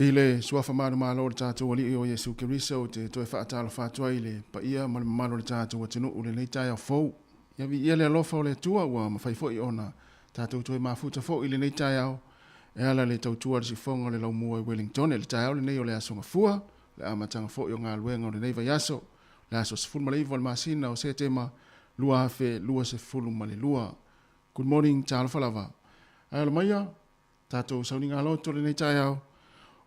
I le suafa manumalo o le tatou Alii o Iesu Keriso, ou te toe faatalofa atu ai i le paia ma le mamalu o le tatou atunuu i lenei taeao fou. Ia viia le alofa o le Atua ua mafai foi ona tatou toe mafuta foi i lenei taeao e ala i le tautua a le siufofoga o le laumua i Wellington. I le taeao lenei o le Aso Gafua, le amataga foi o galuega o lenei vaiaso, le aso 19 o le masina o Setema 2022. Good morning, talofa lava. Ae alo maia, tatou sauniga loto lenei taeao,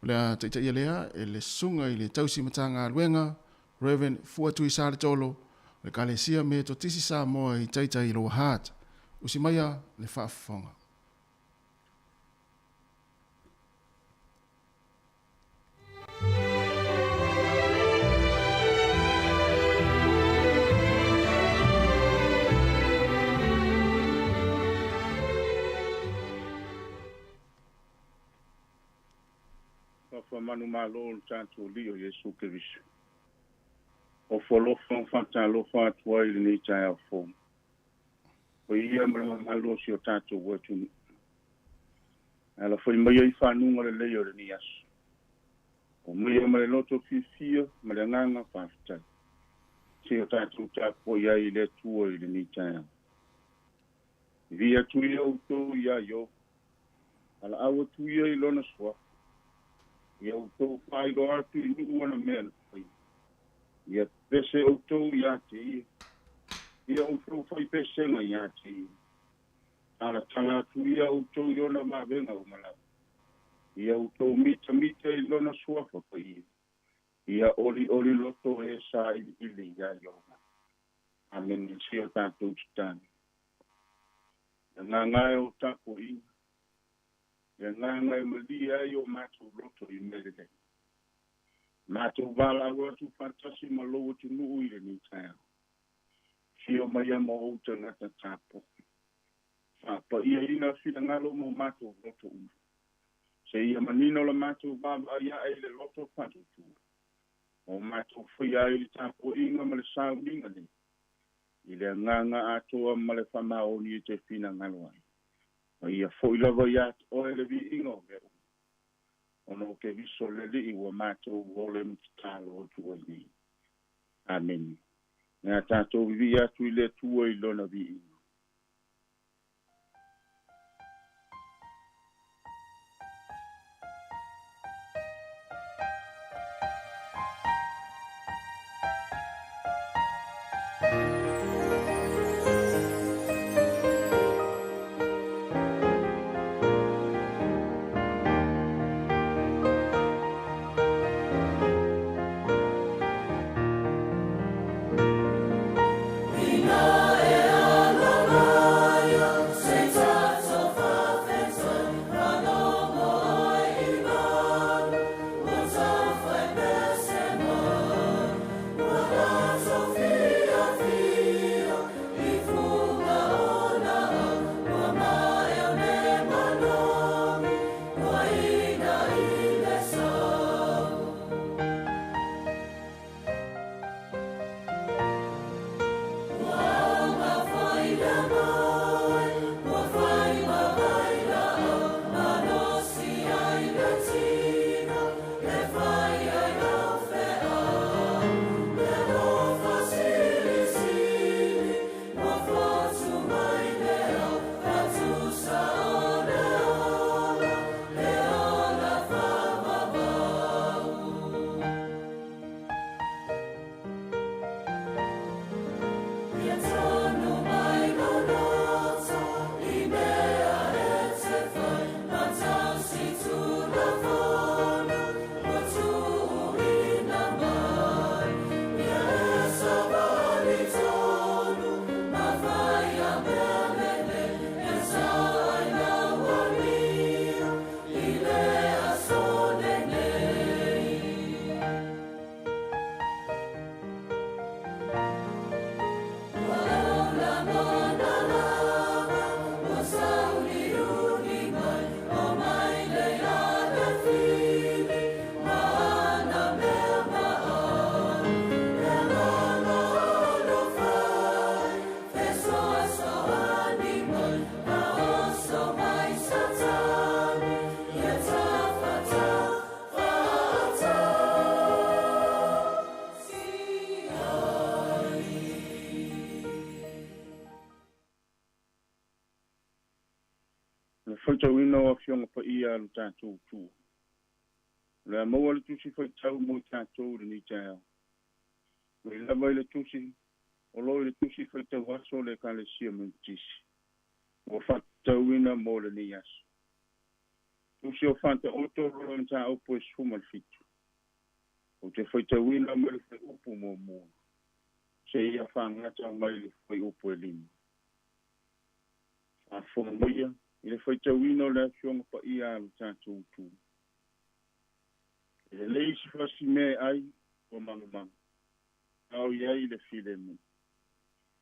o le a taitaia lea e le susuga i le tausi Matagaluega, Rev. Fuatui Saletolo, o le Ekalesia Metotisi Samoa i Taitai i Lower Hutt. Usi maia le faafofoga. Fafa manumalo lo tatou Alii o Iesu Keriso. Ofo alofa ma faatalofa atu ai i lenei taeao fou. O ia ma le mamalu o si o tatou atunuu. E alafai mai ai fanuga lelei o lenei aso. O maia ma le loto fiafia ma le agaga faafetai. Se o tatou tapuai ai i le Atua i lenei taeao. Vivi atu ia outou iā Iovo, valaau atu ia i lona suafa. Ia outou faailoa atu i nuu ana mea na faia. Ia pese outou iā te ia. Ia outou fai pesega iā te ia. Talatala atu ia outou i ona vavega uma lava. Ia outou mitamita i lona suafa paia. Ia olioli loto e sailiili iā Ieova. Amene. Se o tatou tatalo. Le agaga e o tapuaiga, le agaga e malie ai o matou loto i mea lelei. Matou valaau atu faatasi ma lou atunuu i lenei taeao. Afio mai ma ou tagata tapuai. Faapaiaina finagalo ma o matou loto uma. Seia manino la matou vaavaai ae i le loto faatuatua. Ma o matou faia ai le tapuaiga ma le sauniga nei. I le agaga atoa ma le faamaoni e te finagalo ai. Ma ia foi lava ia te oe le viiga o mea uma. Ona o Keriso le Alii ua matou ole ma tatalo atu ai nei. Amene. Ia tatou vivii atu i le Atua i lona viiga. O le faitauina o Afioga Paia a lo tatou Atua. O le a maua le tusi faitau mo i tatou i lenei taeao. Mai lava i le tusi, o lo o i le tusi faitau aso o le Ekalesia Metotisi, ua faatatauina mo lenei aso. Tusi o Faataoto lona mataupu e 17. Ou te faitauina mai le fuaiupu muamua seia faagata mai le fuaiupu e 5. Faafofoga maia i le faitauina o le Afioga Paia a lo tatou Atua. E lelei se fasimea e ai ua magumagu, a o i ai le filemu.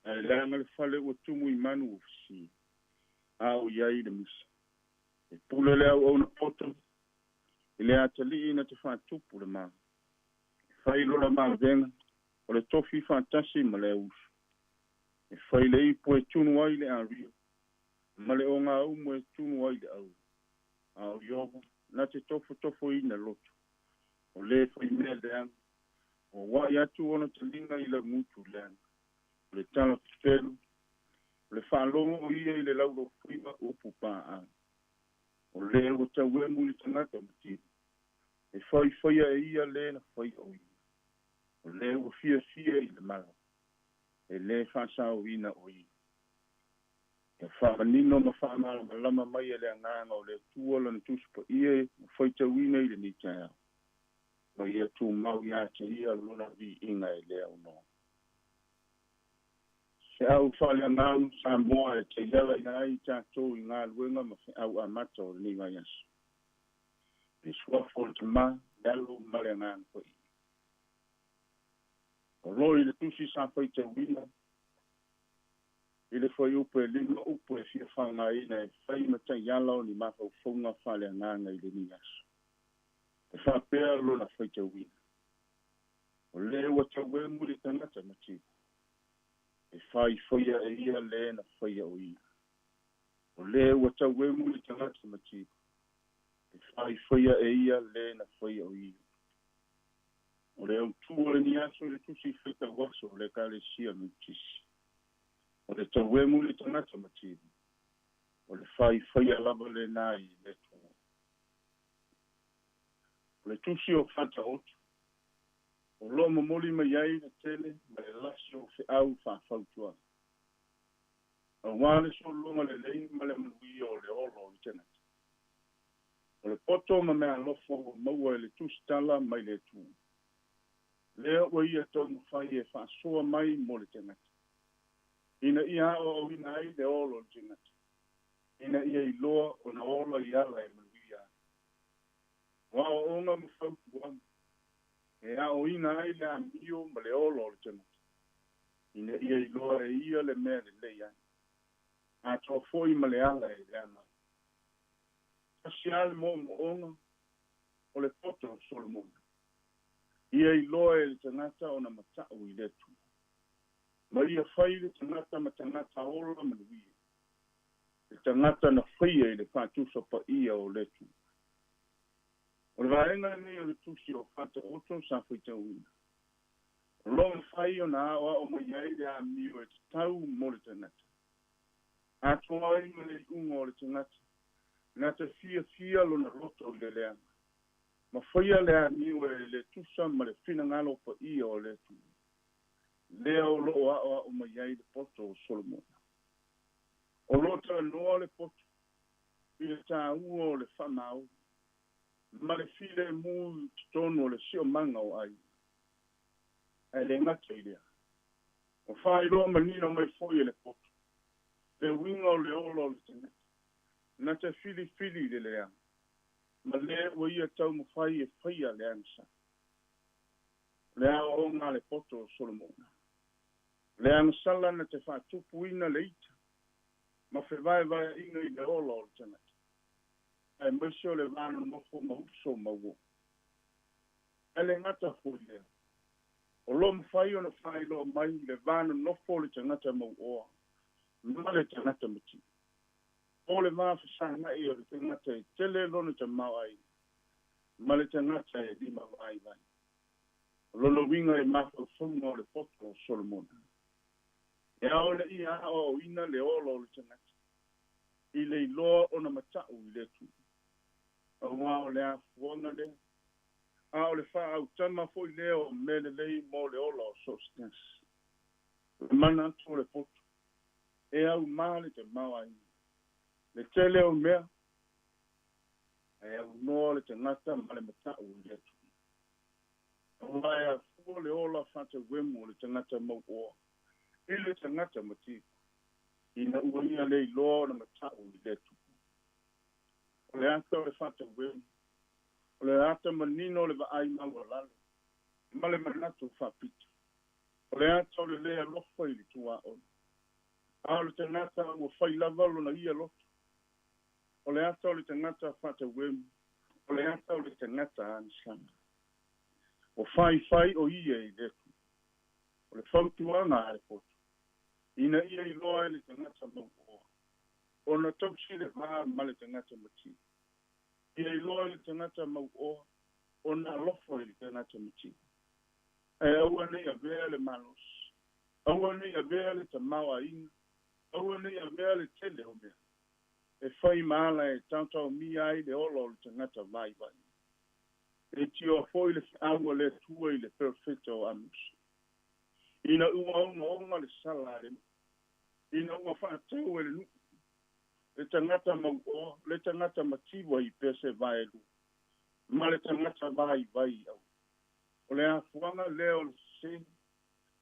Ae leaga le fale ua tumu i manu ua fasi, a o i ai le misa. E pule le auauna poto i le atalii na te faatupu le ma. E fai lona mavega o le tofi faatasi ma le auuso. E fai le ipu e tunu ai le aria, ma le ogaumu e tunu ai le au. A o Iovo na te tofotofoina loto, o lē faimea leaga, ua ua'i atu ona taliga i laugutu leaga. O le tala fefelu, o le faalogo o ia i le laulaufuiva upu paau. O lē ua tauemu i le tagata mativa, e faifaia e ia lē na faia o ia. O lē ua fiafia i le mala, e lē faasaoina o ia. Ia faamanino ma faamalamalama mai e le Agaga o le Atua Lana Tusi Paia ua faitauina i lenei taeao, ma ia tumau ia te Ia Lona viiga e le aunoa. Feau faaleagaga Samoa e taiala ai tatou i galuega ma feau amata o lenei vaiaso. I le suafa o le Tama, le Alo ma le Agaga Paia. O lo i le tusi sa faitauina i le fuaiupu e 5 upu e fia faaaogaina e fai ma taiala o ni mafaufauga faaleagaga i lenei aso. E faapea lona faitauina. O lē ua tauemu le tagata mativa, e faifaia e ia lē na faia o ia. O lē ua tauemu le tagata mativa, e faifaia e ia lē na faia o ia. O le autū o lenei aso i le tusi faitau aso o le Ekalesia Metotisi. O le tauemu le tagata mativa, o le faifaia lava lena i le Atua. O le tusi o Faataoto, o lo o momoli mai ai le tele ma le lasi o feau faafautuaga, auā le sologa lelei ma le manuia o le ola o le tagata. O le poto ma meaalofa ua maua e le tusitala mai le Atua, lea ua ia taumafai e faasoa mai mo le tagata, ina ia aoaoina ai le ola o le tagata, ina ia iloa ona ola i ala e manuia ai. O aoaoga ma fautuaga e aoina ai le amio ma le ola o le tagata, ina ia iloa e ia le mea lelei ai, atoa foi ma le ala e leaga ai. Tasi lava le moomooga o le poto o Solomona, ia iloa e le tagata ona mata'u i le Atua, ma ia fai le tagata ma tagata ola manuia, le tagata na faia i le faatusa paia o le Atua. O le vaega lenei o le tusi o Faataoto sa faitauina, o lo o mafai ona aoao mai ai le amio e tatau mo le tagata, atoa ai ma le iuga o le tagata na te fiafia lona loto i le leaga, ma faia le amio e le tusa ma le finagalo paia o le Atua, lea o lo o aoao mai ai le poto o Solomona. O lo o talanoa le poto i le tāua o le faamaoni ma le filemu i totonu o le siomaga o aiga. Ae le gata i lea, ua faailoa manino mai foi e le poto le uiga o le ola o le tagata na te filifili i le leaga, ma lea ua ia taumafai e faia le agasala. O le aoaoga a le poto o Solomona, o le agasala na te faatupuina le ita ma fevaevaeaʻiga i le ola o le tagata, aemaise o le va nonofo ma uso ma uo. Ae le gata foi lea, o lo o mafai ona faailoa mai le va nonofo o le tagata mauoa ma le tagata mativa, po o le va fesaga'i o le tagata e tele lona tamaoaiga ma le tagata e lima vaivai. O lona uiga i mafaufauga o le poto o Solomona, e ao ina ia aoaoina le ola o le tagata. I le iloa ona mata'u i le Atua. Auā o le afuaga lea, a o le faaautama foi lea o mea lelei mo le ola o so o se tasi. O le manatu o le poto, e aumā le tamaoaiga. Le tele o mea, ae aunoa le tagata ma le mata'u i le Atua. Auā e afua le ola faatauemu o le tagata mauoa i le tagata mativa, ina ua ia le iloa ona mata'u i le Atua. O le ata o le faatauemu, o le ata manino o le vaai maualalo, ma le manatu faapito. O le ata o le lē alofa i le tuaoi, a o le tagata ua fai lava lona ia loto. O le ata o le tagata faatauemu, o le ata o le tagata agisaga. Ua faifai o ia i le Atua. O le fautuaga a le poto, ina ia iloa e le tagata mauoa, ona tausi le va ma le tagata mativa. Ia iloa e le tagata mauoa, ona alofa i le tagata mativa. Ae aua nei avea le malosi, aua nei avea le tamaoaiga, aua nei avea le tele o mea, e fai ma ala e taotaomia ai le ola o le tagata vaivai. E tioa foi le feau a le Atua i le perofeta o Amosa. Ina ua ogaoga le sala a le nuu, ina ua faatau e le nuu le tagata mauoa, le tagata mativa i pese vaelua, ma le tagata vaivai i aua. O le afuaga lea o le sesē,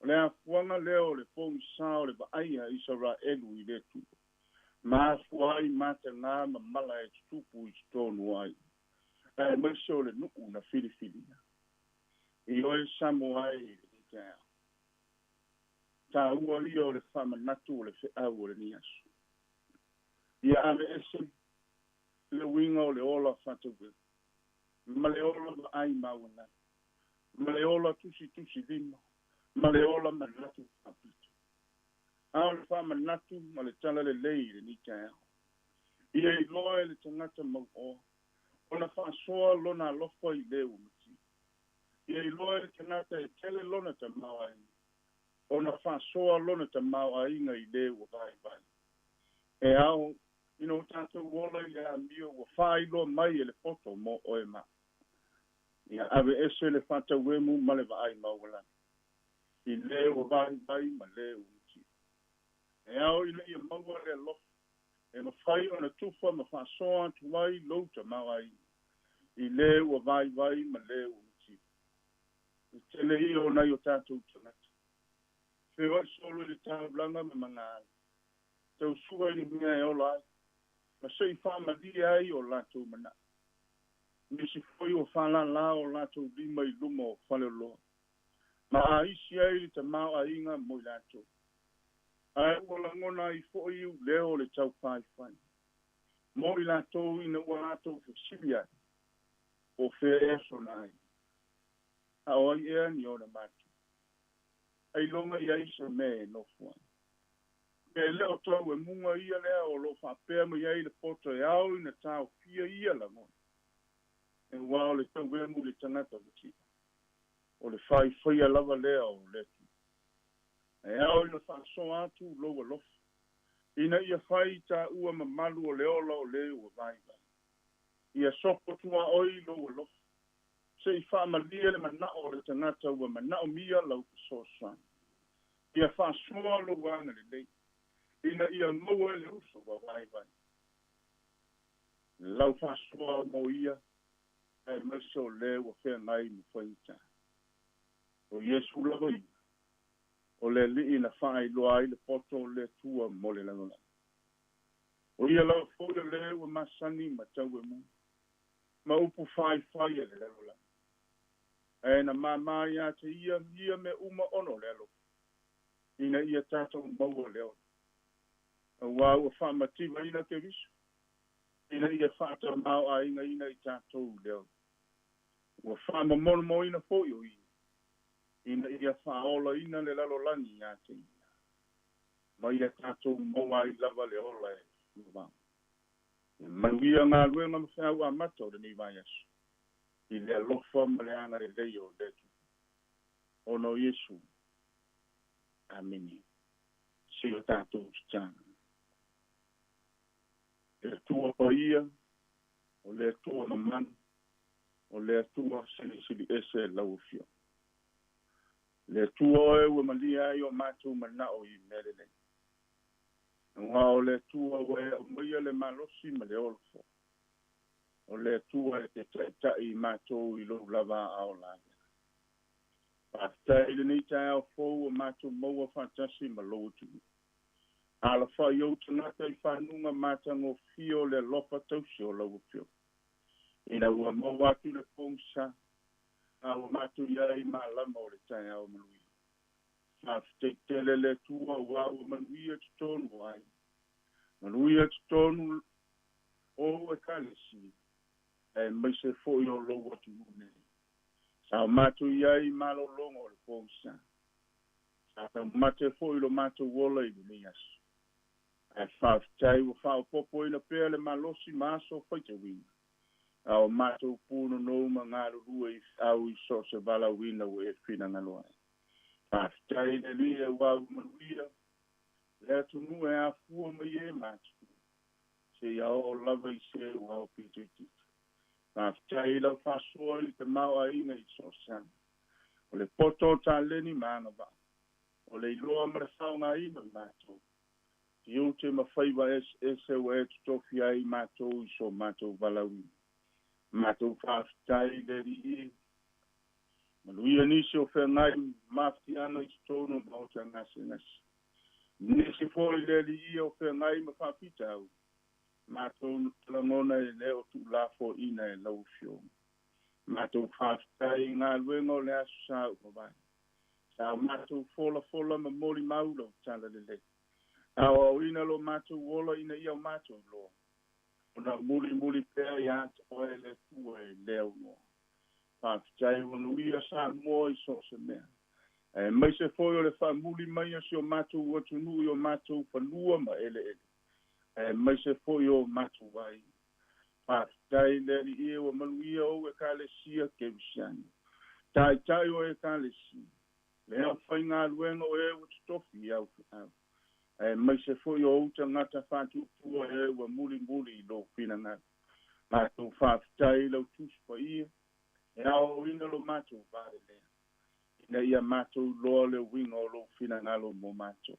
o le afuaga lea o le pogisā o le vaai a Isaraelu i le Atua, ma afua ai matagā ma mala e tutupu i totonu o aiga, aemaise o le nuu na filifilia. I oe Samoa e i lenei taeao. Taua ia o le faamanatu o le feau o lenei aso. Ia aveese le uiga o le ola faataueu, ma le ola vaai maualalo, ma le ola tusitusilima, ma le ola manatu faapito. A o le faamanatu ma le talalelei i lenei taeao. Ia iloa e le tagata mauoa, ona faasoa lona alofa i le ua mativa. Ia iloa e le tagata e tele lona tamaoaiga, ona faasoa lona tamaoaiga i le ua vaivai. E ao ina o tatou ola i le amio ua faailoa mai e le poto mo oe ma au. Ia aveese le faatauemu ma le vaai maualalo i le ua vaivai ma le ua mativa. E ao ina ia maua le alofa e mafai ona tufa ma faasoa atu ai lou tamaoaiga i le ua vaivai ma le ua mativa. Le tele ia o nai o tatou tagata feoai solo i le taulaga ma magaala, tausua i le mea e ola ai, ma se i faamalie ai o latou manao. Nisi foi ua faalala o latou lima i luma o faleoloa, ma aisi ai le tamaoaiga mo i latou. Ae ua lagona ai foi iuleo o le taufaifai mo i latou ina ua latou fesili ai, Po o fea ea sona aiga? A o ai ea ni ona matua? Ailoga i ai se mea e nofo ai. Pe le o tauemuga ia lea o lo o faapea mai ai le poto e ao ina taofia ia lagona, aua o le tauemu i le tagata mativa, o le faifaia lava lea o le Atua. E ao ina faasoa atu lou alofa, ina ia fai taua mamalu o le ola o le ua vaivai. Ia sopo tuaoi lou alofa, se i faamalie le manao o le tagata ua manaomia lau fesoasoani. Ia faasoa lou agalelei, ina ia maua e le uso ua vaivai lau faasoa mo ia, aemaise o le ua feagai ma faigata. O Iesu lava ia, o le Alii na faailoa ai le poto o le Atua mo le lalolagi. O ia lava foi o le ua masani ma tauemuga, ma upu faifai a le lalolagi. Ae na māmā ia te ia ia mea uma ona o le alofa, ina ia tatou maua le ola. Aua ua faamativaina Keriso, ina ia faatamaoaigaina i tatou i le ola. Ua faamamonamoina foi o ia, ina ia faaolaina le lalolagi ia te ia, ma ia tatou maua ai lava le ola e vavao. Ia manuia galuega ma feau amata o lenei vaiaso, i le alofa ma le agalelei o le Atua. Ona o Iesu. Amene. Se i o tatou tatalo. Le Atua paia, o le Atua mamanu, o le Atua silisili ese lau Afioga. Le Atua oe ua malia ai o matou manao i mea lelei. Auā o le Atua ua e aumaia le malosi ma le ola foi. O le Atua e te taitai i matou i lou lava aao lavea. Faafetai i lenei taeao fou ua matou maua faatasi ma lou atunuu. Alafai ou tagata i fanuga matagofie o le alofa tausi o lau Afioga. Ina ua maua atu le pogisa, a ua matou i ai i malama o le taeao manuia. Faafetai tele le Atua auā ua manuia totonu o aiga, manuia totonu o Ekalesia, aemaise foi o lou atunuu nei. Sa o matou i ai i malologa o le pogisa. Sa taumate foi lo matou ola i lenei aso. Ae faafetai ua faaopoopoina pea le malosi ma aso faitauina, a o matou punonou ma galulue i feau i so o se valaauina ua e finagalo ai. Faafetai i le Alii auā ua manuia le atunuu e afua mai e matutua, seia oo lava i se ua aupito itiiti. Faafetai i lau faasoa i le tamaoaiga i so o se aga. O le poto o taleni ma agavaa, o le iloa ma le faaaogaina o matou tiute ma faiva eseese ua e totofia ai matou i so matou valaauina. Matou faafetai i le Alii e. Manuia nisi o feagai mafatiaga i totonu o maota gasegase. Nisi foi le Alii o feagai ma faafitauli. Matou lagona e le o tuulafoaiina e lau Afioga. Matou faafetai i galuega o le Aso Sa ua mavae. Sa o matou folafola ma molimau lau talalelei. Aoaoina lo matou ola ina ia o matou iloa, ona mulimuli pea ia te oe le Atua e le aunoa. Faafetai ua manuia Samoa i so o se mea, aemaise foi o le faamuli mai o si o matou atunuu i o matou fanua ma eleele, aemaise foi o matou aiga. Faafetai le Alii e ua manuia ou Ekalesia Kerisiano, taitai o Ekalesia, le aufaigaluega o e ua totofi i au feau, aemaise foi o ou tagata faatuatua e ua mulimuli i lou finagalo. Matou faafetai i lau Tusi Paia e aoaoina lo matou valelea, ina ia matou iloa le uiga o lou finagalo mo matou.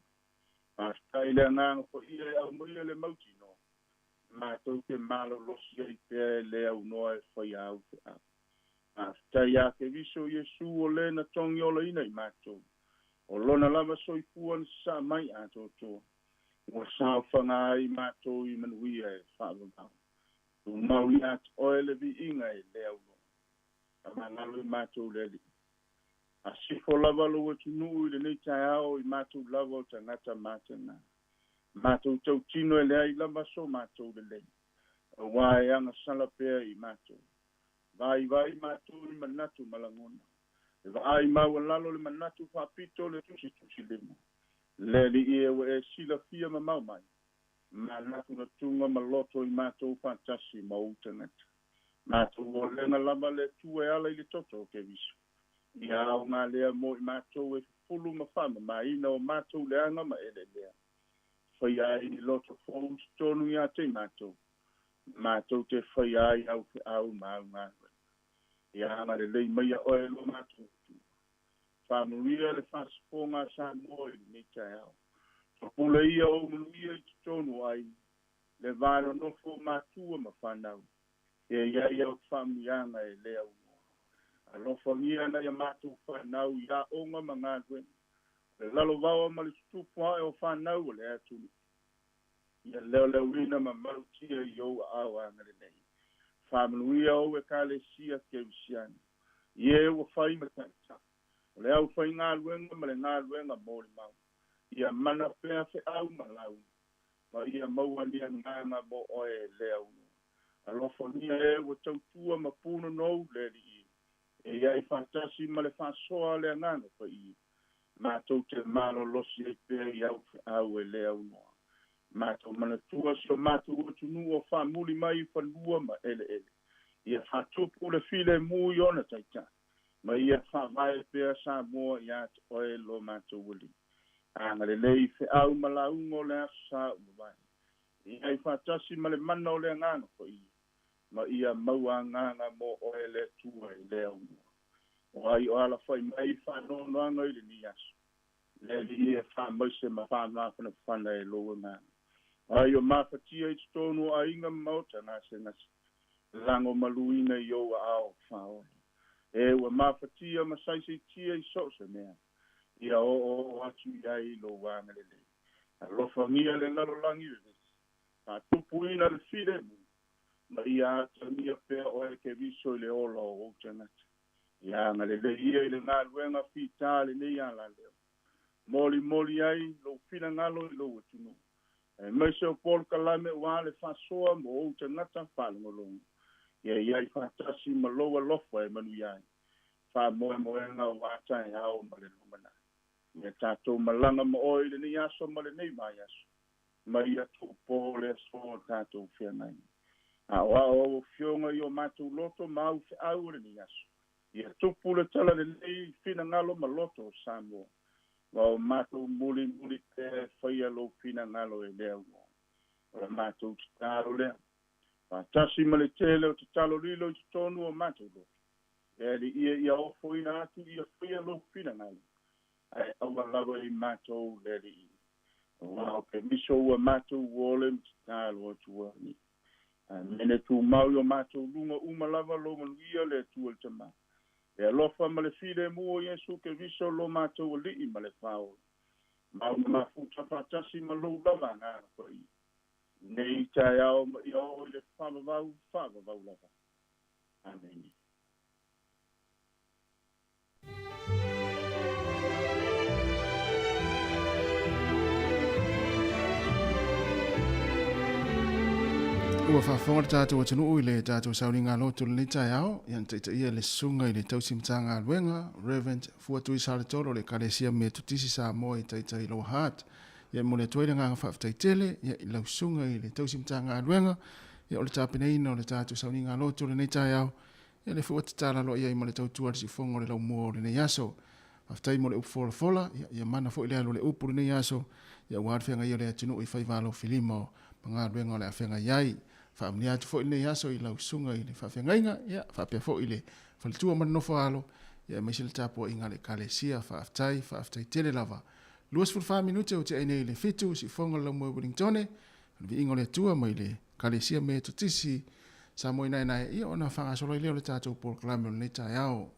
Faafetai i le Agaga Paia e aumaia le mautinoa, matou te malolosi ai pea e le aunoa e faia au feau. Faafetai ia Keriso Iesu o le na togiolaina i matou, o lona lava soifua na sasaa mai atoatoa, ua saofaga ai matou i manuia e faavavau. Tumau ia te oe le viiga e le aunoa. Faamagalo i matou le Alii. Asifo lava lou atunuu i lenei taeao i matou lava o tagata mataga. Matou tautino e leai lava so matou lelei, auā e agasala pea i matou. Vaivai matou i manatu ma lagona. E vaai maualalo le manatu faapito o le tusitusilima. Le Alii e ua e silafia mamao mai, manatunatuga ma loto i matou faatasi ma ou tagata. Matou olega lava le Atua e ala i le toto o Keriso. Ia aoga lea mo i matou e fufulu ma faamamaina o matou leaga ma eleelea. Faia ai ni loto fou i totonu ia te i matou, matou te faia ai au feau ma au galuega. Ia agalelei maia oe lo matou Atua. Faamanuia le faasafoga a Samoa i lenei taeao. Topule ia ou manuia i totonu o aiga, le va nonofo o matua ma fanau, ia i ai au faamuiaga e le aunoa. Alofagia nai a matou fanau i aoga ma galuega, o le lalovaoa ma le tutupu ae o fanau o le atunuu. Ia leoleoina ma malutia i ou aao agalelei. Faamanuia ou Ekalesia Kerisiano, i e ua fai ma taitai, o le aufaigaluega ma le galuega molimau. Ia mana pea feau ma lauga, ma ia maua ni agaga mo oe e le aunoa. Alofagia e ua tautua ma punonou le Alii, e i ai faatasi ma le faasoa a le Agaga Paia, matou te malolosi ai pea i au feau e le aunoa. Matou manatua si o matou atunuu o faamuli mai i fanua ma eleele. Ia faatupu le filemu i ona taitai, ma ia faavae pea Samoa ia te oe lo matou Alii. Agalelei i feau ma lauga o le Aso Sa ua mavae. I ai faatasi ma le mana o le Agaga Paia, ma ia maua agaga mo oe le Atua i le aumua. O ai o alafai mai i faanoanoaga i lenei aso, le Alii e faamaise ma faamafanafana e lou agaga. O ai o mafatia i totonu o aiga ma maota gasegase, lago maluina i ou aao faaola. E ua mafatia ma saisaitia i so o se mea, ia oooo atu i ai lou agalelei. Alofagia le lalolagi vevesi, faatupuina le filemu, ma ia atagia pea oe Keriso i le ola o ou tagata. Ia agalelei ia i le galuega fita a lenei alaleo. Molimoli ai lou finagalo i lou atunuu, aemaise o polokalame aua le faasoa mo ou tagata faalogologo. Ia i ai faatasi ma lou alofa e manuia ai faamoemoega aua taeao ma le lumanai. Ia tatou malaga ma oe i lenei aso ma lenei vaiaso, ma ia tuupo le aso o tatou feagaiga. Aoao au afioga i o matou loto ma au feau o lenei aso. Ia tupu le talalelei i finagalo ma loto o Samoa, ma o matou mulimuli pea e faia lou finagalo e le aunoa. O la matou tatalo lea, faatasi ma le tele o tatalo lilo i totonu o matou loto, le Alii e ia ofoina atu ia faia lou finagalo, ae aua lava i matou le Alii. Aua o Keriso ua matou ole ma tatalo atu ai. Amene. Tumau i o matou luga uma lava lou manuia le Atua le Tama. Le alofa ma le filemu o Iesu Keriso lo matou Alii ma le Faaola. Ma una mafuta faatasi ma lou lava Agaga Paia. Nei taeao ma ia oo i le faavavau, faavavau lava. Amene. Ua faafofoga le tatou atunuu i le tatou sauniga loto lenei taeao, ia na taitaia le susuga i le tausi Matagaluega, Reverend Fuatui Saletolo o le Ekalesia Metotisi Samoa i Taitai Lower Hutt. Ia e momoli atu ai le agaga faafetai tele ia, i lau susuga i le tausi Matagaluega ia, o le tapenaina o le tatou sauniga loto lenei taeao, Ia lea foi ua tatala loa i ai ma le tautua a le siufofoga o le laumua o lenei aso. Faafetai mo le upu folafola, ia, ia mana foi le alu o le upu lenei aso, ia aua le feagai o le atunuu i faiva alofilima o ma galuega o le a feagai ai. Faamanuia atu foi lenei aso i lau susuga i le faafeagaiga, ia, faapea foi i le faletua ma le nofo a alo, ia aemaise le tapuaiga a le Ekalesia. Faafetai, faafetai tele lava. 24 minute ua tea ai nei i le 7, siufofoga o le laumua i Wellingtone, O le viiga o le Atua mai le Ekalesia Metotisi Samoa Inaenae, ia ona faagasolo ai lea o le tatou polokalame o lenei taeao.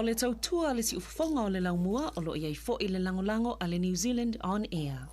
O le tautua a le siufofoga o le laumua o lo o i ai foi le lagolago a le New Zealand On Air.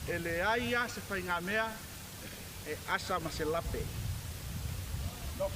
E leai lava se faigamea e asa ma se lape. No.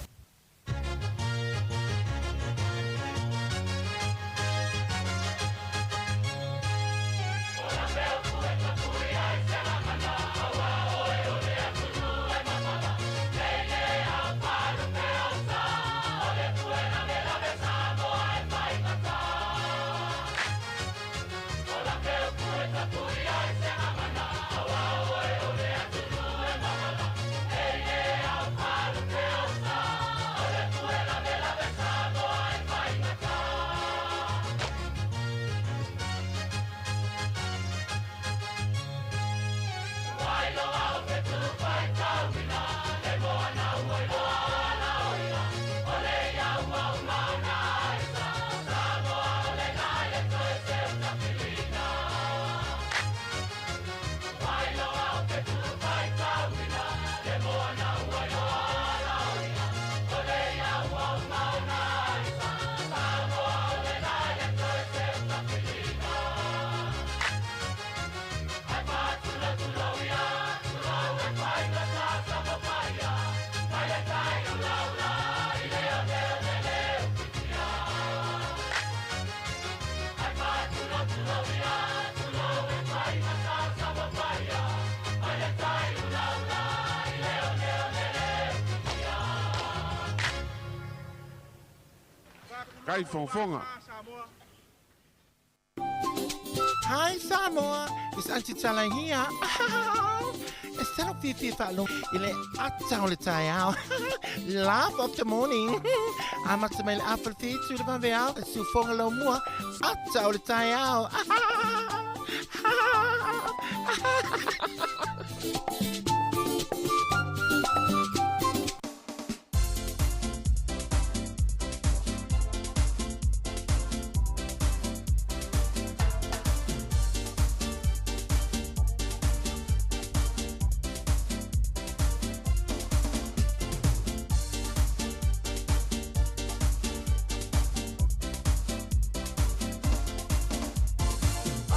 Kai Fonfonga. Hi Samoa, it's Auntie Tala here. E salo fifi whaalo i le ata o le taeao. Laugh of the morning. Amata mai le afa le whitu le vaveao. E siufoga lau mua. Ata o le taeao.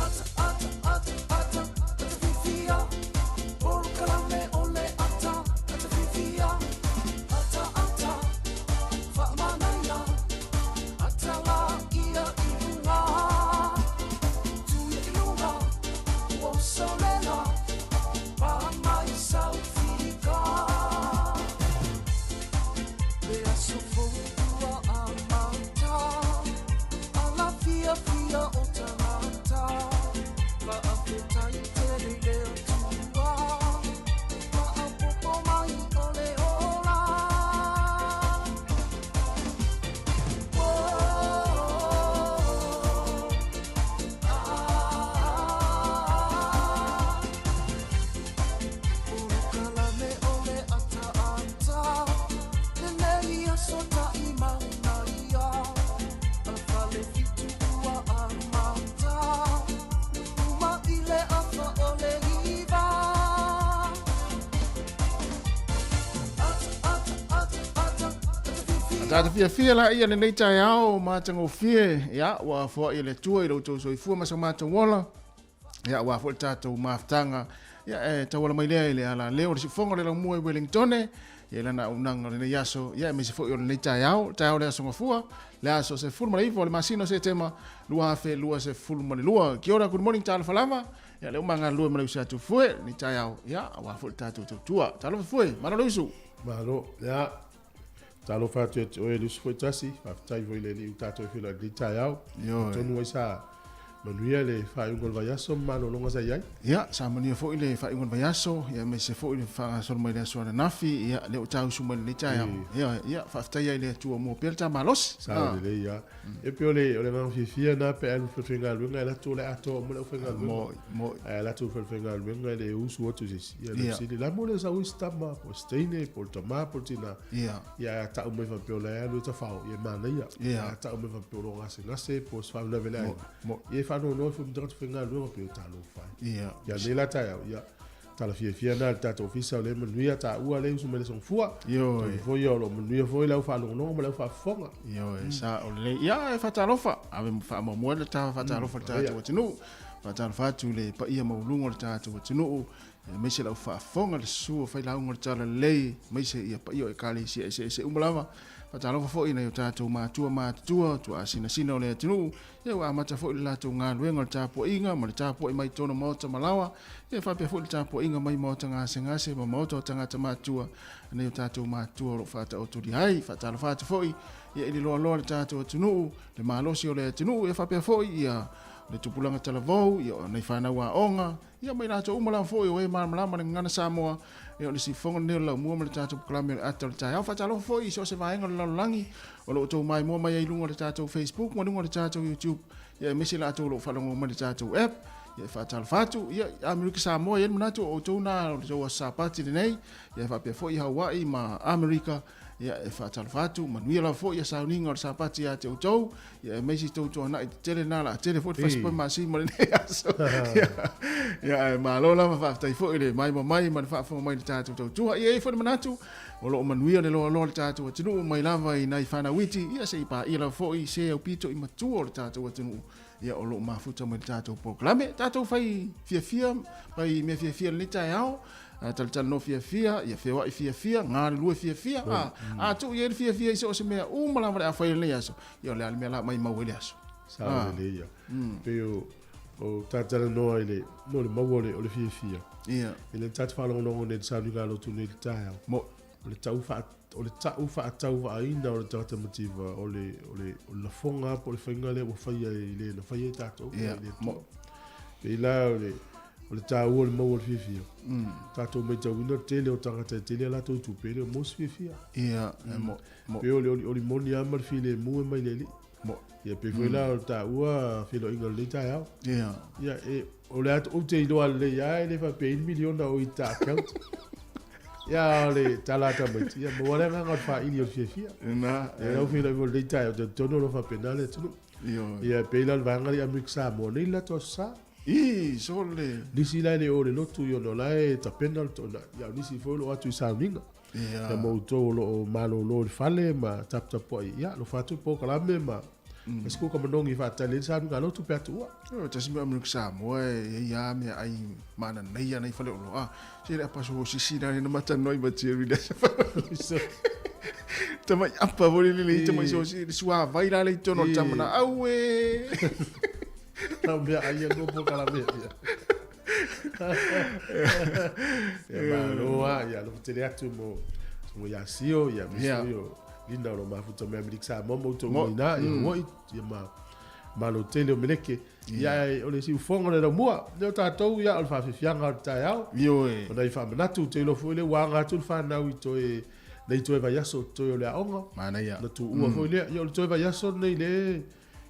Ata, ata, ata, ata, ata fifi o. Tātou fiafia la ia lenei taeao matagofie, ia, ua foai e le Atua i lo outou soifua ma so matou ola, ia, aua foi le tatou mafutaga, ia, e tauala mai lea i le alaleo o le siufofoga o le laumua i Wellingtone, ia, i lana auaunaga o lenei aso, ia, aemaise foi o lenei taeao, taeao o le aso Gafua, le aso 19 o le masina o Setema 2022. Kia ora, good morning, talofa lava. Ia, lea ua magalulue ma le usi atu Fue, lenei taeao, ia, aua foi le tatou tautua. Talofa Fue, malo le usu. Malo, ia, talofa atu ia te oe le usu foi tasi, faafetai foi i le Alii ua tatou feiloai i lenei taeao. Ioe. Atonu ai sa manuia le faaiuga o le vaiaso ma malologa sa i ai. Ia, sa manuia foi le faaiuga o le vaiaso, ia aemaise foi le faagasolo mai le aso ananafi, ia, lea ua tausu mai lenei taeao. Ia, ia, faafetai ai i le Atua ua maua pea le ta malosi. Sao lelei lava. E pei o le o le agaga fiafia lena pe a alu i le falefaigaluega e alu atu o le atoa uma le aufaigaluega. Moi, moi. Ae alu atu i le falefaigaluega e le usu atu i se isi. Ia, le fesili, o le a mo le sau ai se tama, po o se teine, po o le tama, po o le tina. Ia. Ia, ae a tau mai faapea o la e alu e tafao, ia e manaia. Ia. Ae a tau mai faapea o lo o gasegase po o se faalavelave i le aiga. Moi. Ia e faanoanoa foi ma tagata faigaluega pei o talofa e. Ia. Ia, lenei la taeao, ia, tala fiafia lena i le tatou ofisa o lea e manuia taua lea e usu mai le aso Gafua. Ioe. Tonu foi ia o lo o manuia foi lau faalogologo ma lau faafofoga. Ioe, sa o lelei. Ia, e faatalofa, ave faamuamua le ta faatalofa i le tatou atunuu. Faatalofa atu i le paia maualuga o le tatou atunuu, aemaise lau faafofoga, le susu o failauga o le Talalelei, aemaise ia paia o ekalesia eseese uma lava. Faatalofa foi i nai o tatou matua matutua, tuaasinasina o le atunuu, Ia ua amata foi le latou galuega o le tapuaiga ma le tapuai mai totonu o maota malaoa, ia faapea foi le tapuaiga mai maota gasegase ma maota o tagata matutua, nei o tatou matutua o lo o faataotolia ai. Faatalofa atu foi ia i le loaloa o le tatou atunuu, le malosi o le atunuu, ia faapea foi ia le tupulaga talavou, ia nai fanau aoga, Ia ma i latou uma lava foi o e malamalama le gagana Samoa, ia o le siufofoga lenei o le laumua ma le tatou polokalame o le Ata o le Taeao. Faatalofa foi i so o se vaega o le lalolagi o lo o outou maimoa mai ai i luga o le tatou Facebook ma luga o le tatou YouTube, ia aemaise i latou o lo o faalogo mai i le tatou app. Ia e faatalofa atu, ia i Amerika Samoa, e i ai le manatu o outou na o le tou aso Sapati lenei, ia e faapea foi i Hawaii ma Amerika, Ia, e faatalofa atu, manuia lava foi ia sauniga o le Sapati ia te outou, ia aemaise i tou tuanai tetele na la tele foi le fasipoe masima lenei aso. Ia, ia ae malo lava faafetai foi le maimoa mai ma le faafofoga mai i le tatou tautua. Ia e i ai foi le manatu, o lo o manuia le loaloa o le tatou atunuu mai lava i nai fanau iti, ia se i paia lava foi se aupito i matua o le tatou atunuu, ia o lo o mafuta mai le tatou polokalame. Tatou fai fiafia, fai mea fiafia i lenei taeao, Talatalanoa fiafia, ia feoai fiafia, galulue fiafia, a, a tuu i ai le fiafia i so o se mea uma lava o le a fai i lenei aso, ia o le a le mea la maimau ai le aso. Sao lelei ia. Pei o, o talatalanoa i le, no le maua o le, o le fiafia. Ia. I le tatou faalogologo nei i le sauniga a lotu nei i le taeao. Mo. O le tau faa, o le tau faatauvaaina o le tagata mativa, o le, o le, o le lafoga lava po o le faiga lea ua faia i le na faia e tatou. Ia. Mo. Pei la o le, O le taua o le maua o le fiafia. Tatou matauina le tele o tagata e tele a latou tupe, e le o maua se fiafia. Ia, e mo, mo. Pei o le olioli moni lava ma le filemu e mai le Alii. Mo. Ia, pei foi la o le taua feiloaiga o lenei taeao. Ia. Ia, e, o le atu, ou te iloa lelei lava e le faapea i ni miliona o i ta account. Ia, o le tala a tamaiti, ia maua le agaga o le faili o le fiafia. Na. Ia, lau feiloai foi o lenei taeao, talitonu o lo o faapena le atunuu. Ioe. Ia, pei la o le vaega lea i Amerika Samoa nei le latou Aso Sa. Ii, sole. Nisi la e le o i le lotu i ona o la e tapena le toonai, a o nisi foi o lo o atu i sauniga. Ia. Ia ma outou o lo o malolo i le fale ma taputapuai, ia, alofa atu i polokalame ma mm. ka manogi e faatali ai le sauniga a lotu pe a tuua. O tasi mea Amerika Samoa e i ai lava meaai mananaia nei faleoloa. Se le apa so sisi la na matanoi ma Jerry le asa. Tamai apa foi le le tamai so si le suavai la le i totonu o le tamana. Aue! Tau mea ai anō po kalamea ia. Ia malo a, ia alofa tele atu mo mo ia sio, ia me Yeah. sio lina o lo mafuta mea Amerika Samoa mo outou Mo- mai na, ia hoi, ia ma malo tele o meleke. Ia e, o le siufofoga o le laumua, lea o tatou ia o le faafiafiaga o le taeao. Ioe. O nai faamanatu, te iloa foi lea ua aga atu le fanau i toe nei toe vaiaso toe o le aoga. Manaia. Na tuua foi lea, ia o le toe vaiaso lenei le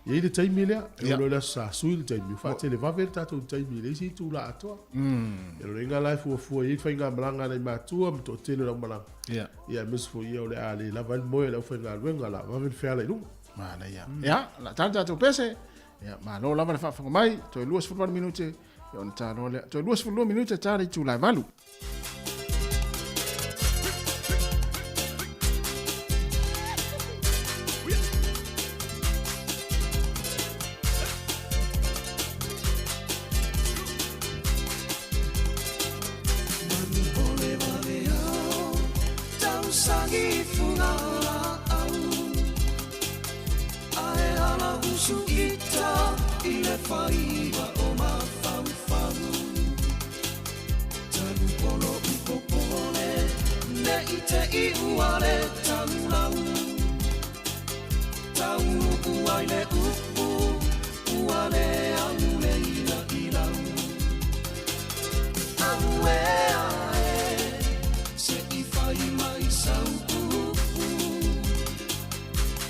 E i ai le taimi lea, e ono i le aso sa sui le taimi, ua faatelevave le tatou taimi i le isi itula atoa. E lona uiga la e fuafua i ai le faigamalaga a nai matua ma toatele o le aumalaga. Ia aemaise foi ia o le a le lava ai le moe a le aufaigaluega, o le a vave le feala i luga. Manaia. Ia, o le a tala tatou pese. Ia, malo lava le faafofoga mai, toe 28 minute, ia ona ta loa lea. Toe 22 minute ta le itula e 8. sagi i fugalaau Ae ala usu ita i le faiva o mafaufau Tanu polo upopole ne i te i ua le tagulau Taunuu ai le upu ua le aule ila ilau Auē ae se i fai mai sau upu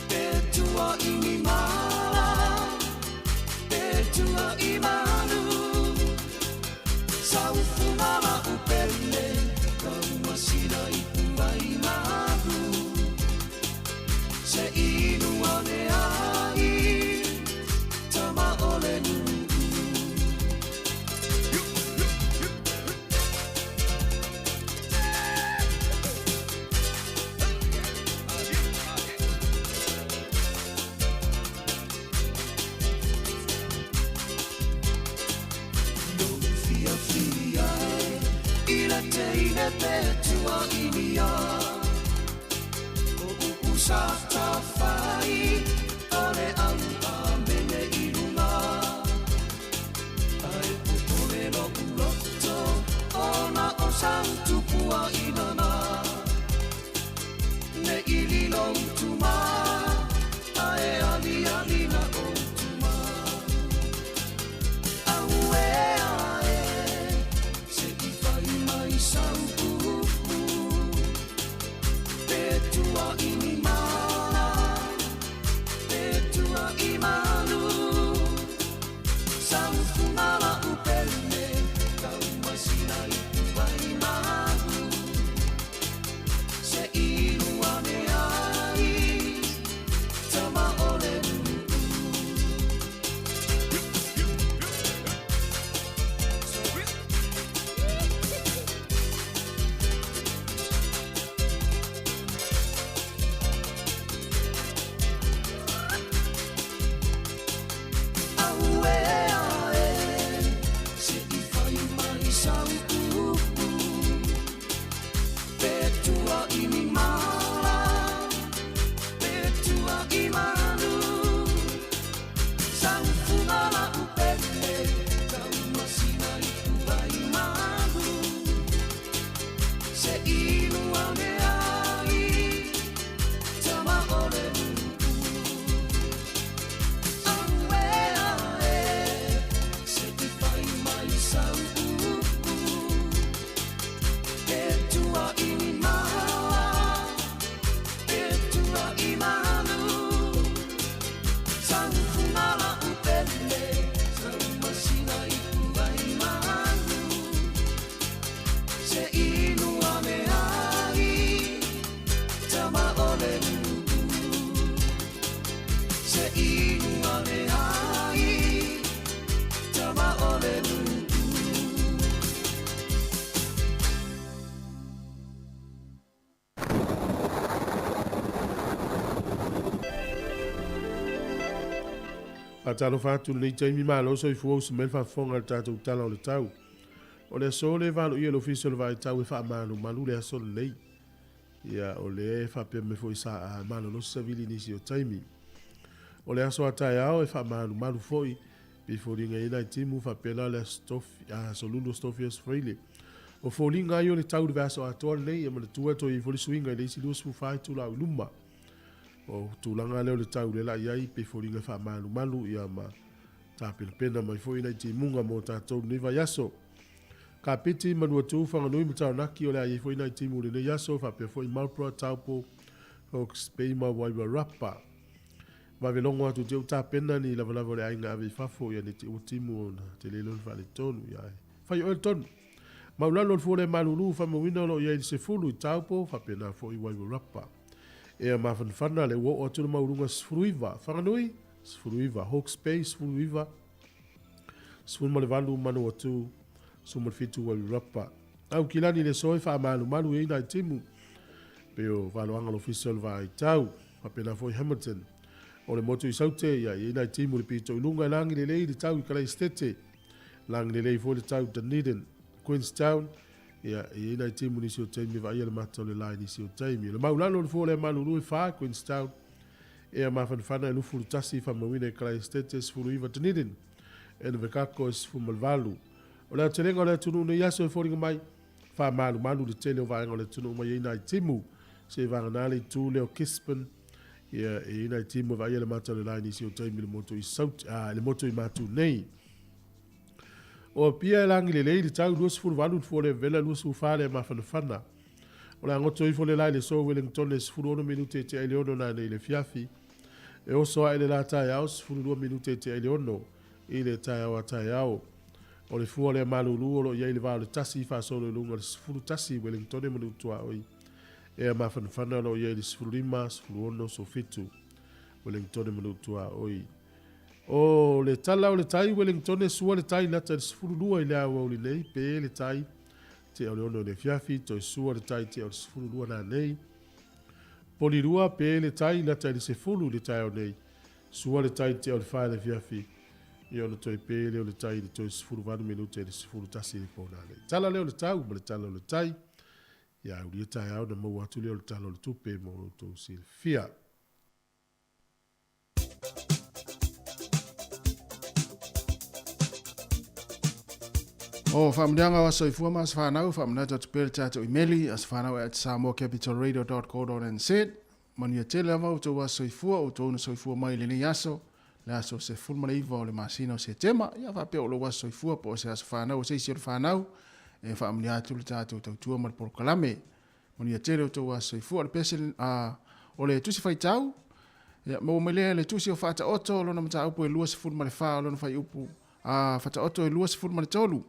Pe tua i ni mala pe tua i manu Sau fuga la'u pele taumasina i puai malu Se inu ane ai tama o le nuu. Lou fiafia e i le teine pe tua inia O upu sa tafai o le au amene i luga Ae popole lo'u loto ona o sau tupua inana Ne i lilo utuma ae aliali na outuma Auē ae se i fai mai sau upu Pe tua i ni mala pe tua i manu Sau fuga la'u pele taumasina i puai malu Se inu ane ai tama o le nuu. Auē ae se i fai mai sau upu Pe tua i ni mala pe tua i manu Sau fuga la'u pele taumasina i puai malu Se inu ane ai tama o le nuu. Auē ae se i fai mai sau upu Pe tua i ni mala pe tua i manu Sau fuga la'u pele taumasina i puai malu Se inu ane ai tama o le nuu. Se inu ane ai tama o le nuu. Faatalofa atu i lenei taimi, malo soifua usi mai le faafofoga i le tatou Tala o le Tau. O le aso lea e valoia e le Ofisa o le Vaitau e faamalumalu le aso lenei. Ia, o lea e faapea mai foi sa malolosi savili i nisi o taimi. O le aso a taeao e faamalumalu foi, pei foliga i ai nai timu faapena le aso Tofi, aso Lulu aso Tofi aso Faile. O foliga ai o le tau i le vaiaso atoa lenei, e manatua e toe i ai foi le suiga i le isi 24 itula au i luma. O tulaga lea o le tau lea la i ai pei foliga e faamalumalu ia ma tapenapena mai foi nai timuga mo tatou lenei vaiaso. Kapiti, Manuatu, Whanganui ma Taranaki o le a i ai foi nai timu i lenei aso faapea foi Marlborough, Taupo, Hawke's Bay ma Wairarapa. Vave logo atu te u tapena ni lavalava o le aiga ave i fafo ia ne te ua timu ona tele lea o le faaletonu ia ae fai oe le tonu. Maulalo o le fua le malulu faamauina o lo o i ai i le sefulu i Taupo faapena foi Wairarapa. Ea mafanafana le ua oo atu le mauluga 19 Whanganui, 19 Hawke's Bay, 19 18 Manawatu, 17 Wairarapa. Aukilani le soe faamalumalu i ai nai timu pei o valoaga le ofisa o le vaitau faapena foi Hamilton. O le motu i Saute ia i ai nai timu le pito i luga e lagi lelei le tau i Kalaistete, lagi lelei foi le tau Dunedin, Queenstown. Ia, e i ai nai timu nisi o taimi e vaaia le mata o le la i nisi o taimi. O le maulalo o le fua o le malulu e 4, Queenstown, ea mafanafana e 21, faamauina i Kalaesetete 19, Dunedin, e Invercargill e 18. O le aotelega o le atunuu nei aso e foliga mai, faamalumalu le tele o vaega o le atunuu mai ai nai timu. Se vagana le itu lea o Gisborne, ia, e i ai nai timu e vaaia le mata o le la i nisi o taimi i le motu i Saut, le motu i Matu nei. O Apia e lagi lelei le tau 28 le fua le vela 24 le mafanafana. O le agoto ifo le la i le so Wellington e 16 minute e tea i le 6 nanei i le afiafi. E oso ae le la taeao 12 minute e tea i le 6 i le taeao a taeao. O le fua lea malulu o lo o i ai le va o le 1 faasolo i luga o le 11 Wellington ma Nuutuaoi. Ea mafanafana o lo o i ai le 15, 16, 17 Wellington ma Nuutuaoi. O le tala o le tai Wellington e sua le tai lata i le 12 i le aoauli nei, pe le tai tea o le 6 i le afiafi, toe sua le tai tea o le 12 nanei. Polirua pe le tai lata i le 10 i le taeao nei, sua le tai tea o le 4 i le afiafi, ia ona toe pe lea o le tai i le toe 18 minute i le 11 i le po nanei. Tala lea o le tau ma le tala o le tai, ia aulia taeao na maua atu lea o le tala o le tupe mo lo outou silafia. O faamanuiaga o aso soifua ma aso fanau, faamanatu atu pea le tatou imeli, asofanau@samoacapitalradio.co.nz. Manuia tele lava outou aso soifua, outou na soifua mai i lenei aso, le aso 19 o le masina o Setema. Ia faapea o lou aso soifua po o se aso fanau o se isi o le fanau, e faamanuia atu le tatou tautua ma le polokalame. Manuia tele outou aso soifua. O le pese, o le tusi faitau, ia, maua mai lea le tusi o Faataoto, lona mataupu e 24, o lona fuaiupu, Faataoto e 23,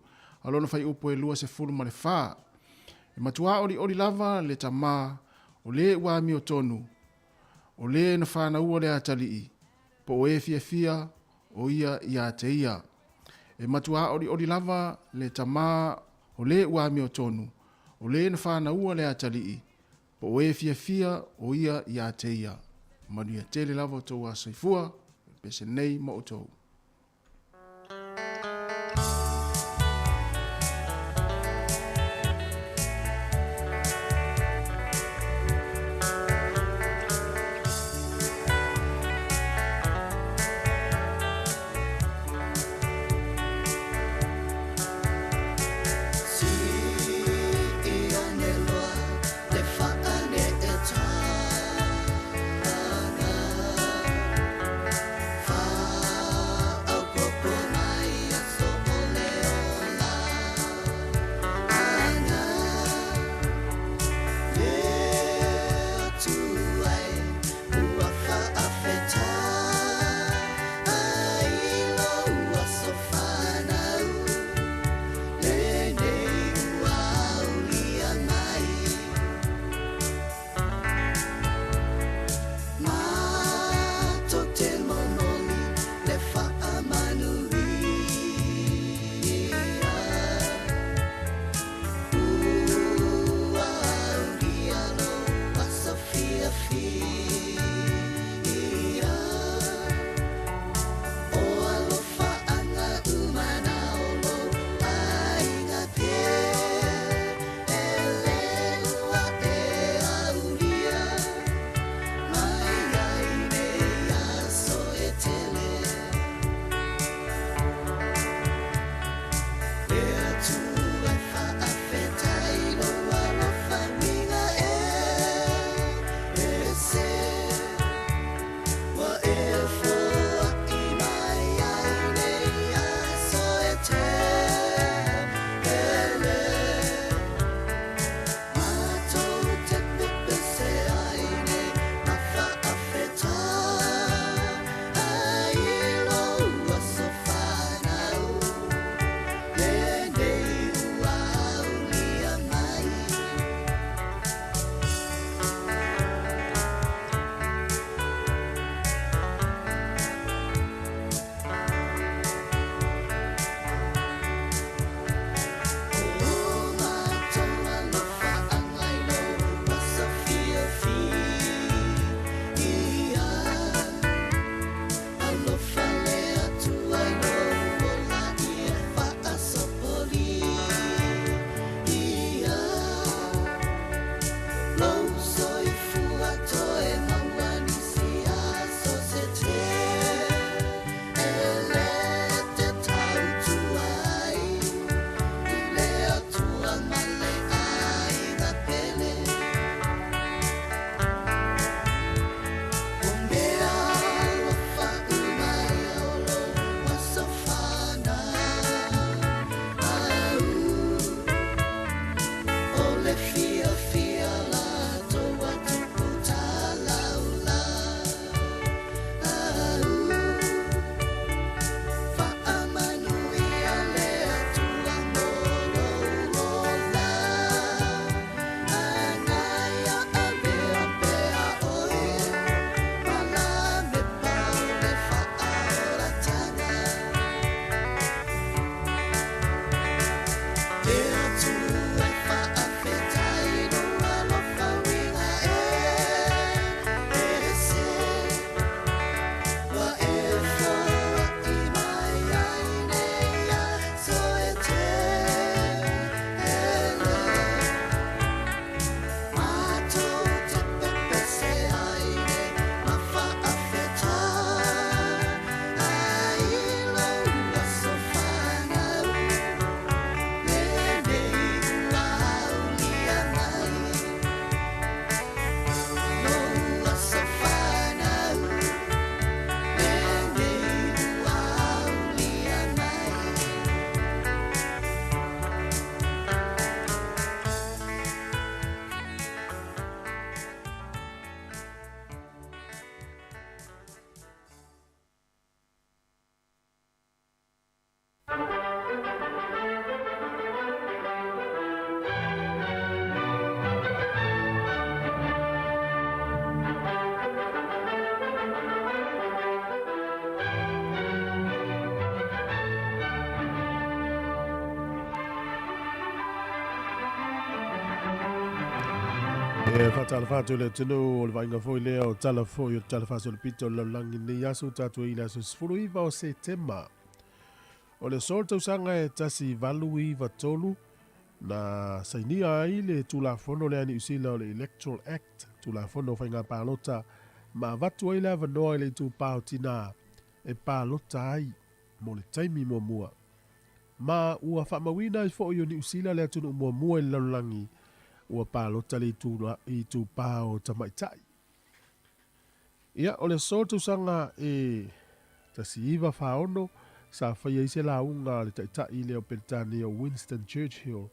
a lona fuaiupu e 24. E matuā olioli lava le tamā o lē ua amiotonu, o lē na fanaua le atalii, po o e fiafia o ia iā te ia. E matuā olioli lava le tamā o lē ua amiotonu, o lē na fanaua le atalii, po o e fiafia o ia iā te ia. Manuia tele lava outou aso soifua, pese nei ma outou. E faatalofa atu i le atunuu o le vaaiga foi lea o tala foi o le Tala Faasolopito o le Lalolagi lenei aso tatou i le aso 19 o Setema. O le aso o le tausaga e 1893 na sainia ai le Tulafono lea a Niu Sila o le Electoral Act, Tulafono o Faiga Palota, ma avatu ai le avanoa i le itupa o tinā e palota ai mo le taimi muamua. Ma ua faamauina ai foi o Niu Sila le atunuu muamua i le lalolagi ua palota le itupa o tamaitai. Ia, o le aso tausaga e 1946 sa faia ai se lauga a le taitai lea o Peretania o Winston Churchill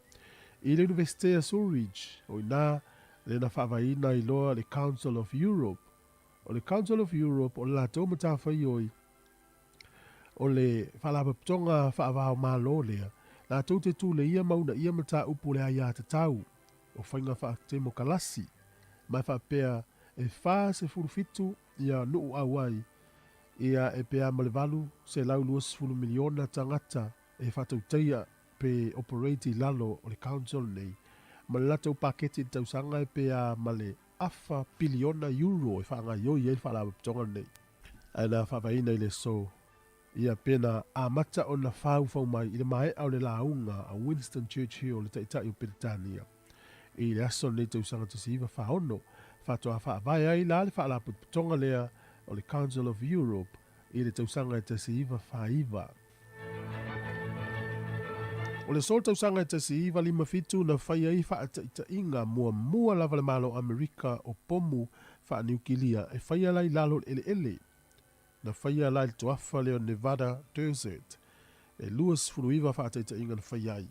i le Iunivesite a Zurich, o i ina lea na faavaeina ai loa le Council of Europe. O le Council of Europe o le latou matafaioi O le Faalapotopotoga Faava-o-Malo lea, latou te tuleia ma uunaia mataupu o le aiatatau o faiga faatemokalasi, ma e faapea e 47 ia nuu auai ia e pe a ma le 820 miliona tagata e faatautaia pe operate i lalo o le Council nei, ma le latou paketi i le tausaga e pe a ma le afa piliona euro e faagaioi ai le Faalapotopotoga lenei. Ae na faavaeina i le aso ia pe na amata ona faufau mai i le maea o le lauga a Winston Churchill le Taitai o Peretania i le aso lenei tausaga 1946, faatoa faavae ai la le Faalapotopotoga lea o le Council of Europe i le tausaga e 1949. O le aso tausaga e 1957 na fai ai faataitaiga muamua lava le Malo o Amerika o pomu faaniukilia e faia la i lalo o le eleele. Na faia la i le toafa lea o Nevada Desert. E 29 faataitaiga na faia ai.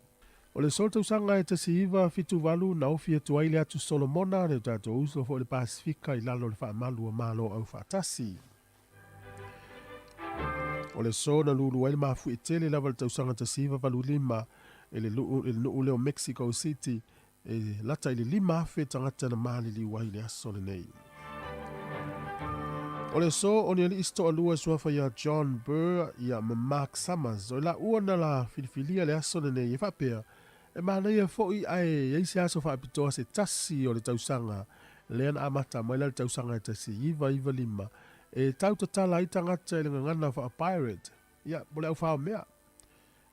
O le aso tausaga e 1978 na ofi atu ai le atu Solomona le o tatou uso foi i le Pasefika i lalo o le faamalu o Malo Aufaatasi. O le aso na lulu ai le mafuie tele lava i le tausaga 1985 i le nuu lea o Mexico City e lata i le 5,000 tagata na maliliu ai i le aso lenei. O le aso o ni alii se toalua e suafa ia John Burr ia ma Mark Summers, o i laua na la filifilia le aso lenei e faapea, e manaia foi ae i ai se aso faapitoa se tasi o le tausaga lea na amata mai la le tausaga e 1995 e tau tatala ai tagata i le gagana faa-pirate, ia, mo le au mea.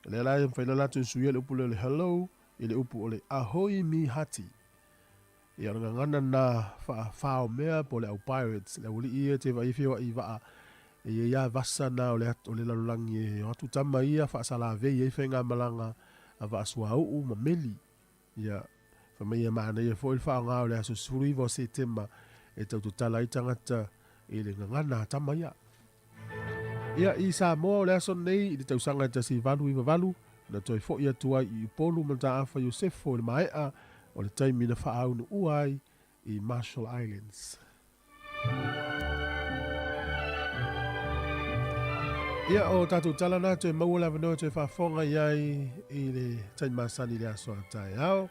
Lea la e mafai ona latou suia le upu lea o le hello i le upu o le ahoi mi hati. Ia o le gagana na faa-fao mea po o le au pirates, le aualii ia e te vaai e feoai i vaa, e i ai lava vasa na o le o le lalolagi e o atu tama ia faasalavei ai faigamalaga a vaa suauu ma meli. Ia, fai mai e manaia foi le faaaoga o le aso 19 o Setema e tau tatala ai tagata i le gagana a tama ia. Ia, i Samoa o le aso lenei i le tausaga e 1898, na toe foi atu ai i Upolu ma Mataafa Iosefo i le maea o le taimi na faaunuua ai i Marshall Islands. Ia, o tātou tala nā, toe maua le avanoa toe faafofoga i ai i le taimi masani i le aso a taeao.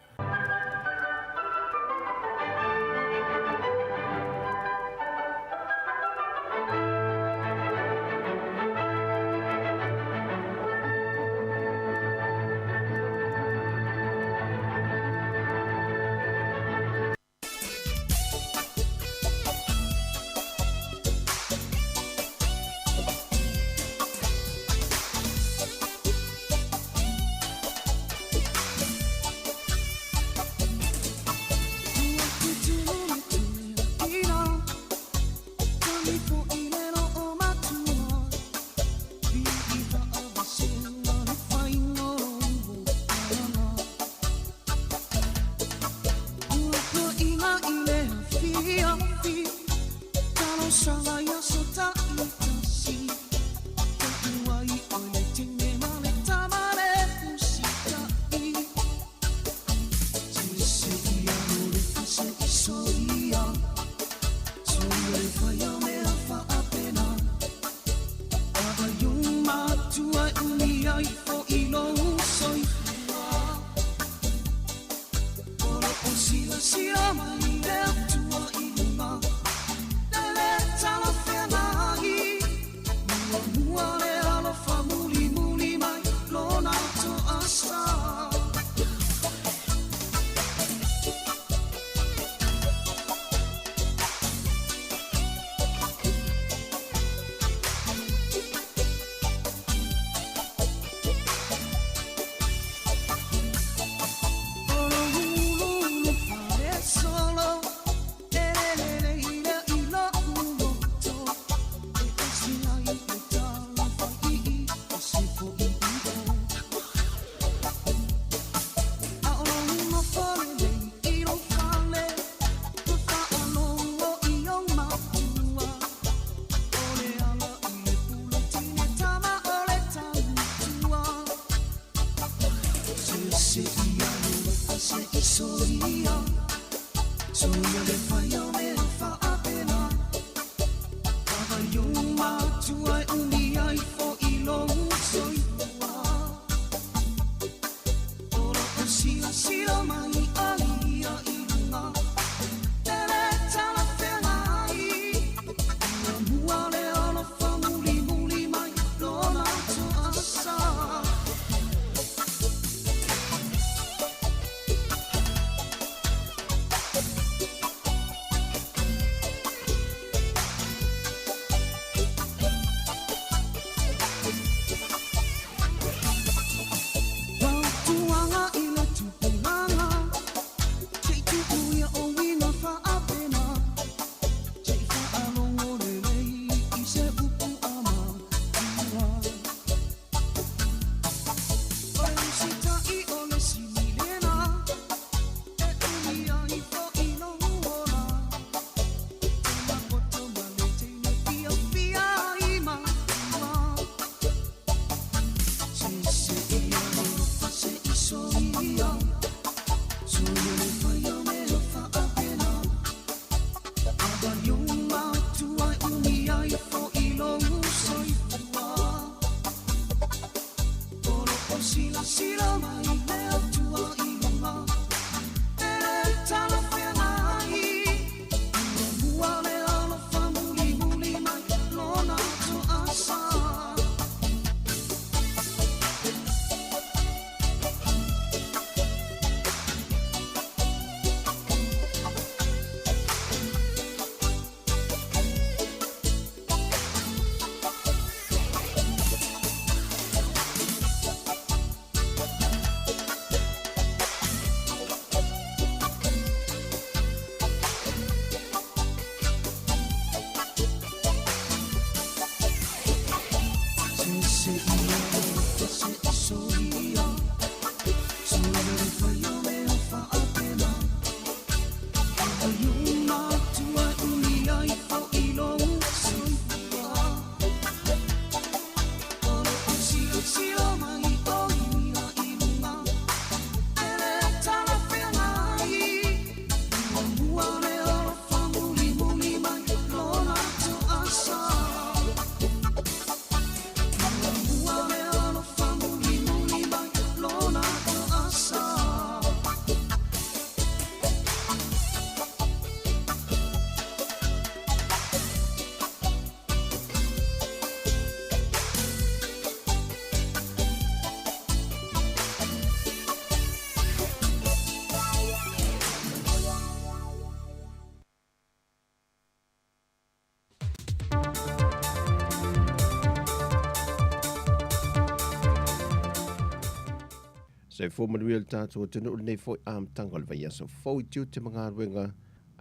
Soifua manuia le tatou atunuu i lenei foi amataga o le vaiaso fou i tiute ma galuega,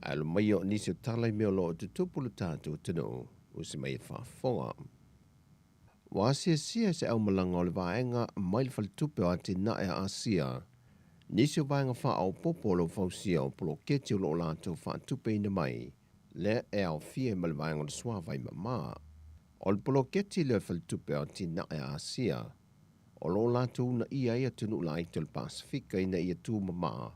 ae alo maia o nisi o tala i mea o lo o tutupu i le tatou atunuu, usi mai e faafofoga. Ua asiasia e se aumalaga o le vaega mai le Faletupe o Atinae a Asia nisi o vaega faaopoopo o lo o fausia o poloketi o lo o latou faatupeina mai, lea e aofia ai ma le vaega o le suavai mama. O le poloketi lea o le Faletupe o Atinae a Asia, o lo o latou uunaia ai atunuu laiti o le Pasefika ina ia tumama,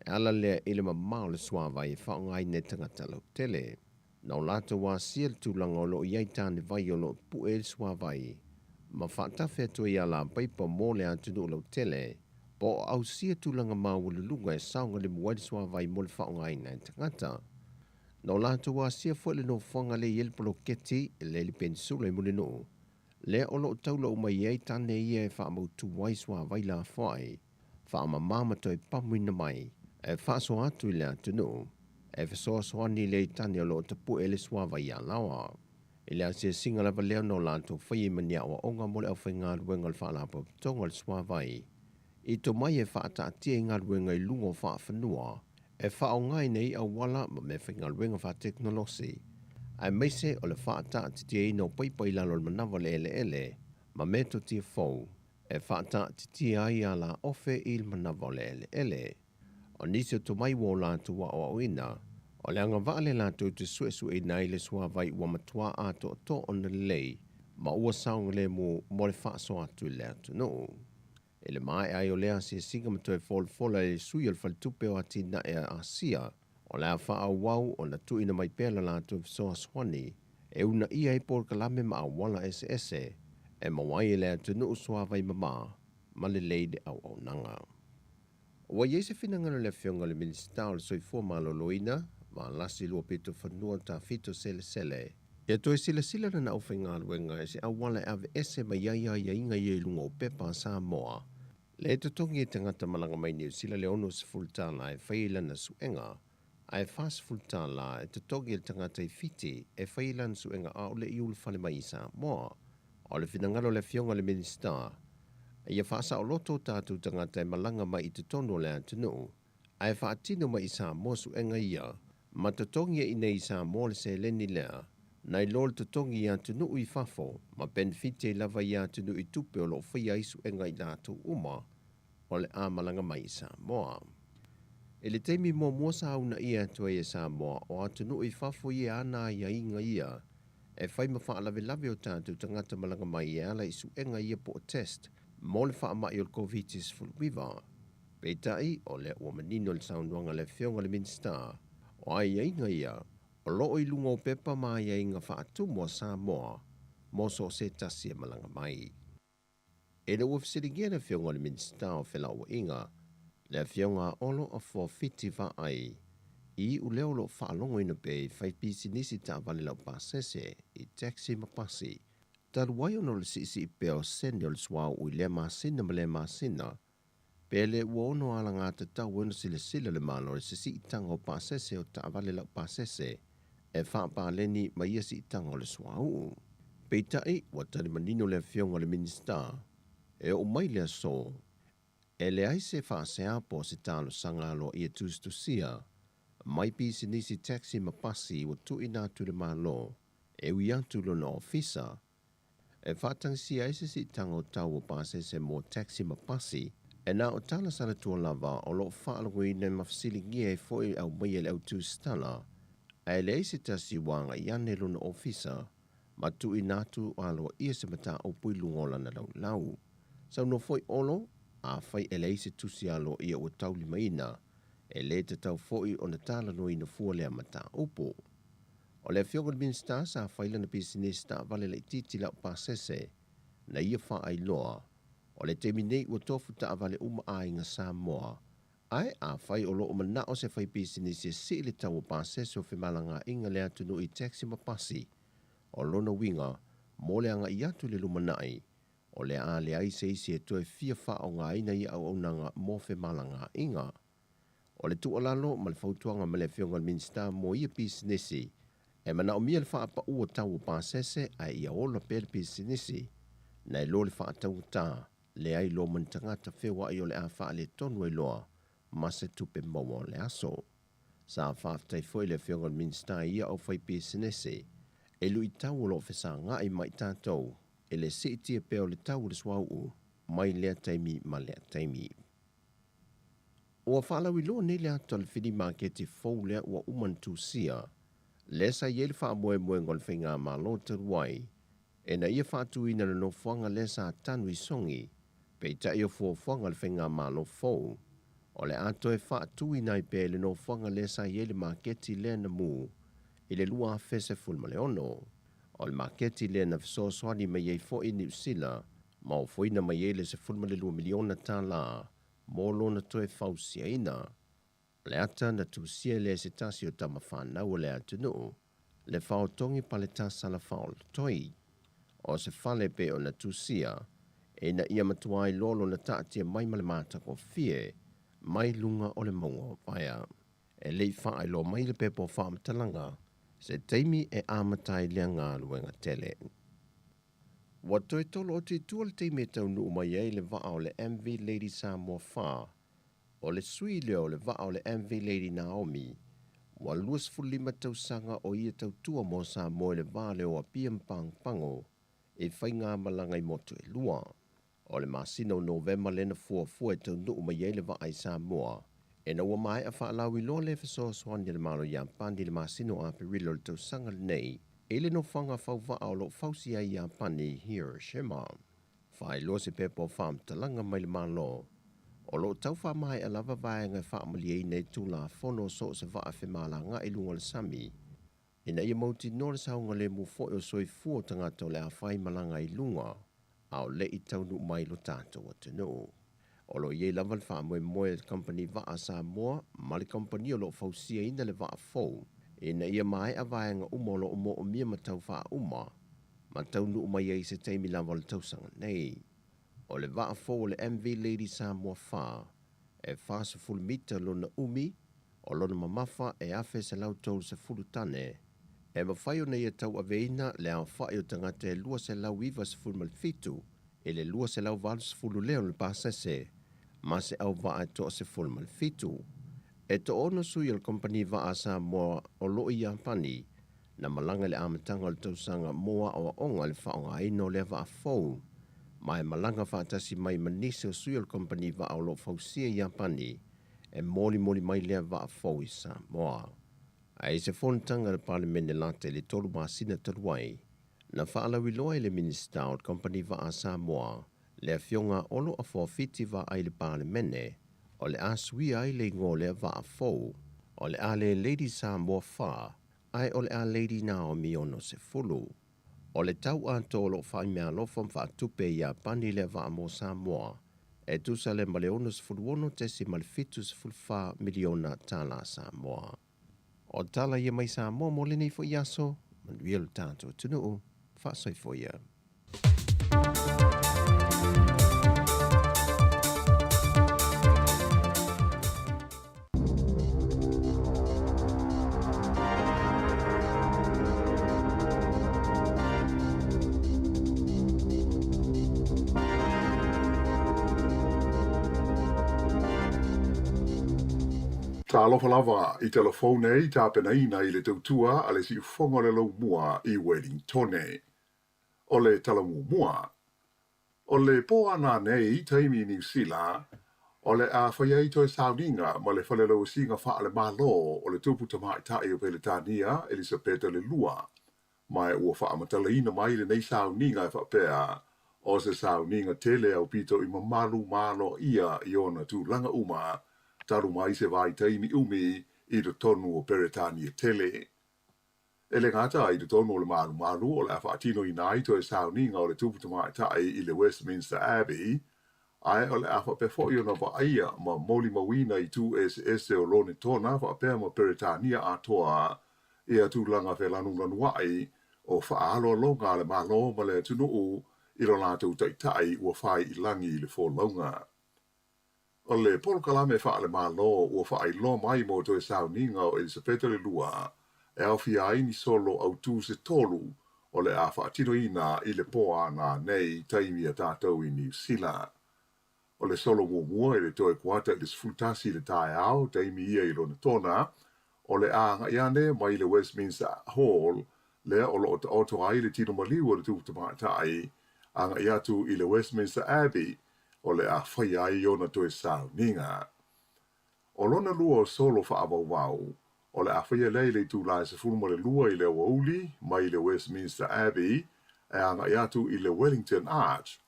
e ala lea i le mama o le suavai e faaaogaina e tagata lautele. Na o latou asia le tulaga o lo o i ai tanevai o lo o pue ai le suavai ma faatafe atu ai alapaipa mo le atunuu lautele, po o ausia tulaga maualuluga e saogalemu ai le suavai mo le faaaogaina e tagata. Na o latou asia foi le nofoaga lea e i ai le poloketi le i le Penisula i Mulinuu, lea o lo o taula uma i ai tane ia e faamautu ai suavai lafoai, faamama ma toe pamuina mai e faasoa atu i le atunuu, e fesoasoani lea i tane o lo o tapue le suavai alaoa. I le asiasiga lava lea na o latou faia i ma ni aoaoga mo le aufaigaluega o le Faalapotopotoga o le Suavai i tomai e faataatia i galuega i luga o faafanua e faaaogaina ai auala ma meafaigaluega faatekonolosi, aemaise o le faataatitiaina o paipa i lalo o le manava o le eleele ma metotia fou e faataatitia ai alaofe i le manava o le eleele. O nisi o tomai ua o latou aoaoina, o le agavaa lea latou te suesueina ai le suavai ua matua atoatoa ona lelei ma ua saogalemu mo le faasoa atu i le atunuu. I le maea ai o lea asiasiga ma toe folafola e le sui o le Faletupe o Atinae a Asia, o le a faaauau ona tuuina mai pea la latou fesoasoani e uunaia ai polokalame ma auala eseese e maua ai e le atunuu suavai mama ma lelei le auaunaga. Ua i ai se finagalo i le Afioga i le Minisita o le Soifua Maloloina, Valasi Luapitofanua Tafito Selesele, ia toe silasila lana aufaigaluega i se auala e aveese mai ai aiaiga ia i luga o pepa a Samoa, lea e totogi e tagata malaga mai Niu Sila le $60 e fai ai lana suega, ae $40 e totogi e le tagata i Fiti e fai ai lana suega a o le i ulufale mai i Samoa. O le finagalo o le Afioga i le Minisita, ia faasaoloto o tatou tagata e malaga mai i totonu o le atunuu, ae faatino mai i Samoa suega ia, ma totogi ai i inei i Samoa le seleni lea, nai lo le totogi i atunuu i fafo, ma penefiti ai lava ia atunuu i tupe o lo o faia ai suega i latou uma o le a malaga mai i Samoa. I le taimi muamua sa uunaia atu ai e Samoa o atunuu i fafo ia ana aiaiga ia e fai ma faalavelave o tatou tagata malaga mai e ala i suega ia po o test mo le faamai o le Koviti-19. Peitai, o lea ua manino le saunoaga a le Afioga i le Minisita, o aiaiga ia o lo o i luga o pepa ma aiaiga faatumu a Samoa mo so o se tasi e malaga mai. Ina ua fesiligia le Afioga i le Minisita o Felauaiga, le Afioga a Olo Afoa Fiti Vaai, i iuleo o lo o faalogoina pea i faipisinisi taavale laupasese i taxi ma pasi, talu ai ona o le siisii pea o sene o le suauu i lea masina ma lea masina, pe le ua ono alagatatau ai ona silasila le Malo i se siitaga o pasese o taavale laupasese e faapaleni ma ia siitaga o le suauu. Peitai, ua tali manino le Afioga i le Minisita, e oo mai le aso, e leai se faasea po o se talosaga aloaia tusitusia mai pisinisi taxi ma pasi ua tuuina atu i le Malo e ui atu i lona ofisa e faatagisia ai se siitaga o tau o pasese mo taxi ma pasi, e na o tala salatua lava o lo o faalogoina ma fesiligia ai foi e aumaia e le au tusitala, ae leai se tasi ua agai ane i lona ofisa ma tuuina atu aloaia se mataupu i luga o lana laulau. Saunoa foi Olo, afai e leai se tusi aloaia ua taulimaina, e le tatau foi ona talanoaina fua lea mataupu. O le Afioga i le Minisita sa fai lana pisinisi taavale laitiiti laupasese na ia faailoa, o le taimi nei ua tofu taavale uma aiga Samoa, ae afai o lo o manao se faipisinisi e sii le tau o pasese o femalagaaiga le atunuu i taxi ma pasi, o lona uiga mo le agai atu i le lumanai, o le a leai se isi e toe fia faaaogaina ia auaunaga mo femalagaaiga. O le tuualalo ma le fautuaga mai le Afioga i le Minisita mo ia pisinisi, e manaomia le faapau o tau o pasese ae ia ola pea le pisinisi, nai lo le faataugata. leai loa ma ni tagata feoai o le a faaletonu ai loa ma se tupe maua o le aso. Sa faafetai foi le Afioga i le Minisita i ia aufaipisinese i luitau o lo o fesagai ma i tatou i le siitia pea o le tau o le suauu mai lea taimi ma lea taimi. Ua faalauiloa nei le ata o le fili maketi fou lea ua uma ona tusia, lea sa i ai le faamoemoega o le Faigamalo talu ai ina ia faatuina le nofoaga lea sa tanu i Sogi, peitai o fuafuaga a le Faigamalo fou, o le a toe faatuina ai pea i le nofoaga lea sa i ai le maketi lea na mu i le 2016. O le maketi lea na fesoasoani mai ai foi Niu Sila ma ofoina mai ai le $12 miliona tala mo lona toe fausiaina. O le ata na tusia lea e se tasi o tama fanau o le atunuu, le Faotogi Paletasala Faolotoi. O se fale pei ona tusia, ina ia matua iloa lona taatia mai ma le matagofie mai luga o le mauga o Vaea. E le i faailoa mai le pepa o faamatalaga se taimi e amata ai lea galuega tele. Ua toe tolo atu i tua le taimi e taunuu mai ai le vaa o le MV Lady Samoa 4. O le sui lea o le vaa o le MV Lady Naomi, ua 25 tausaga o ia tautua mo Samoa i le va lea o Apia ma Pagopago i faigamalaga i motu e lua. O le masina o Novema lea na fuafua e taunuu mai ai le vaa i Samoa, ina ua maea faalauiloa le fesoasoani a le Malo Iapani i le masina o Aperila o le tausaga lenei i le nofoaga fauvaa o lo o fausia ai i Iapani i Hiroshima. Faailoa se pepa o faamatalaga mai le Malo, o lo o tau faamaea lava vaega e faamalieina ai Tulafono o so o se vaa femalagaai i luga o le sami, ina ia mautinoa le saogalemu foi o soifua o tagata o le a fai malaga i luga a o le i taunuu mai i lo tatou atunuu. O lo o i ai lava le faamoemoe a le Kamupani Vaa a Samoa ma le kamupani o lo o fausiaina le vaa fou ina ia maea vaega uma o lo o moomia ma tau faauma ma taunuu mai ai i se taimi lava o le tausaga nei. O le vaa fou o le MV Lady Samoa 4, e 40 mita lona umi, o lona mamafa e 1,130 tane, e mafai ona ia tauaveina le aofai o tagata e 297 i le 280 lea o le pasese ma se auvaa e toa-17. E toaono sui o le Kamupani Vaa a Samoa o lo o i Iapani na malaga i le amataga o le tausaga mo aoaoga i le faaaogaina o lea vaa fou, ma e malaga faatasi mai ma nisi o sui o le kamupani vaa o lo o fausia i Iapani e molimoli mai lea vaa fou i Samoa. Ae i se fonotaga a le Palemene lata i le tolu masina talu ai, na faalauiloa e le Minisita o le Kamupani Vaa a Samoa, le Afioga a Olo Afoafiti Vaai i le Palemene, o le a suia ai le igoa o lea vaa fou, o le a le Lady Samoa 4, ae o le a Lady Naomi 60. O le tau atoa o lo o faaimeaalofa ma faatupe e Iapani lea vaa mo Samoa, e tusa lea ma le $66.74 miliona tala Samoa. O tala ia mai Samoa mo lenei foi aso, manuia lo tatou atunuu, faasoifua ia. Talofa lava i tala fou nei tapenaina i le tautua a le siufofoga o le Laumua i Wellingtone. O le tala muamua, O le pō ana nei taimi i Niu Sila, o le a fai ai toe sauniga ma le falelauasiga faale-Malo o le Tupu Tamaitai o Peretania, Elisapeta le Lua. Ma ua faamatalaina mai lenei sauniga e faapea, o se sauniga tele aupito i mamalu ma aloaia i ona tulaga uma, talu mai se vaitaimi umi i totonu o Peretania tele. E le gata i totonu o le malumalu o le a faatinoina ai toe sauniga o le Tupu Tamaitai i le Westminster Abbey, ae o le a faapea foi ona vaaia ma molimauina i itu eseese o Lonetona faapea ma Peretania atoa ia tulaga felanulanuai o faaaloaloga a le Malo ma le atunuu i lo latou taitai ua fai i lagi i le folauga. O le polokalame faale-Malo ua faailoa mai mo toe sauniga o Elisapeta le Lua e aofia ai ni solo autū se tolu o le a faatinoina i le pō ana nei taimi a tātou i Niu Sila. O le solo muamua i le toe kuata i le 11 i le taeao, taimi ia i Lonetona, o le a agai ane mai le Westminster Hall lea o lo o taoto ai le tino maliu o le Tupu Tamaitai, agai atu i le Westminster Abbey o le a faia ai ona toe sauniga. O lona lua o solo faavauvau, o le a faia lea i le itula e 12 i le aoauli mai le Westminster Abbey e agai atu i le Wellington Arch.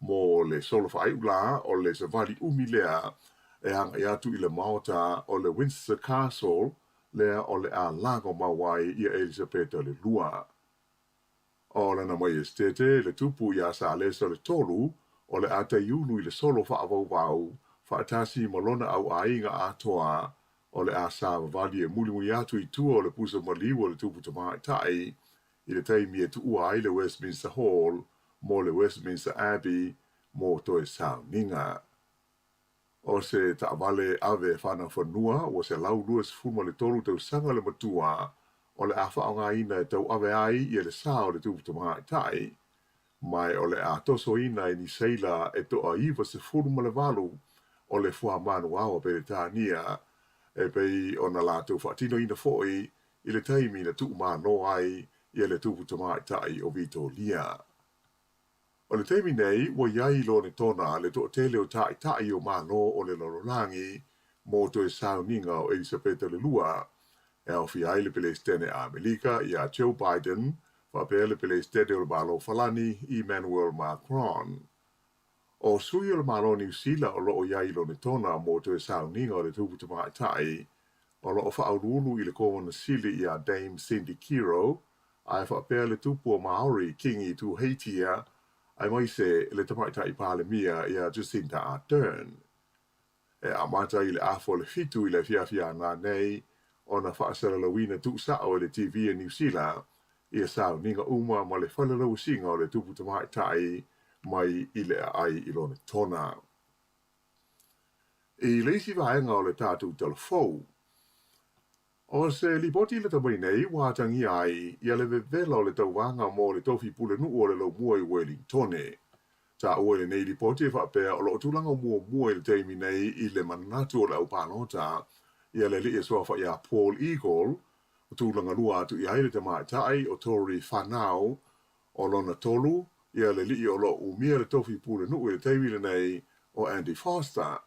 Mo le solo faaiu la, o le savali umi lea e agai atu i le maota o le Windsor Castle lea o le a lagomau ai ia Elisapeta le Lua. O lana Maiestete, le Tupu iā Salesa le Tolu, o le a taiulu i le solo faavauvau faatasi ma lona au aiga atoa, o le a savavali e mulimuli atu i tua o le pusa maliu o le Tupu Tamaitai i le taimi e tuua ai le Westminster Hall mo le Westminster Abbey mo toe sauniga. O se taavale ave fanaufanua ua 123 tausaga le matua o le a faaaogaina e tauave ai ia le sa o le Tupu Tamaitai, ma o le a tosoina e ni seila e toa 98 o le fuamanuao a Peretania, e pei ona latou faatinoina foi i le taimi na tuumalo ai ia le Tupu Tamaitai o Vitolia. O le taimi nei, ua i ai i Lonetona le toatele o taitai o Malo o le lalolagi mo toe sauniga o Elisapeta le Lua, e aofia ai le Peresetene Amerika iā Joe Biden faapea le Peresetene o le Malo Falani Emmanuel Macron. O sui o le Malo Niu Sila o lo o i ai i Lonetona mo toe sauniga o le Tupu Tamaitai, o lo o faauluulu i le Kovana Sili iā Dame Cindy Kiro, ae faapea le Tupu o Maori Kingi Tuheitia, aemaise le Tamaitai Palemia iā Jacinda Ardern. E amata i le afa o le 7 i le afiafi ana nei ona faasalalauina tuusao e le TV a Niu Sila ia sauniga uma ma le falelauasiga o le Tupu Tamaitai mai i le aai i Lonetona. I le isi vaega o le tatou tala fou, o se lipoti lata mai nei ua atagia ai ia le vevela o le tauvaga mo le tofi pulenuu o le Laumua i Welingtone. Taua i lenei lipoti e faapea o lo o tulaga muamua i le taimi nei i le manatu o le aupalota ia le alii e suafa iā Paul Eagle, o tulaga lua atu i ai le tamaitai o Tory Whanau, o lona tolu ia le alii o lo o umia le tofi pulenuu i le taimi lenei o Andy Foster.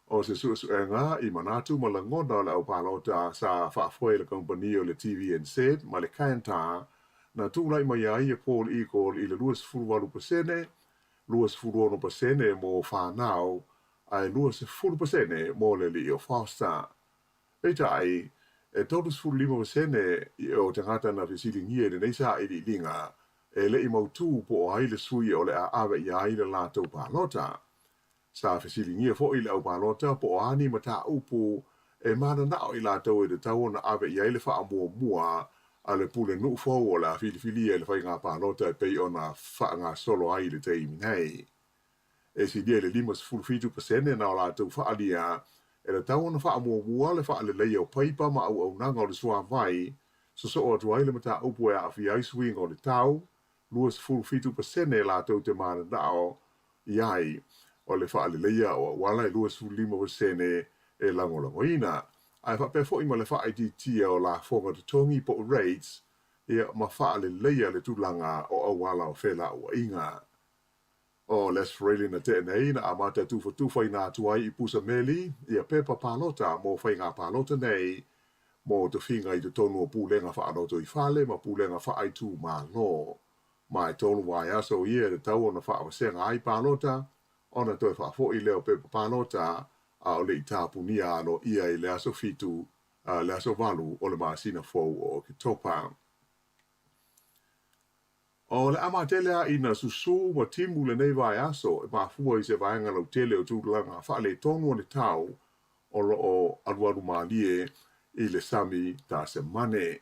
O se suesuega i manatu ma lagona o le aupalota sa faafoe e le kamupani o le TVNZ ma le Kantar, na tulai mai ai ia Paul Eagle i le 28%, 26% mo Whanau, ae 20% mo le alii o Foster. Peitai, e 35% o tagata na fesiligia i lenei sailiiliga e le i mautū po o ai le sui o le a ave i ai le latou palota. Sa fesiligia foi le aupalota po o a ni mataupu e mananao i latou e tatau ona ave i ai le faamuamua a le pulenuu fou o le a filifilia i le faiga palota e pei ona faagasolo ai i le taimi nei. E silia i le 57% na o latou faaalia e tatau ona faamuamua le faaleleia o paipa ma auaunaga o le suavai, sosoo atu ai le mataupu e aafia ai suiga o le tau, 27% latou te mananao i ai o le faaleleia o auala e 25% e lagolagoina, ae faapea foi ma le faaitiitia o lafoga totogi po o rates, ia ma faaleleia le tulaga o auala o felauaiga. O Les Fraley na tea nei na amata tufatufaina atu ai i pusa meli ia pepa palota mo faiga palota nei mo tofiga i totonu o pulega faalotoifale ma pulega faaitumalo. Ma e tolu vaiaso ia e tatau ona faavasega ai palota, ona toe faafoi lea o pepa palota a o le i tapunia aloaia i le aso 7, le aso 8 o le masina fou o Oketopa. O le amatele a ina susū ma timu lenei vaiaso e mafua i se vaega lautele o tulaga faaletonu o le tau o lo o alualu malie i le sami Tasemane.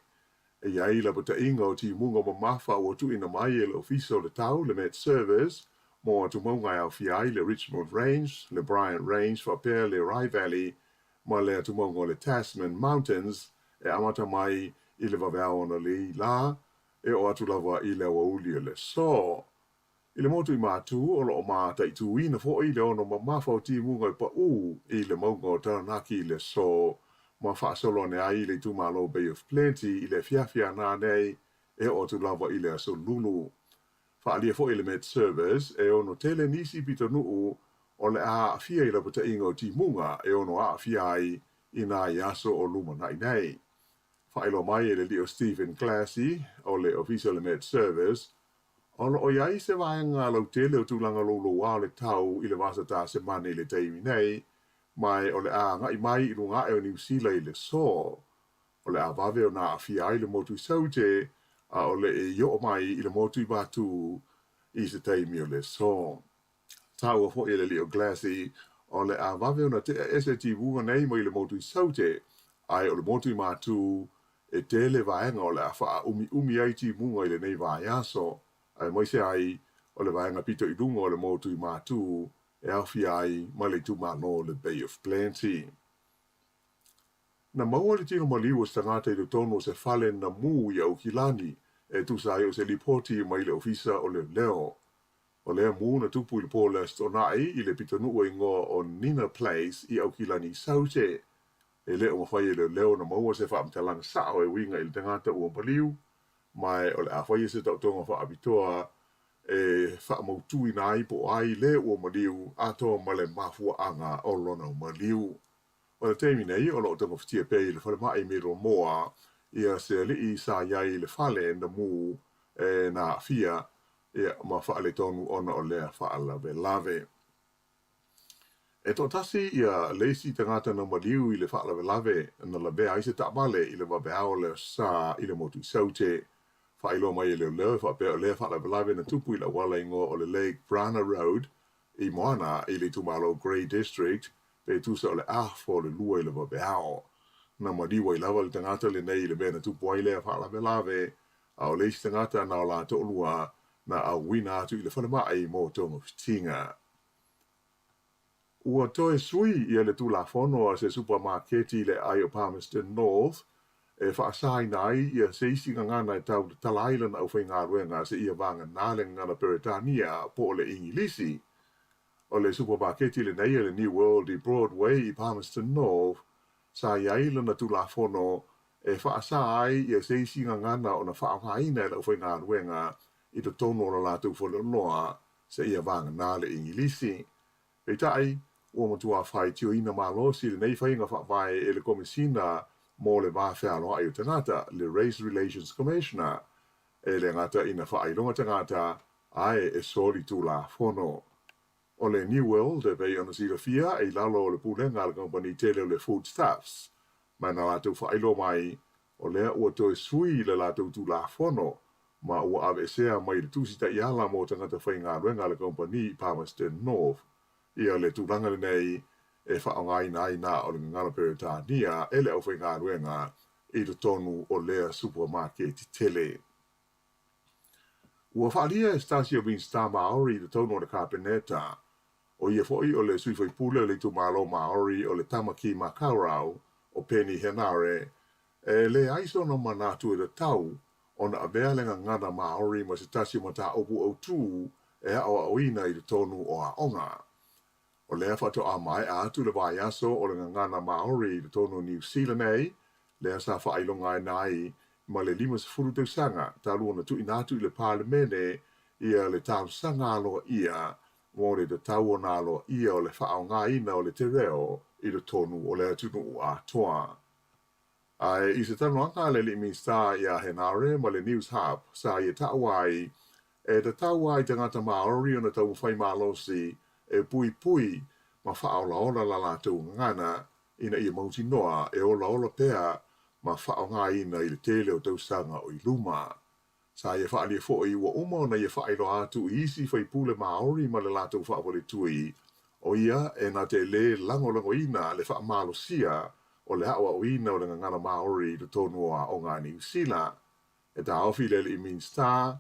E i ai lapataiga o timuga mamafa ua tuuina mai e le Ofisa o le Tau, le Met Service, mo atumauga e aofia ai le Richmond Range, le Bryant Range faapea le Rai Valley ma le atumauga o le Tasman Mountains e amata mai i le vaveao analeila e oo atu lava i le aoauli o le aso. I le motu i Matu, o lo o mataituina foi le ono mamafa o timuga e paʻū i le mauga o Taranaki i le aso ma faasolo ane ai i le itumalo Bay of Plenty i le afiafi a nanei e oo atu lava i le aso Lulu. Faaalia foi e le Met Service e ono tele nisi pitonuu o le a aafia i lapataiga o timuga e ono aafia ai i nai aso o lumanai nei. Faailoa mai e le alii o Stephen Glassey o le Ofisa o le Met Service, O lo o i ai se vaega lautele o tulaga louloua o le tau i le Vasa Tasemane i le taimi nei, ma o le a agai mai i luga ae o Niu Sila i le aso. O le a vave ona aafia ai le motu i Saute, a o le i oo mai i le motu i Matu i se taimi o le aso. Taua foi e le alii o Glassey, o le a vave ona tea ese timuga nei mai le motu i Saute, ae o le motu i Matu, e tele vaega o le a faaumiumi ai timuga i lenei vaiaso, aemaise ai o le vaega pito i luga o le motu i Matu e aofia ai ma le itumalo o le Bay of Plenty. Na maua le tino maliu o se tagata i totonu o se fale na mū i Aukilani e tusa ai o se lipoti mai le Ofisa o Leoleo. O lea mū na tupu i le po o le Aso Toonai i le pitonuu e igoa o Nina Place i Aukilani i Saute. E le o mafai e leoleo ona maua se faamatalaga sao e uiga i le tagata ua maliu, ma o le a faia se taotoga faapitoa e faamautuina ai po o ai le ua maliu atoa ma le mafuaaga o lona maliu. O le taimi nei, o lo o togafitia pea i le falemai i Middlemore ia se alii sa i ai i le fale na mū e na aafia ia ma faaletonu ona o lea faalavelave. E toatasi ia le isi tagata na maliu i le faalavelave na lavea ai se taavale i le vaveao o le Aso Sa i le motu i Saute. Faailoa mai e leoleo e faapea o lea faalavelave na tupu i le auala igoa o le Lake Brana Road i Moana i le itumalo Grey District pe tusa o le afa o le 2 i le vaveao. Na maliu ai lava le tagata lenei i le mea na tupu ai lea faalavelave, a o le isi tagata na o la toalua na auina atu i le falemai mo togafitiga. Ua toe sui ia le tulafono a se supamaketi i le aai o Palmerston North e faasaina ai ia se isi gagana e tau tatala ai lana aufaigaluega seia vagana le gagana Peretania po o le Igilisi. O le supamaketi lenei a le New World i Broadway i Palmerston North sa i ai lana tulafono e faasa ai ia se isi gagana ona faaaogaina e le aufaigaluega i totonu o la latou faleoloa seia vagana le Igilisi. Peitai, ua matua faitioina malosi lenei faiga faavae e le Komesina mo le Va Fealoai o Tagata, le Race Relations Commissioner, e le gata ina faailoga tagata ae e soli tulafono. O le New World e pei ona silafia e i lalo o le pulega a le kamupani tele o le Foodstuffs, ma na latou faailoa mai o lea ua toe sui le latou tulafono ma ua aveesea mai le tusi taiala mo tagata faigaluega a le kamupani i Palmerston North ia le tulaga lenei e faaaogaina ai na o le gagana Peretania e le aufaigaluega i totonu o lea supamaketi tele. Ua faaalia e se tasi o Minisita Māori i totonu o le Kapeneta, o ia foi o le sui faipule o le itumalo Māori o le Tamaki Makaurau, o Peeni Henare, e leai sona manatu e tatau ona avea le gagana Māori ma se tasi o mataupu autū e aoaoina i totonu o aoga. O lea faatoa maea atu le vaiaso o le gagana Māori i totonu o Niu Sila nei, lea sa faailogaina ai ma le 50 tausaga talu ona tuuina atu i le Palemene ia le talosaga aloaia mo le tatau ona aloaia o le faaaogaina o le te reo i totonu o le atunuu atoa. Ae i se talanoaga a le alii Minisita iā Henare ma le News Hub sa ia taua ai, e tatau ai tagata Māori ona taumafai malosi e puipui ma faaolaola la latou gagana ina ia mautinoa e olaola pea ma faaaogaina i le tele o tausaga o i luma. Sa ia faaalia foi ua uma ona ia faailoa atu i isi faipule Māori ma le latou faafaletui, o ia e na te lē lagolagoina le faamalosia o le aoaoina o le gagana Māori i totonu o aoga a Niu Sila. E taofi le alii Minisita,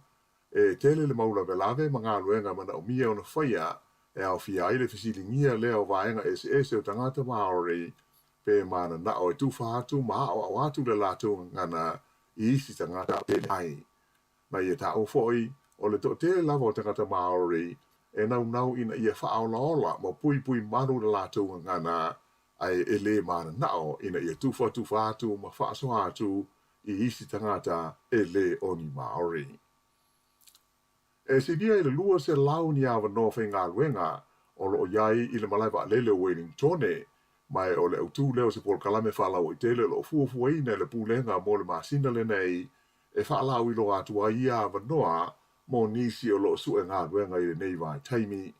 e tele le mau lavelave ma galuega e manaomia ona faia e aofia ai le fesiligia lea o vaega eseese o tagata Māori pe mananao e tufa atu ma aoao atu le latou gagana i isi tagata pe leai. Na ia taua foi, o le toatele lava o tagata Māori e naunau ina ia faaolaola ma puipui malu le latou gagana ae e lē mananao ina ia tufatufa atu ma faasoa atu i isi tagata e lē o ni Māori. E silia i le 200 ni avanoa faigaluega o lo o i ai i le malae vaalele o Welingtone, ma e o le autū lea o se polokalame faalauaitele o lo o fuafuaina e le Pulega mo le masina lenei e faalauiloa atu ai ia avanoa mo nisi o lo o sue galuega i lenei vaitaimi.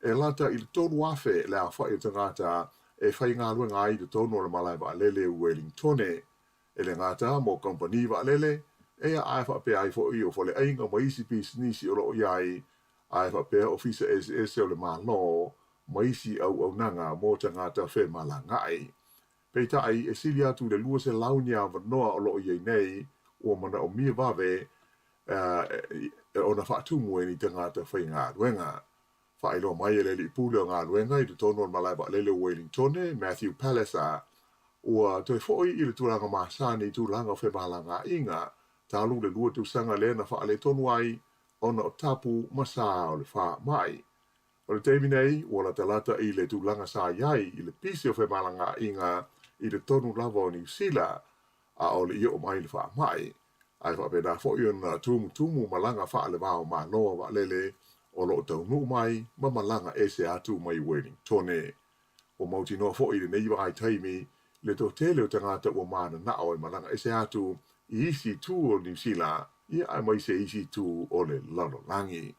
E lata i le 3,000 le aofai o tagata e faigaluega ai i totonu o le malae vaalele o Welingtone, E le gata mo kamupani vaalele, ea ae faapea ai foi o faleaiga ma isi pisinisi o lo o i ai, ae faapea ofisa eseese o le Malo ma isi auaunaga mo tagata femalagaai. Peitai, e sili atu i le 200 ni avanoa o lo o i ai nei ua manaomia vave ona faatumu e ni tagata faigaluega. Faailoa mai e le Alii Pule o Galuega i totonu o le malae vaalele o Welingtone, Matthew Palliser, ua toe foi i le tulaga masani i tulaga o femalagaaiga talu le lua tausaga lea na faaletonu ai ona o tapu ma sa o le faamai. O le taimi nei, ua latalata i le tulaga sa i ai i le pisi o femalagaaiga i totonu lava o Niu Sila, a o le i oo mai le faamai, ae faapena foi ona tumutumu malaga faale-va-o-Malo a vaalele o lo o taunuu mai ma malaga ese atu mai Welingtone. Ua mautinoa foi i lenei vaitaimi le toatele o tagata ua mananao e malaga ese atu i isi itu o Niu Sila, ia aemaise isi itu o le lalolagi.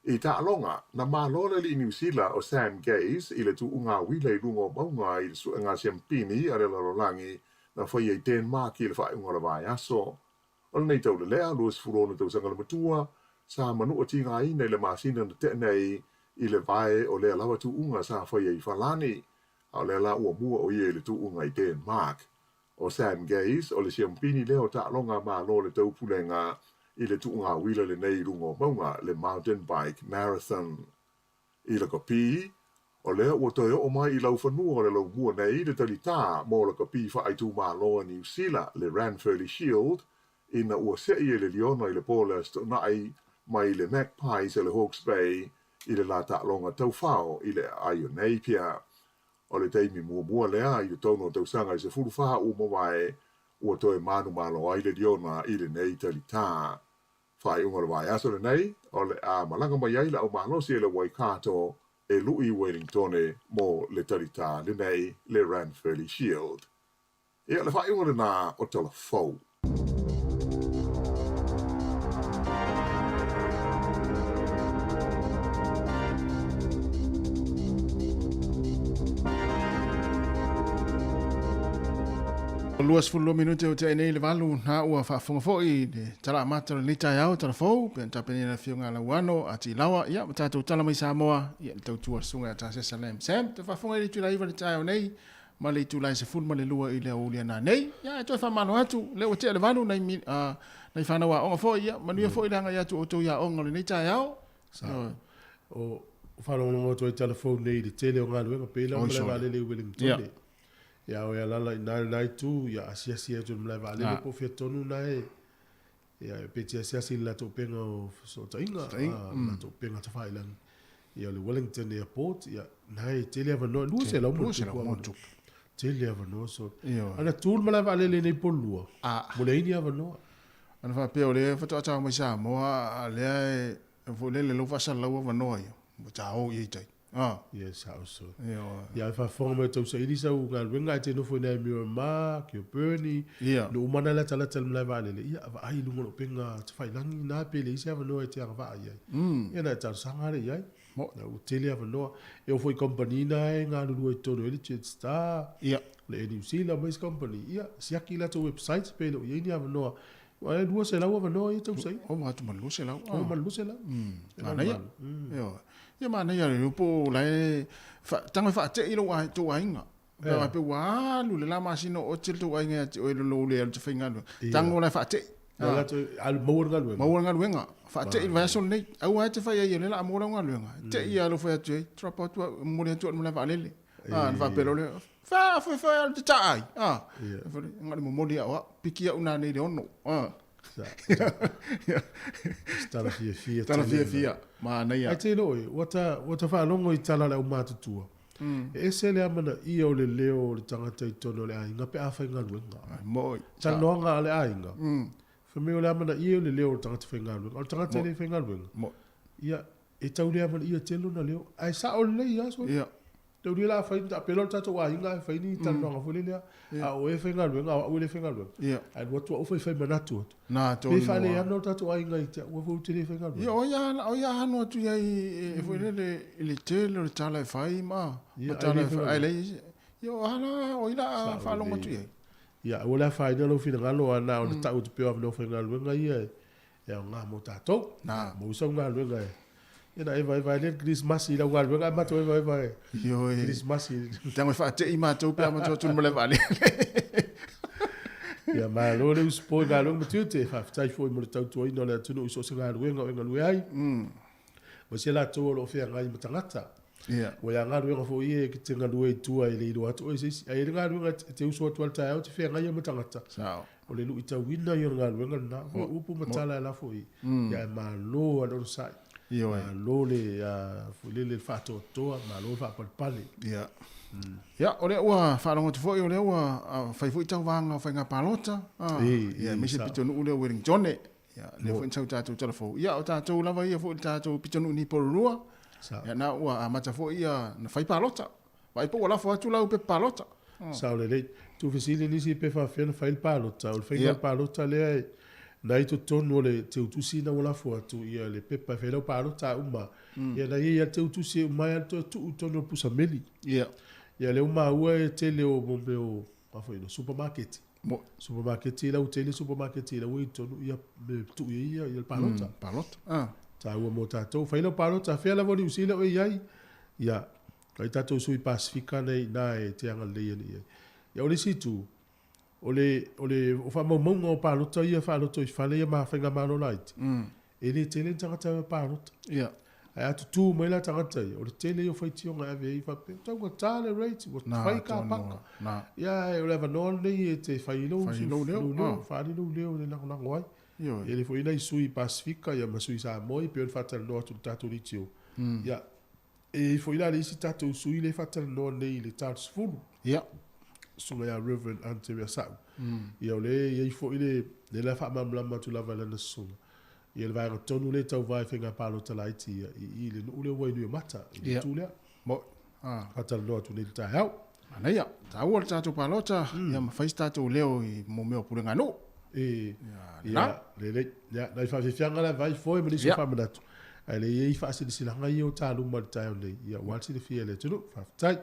I taaloga, na malo le alii Niu Sila o Sam Gaze i le tuuga uila i luga o mauga i le suega siampini a le lalolagi na faia i Denmark i le faaiuga o le vaiaso. O lenei taulelea, 26 tausaga le matua, sa manua tigaina i le masina na tea nei i le vae o lea lava tuuga sa faia i Falani, a o lea la ua mua o ia i le tuuga i Denmark. ʻO Sam Gaze, o le siampini lea o taaloga a Malo o le Taupulega i le tuuga uila lenei i luga o mauga, le Mountain Bike Marathon. I lakapi, o lea ua toe oo mai i laufanua o le laumua nei le talitā mo lakapi faaitumalo a Niu Sila, le Ranfurly Shield, ina ua seʻi e le Liona i le po o le Aso Toonai mai le Magpies a le Hawke's Bay i le lā taaloga taufao i le aai o Napier. O le taimi muamua lea i totonu o tausaga e 14 ua mavae, ua toe manumalo ai le Liona i lenei talitā. Faaiuga o le vaiaso lenei, o le a malaga mai ai le aumalosi e le Waikato e lui i Welingtone mo le talitā lenei, le Ranfurly Shield. Ia, le faaiuga lenā o Tala Fou. 22 minute o tea nei le valu na ua faafofoga foi i le tala amata o lenei taeao tala fou pe tapenaina le afioga a Lauano a Tilawa ia ma tatou tala mai Samoa ia le tautua susuga ia Tasesa Lam Sam te faafofoga i le itula 9 le taeao nei ma le itula e 12 i le aoauli a nanei. Ia, e toe faamalo atu, lea ua tea le valu, nai, nai fanau aoga foi, ia, manuia foi le agai atu o outou i aoga o lenei taeao. Sa. O faalogologo atu ai tala fou nei i le tele o galuega, pei la o malae vaalele i Wellington. Ia, o e alala i na lena itu, ia asiasi atu i le malae vaalele po o fea tonu na e, ia, pe te asiasi i le latou upega o fesootaiga, le latou upega tafailagi. Ia, o le Wellington Airport, ia, na e tele avanoa, 200 ma ono tupu avanoa. Tele avanoa, so. Ana tu le malae vaalele nei po o le lua, ua leai ni avanoa. Ana faapea o lea faatoa tau mai Samoa, a lea e foi lele lou faasalalau avanoa ia, ua ta o i ai tai. Ah. Ia sao so. Ia e faafofoga mai o tausaili sau galuega ae te nofo i nai Miramar, Kilbirnie, Ia. Nuu uma na latalata i le malae vaalele, ia vaai i luga o le upega tafailangi na pe leai se avanoa e te agavaa i ai. Ia na e talosaga lea i ai. Na ua tele avanoa. E oo foi i kamupani na e galulue i totonu ai le Jetstar, le Air New Zealand ma isi kamupani, ia siaki i latou websites pe le o i ai ni avanoa. Aua e 200 avanoa ia tausaili. Ova atu ma le 200. Ova ma le 200. Manaia. Ioe. Ia manaia le po o la e tago e faatei lou tou aiga. Pe a pe ua alu le la masina o ote le tou aiga ia te oe lou le alu te faigaluega. Tago la e faatei. Alu maua le galuega. Maua le galuega. Faatei le vaiaso lenei. Aua e te fai ai o lea o le a maua lau galuega. Tei lava lou fai atu ai, drop atu au, momoli atu au i le malae vaalele. Ona faapea loa lea, Faa, foi foi alu te taa ai. Fai, na o le momoli au au, piki au nanei i le 6. Se tala fiafia. Tala fiafia, manaia. Ae te iloa oe, ua ta, ua ta faalogo i tala a le aumatutua, e ese le amanaia o le leo o le tagata i totonu o le aiga pe a faigaluega. Moʻi. Talanoaga a le aiga, fai mai o le amanaia o le leo o le tagata faigaluega. O le tagata e le faigaluega, ia, e tau le amanaia tele lona leo, ae sao lelei lava sole. Ia. Tau le la fai ta pelo tatou aiga ae fai ni talanoaga foi lele a o oe e faigaluega a o au e le faigaluega. Ia. Ae alu atu au fai fai manatu atu. Na Pe tonu faaleano le tatou aiga i te au ua foi ou te le faigaluega. Ia o ia o ia ano atu i ai e foi lele i le tele o le tala e fai ma Ia, ma tala ae e le fai ae leai ia o ala o ila Sao faalogo lelei. atu i ai. Ia, ua le afaina lou finagalo a na o le tau atu pea o avanoa faigaluega ia e e aoga mo tatou. Na. Maua sau galuega e Ia na evaeva ai lea le Kerisimasi i lau galuega ae matou evaeva e Ioe. Kerisimasi. Tago e faatei matou pe a matou atu i le malae vaalele. Ia malo le usupo i galuega ma tiute, faafetai foi mo le tautuaina o le atunuu i so o se galuega o e galue ai. Aemaise latou o lo o feagai ma tagata. Ia. Ua ia galuega foi ia e te galue i tua e le iloa atu oe e se isi. Ae i ai le galuega e te usu atu lava i le taeao e te feagai ai ma tagata. Sao. O le luitauina ia o le galuega lena. Foi upu ma tala e lafo i. Ia ae malo lava le onosai. Ioe. Malo le foi lele le faatoatoa, malo le faapalepale. Ia. Ia, o lea ua faalogo atu foi, o lea ua fai foi tauvaga o faiga palota. Ia, aemaise le pitonuu lea o Wellingtone. Ia, lea foi na sau tatou tala fou. Ia, o tatou lava ia foi le tatou pitonuu ni Porirua. Ia, na ua amata foi ia na fai palota. Vaai po ua lafo atu lau pepa palota. Sao lelei. Tuufesili nisi pe faafefea ona fai le palota. O le faiga o le palota lea e na i totonu o le teutusi ina ua lafo atu ia le pepa e fai ai lau palota a uma. Ia na i ai lava le teutusi e uma ai lava le toe tuu i totonu o le pusa meli. Ia. Ia lea ua maua e tele o mo mea o a foi no supamaketi. Supamaketi la ua tele supamaketi la ua i totonu ia me tuu i ai ia le palota. Palota. Ah. Taua mo tatou. Fai lau palota fea lava o Niu Sila o e i ai. Ia Nai tatou sui Pasefika nei ina e te agalelei ane i ai. Ia o le isi itu, o le, o le o faamaumauga o palota ia faaloto i fale ia ma faigamalo laiti, e le tele ni tagata e palota. Ia. Ae a tutū mai la tagata ia, o le tele ia o faitioga e ave ai faapea, ua taugata le rate, ua Na, fai ka tonu, paka. na. Ia ae o le avanoa lenei e te fai ai lou, Fai lou leo, lou leo, ah. faaali lou leo e lagolago ai. Ioe. E le foi nai sui Pasefika ia ma sui Samoa ia pei ona faatalanoa atu i le tatou leitio. Ia, E i ai foi la le isi tatou sui lea e faatalanoa nei i le ta o le 10. Ia. Susuga ia Reverend Ante Reasau. Ia o lea e i ai foi le, lea la faamalamalama atu lava e lana susuga, ia le vaega tonu lea e tauva ai faiga palota laiti ia i i le nuu lea o Wainuiomata, i le itu lea. Mo, a. Faatalanoa atu nei i le taeao. Manaia, taua le tatou palota, ia ma fai se tatou leo i mo mea o pulega nuu. E, Ia, ia, lelei. Ia, nai faafiafiaga la vai foe ma nisi o faamanatu. Ae le i ai faasilasilaga ia o taluma i le taeao nei, ia aua le silafia e le atunuu. Faafetai.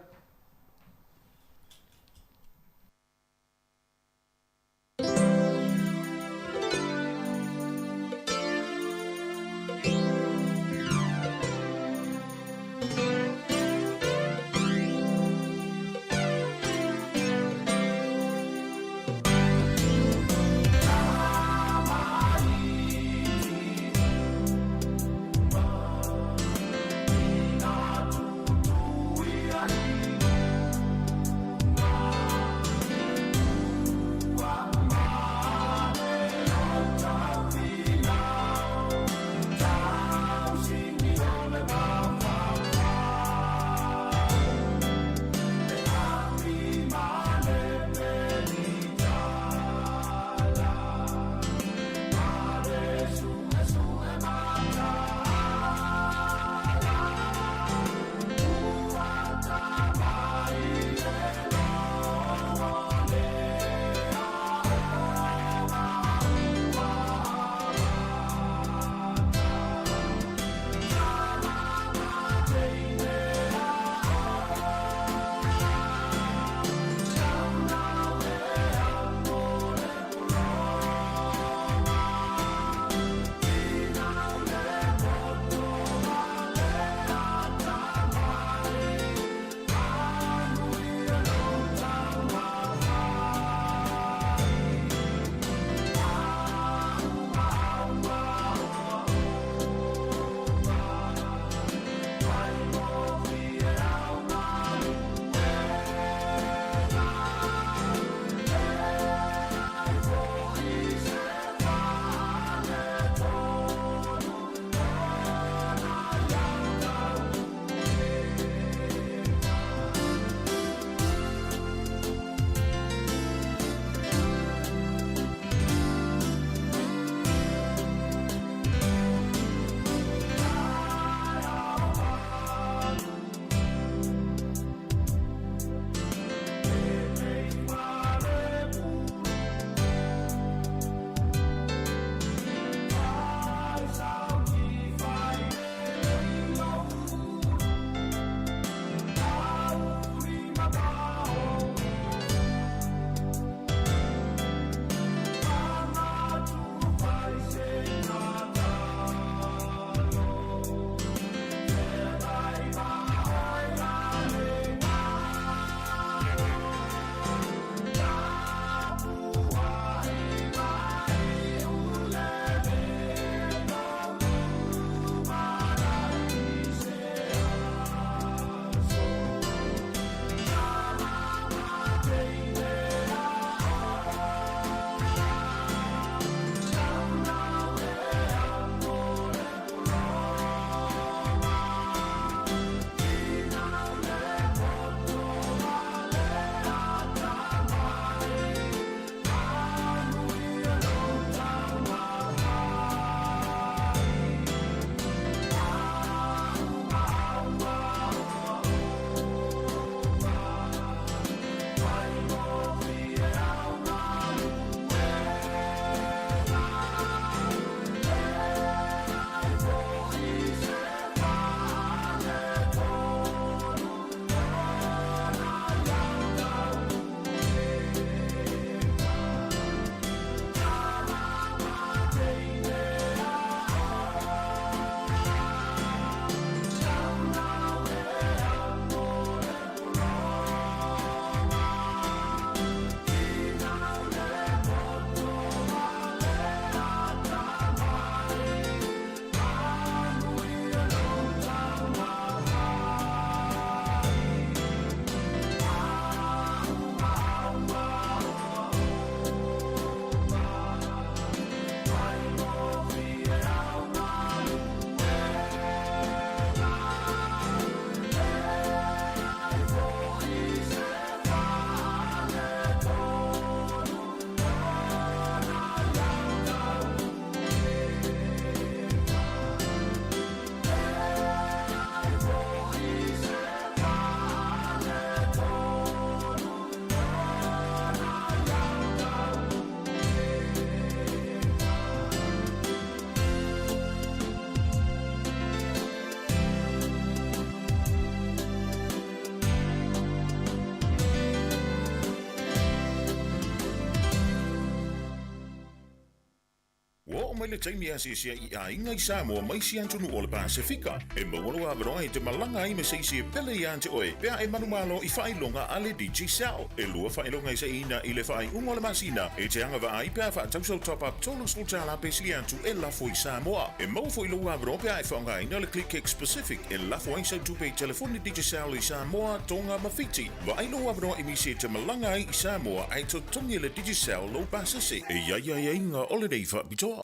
mai le taimi e asiasi ai i aiga i Samoa ma isi atunuu o le Pasefika. E maua lou avanoa e te malaga ai ma se isi e pele ia te oe pe a e manumalo i faailoga a le Digicel. E lua faailoga e saiina i le faaiuga o le masina e te agavaa ai pe a faatau sau top-up $30 pe sili atu e lafo i Samoa. E maua foi lou avanoa pe a e faaaogaina le ClickX Pacific e lafo ai sau tupe i telefoni Digicel i Samoa, Tonga ma Fiti. Vaai lou avanoa e misi e te malaga ai i Samoa ae totogi e le Digicel lou pasese. E i ai aiaiga o lenei faapitoa.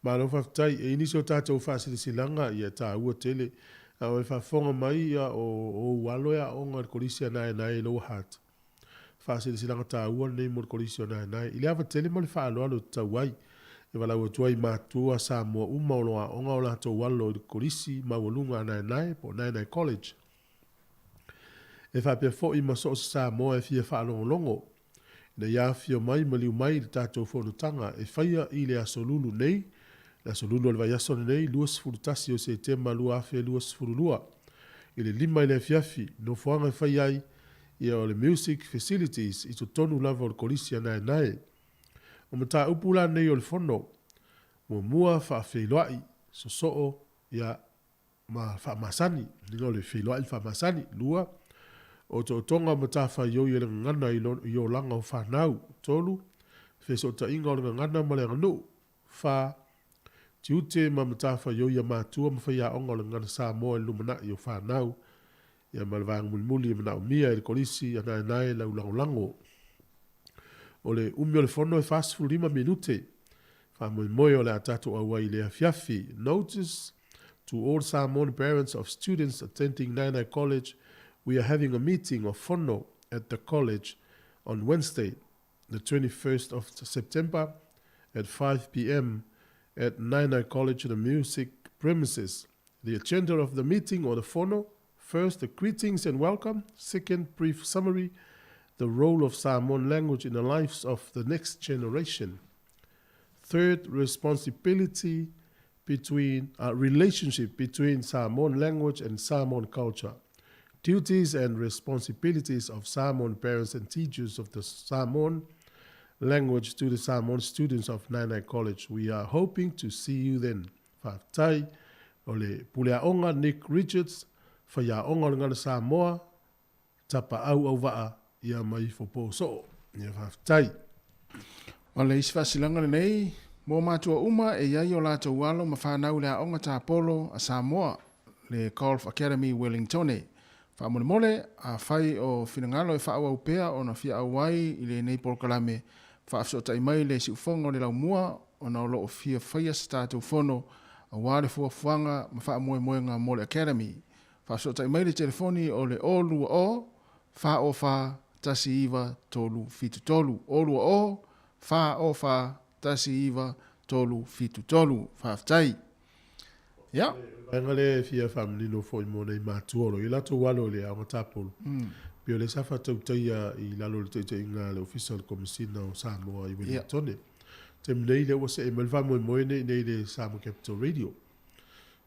Malo faafetai. E i nisi o tatou faasilasilaga ia taua tele. A o e faafofoga mai ia o ou alo e aoga i le Kolisi a Naenae i Lower Hutt. Faasilasilaga taua lenei mo le Kolisi o Naenae. I le ava tele ma le faaaloalo e tatau ai, e valaau atu ai i matua Samoa uma o lo aoga o latou alo i le Kolisi maualuga a Naenae po o Naenae College. E faapea foi ma so o se Samoa e fia faalogologo ina ia afifio mai ma liu mai i le tatou fonotaga e faia i le Aso Lulu nei, le Aso Lulu o le vaiaso lenei, 21 o Setema 2022, i le 5 i le afiafi, nofoaga e fai ai ia o le Music Facilities i totonu lava o le Kolisi a Naenae. O mataupu la nei o le fono, muamua, faafeiloai, sosoo, ia, ma faamasani, lina o le feiloai ma faamasani. 2, Otootoga o matafaioi a le gagana i olaga o fanau. 3, Fesootaiga o le gagana ma le aganuu. 4, Tiute ma matafaioi a matua ma faiaoga o le gagana Samoa i le lumanai o fanau ia ma le vaega mulimuli e manaomia e le Kolisi a Naenae lau lagolago. O le umi o le fono e 45 minute. Faamoemoe o le a tatou auai i le afiafi. Notice To all Samoan parents of students attending Naenae College, we are having a meeting of fono at the college on Wednesday, the 21st of September at 5 p.m. at Naenae College, the music premises. The agenda of the meeting or the fono, first, the greetings and welcome. Second, brief summary, the role of Samoan language in the lives of the next generation. Third, responsibility between uh, relationship between Samoan language and Samoan culture. Duties and responsibilities of Samoan parents and teachers of the Samoan language to the Samoan students of Naenae College. We are hoping to see you then. Faafetai o le Puleaoga Nick Richards, faiaoga o le Gana Samoa, Tapaau Auvaa ia mai Fofo Soo. Ia faafetai. O le isi faasilaga lenei mo matua uma e i ai o latou alo ma fanau i le Aoga Tapolo a Samoa, le Golf Academy Wellingtone. Faamolemole, afai o finagalo e faaauau pea ona fia auai i lenei polokalame, faafesootai mai le siufoga o le laumua ona o lo o fia faia se tatou fono aua le fuafuaga ma faamoemoega mo le Academy. Faafesootai mai le telefoni o le 020 404 1973. 020 404 1973. Faafetai. Ia. Vaega lea e fia faamanino foi mo nei matua o lo o i ai latou alo i le aoga tapolo. Pei o lea sa faatautaia i lalo o le taitaiga a le Ofisa o le Komesina o Samoa i Wellingtone. Taimi nei lea ua see mai le faamoemoe nei i nei i le Samoa Capital Radio.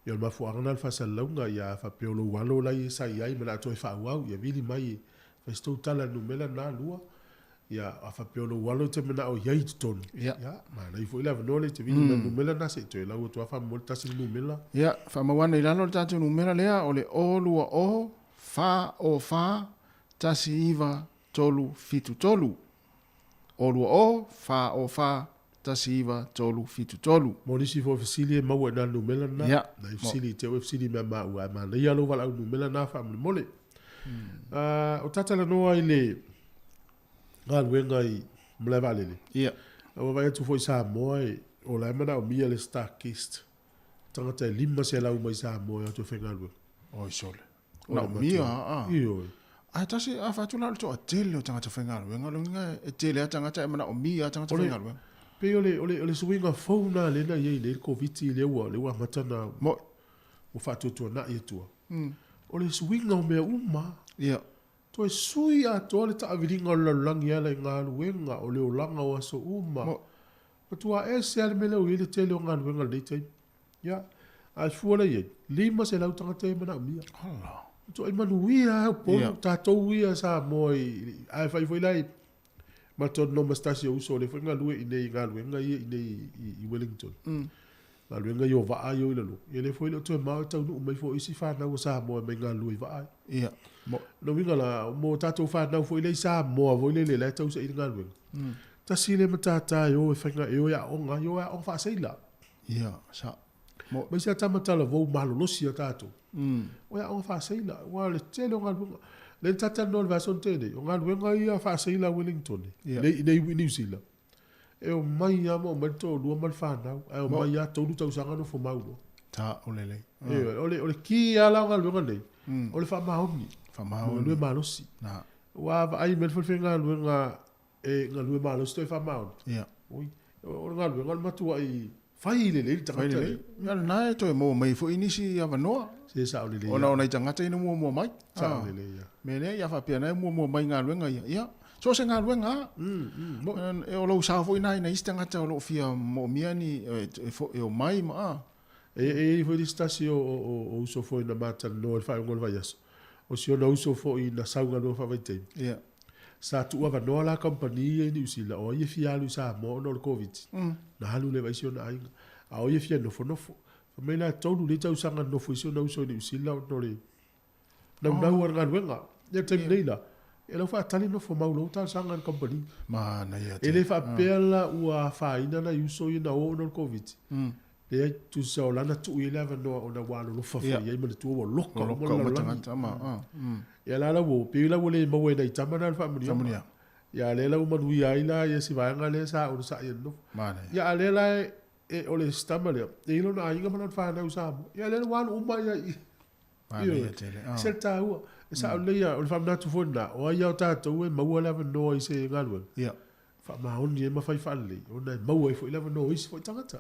Ia o le mafuaaga lena o le faasalalauga, ia a faapea o lou alo la ia sa i ai ma le a toe faaauau, ia vili mai e fai se tou tala i le numera lena, lua. Ia a faapea o lou alo e te manao i ai i totonu, ia, manaia foi le avanoa lea e te vili mai i le numera lena se i toe lau atu lava faamolemole tasi le numera. Ia, faamau ane i lalo le tatou numera lea o le 020 404 1973. 020 404 1973. Mo nisi foi fesili e maua i nā numera na. Ia. Nai fesili te oe fesili mea maua ae manaia lou valaau numera na faamolemole. O tatalanoa i le galuega i Malaevaalele. Ia. Ua vaai atu foi i Samoa e o la e manaomia le stockist tagata e 500 mai Samoa e o atu e faigaluega. Oi sole. Manaomia a. Ioe. Ae tasi a fai atu la o le toatele o tagata faigaluega, lona uiga e tele a tagata e manaomia a tagata faigaluega. Pei o le, o le, o le suiga fou na lea na i ai nei le Koviti lea ua, lea ua amata na, Mo. ua faatuatuanai atua. O le suiga o mea uma. Ia. Toe sui atoa le taaviliga o le lalolagi e ala i galuega, o le olaga o aso uma. Mo. Matua ese lava le mea lea ua i ai le tele o galuega i lenei taimi. Ia, a fua la i ai, 500 tagata ia e manaomia. Ala. Matuai manuia lava Upolu, tatou ia Samoa i, ae fai foi la i Matalanoa ma se tasi o uso o lea foi e galue i inei i galuega ia i inei i Wellington. Galuega ia o vaa ia o i lalo. Ia lea foi e le o toe mao e taunuu mai foi isi fanau a Samoa e omai galulue i vaa ia. Ia. Mo. Lona uiga la, mo tatou fanau foi lea i Samoa foi lele la e tausaili le galuega, tasi lea matata e o e faiga, e o e aoga ai, e o e aoga faaseila. Ia, sa. Mo. Aemaise lava tama talavou malolosi a tatou. O e aoga faaseila, aua o le tele o galuega. Lea na ta talanoa i le vaiaso na tea nei, o galuega ia faaseila a Wellington, i inei i Niu Sila, e omai lava ma omai le toalua ma le fanau, ae omai lava 3 tausaga nofo mau loa. Sao lelei. Ioe, o le ki lava la o galuega nei, o le faamaoni. Faamaoni. Galue malosi. Aua a vaai mai le falefaigaluega e galue malosi toe faamaoni. Ia. Oi, o le galuega o le matuai fai lelei le tagata. Fai lelei. Ia lena e toe maua mai foi nisi avanoa. Se sao lelei. Ona o nai tagata ia na muamua mai. Sao lelei ia. Mea lea ia faapea na e muamua mai galuega ia. Ia, so o se galuega lava. E o lou sao foi lena i nai isi tagata o lo o fia moomia ni e omai ma a. E i ai foi le isi tasi o uso foi na ma talanoa i le faaiuga o le vaiaso, o si ona uso foi na sau i galuega faavaitaimi. Ia. Sa tuuavanoa la kamupani ia i Niu Sila o ai e fia alu i Samoa ona o le Koviti, na alu lea vaai si ona aiga. A o ia fia nofonofo. Fai mai la e 3 nei tausaga na nofo ai si ona uso i Niu Sila ona o le naunau o le galuega. Ia le taimi nei la, e lau faatali nofo mau lou talosaga i le kamupani. Manaia E le tele. Faapea la ua afaina nai uso ia na o ona o le Koviti. Leai, tusa o lana tuu i ai le avanoa ona ua alolofa foi i ai manatua ua loka uma le lalolagi. Ia la la ua pei la ua le maua e nai tama na le faamanuiaga. Ia a lea la ua manuia ai la ia si vaega lea sa onosai e nonofo. Ia a lea la e o le si tama lea, e i ai lona aiga ma lona fanau i Samoa. Ia lea la ua alu uma ia i Manaia tele. E ese le taua. E sao lelei lava, o le faamanatu foi lena, o ai lava o tatou e maua le avanoa i se galuega, faamaoni ai ma fai faalelei, ona e maua ai foi le avanoa o isi foi tagata,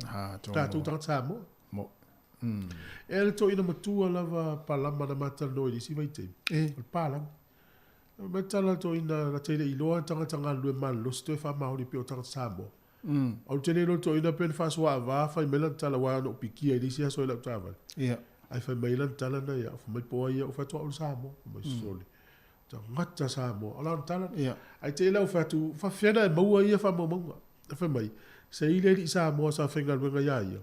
tatou tagata Samoa. E le toeaina matua lava palama na ma talanoa i le isi vaitaimi, o le palagi. Fai mai le tala a le toeaina, na te le i iloa tagata galulue malolosi toe faamaoni pei o tagata Samoa. Ou te le iloa toeaina pe na faasoaava fai mai lana tala aua na ou pikia i le isi aso i lau taavale. Ae fai mai lana tala na ia, fai mai po o ai au, fai atu au o le Samoa. Fai mai sole, tagata Samoa. O lana tala na. Ae te i la ou fai atu, faafefea ona e maua ia faamaumauga? Ae fai mai, se i le alii Samoa sa faigaluega ia ia,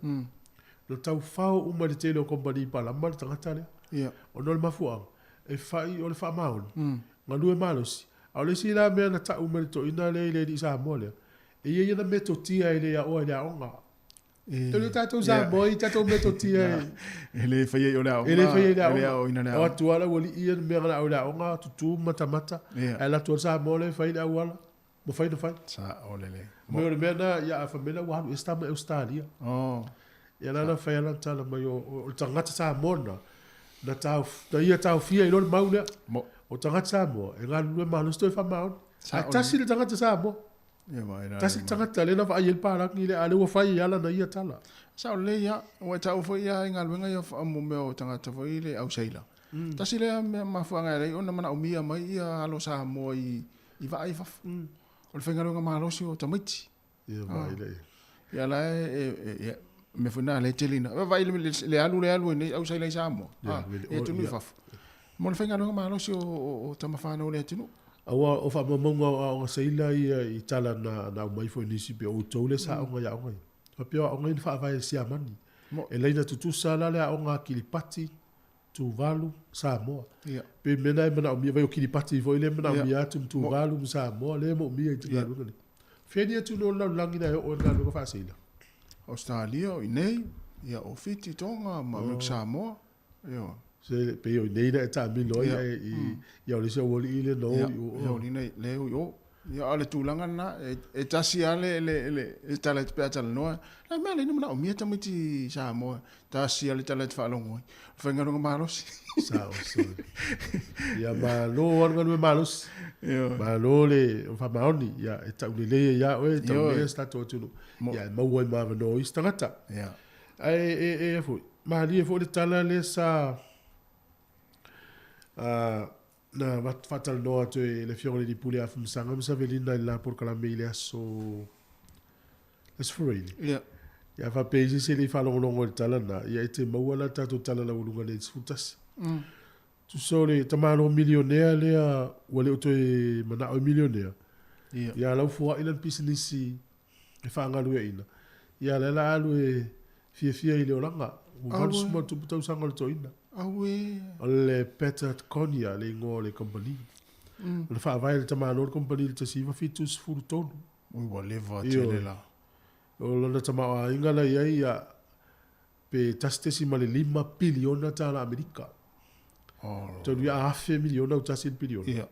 na taufao uma i le tele o kamupani palama le tagata lea. Ona o le mafuaaga, e fai o le faamaoni, galue malosi. A o le isi la mea na tau mai le toeaina lea i le alii Samoa lea, E i ai ana metotia e le aoa i le aoga. E le tatou Samoa i tatou metotia e. E le faia i o le aoga. E le faia i le aoga. E le aoina le aoga. O atu lava le aualii ia mea na ao i le aoga, tutu ma matamata. Ae alu atu lava le Samoa lea e fai le auala. Mafai ona fai. Sao lelei. Mea o le mea na, ia a fai mai la ua alu ese tama i Ausetalia. Ia la na fai lava lana tala mai o le tagata Samoa na, na tao, na ia taofia ai loa le mau lea. O tagata Samoa, e galulue malosi toe faamaoni. Ae tasi le tagata Samoa. Tasi le tagata lea na vaai ai le palagi lea, a lea ua fai e ala na ia tala. Sao lelei ia, ua e tau foi ia i galuega ia mo mea o tagata foi le au seila. Tasi lea mea mafuaaga e ala ai ona manaomia mai ia alo Samoa i vaa i fafo. O le faigaluega malosi o tamaiti. Ia vaai lea. Ia la e mea foi na lea e tele ina vaai le alu le alu e nei au seila i Samoa. E atunuu i fafo. Mo le faigaluega malosi o tama fanau o le atunuu. Aua o faamaumauga o aoga seila ia i tala na aumai foi nisi pei o outou lea sa aoga i aoga ia. Faapea o aoga ia na faavae e Siamani. E laina tutusa la le aoga a Kiripati, Tuvalu, Samoa. Pei o mea na e manaomia, vai o Kiripati foi lea e manaomia atu ma Tuvalu ma Samoa lea e moomia i te galuega nei. Fea ni atunuu o le lalolagi na e oo ai le galuega faaseila? Australia o i nei, ia o Fiti, Tonga ma Amerika Samoa. Ioe. Se pei o i nei na e taamilo ai ae i ia o le isi aualii lea na o i o. Ia, aualii lea o i o. Ia, a o le tulaga lena, e tasi lava le, le, le, le tala pe a talanoa, la mea lea na manaomia tamaiti Samoa, tasi lava le tala e te faalogo ai, o le faigaluega malosi. Sao, sao. Ia malo lava le galue malosi. Ioe. Malo le faamaoni, ia e taulelei ai ia oe, e taulelei ai si tatou atunuu. Ia e maua ai ma avanoa o isi tagata. Ia. Ae e, e, foi, malie foi le tala lea sa na faatalanoa atu e le Afioga i le Alii Pule ia Afamasaga ma Savelina i le la polokalame i le aso aso Faraile. Ia. Ia faapea i se isi e le i faalogologo i le tala lena, ia e te maua la le tatou tala laualuga nei i le 11. Tusa o le tamaloa milionea lea ua le o toe manao e milionea. Ia. Ia lau foa'i lana pisinisi e faagalueaiina, ia lea la alu e fiafia i le olaga. Ua 80+ tausaga o le toeaina. Auē. O le Patagonia le igoa o le kamupani. Na faavae e le tamaloa le kamupani i le 1973. Ui ua leva tele la. O lona tamaoaiga la i ai, ia, pe $1.5 piliona tala Amerika. Tau ia afe miliona ua tasi le piliona. Ia.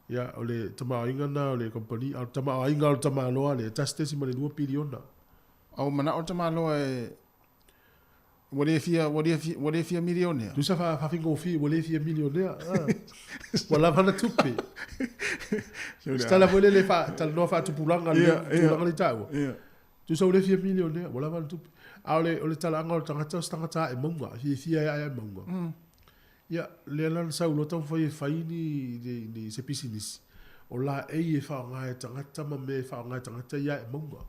Ia, o le tamaoaiga lena o le kamupani, a o le tamaoaiga o le tamaloa lea, $1.2 piliona. A ua manao le tamaloa e ua le fia ua le fia ua le fia milionea. Tusa faafaigofie ua le fia milionea. Ua lava na tupe. Se tala foi lele faatalanoa faatupulaga le tulaga lea i taua. Tusa ua le fia milionea, ua lava na tupe. A o le o le talaaga o le tagata o se tagata ae mauga, e fiafia e ae ae mauga. Ia, lea la na sau loa taumafai e fai ni ni se pisinisi, o laei e faaaoga e tagata ma mea e faaaoga e tagata ia ae mauga.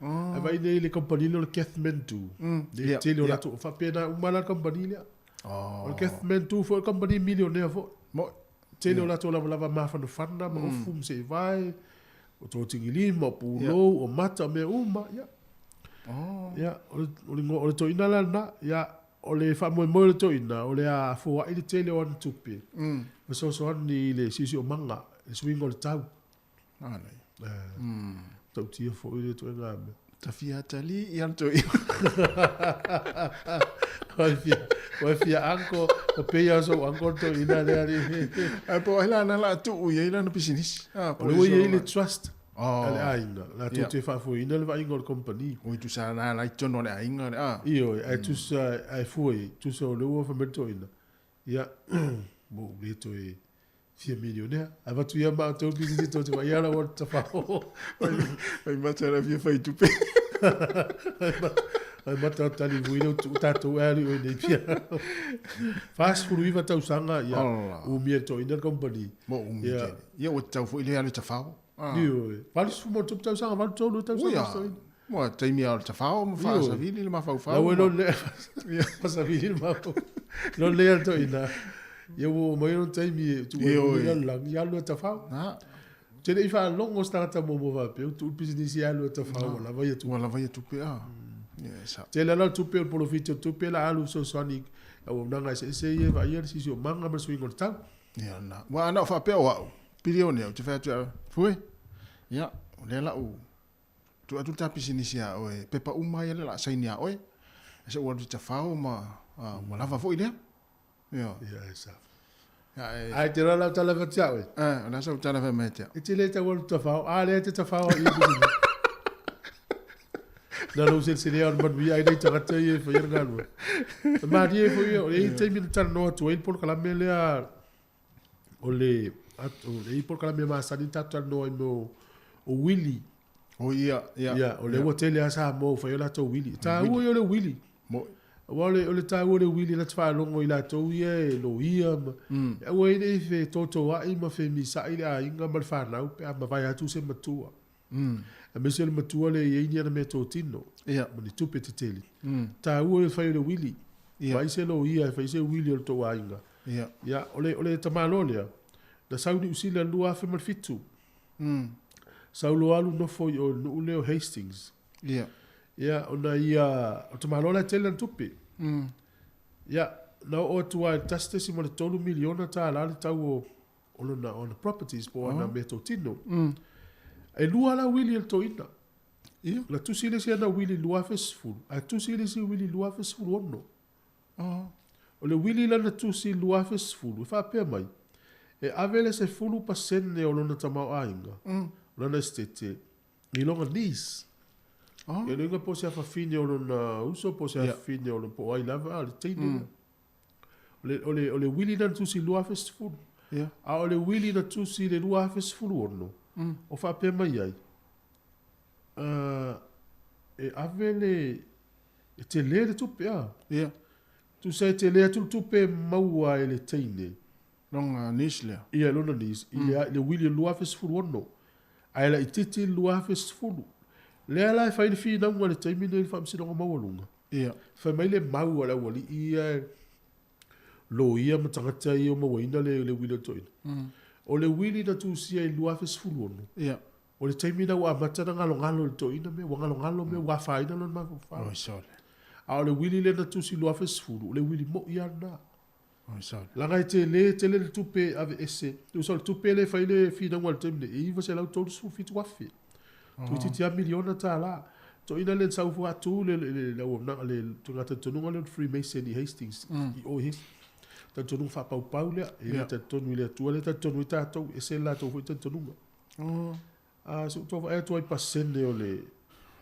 Ae vaai nei i le kamupani lea o le Kathmandu, le tele o latou, faapena uma la le kamupani lea. O le Kathmandu foi o le kamupani milionea foi. Tele o latou lavalava mafanafana ma ofu ma seevae, o totigilima, o pulou, o mata, o mea uma, ia. Ia, o le toeaina la lena, ia, o le faamoemoe o le toeaina, o le a foai le tele o ana tupe, fesoasoani i le siosiomaga, le suiga o le tau. Matautia foi lea ituaiga mea. Ta fia atalii ia le toeaina. Ua e fia uncle, ua pei lava o sou uncle le toeaina lea alii. Ae po o ai la na o le a tuu i ai lana pisinisi? O lea ua i ai le trust a le aiga, latou te faafoeina le vaaiga o le company. Oi tusa la la i totonu o le aiga le a? Ioe, ae tusa, ae fua i ai, tusa o lea ua fai mai le toeaina, ia, ua ou le toe fia milionea. Avatu ia matou pisinisi tou te vaai ala ua tafao. Fai mata la fia fai tupe. Fai mata tali vui le tu tatou e ali oi nei pia. 49 tausaga ia umia to ina company. Mo umi tele. Ia ua tatau foi le alu tafao. Ioe. 80 tausaga, 83 tausaga. Ua taimi lava o le tafao ma faasavili le mafaufau. Lau lo le faasavili le mafaufau. Lo le ato ina. Ia ua oo mai lona taimi e tuu ai i le lalolagi, ia alu e tafao. Ou te le i faalogo se tagata muamua faapea ua tuu le pisinisi e alu e tafao ua lava ia tupe. Ua lava ia tupe a. Ia e sao. Tele lava la tupe o le polofiti o le tupe la alu fesoasoani i auaunaga eseese ia e vaaia le siosiomaga ma le suiga o le tau. Ia na. Aua ana ou faapea o au, pilione, ou te fai atu ia Fue, ia, o lea la u Tuu atu le ta pisinisi ia oe, pepa uma ia lea o le a saini ia oe. E se ua alu i tafao ma ua lava foi lea. Ioe. Ia e sa. Ia e. Ae te loa lau tala fai atu ia oe. Eh, o le a sau tala fai mai ia te au. E te le tau alu tafao, a lea e te tafao ai i le pisinisi. Na lou seleselea o le manuia ai nai tagata ia e faia le galuega. E malie foi ia, e i ai taimi na talanoa atu ai le polokalame lea o le o le polokalame masani na tatou talanoa ai mo o uili. O ia, ia. Ia, o lea ua tele lava Samoa ua fai o latou uili. Taua ia o le uili. Mo. Aua o le, o le taua o le uili la te faalogo i latou ia e loia ma, e aua ai ne i fetotoai ma femisa'i le aiga ma le fanau pe a mavae atu se matua. Aemaise o le matua lea e i ai ni ana meatotino Ia. ma ni tupe tetele. Taua ia o le fai o le uili. Ia. Fai se loia e fai se uili o le tou aiga. Ia. Ia, o le, o le tamaloa lea, na sau i Niu Sila i le 2007. Sau loa alu nofo i o i le nuu lea o Hastings. Ia. Ia, ona ia, o le tamaloa la e tele ana tupe. Ia, na oo atu lava i le $1.3 miliona tala le tau o, o lona, o ana properties po o ana meatotino. E lua la uili a le toeaina. Ia. Na tusi le isi ana uili i le 2010, ae tusi le isi uili i le 2016. O le uili la na tusi i le 2010, e faapea mai, e ave le 10% o lona tamaoaiga, o lana esetete, i lona niece. Ia le uiga po o se afafine o lona uso po o se afafine o lona, po o ai lava, a o le teine lea. O le, o le, o le uili la na tusi i le 2010, a o le uili na tusi i le 2016, o faapea mai ai, e ave le, E tele le tupe a. Ia. Tusa e tele atu le tupe e maua e le teine. Lona niece lea. Ia, lona niece, i le, le uili o le 2016, ae laitiiti le 2010. Lea la e fai le finauga i le taimi lenei i le Faamasinoga Maualuga. Ia. Fai mai le mau a le aualii ia e loia ma tagata ia o mauaina le, le uili o le toeaina. O le uili na tusia i le 2016, Ia. O le taimi lena ua amata ona galogalo i le toeaina mea, ua galogalo mea, ua afaina lona mafaufau. Oi sole. A o le uili lea na tusi 2010, o le uili moi lava lena. Oi sole. Leaga e tele tele le tupe e aveese. Tusa o le tupe lea e fai le finauga i le taimi nei, e $937,000. Toeitiiti lava miliona tala. Toeaina lea na sau faatu le, le, le auaunaga, le talitonuga lea o le Freemason i Hastings, i o i Hastings. Talitonuga faapaupau lea, e le talitonu i le Atua lea e talitonu ai tatou, e ese le latou foi talitonuga. A, se i ou tau vaai atu ai pasene o le...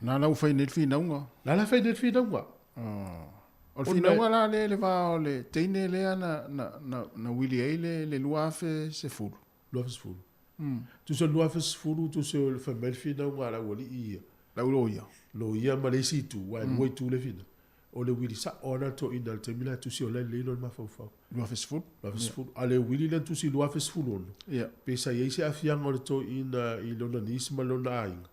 Na la ua fai nei le finauga. Na la fai nei le finauga. O le finauga la lea i le va o le teine lea na, na, na, na wili ai le, le 2010. 2010. Tusa o le 2010, tusa o le fai mai le finauga a le aualii ia. Lau loia. Loia ma le isi itu, aua e lua itu le finau. O le uili sa'o lava lena toeaina i le taimi la e tusi o la e lelei lona mafaufau. 2010. 2010. A o le uili lea na tusi i le 2016, Ia. pe sa i ai se aafiaga o le toeaina i lona nisi ma lona aiga,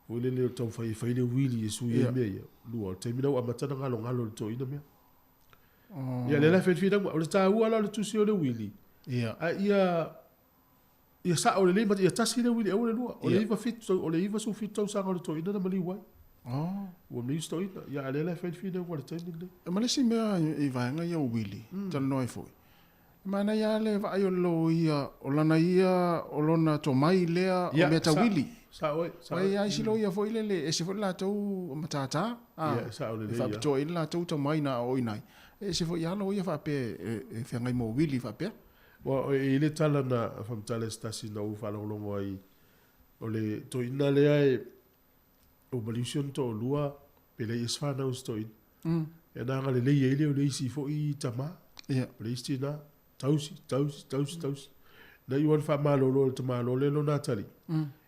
foi lele o le taumafai e fai le uili e sui ai mea ia. Lua, o le taimi lena ua amata ona galogalo e le toeaina mea. Ia, lea la e fai le finauga. O le taua la o le tusi o le uili, Ia. a ia Ia sa'o lelei ma ia tasi le uili aua le lua. O le iva fitu o le 97 tausaga o le toeaina na maliu ai. Oh. Ua maliu si toeaina. Ia a o lea la e fai le finauga i le taimi lenei. Ma le isi mea i vaega ia o uili, talanoa ai foi, e manaia lava le vaai o le loia, o lana ia, o lona tomai lea o mea tau uili. Sa'o e, sa'o e. Aua e i ai isi loia foi lele, e ese foi le latou matata, a, sa'o lelei, e faapitoa i ai le latou tomai na aoaoina ai. E ese foi lava loia faapea e feagai mo uili faapea. Ua e i ai le tala na faamatala e se tasi na ou faalogologo ai, o le toeaina lea e ua maliu si ona toalua pe leai ea se fanau a si toeaina. Ia na agalelei ai lea o le isi foi tama, o le isi tina, tausi, tausi, tausi, tausi. Na iu lava ina faamalolo e le tamaloa lea lona atalii,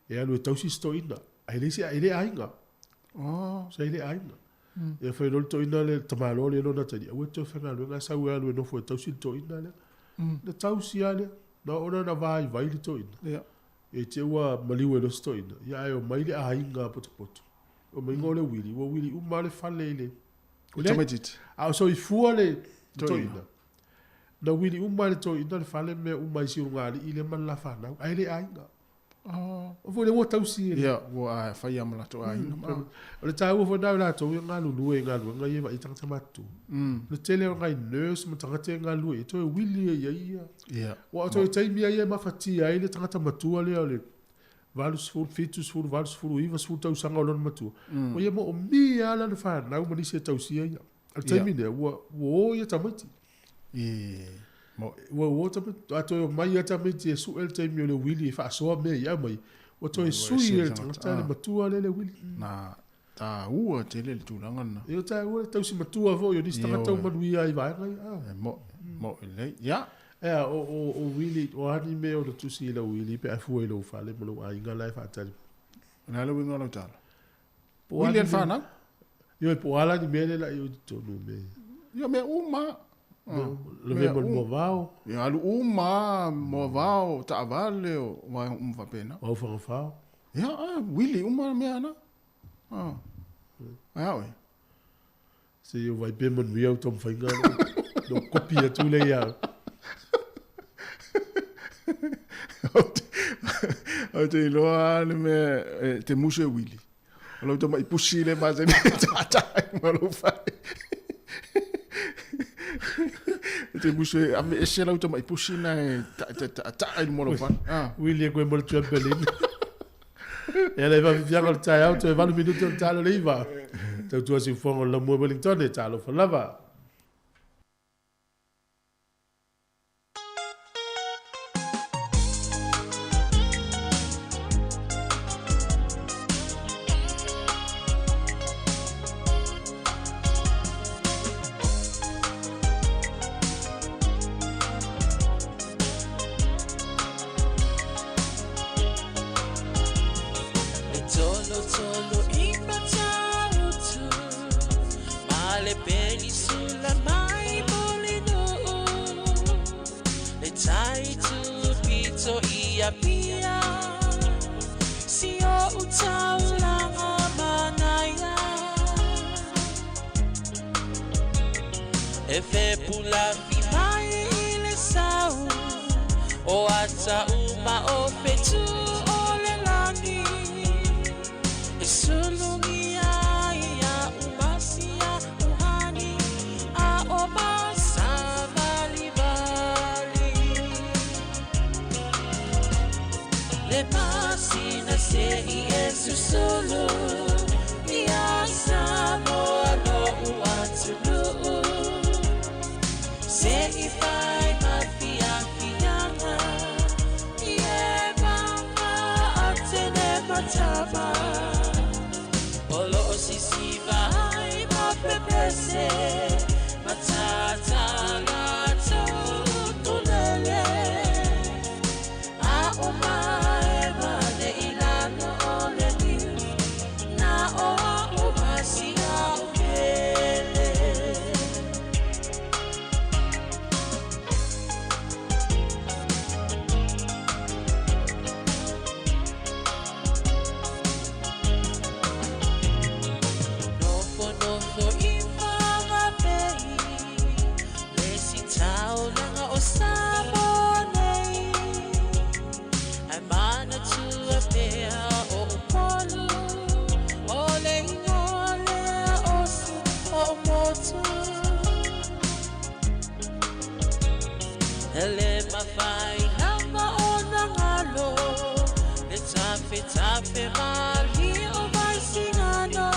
e alu e tausi si toeaina, ae leai se, e le aiga. Sa e le aiga. Ia fai loa le toeaina lea, le tamaloa lea lona atalii, aua e te toe faigaluega, sau e alu e nofo e tausi le toeaina lea. Na tausi lava lea. Na oo lea ina vaivai le toeaina. E te i ua maliu ai loa si toeaina, ia ae omai le aiga potopoto. Omaiga o le uili, ua uili uma lava le fale i le... Tamaitiiti. A o soifua le toeaina. Na uili uma e le toeaina le fale ma mea uma i si ulugalii lea ma le la fanau, ae le aiga. O foi lea ua tausi e le. Ia, ua fai lava ma latou aiga ma. O le taua foi lena o i latou ia galulue i galuega ia e vaai i tagata matutua. O le tele o nai nurse ma tagata ia e galulue i ai, toe wili ai i ai ia. Ia. Aua o toe taimi lava ia e mafatia ai le tagata matua lea o le 80, 70, 80, 90 tausaga o lona matua. Ua ia moomia lava lana fanau ma nisi e tausia ia. O le taimi lea, ua o ia tamaiti. Ua o tamaiti. A toe omai ia tamaiti e sue le taimi o le uili e faasoa mea ia aumai, ua toe sui e le tagata le matua lea le uili. Na taua tele le tulaga lena. Ia taua le tausi matua foi o nisi tagata ua manuia ai i vaega ia. E mo'i, mo'i lelei. Ia. Ea, o uili, o a ni mea o na tusi i lau uili pe a fua i lou fale ma lou aiga la e faatali mai. O le a le uiga o lau tala? Uili e le fanau. Ioe, po o a la ni mea lea la i o i totonu o mea ia. Ia, mea uma. Lavea ma le moavao. Ia, alu uma, moavao, taavale, o vaega uma faapena. O Aufagafao. Ia, uili uma mea na. Ae a oe? Se i ou vaai pe manuia au taumafaiga ona ou kopi atu lea ia au. Ou te iloa lava le mea e te musu e uili. O lau tamai pusi lea masani e tātā ai ma lou fale. E te musu e ave ese lau tamai pusi na e tātā ai luma o lou fale. Uili e koe ma le trampoline. Ia le faafifiaga o le taeao, toe 8 minute o le talo le iva. Tautua siufofoga o le Lamua Wellington, e talofa lava. E tolotolo i Matautu ma le penisula mai Mulinuu le tai tupito i Apia si o'u taulaga manaia E fepulafi mai i le sau o ata uma o fetu o le lagi. Se i fai ma fiafiaga I e maga a tene matama O loo sisiva ai ma pepese Matata latou tulele A o mae ma ne i lalo o le niu Na o au ma si au pele. Nofonofo i Whanganui, le sitaulaga o Samoa nei. Ae manatua pea o Upolu, o le ingoa lea o si ou motu. E le mafai lava ona galo le tafetafe malie o Vaisigano.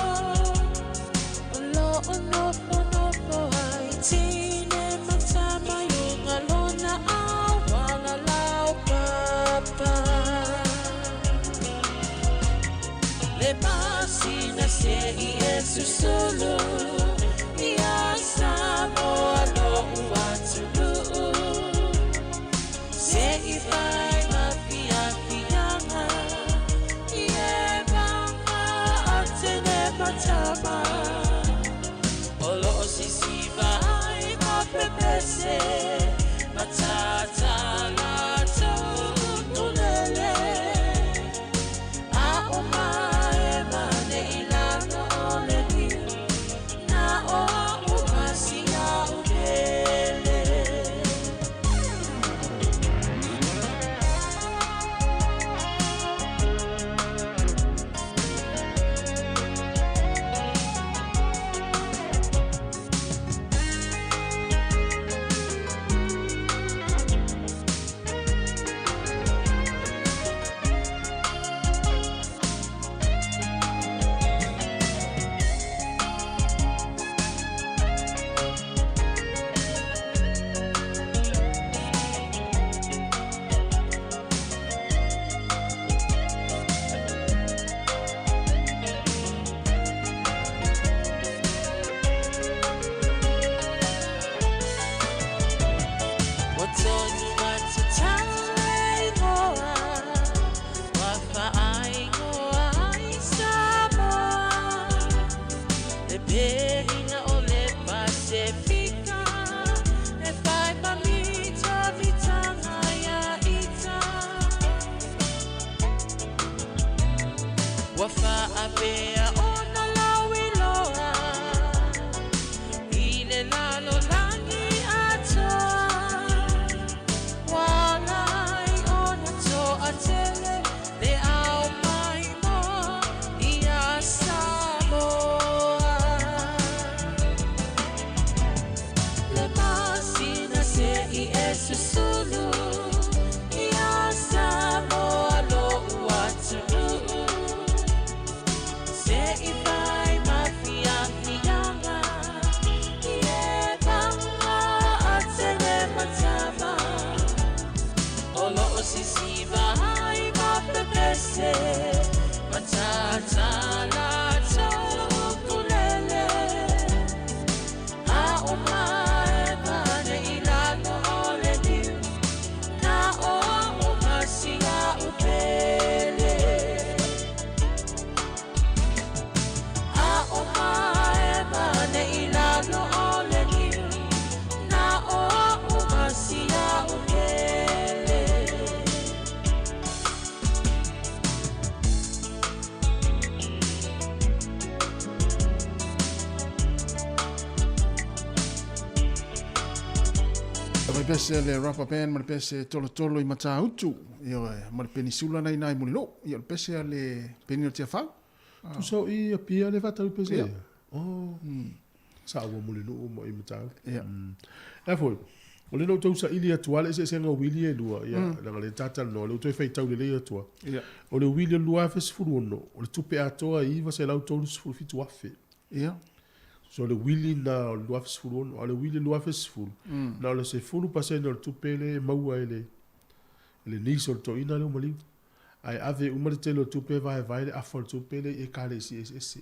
O loo nofonofo ai tine ma tama i luga lona auala laupapa. Le masina se i e susulu ia Samoa lo'u atunuu. Se i fai ma fiafiaga i e maga a tene ma tama. O loo sisiva ai ma pepese matata latou tulele. A o mae ma ne i lalo o le niu Na o au ma si au pele. Ua tonu atu tau ingoa, ua faaigoa ai Samoa. Le pelina o le Pasefika, e fai ma mitamitanga ia ita. Ua faapea ona lauiloa i le lalolagi atoa. Ua ala ai ona toatele le au maimoa ia Samoa. Le masina se i e susulu ia Samoa lo'u atunuu. Se i fai ma fiafiaga i e maga a tene ma tama. O loo sisiva ai ma pepese matata latou tulele. A o mae ma ne i lalo o le niu Na o au ma si au pele. A o mae ma ne i lalo o le niu Na o au ma si au pele. Mai pese le rapa band ma le pese tolotolo i Matautu, ioe, ma le penisula na ina i Mulilo. Ia o le pese a le Peni o Tiafau. Tusa o i Apia le faatau i pese ia. Oh. Sa ua Mulinuu ma i Matautu. Ia. Ea foi, o lea na ou tau saili atu lava le eseesega o uili e lua, ia, leaga o lea ta talanoa, o lea ua toe faitau lelei atu lava. Ia. O le uili o le 2016, o le tupe atoa e 937,000. Ia. So le uili na o le 2016, a o le uili 2010, na o le 10% o le tupe lea e maua e le e le niece o le toeaina lea ua maliu. Ae ave uma le tele o tupe e vaevae le afa o le tupe lea i ekalesia eseese.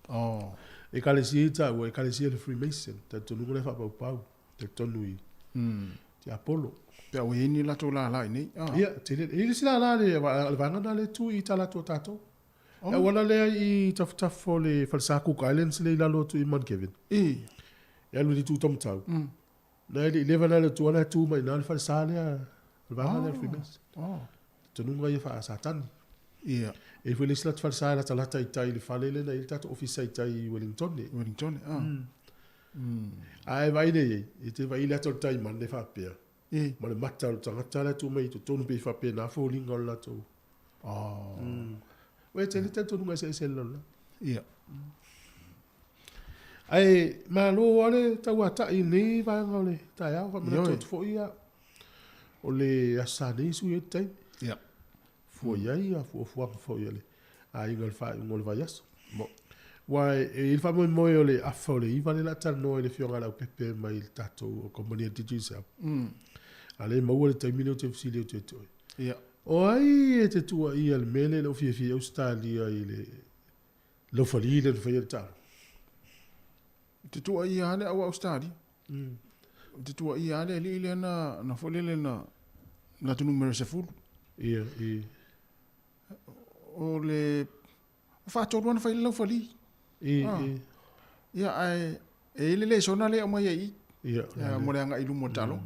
Oh. Ekalesia ia e taua, ekalesia a le Freemason, talitonuga lea e faapaupau, talitonu i tiapolo. Pe a ua i ai ni latou lala i inei. Ah. Ia, tele. E i ai le isi lala le, le vaega lena lea e tu i talaatu o tatou. Oh. Le auala lea i tafatafa o le falesa Cook Islands lea i lalo atu i Mount Kevin. I. E alu i le itu Taumatau. Na e le i leva la le atu la e tu mai i ina le falesa lea, le vaega lea o le Freemason. Oh. Talitonuga ia faa-Satani. Ia. E i ai foi le isi latou falesa e latalata i tai i le fale lea na i ai le tatou ofisa i tai i Wellington. Wellington, ah. Ae vaai lea i ai, e te vaai i le ata o le taimane e faapea, I. ma le mata o le tagata la e tuu mai i totonu pei e faapena foliga o le latou. Oh. Ua e tele talitonuga eseese i le lalolagi. Ia. Ae malo lava le tauatai i lenei vaega o le taeao, faamanatu atu foi ia, o le Aso Sa nei e sui ai le taimi. Ia. Fua i ai fuafuaga foi a le aiga i le faaiuga o le vaiaso. Aua e i ai le faamoemoe o le afa o le 9 lea o le a talanoa i le Afioga ia Leaupepe mai le tatou kamupani a le Digicel. A lea e maua le taimi lea ou te fesili atu ia te oe. Ia. O ai e te tuuaia i le mea lea e le o fiafia ai Ausetalia i le laufali lea na faia le taaloga? Ou te tuuaia lava le au Ausetalia. Ou te tuuaia lava le alii lea na, na foi lele na, na atu numera 10. Ia, i. O le faatolu lava na fai ai le laufali. I, i. Ia, ae e i ai le lesona lea e aumai ai i i. Ia, Mo le agai i luma o le taaloga.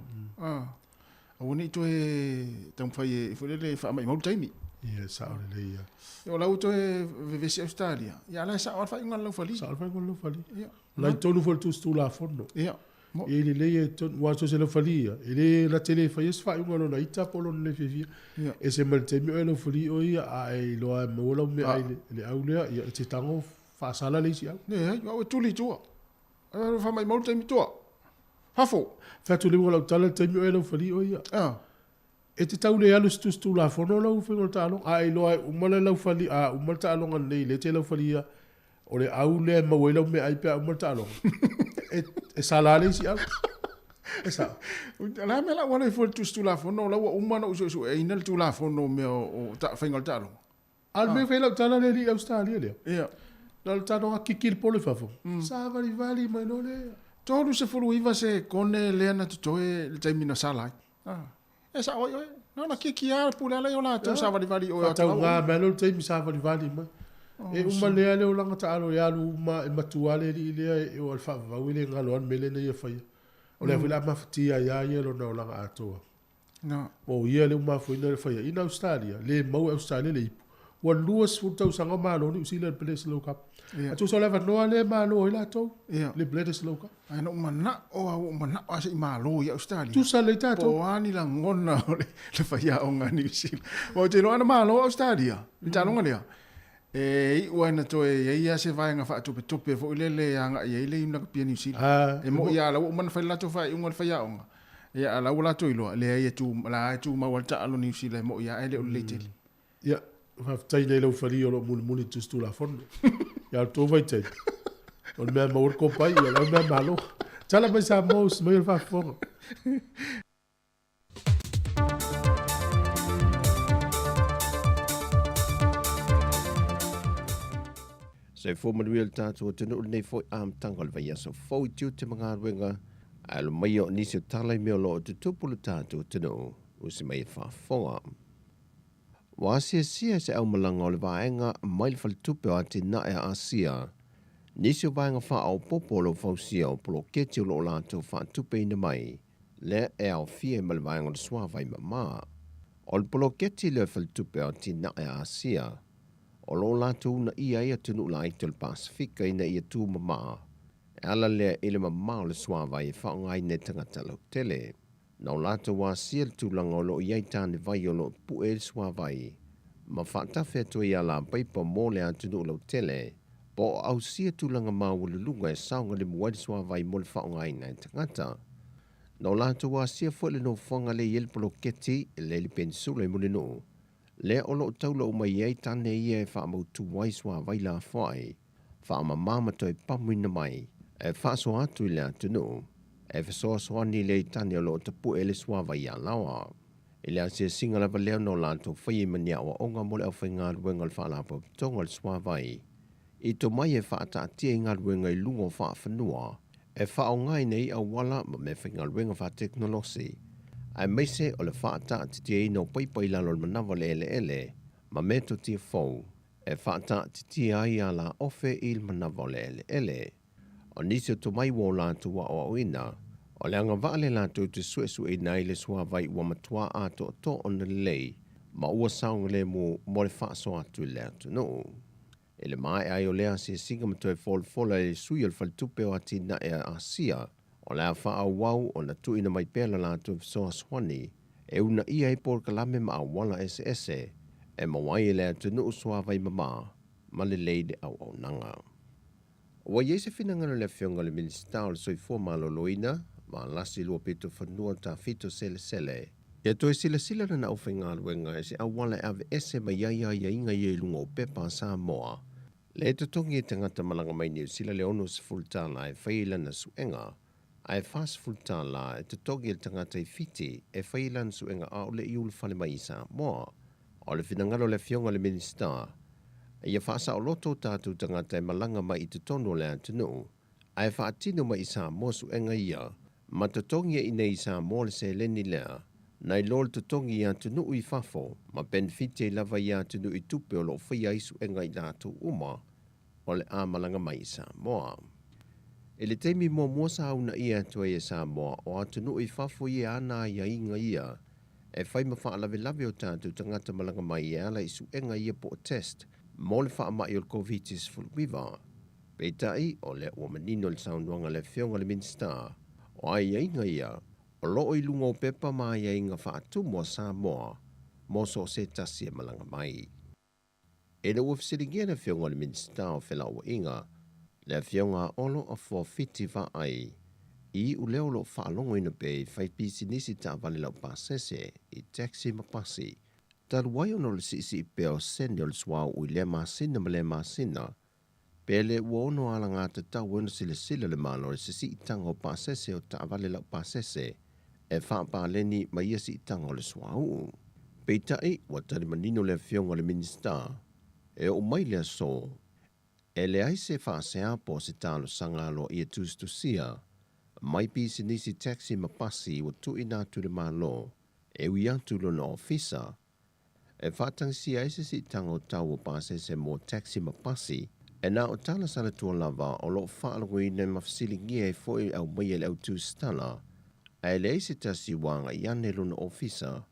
Aua ne i toe taumafai e foi lele e faamaimau le taimi. Ia, e sao lelei ia. O la ua toe vevesi Ausetalia, ia a la e sao lava le faaiuga a le laufali. Sao le faaiuga a le laufali. Ia. O la e tonu foi le tusi tulafono. Ia. E i lelei e tonu, aua so o se laufali ia, e le na te le faia se faaiuga lona ita po o lona le fiafia. Ia. E ese mai le taimi o e laufali oe ia, a e iloa e maua lau meaai i le au lea, ia e te tago faasala le isi au. Leai, o au e tuli i tua. Faamaimau le taimi tua. Fafo. Fai atu le uiga o lau tala i le taimi o e laufali oe ia. E te tau le alu i se tusi tulafono lau faiga o le taaloga. A e iloa e uma le laufali, a uma le taaloga nei lea e te laufalia, o le au lea e maua ai lau meaai pe a uma le taaloga. E, e sala le isi au. E sao. O le a mea la ua alu ai fua i le tusi tulafono, o la ua uma ona ou suesueina le tulafono o mea o faiga o le taaloga. A o le mea e fai ai lau tala lea i Ausetalia lea. Ia. Na o le taaloga kiki i le polo i fafo. Savalivali mai loa lea. 39 sekone lea na totoe i le taimi na sala ai. E sao ai oe. Na ona kiki lava le pule ala i o latou savalivali i o atu. Faatauga mai loa le taimi savalivali mai. E uma lea le olaga taalo e alu uma e matua le alii lea e oo i le faavavau e le galo lava le mea lea na ia faia. O lea foi o le a mafatia ai lava ia lona olaga atoa. Na. O ia lea ua mafuaina le faiaina Ausetalia, le maua e Ausetalia le ipu. Ua 20 tausaga o malo Niu Sila i le Bledisloe Cup. Ia. A tusa o le avanoa lea e malo ai latou, Ia. le Bledisloe Cup. Ae na ou manao lava, ua ou manao lava se i malo i Ausetalia. Tusa lelei tatou. Po o a ni lagona o le faiaoga a Niu Sila. Aua ou te iloa ana malo Ausetalia, i le taaloga lea, e iu lava ina toe i ai lava se vaega faatopetope foi lele e agai ai le Iuni Lakapi a Niu Sila. Ah, E moni lava la ua uma ona fai le latou faaiuga i le faiaoga, Ia, a la ua latou iloa, leai e tu, la e tumau lava le taalo Niu Sila e moi lava ae le o lelei tele. Ia, faafetai nei lau falia o lo o mulimuli i tusi tulafono. Ia, o le tou vaitaimi, o le mea e maua le kopai, ia o le au mea malo. Tala mai Samoa, usi mai o le faafofoga. Soifua manuia le tatou atunuu i lenei foi amataga o le vaiaso fou i tiute ma galuega Ae alo maia o nisi o tala i mea o lo o tutupu lo tatou atunuu, usi mai e faafofoga. Ua asiasia e se aumalaga o le vaega mai le Faletupe o Atinae a Asia nisi o vaega faaopoopo o lo o fausia o poloketi o lo o latou faatupeina mai, lea e aofia ai ma le vaega o le suavai mama. O le poloketi lea o le Faletupe o Atinae a Asia, o lo o latou uunaia ai atunuu laiti o le Pasefika ina ia tumama E ala lea i le mamao o le suavai e faaaogaina e tagata lautele. Na o latou asia le tulaga o lo o i ai tanevai o lo o pue ai le suavai ma faatafe atu ai i alapaipa mo le atunuu lautele, po o ausia tulaga maualuluga e saogalemu ai le suavai mo le faaaogaina e tagata. Na o latou asia foi le nofoaga lea i ai le poloketi le i le Penisula i Mulinuu, lea o lo o taula uma i ai tane ia e faamautu ai suavai lafoai. Faamama ma toe pamuina mai. e faasoa atu i le atunuu e fesoasoani i le aitani o lo o tapu'e le suavai Alaoa. I le asiasiga lava lea na o latou faia i ma ni aoaoga mo le aufaigaluega o le Faalapotopotoga o le Suavai i tomai e faataatia i galuega i luga o faafanua e faaaogaina ai auala ma meafaigaluega faatekonolosi, aemaise o le faataatitiaina o paipa i lalo o le manava o le eleele ma metotia fou e faataatitia ai ala ofe i le manava o le eleele. O nisi o tomai ua o latou aoaoina, o le agavaa lea latou te suesueina ai le suavai ua matua atoatoa ona lelei ma ua saogalemu mo le faasoa atu i le atunuu. I le maea ai o lea asiasiga ma toe folafola e le sui o le Faletupe o Atinae a Asia, o le a faaauau ona tuuina mai pea le latou fesoasoani e uunaia ai polokalame ma auala eseese e maua ai e le atunuu suavai mama ma lelei le auaunaga. Ua i ai se finagalo i le Afioga i le Minisita o le Soifua Maloloina, Valasi Luapitofanua Tafito Selesele, ia toe silasila lana aufaigaluega i se auala e aveese mai ai aiaiga ia i luga o pepa a Samoa, lea e totogi e tagata malaga mai Niu Sila le $60 e fai ai lana suega, ae $40 e totogi e le tagata i Fiti e fai ai lana suega a o le i ulufale mai i Samoa. O le finagalo o le Afioga i le Minisita, ia faasaoloto o tatou tagata e malaga mai i totonu o le atunuu, ae faatino mai i Samoa suega ia, ma totogi i inei i Samoa le seleni lea, nai lo le totogi i atunuu i fafo, ma penefiti ai lava ia atunuu i tupe o lo o faia ai suega i latou uma o le a malaga mai i Samoa. I le taimi muamua sa uunaia atu ai e Samoa o atunuu i fafo ia e ana aiaiga ia e fai ma faalavelave o tatou tagata malaga mai e ala i suega ia po o test mo le faamai o le Koviti-19. Peitai, o lea ua manino le saunoaga a le Afioga i le Minisita, o aiaiga ia o lo o i luga o pepa ma aiaiga faatumu a Samoa mo so o se tasi e malaga mai. Ina ua fesiligia le Afioga i le Minisita o Felauaiga, le Afioga a Olo Afoa Fiti Vaai, i iuleo o lo o faalogoina pea i faipisinisi taavale laupasese, i taxi ma pasi, talu ai ona o le siisii pea o sene o le suauu i lea masina ma lea masina, pe le ua ono alagatatau ai ona silasila le Malo i se siitaga o pasese o taavale laupasese e faapaleni ma ia siitaga o le suauu. Peitai, ua tali manino le Afioga i le Minisita, e oo mai le aso, e leai se faasea po o se talosaga aloaia tusitusia mai pisinisi taxi ma pasi ua tuuina atu i le Malo e ui atu i lona ofisa e faatagisia ai se siitaga o tau o pasese mo taxi ma pasi. E na o tala salatua lava o lo o faalogoina ma fesiligia ai foi e aumaia e le au tusitala, ae leai se tasi ua agai ane i lona ofisa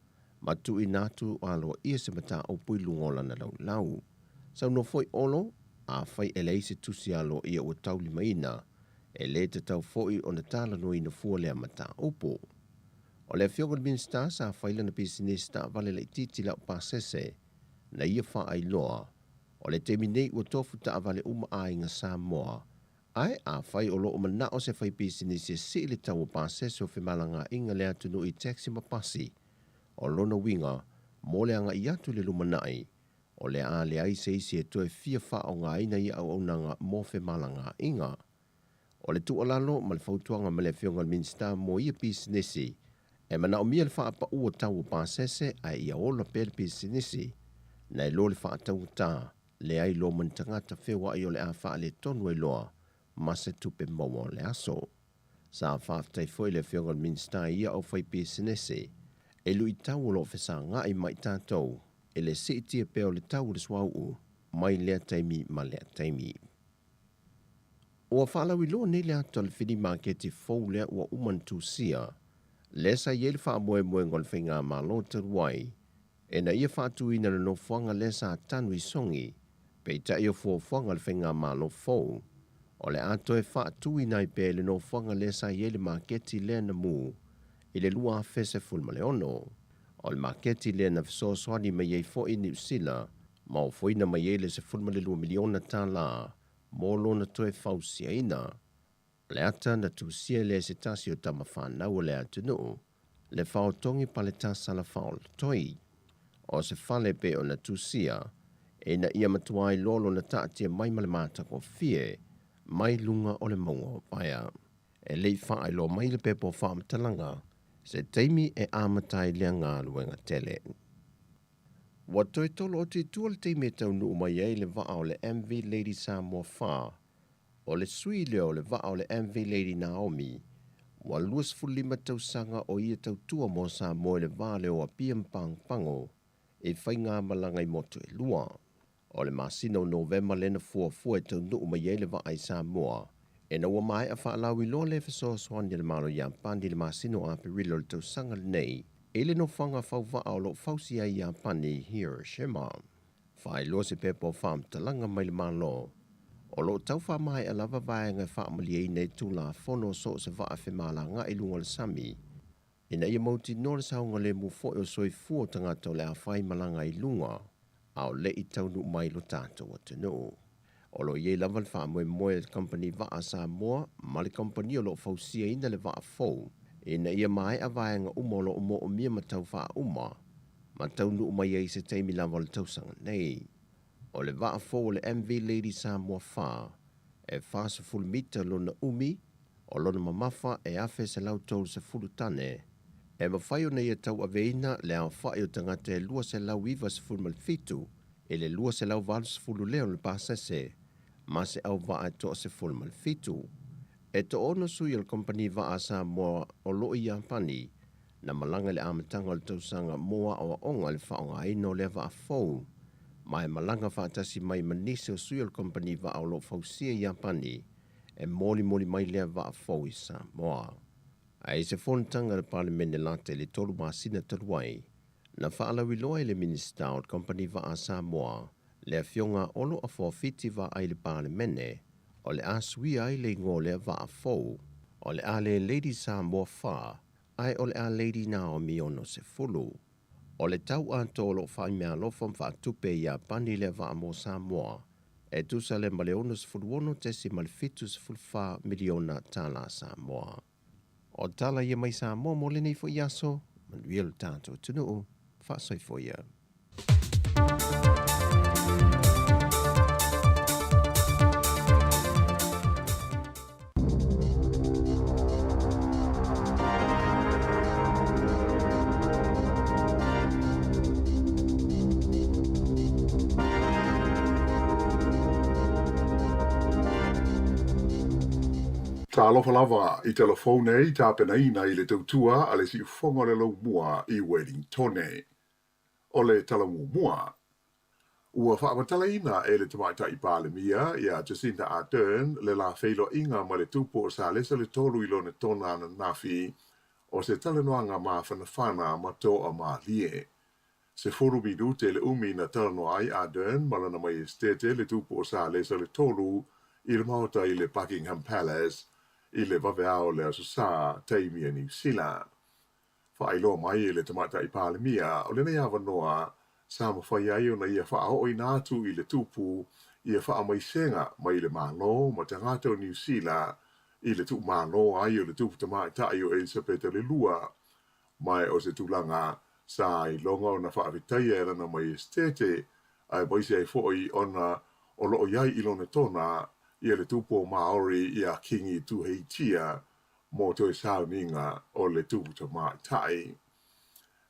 ma tuuina atu aloaia se mataupu i luga o lana laulau. Saunoa foi Olo, afai e leai se tusi aloaia ua taulimaina, e le tatau foi ona talanoaina fua lea mataupu. O le Afioga i le Minisita sa fai lana pisinisi taavale laitiiti laupasese na ia faailoa, o le taimi nei ua tofu taavale uma aiga Samoa, ae afai o lo o manao se faipisinisi e sii le tau o pasese o femalagaaiga le atunuu i taxi ma pasi, o lona uiga mo le agai atu i le lumanai, o le a leai se isi e toe fia faaaogaina ia auaunaga mo femalagaaiga. O le tuualalo ma le fautuaga mai le Afioga i le Minisita mo ia pisinisi, e manaomia le faapau o tau o pasese ae ia ola pea le pisinisi, nai lo le faataugata, leai loa ma ni tagata feoai o le a faaletonu ai loa ma se tupe maua o le aso. Sa faafetai foi le Afioga i le Minisita i ia aufaipisinisi i luitau o lo o fesagai ma i tatou i le siitia pea o le tau o le suauu mai lea taimi ma lea taimi. Ua faalauiloa nei le ata o le fili maketi fou lea ua uma ona tusia, lea sa i ai le faamoemoega o le faigamalo talu ai ina ia faatuina le nofoaga lea sa tanu i Sogi, peitai o fuafuaga a le faigamalo fou, o le a toe faatuina ai pea i le nofoaga lea sa i ai le maketi lea na mu i le 2016. O le maketi lea na fesoasoani mai ai foi Niu Sila ma ofoina mai ai le $12 miliona mo lona toe fausiaina. O le ata na tusia lea e se tasi o tama fanau o le atunuu, le Faotogi Paletasala Faolatoi. O se fale pei ona tusia, ina ia matua iloa lona taatia mai ma le matagofie, mai luga o le mauga o Paea. E le i faailoa mai le pepa o faamatalaga se taimi e amata ai lea galuega tele. Ua toe tolo atu i tua le taimi e taunuu mai ai le vaa o le MV Lady Samoa 4. O le sui lea o le vaa o le MV Lady Naomi, ua 25 tausaga o ia tautua mo Samoa i le va lea o Apia ma Pagopago i faigamalaga i motu e lua. O le masina o Novema lea na fuafua e taunuu mai ai le vaa i Samoa, ina ua maea faalauiloa le fesoasoani a le Malo Iapani i le masina o Aperila o le tausaga lenei i le nofoaga fauvaa o lo o fausia ai i Iapani i Hiroshima. Faailoa se pepa o faamatalaga mai le Malo, o lo o tau faamaea lava vaega e faamalieina ai Tulafono o so o se vaa femalagaai i luga o le sami, ina ia mautinoa le saogalemu foi o soifua o tagata o le a fai malaga i luga a o le i taunuu mai i lo tatou atunuu. O lo o i ai lava le faamoemoe a le Kamupani Vaa a Samoa ma le kamupani o lo o fausiaina le vaa fou ina ia maea vaega uma o lo o moomia ma tau faauma ma taunuu mai ai i se taimi lava o le tausaga nei. O le vaa fou o le MV Lady Samoa 4, e 40 mita lona umi, o lona mamafa e 1,130 tane, e mafai ona ia tauaveina le aofai o tagata e 297 i le 280 lea o le pasese ma se auvaa e toa-17. E toaono sui o le Kamupani Vaa a Samoa o lo o i Iapani na malaga i le amataga o le tausaga mo aoaoga i le faaaogaina o lea vaa fou, ma e malaga faatasi mai ma nisi o sui o le kamupani vaa o lo o fausia i Iapani e molimoli mai lea vaa fou i Samoa. Ae i se fonotaga a le Palemene lata i le tolu masina talu ai, na faalauiloa e le Minisita o le Kamupani Vaa a Samoa, le Afioga a Olo Afoafiti Vaai i le Palemene, o le a suia ai le igoa o lea vaa fou, o le a le Lady Samoa 4, ae o le a Lady Naomi 60. O le tau atoa o lo o faaimeaalofa ma faatupe e Iapani lea vaa mo Samoa, e tusa lea ma le $66.74 miliona tala Samoa. O tala ia mai Samoa mo lenei foi aso, manuia lo tatou atunuu, faasoifua ia. Talofa lava i tala fou nei tapenaina i le tautua a le siufofoga o le Laumua i Wellingtone. O le tala muamua, ua faamatalaina e le Tamaitai Palemia ia Jacinda Ardern le la feiloaiga ma le Tupu o Salesa le Tolu i lona tona ananafi o se talanoaga mafanafana ma toamalie. 10 minute le umi na talanoa ai Ardern ma lana Maiestete le Tupu o Salesa le Tolu i le maota i le Buckingham Palace i le vaveao o le Aso Sa, taimi a Niu Sila. Faailoa mai e le Tamaitai Palemia o lenei avanoa sa mafai ai ona ia faaooina atu i le Tupu ia faamaisega mai le Malo ma tagata o Niu Sila i le tuumalo ai o le Tupu Tamaitai o Elisapeta le Lua, ma o se tulaga sa iloga ona faafetaia e lana Maiestete aemaise ai foi ona o lo o i ai i lona tona ia le Tupu o Maori iā Kingi Tuheitia mo toe sauniga o le Tupu Tamaitai.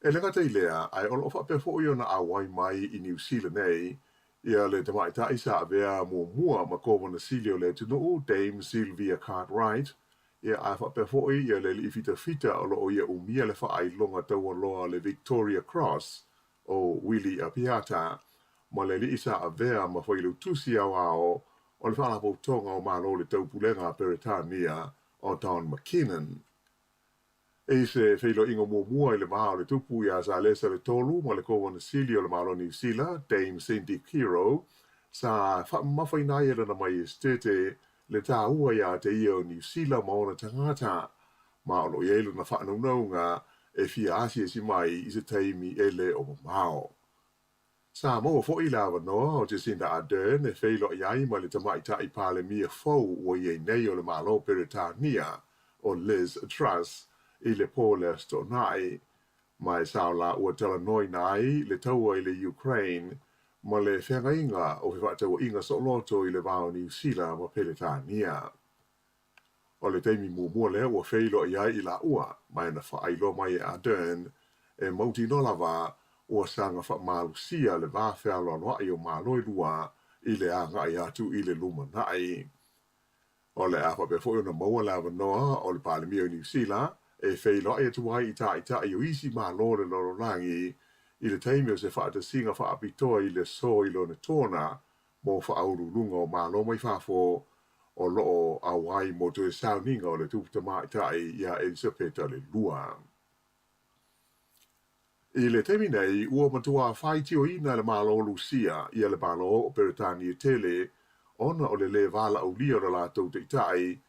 E le gata i lea, ae o lo o faapea foi ona auai mai i Niu Sila nei ia le tamaitai sa avea muamua ma Kovana Sili o le atunuu, Dame Sylvia Cartwright, ia ae faapea foi ia le alii fitafita o lo o ia umia le faailoga taualoa le Victoria Cross o Willie Apiata, ma le alii sa avea ma Failautusi Aoao o le Faalapotopotoga o Malo o le Taupulega a Peretania o Don McKinnon. I se feiloaiga muamua i le va o le Tupu iā Salesa le Tolu ma le Kovana Sili o le Malo o Niu Sila, Dame Cindy Kiro, sa faamamafaina ai e lana Maiestete le taua iā te ia o Niu Sila ma ona tagata, ma o lo o i ai lona faanaunauga e fia asiasi mai i se taimi e le o mamao. Sa maua foi le avanoa o Jacinda Ardern e feiloai ai ma le Tamaitai Palemia fou ua i ai nei o le Malo Peretania, o Liz Truss, i le po le Aso Toonai, ma e sao la ua talanoaina ai le taua i le Ukraine. ma le feagaiga o fefaatauaiga saoloto i le va o Niu Sila ma Peretania. O le taimi muamua lea ua feiloai ai i laua, ma na faailoa mai e Ardern, e mautinoa lava ua saga faamalosia le va fealoaloai o Malo e lua i le agai atu i le lumanai. O le a faapea foi ona maua le avanoa o le Palemia o Niu Sila e feiloai atu ai i taitai o isi Malo o le lalolagi i le taimi o se faatasiga faapitoa i le aso i Lonetona mo faauluuluga o Malo mai fafo o lo o auai mo toe sauniga o le Tupu Tamaitai ia Elisapeta le Lua. I le taimi nei, ua matua faitioina e le Malo o Lusia ia le Malo o Peretania tele ona o le lē valaaulia o le latou taitai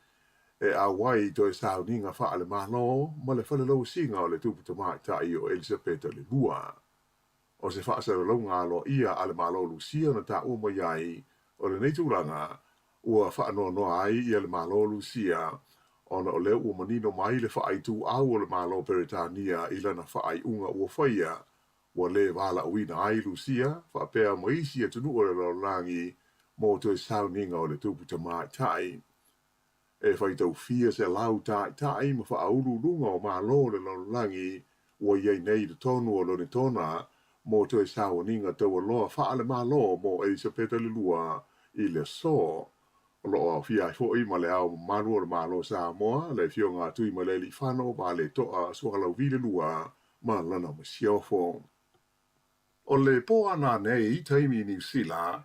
e auai i toe sauniga faale-Malo ma le falelauasiga o le Tupu Tamaitai o Elisapeta le Lua. O se faasalalauga aloaia a le Malo o Lusia na taua mai ai, o lenei tulaga ua faanoanoa ai ia le Malo o Lusia ona o lea ua manino mai le faaituau o le Malo o Peretania i lana faaiuga ua faia, ua lē valaauina ai Lusia faapea ma isi atunuu o le lalolagi mo toe sauniga o le Tupu Tamaitai. E faitau fia selau taitai ma faauluuluga o Malo o le lalolagi ua i ai nei i totonu o Lonetona mo toe sauniga taualoa faale-Malo mo Elisapeta le Lua i le aso. O lo o aofia ai foi ma le Ao Mamalu o le Malo o Samoa, le Afioga a Tuimalealiifano Vaaleto'a Sualauvi le Lua ma lana masiofo. O le po a nanei, taimi i Niu Sila,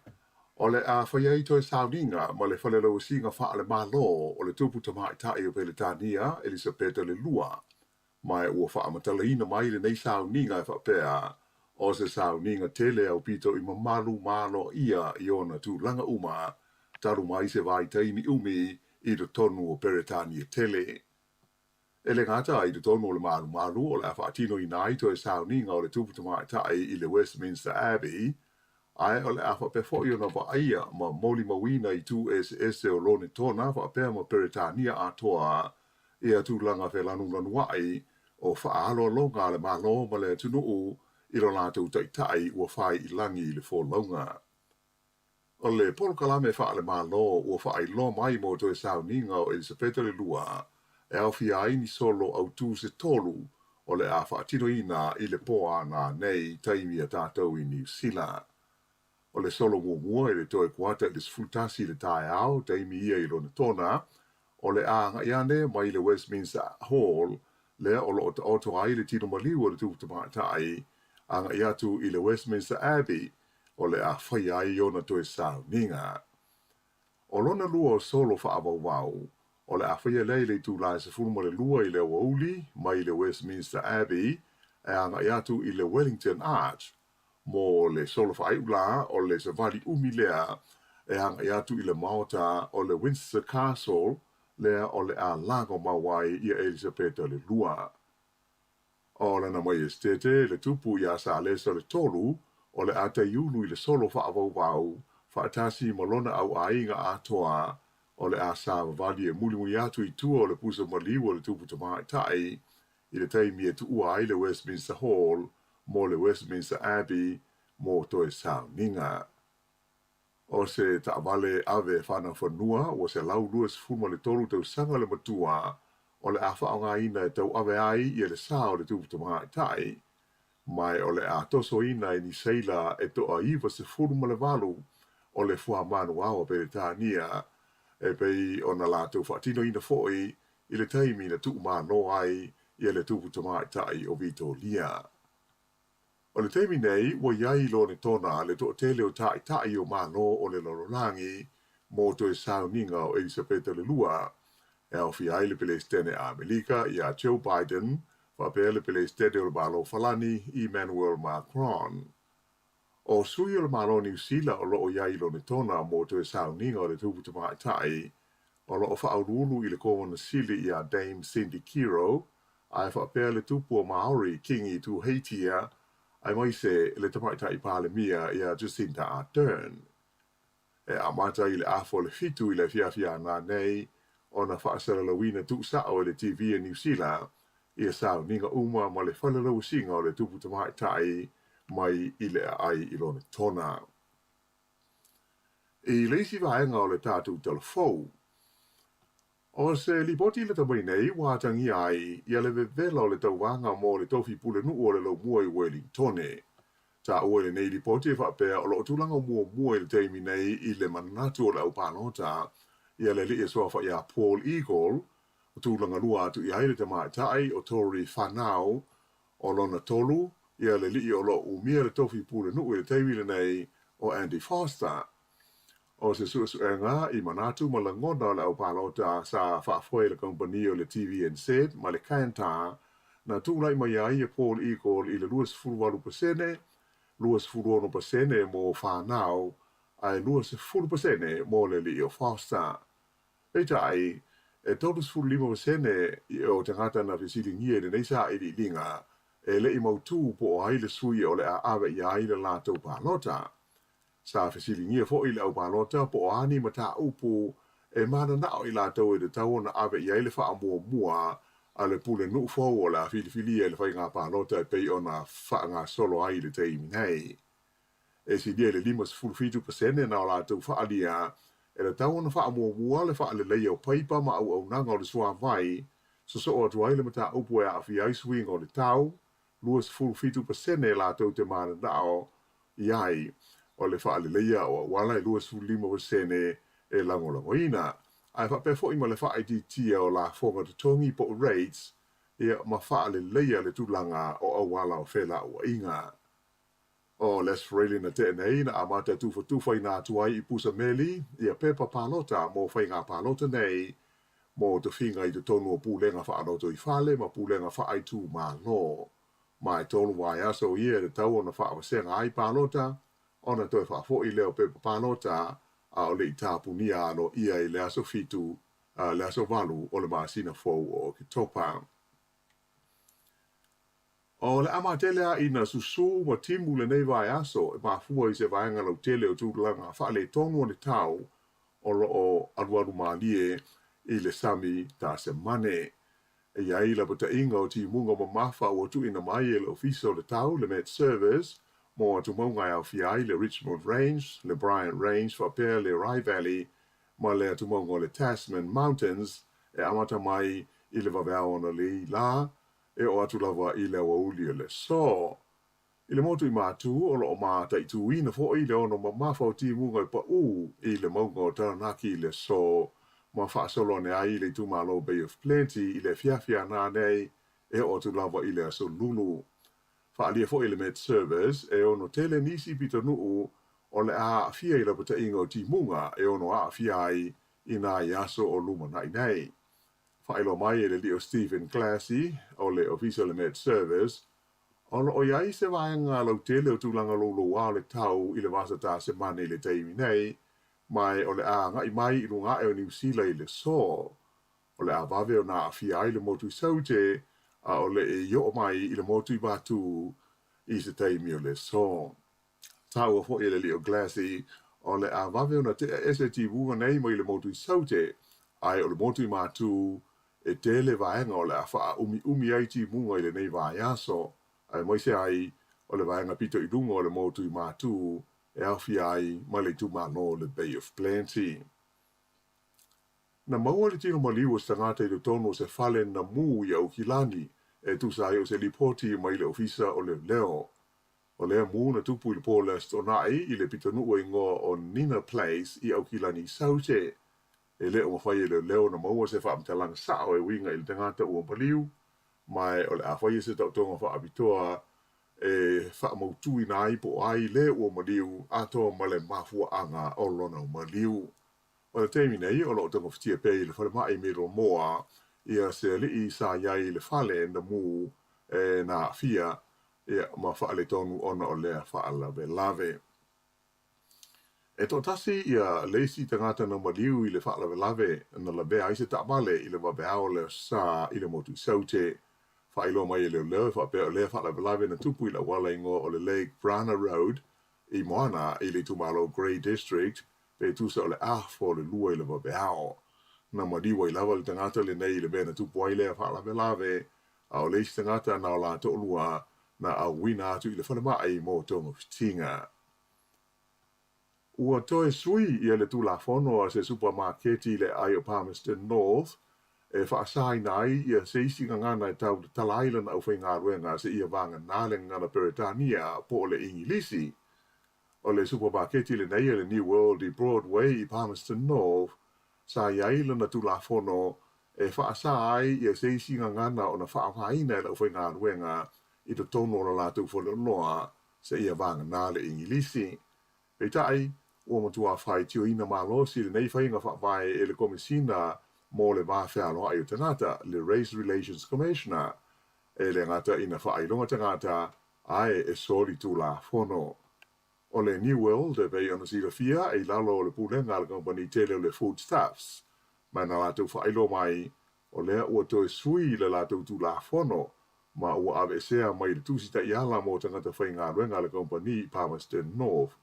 o le a fai ai toe sauniga ma le falelauasiga faale-Malo o le Tupu Tamaitai o Peretania, Elisapeta le Lua. Ma ua faamatalaina mai lenei sauniga e faapea, o se sauniga tele aupito i mamalu ma aloaia i ona tulaga uma, talu mai se vaitaimi umi i totonu o Peretania tele. E le gata i totonu o le malumalu o le a faatinoina ai toe sauniga o le Tupu Tamaitai i le Westminster Abbey, ae o le a faapea foi ona vaaia ma molimauina i itu eseese o Lonetona faapea ma Peretania atoa ia tulaga felanulanuai o faaaloaloga a le Malo ma le atunuu i lo latou taitai ua fai i lagi i le folauga. O le polokalame faale-Malo ua faailoa mai mo toe sauniga o Elisapeta le Lua e aofia ai ni solo autū se tolu o le a faatinoina i le po a nanei taimi a tatou i Niu Sila. O le solo muamua i le toe kuata i le 11 i le taeao taimi ia i Lonetona, o le a agai ane mai le Westminster Hall lea o lo o taoto ai le tino maliu o le Tupu Tamaitai agai atu i le Westminster Abbey o le a faia ai ona toe sauniga. O lona lua o solo faavauvau, o le a faia lea i le itula e 12 i le aoauli mai le Westminster Abbey e agai atu i le Wellington Arch. Mo le solo faaiu la, o le savali umi lea e agai atu i le maota o le Windsor Castle lea o le a lagomau ai ia Elisapeta le Lua. O Lana Maiestete, le Tupu ia Salesa le Tolu, o le a taiulu i le solo faavauvau, faatasi ma lona auaiga atoa, o le a savavali e mulimuli atu i tua o le pusa maliu o le Tupu Tamaitai, i le taimi e tuua ai le Westminster Hall mo le Westminster Abbey mo toe sauniga. O se taavale ave fanaufanua ua 123 tausaga le matua o le a faaaogaina e tauave ai ia le sa o le Tupu Tamaitai, ma o le a tosoina e ni seila e toa 98 o le fuamanuao a Peretania, e pei ona latou faatinoina foi i le taimi na tuumalo ai ia le Tupu Tamaitai o Vitolia. O le taimi nei, ua i ai i Lonetona le toatele o taitai o Malo o le lalolagi mo toe sauniga o Elisapeta le Lua, e aofia ai le Pelesitene a Amerika ia Joe Biden faapea le Pelesitene o le Malo o Falani Emmanuel Macron. O sui o le Malo o Niu Sila o lo o i ai i Lonetona mo toe sauniga o le Tupu Tamaitai, o lo o faauluulu i le Kovana Sili ia Dame Cindy Kiro, ae faapea le Tupu o Maori Kingi Tuheitia, aemaise le Tamaitai Palemia ia Jacinda Ardern. E amata i le afa o le 7 i le afiafi a nanei ona faasalalauina tuusao e le TV a Niu Sila ia sauniga uma ma le falelauasiga o le Tupu Tamaitai mai i le aai i Lonetona. I le isi vaega o le tatou tala fou, o se lipoti lata mai nei ua atagia ai ia le vevela o le tauvaga mo le tofi pulenuu o le Laumua i Welingtone. Taua i lenei lipoti e faapea o lo o tulaga muamua i le taimi nei i le manatu o le aupalota ia le alii e suafa ia Paul Eagle, o tulaga lua atu i ai le tamaitai o Tory Whanau, o lona tolu ia le alii o lo o umia le tofi pulenuu i le taimi lenei o Andy Foster. O se suesuega i manatu ma lagona o le aupalota sa faafoe e le kamupani o le TVNZ ma le Kantar na tulai mai ai e Paul Eagle i le 28%, 26% mo Whanau ae 20% mo le alii o Foster. Peitai, e 35% o tagata na fesiligia i lenei sailiiliga e le i mautū po o ai le sui o le a ave i ai le latou palota. Sa fesiligia foi le aupalota po o a ni mataupu e mananao i latou e tatau ona ave i ai le faamuamua a le pulenuu fou o le a filifilia i le faiga palota e pei ona faagasolo ai i le taimi nei. E silia i le 57% na o latou faaalia e tatau ona faamuamua le faaleleia o paipa ma auaunaga o le suavai, sosoo atu ai le mataupu e aafia ai suiga o le tau, 27% latou te mananao i ai o le faaleleia o auala e 25% e lagolagoina, ae faapea foi ma le faaitiitia o lafoga totogi po o rates, ia, ma faaleleia le tulaga o auala o felauaiga. O le Aso Faraile na tea nei na amata tufatufaina atu ai i Pusa Meli ia pepa palota mo faiga palota nei mo tofiga i totonu o pulega faalotoifale ma pulega faaitumalo. Ma e tolu vaiaso ia e tatau ona faavasega ai palota ona toe faafoi lea o pepa palota a o le i tapunia aloaia i le aso 7, le aso 8 o le masina fou o Oketopa. O le amatele a ina susū ma timu lenei vaiaso e mafua i se vaega lautele o tulaga faaletonu o le tau o lo o alualu malie i le sami Tasemane. E i ai lapataiga o timuga mamafa ua tuuina mai e le Ofisa o le Tau, le Met Service, mo atumauga e aofia ai le Richmond Range, le Bryant Range faapea le Rai Valley ma le atumauga o le Tasman Mountains e amata mai i le vaveao analeila lā e oo atu lava i le aoauli o le aso. I le motu i Matū, o lo o mataituina foi le ono mamafa o timuga e paū i le mauga o Taranaki i le aso ma faasolo ane ai i le itumalo Bay of Plenty i le afiafi ana nei e oo atu lava i le aso Lulu. Faaalia foi e le Met Service e ono tele nisi pitonuu o le a aafia i lapataiga o timuga e ono aafia ai i nai aso o lumanai nei. Faailoa mai e le alii o Stephen Glassey o le Ofisa o le Met Service, o lo o i ai se vaega lautele o tulaga louloua o le tau i le vasa Tasemane i le taimi nei, ma o le a agai mai i luga ae o Niu Sila i le aso. O le a vave ona aafia ai le motu i Saute, a o le i oo mai i le motu i Matū i se taimi o le aso. Taua foi e le alii o Glassey, o le a vave ona tea ese timuga nei mai le motu i Saute, ae o le motu i Matū e tele vaega o le a faaumiumi ai timuga i lenei vaiaso, aemaise ai o le vaega pito i luga o le motu i Matū e aofia ai ma le itumalo o le Bay of Plenty. Na maua le tino maliu o se tagata i totonu o se fale na mū i Aukilani, e tusa ai o se lipoti mai le Ofisa o Leoleo. O lea mū na tupu i le po o le Aso Toonai i le pitonuu e igoa o Nina Place i Aukilani i Saute. E le o mafai e leoleo ona maua se faamatalaga sao e uiga i le tagata ua maliu, ma o le a faia se taotoga faapitoa e faamautuina ai po o ai le ua maliu atoa ma le mafuaaga o lona maliu. O le taimi nei, o lo o togafitia pea i le falemai i Middlemore ia se alii sa i ai i le fale na mū e na aafia ia, ma faaletonu ona o lea faalavelave. E toatasi ia le isi tagata na maliu i le faalavelave na lavea ai se taavale i le vaveao o le Aso Sa i le motu i Saute. Faailoa mai e leoleo e faapea o lea faalavelave na tupu i le auala igoa o le Lake Brana Road i Moana i le itumalo Grey District pe tusa o le afa o le lua i le vaveao. Na maliu ai lava le tagata lenei i le mea na tupu ai lea faalavelave, a o le isi tagata na o la toalua na auina atu i le falemai mo togafitiga. Ua toe sui ia le tulafono a se supamaketi i le aai o Palmerston North e faasaina ai ia se isi gagana e tau tatala ai lana aufaigaluega seia vagana le gagana Peretania po o le Igilisi. O le supamaketi lenei a le New World i Broadway i Palmerston North sa i ai lana tulafono e faasa ai ia se isi gagana ona faaaogaina e le aufaigaluega i totonu o la latou faleoloa seia vagana le Igilisi. Peitai, ua matua faitioina malosi lenei faiga faavae e le Komesina mo le Va Fealoai o Tagata, le Race Relations Commissioner, e le gata ina faailoga tagata ae e soli tulafono. O le New World e pei ona silafia e i lalo o le pulega a le kamupani tele o le Foodstuffs, ma na latou faailoa mai O lea ua toe sui le latou Tulafono ma ua aveesea mai le Tusi Taiala mo Tagata Faigaluega a le Kamupani Palmerston North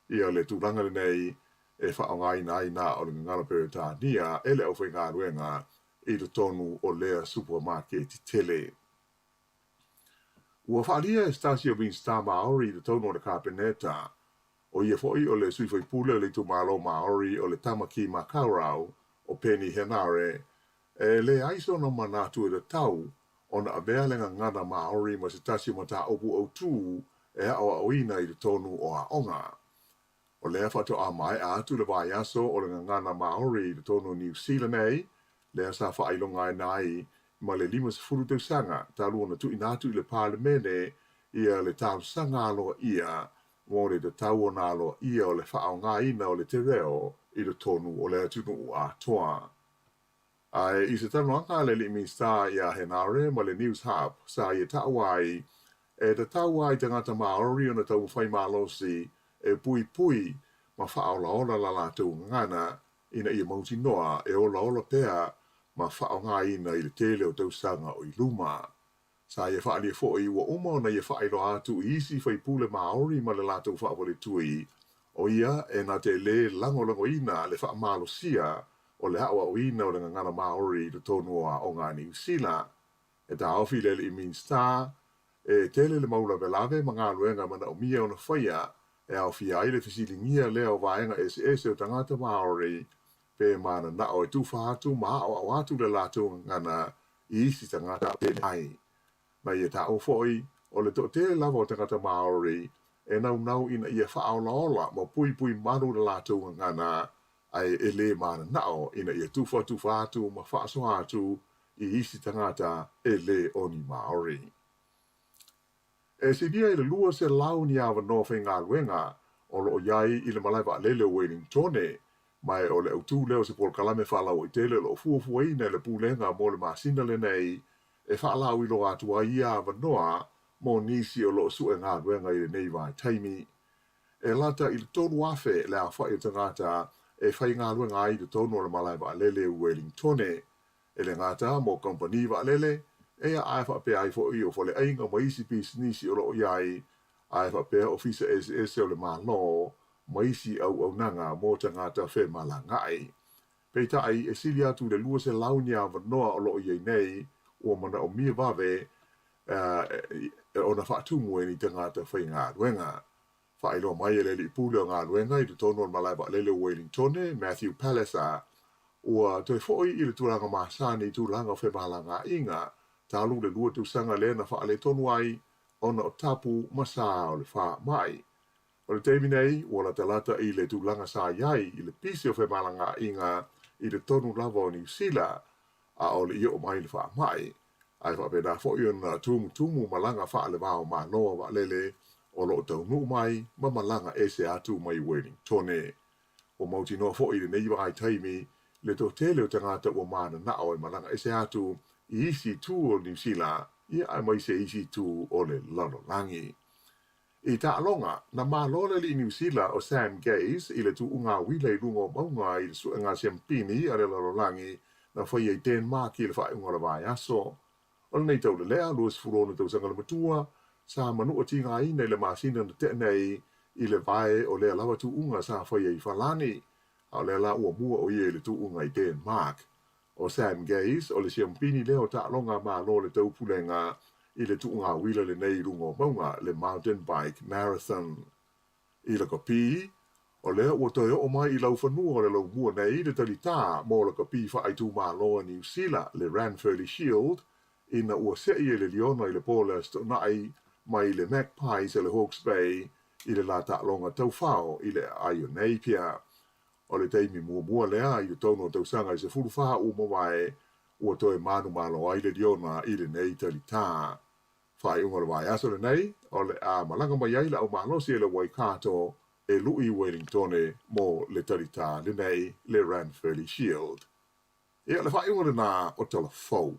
ia le tulaga lenei e faaaogaina ai na o le gagana Peretania e le aufaigaluega i totonu o lea supamaketi tele. Ua faaalia e se tasi o Minisita Māori i totonu o le Kapeneta, ʻo ia foʻi o le sui faipule o le itumalo Māori o le Tamaki Makaurau, o Peeni Henare, e leai sona manatu e tatau ona avea le gagana Māori ma se tasi o mataupu autū e aʻoaʻoina i totonu o aoga. O lea faatoa maea atu le vaiaso o le gagana Māori i totonu o Niu Sila nei, lea sa faailogaina ai ma le 50 tausaga talu ona tuuina atu i le Palemene ia le talosaga aloaia mo le tatau ona aloaia o le faaaogaina o le te reo i totonu o le atunuu atoa. Ae i se talanoaga a le alii Minisita iā Henare ma le News Hub sa ia taua ai, e tatau lava i tagata Māori ona taumafai malosi e puipui ma faaolaola la latou gagana ina ia mautinoa e olaola pea ma faaaogaina i le tele o tausaga o i luma. Sa ia faaalia foi ua uma ona ia faailoa atu i isi faipule Māori ma le latou faafaletui, o ia e na te lē lagolagoina le faamalosia o le aʻoaʻoina o le gagana Māori i totonu o aoga a Niu Sila. E taofi le alii Minisita, e tele le mau lavelave ma galuega e manaomia ona faia e aofia ai le fesiligia lea o vaega eseese o tagata Māori pe mananao e tufa atu ma aʻoaʻo atu le latou gagana i isi tagata pe leai. Na ia taua foi, o le toatele lava o tagata Māori e naunau ina ia faaolaola ma puipui malu le latou gagana ae e lē mananao ina ia tufatufa atu ma faasoa atu i isi tagata e lē o ni Māori. E silia i le 200 ni avanoa faigaluega o lo o i ai i le malae vaalele o Welingtone, ma e o le autū lea o se polokalame faalauaitele o lo o fuafuaina e le Pulega mo le masina lenei e faalauiloa atu ai ia avanoa mo nisi o lo o sue galuega i lenei vaitaimi. E lata i le 3,000 le aofai o tagata e faigaluega ai i totonu o le malae vaalele o Welingtone, E le gata mo kamupani vaalele, eia ae faapea ai foi o faleaiga ma isi pisinisi o lo o i ai, ae faapea ofisa eseese o le Malo ma isi auaunaga mo tagata femalagaai. Peitai, e sili atu i le 200 ni avanoa o lo o i ai nei, ua manaomia vave ona faatumu e ni tagata faigaluega. Faailoa mai e le Alii Pule o Galuega i totonu o le malae vaalele o Welingtone, Matthew Palliser, ua toe foi i le tulaga masani i tulaga o femalagaaiga talu le lua tausaga lea na faaletonu ai ona o tapu ma sa o le faamai. O le taimi nei, ua latalata i le tulaga sa i ai i le pisi o femalagaaiga i totonu lava o Niu Sila, a o le i oo mai le faamai, ae faapena foi ona tumutumu malaga faale-va-o-Malo a vaalele o lo o taunuu mai ma malaga ese atu mai Welingtone. Ua mautinoa foi i lenei vaitaimi le toatele o tagata ua mananao e malaga ese atu i isi itu o Niu Sila, ia aemaise isi itu o le lalolagi. I taaloga, na malo le alii Niu Sila o Sam Gaze i le tuuga uila i luga o mauga i le suega siampini a le lalolagi na faia i Denmark i le faaiuga o le vaiaso. O lenei taulelea, 26 tausaga le matua, sa manua tigaina i le masina na tea nei i le vae o lea lava tuuga sa faia i Falani, a o lea la ua mua o ia i le tuuga i Denmark. ʻO Sam Gaze, o le siampini lea o taaloga a Malo o le Taupulega i le tuuga uila lenei i luga o mauga, le Mountain Bike Marathon. I lakapi, O lea ua toe oo mai i laufanua o le laumua nei le talitā mo le kapi faaitumalo a Niu Sila, le Ranfurly Shield, ina ua se'i ai le Liona i le po o le Aso Toonai mai le Magpies a le Hawke's Bay i le la taaloga taufao i le aai o Napier. O le taimi muamua lea i totonu o tausaga e 14 ua mavae ua toe manumalo ai le Liona i lenei talitā. Faaiuga o le vaiaso lenei, o le a malaga mai ai le aumalosi e le Waikato e lu'i i Wellingtone mo le talitā lenei, le Ranfurly Shield. Ia, le faaiuga lenā o Tala Fou.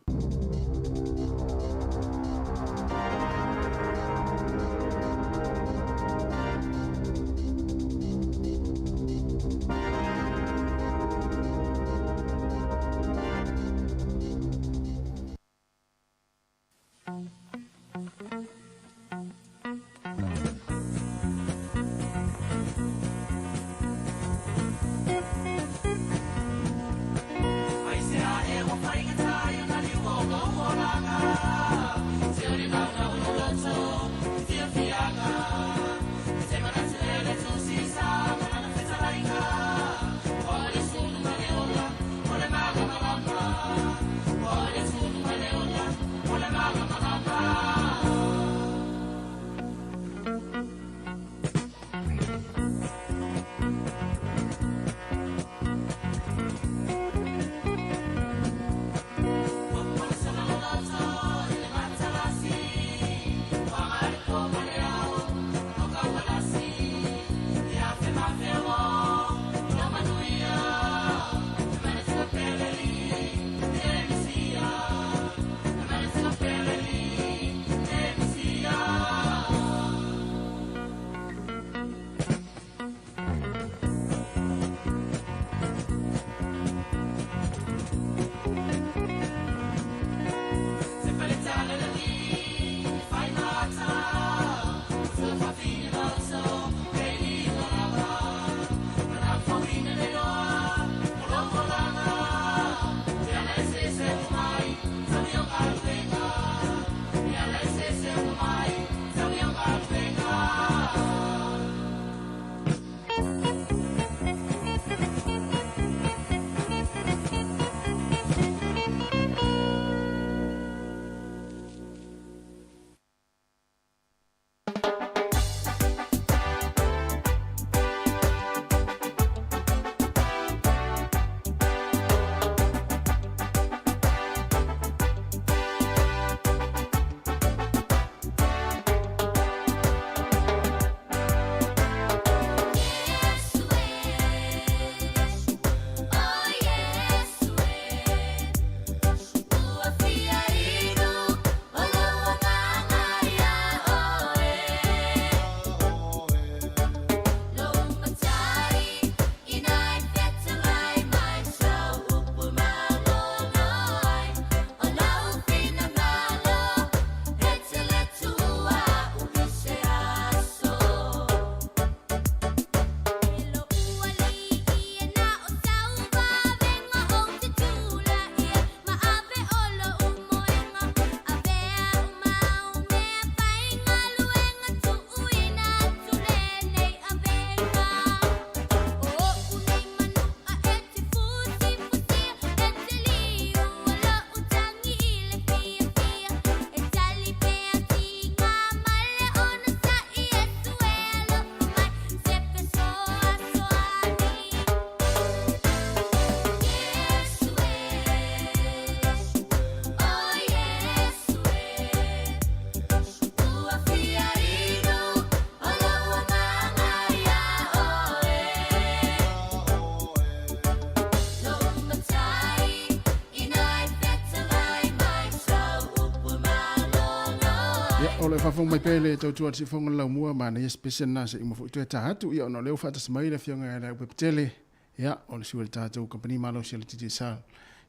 Ia, o le faafofoga mai pea i le tautua a le Siufofoga o le Laumua, manaia se pese lena se i uma foi toe ta atu, ia ona o lea ua faatasi mai le Afioga ia Leaupepe-tele, ia, o le sui o le tatou kamupani malosi o le Digicel.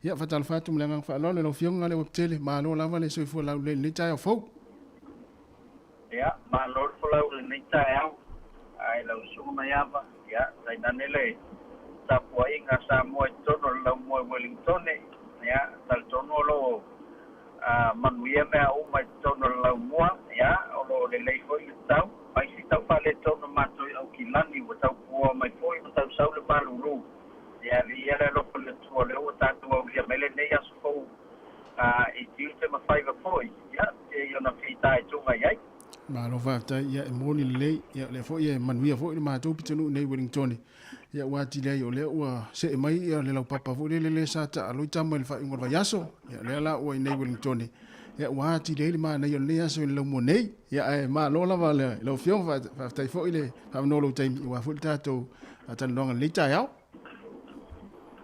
Ia, faatalofa atu ma le agaga faaaloalo i lau Afioga Leaupepe-tele, malo lava le soifua laulelei i lenei taeao fou. Ia, malo le folau i lenei taeao. Ae lau Susuga Maiava, ia, tainane le tapuaiga a Samoa i totonu o le laumua i Wellingtone, ia, talitonu o lo o manuia mea uma i totonu o le laumua, ia, o lo o lelei foi le tau. Mai si tau faaletonu matou i Aukilani ua tau puoa mai foi Malo faafetai, ia e moni lelei, ia o lea foi e manuia foi le matou pitonuu nei i Wellingtone, ia ua atili ai o lea ua see mai ia le laupapa foi lele lea sa taalo i tama i le faaiuga o le vaiaso, ia o lea la ua i nei i Wellingtone, ia ua atili ai le manaia o lenei aso i le laumua nei, ia ae malo lava i lau Afioga, faafetai foi le faavanoa o lou taimi aua foi le tatou talanoaga i lenei taeao.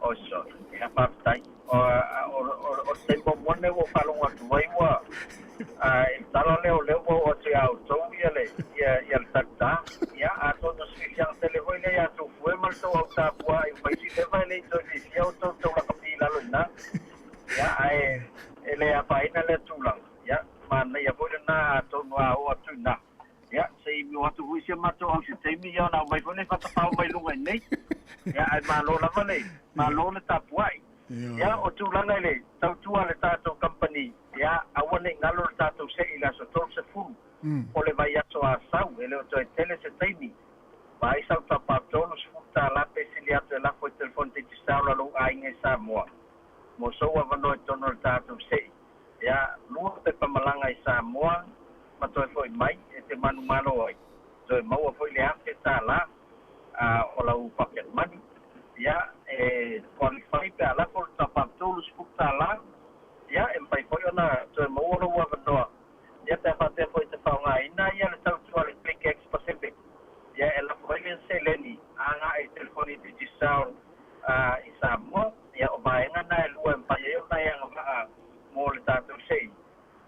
Oso, ia faafetai. O, o, o, o le taimi muamua lenei ua ou faalogo atu ai ua i le tala lea o lea ua oo atu ia outou ia le, ia, ia le talita. Ia, atonu o se fiafiaga tele foi lea ia Tufue ma le tou au tapuai ua fai si leva e le i toe fiafia outou i le tau lakapi i lalo i ina. Ia, ae e le afaina lea tulaga. Ia, manaia foi lena atonu a oo atu i ina. Ia, se i o atu foi si a matou au i se taimi, ia ona aumai foi lea fatafao mai luga i inei. Ia, ae malo lava le, malo le tapuai. Ia, o tulaga i le tautua a le tatou kamupani, ia, aua ne i galo le tatou se'i i le aso 30 o le vaiaso Asau, e le o toe tele se taimi. Vaai sau tapa $30 pe sili atu e lafo i telefoni digicel a lou aiga i Samoa mo sou avanoa i totonu o le tatou se'i. Ia, lua pepa malaga i Samoa ma toe foi mai e te manumalo ai, toe maua foi le $1,000 o lau pocket money. Ia, e qualify pe a lafo le top-up $30, ia, e mafai foi ona toe maua lou avanoa. Ia, pe a faapea foi e te faaaogaina ia le tautua a le Click X Pacific, ia, e lafo ai le seleni agai i telefoni Digicel i Samoa. Ia, o vaega na e lua e mafai ai ona e agavaa mo le tatou se'i.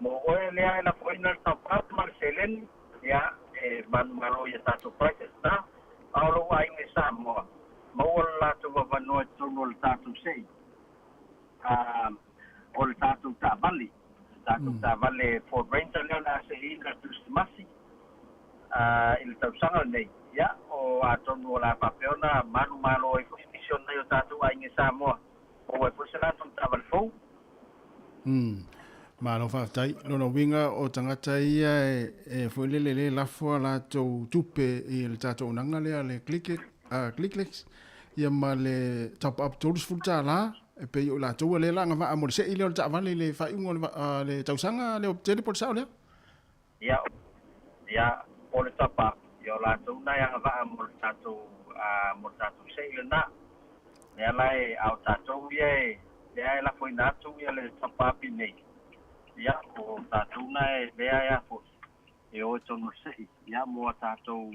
Mo oe lea e lafoina le top-up ma le seleni, ia, e manumalo i a tatou prices na, a o lou aiga i Samoa, maua le latou avanoa i totonu o le tatou se'i, a, o le tatou taavale, le tatou taavale Ford Ranger lea o le a se'iina i le Kerisimasi, a, i le tausaga lenei. Ia, o atonu o le a faapea ona manumalo ai foi nisi o nai o tatou aiga i Samoa, maua ai foi se latou taavale fou. Umm. Malo faafetai. Lona uiga o tagata ia e foi lele le lafo a latou tupe i le tatou auaunaga lea le Click Clicklix ia ma le top up $30 e pei o i latou lea la agavaa mo le sei lea o le taavale i le faaiuga o le tausaga lea o tele po o le sao lea? Ia, ia, o le top up, ia o latou na e agavaa mo le tatou, mo le tatou sei lena. Lea la e, a o tatou ia e, lea e lafoina atu ia le top up i nei, ia, o tatou na e, lea e a foi, e o i tonu le sei, ia, mo a tatou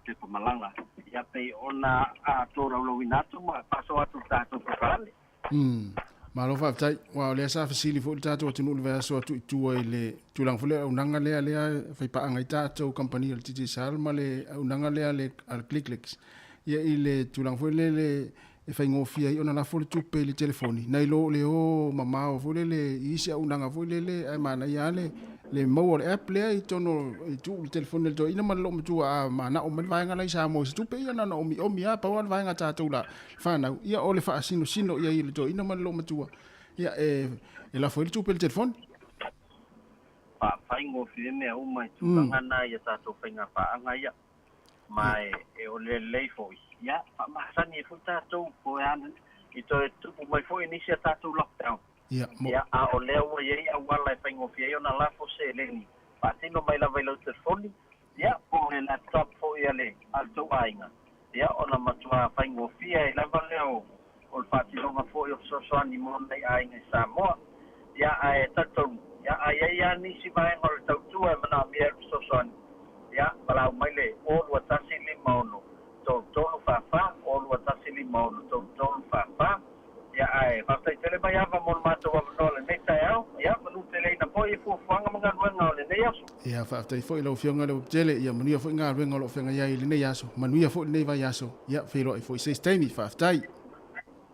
pepa malaga, ia, pei ona tolaulauina atu ma faasoa atu i le tatou polokalame. Umm. Malo faafetai. Aua o lea sa fesili foi le tatou atunuu i le vaiaso atu i tua i le tulaga foi lea auaunaga lea lea e faipaaga ai tatou kamupani a le Digicel ma le auaunaga lea a le Clicklix. Ia i le tulaga foi lele e faigofie ai ona lafo le tupe i le telefoni nai lo le o mamao foi lele i isi auaunaga foi lele ae manaia lava le maua o le app lea i totonu i tuu le telefoni a le toeaina ma le loomatua a manao mai le vaega la i Samoa i se tupe ia na ona omiomi lava pau lava le vaega a tatou la fanau, ia o le faasinosino i ai i le toeaina ma le loomatua, ia e, e lafo ai le tupe i le telefoni. Faafaigofie mea uma i tulaga na i a tatou faiga paaga ia, ma e, e o le lelei foi, ia, faamasani ai foi tatou po o a i toe tupu mai foi nisi a tatou lockdown. Ia, mo. Ia, a o lea ua i ai auala e faigofie ai ona lafo seleni faatino mai lava i lau telefoni, Ia, po o le laptop foi a le a le tou aiga, ia, ona matua faigofie ai lava lea o o le faatinoga foi o fesoasoani mo nai aiga i Samoa. Ia, ae talitonu, ia, a i ai lava nisi vaega o le tautua e manaomia ai le fesoasoani, ia, valaau mai le 0 2 1 5 6 3 3 4 4, 0 2 1 5 6 3 3 4 4. Ia, ae faafetai tele mai Ava mo le matou avanoa lenei taeao. Ia, manu teleina foi i fuafuaga ma galuega o lenei aso. Ia, faafetai foi i lau Afioga le Tele, ia manuia foi galuega o lo o feagai ai i lenei aso. Manuia foi lenei vaiaso. Ia, feiloai foi i se isi taimi. Faafetai.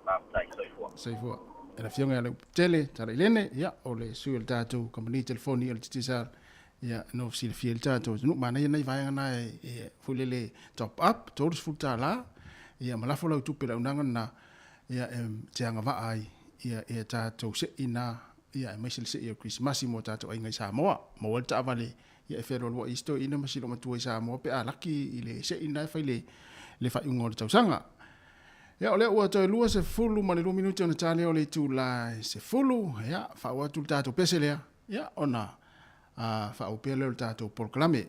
Faafetai. Soifua. Soifua. E le Afioga ia Leuptele Talailene, ia, o le sui o le tatou kamupani telefoni o le Digicel, ia, no silafia i le tatou atunuu. Manaia nai vaega na e foi lele top up, $30, ia, ma lafo lau tupe i le auaunaga lena, ia e te agavaa ai ia e tatou se'i na ia aemaise le se'i o le Kerisimasi mo tatou aiga i Samoa. Maua ai le taavale ia e fealoaloai isi toeaina ma si loomatua i Samoa pe a laki i le se'i na e fai le le faaiuga o le tausaga. Ia o lea ua toe 22 minute ona ta lea o le itula e 10, ia faauu atu le tatou pese lea, ia ona faaauau pea lea o le tatou polokalame.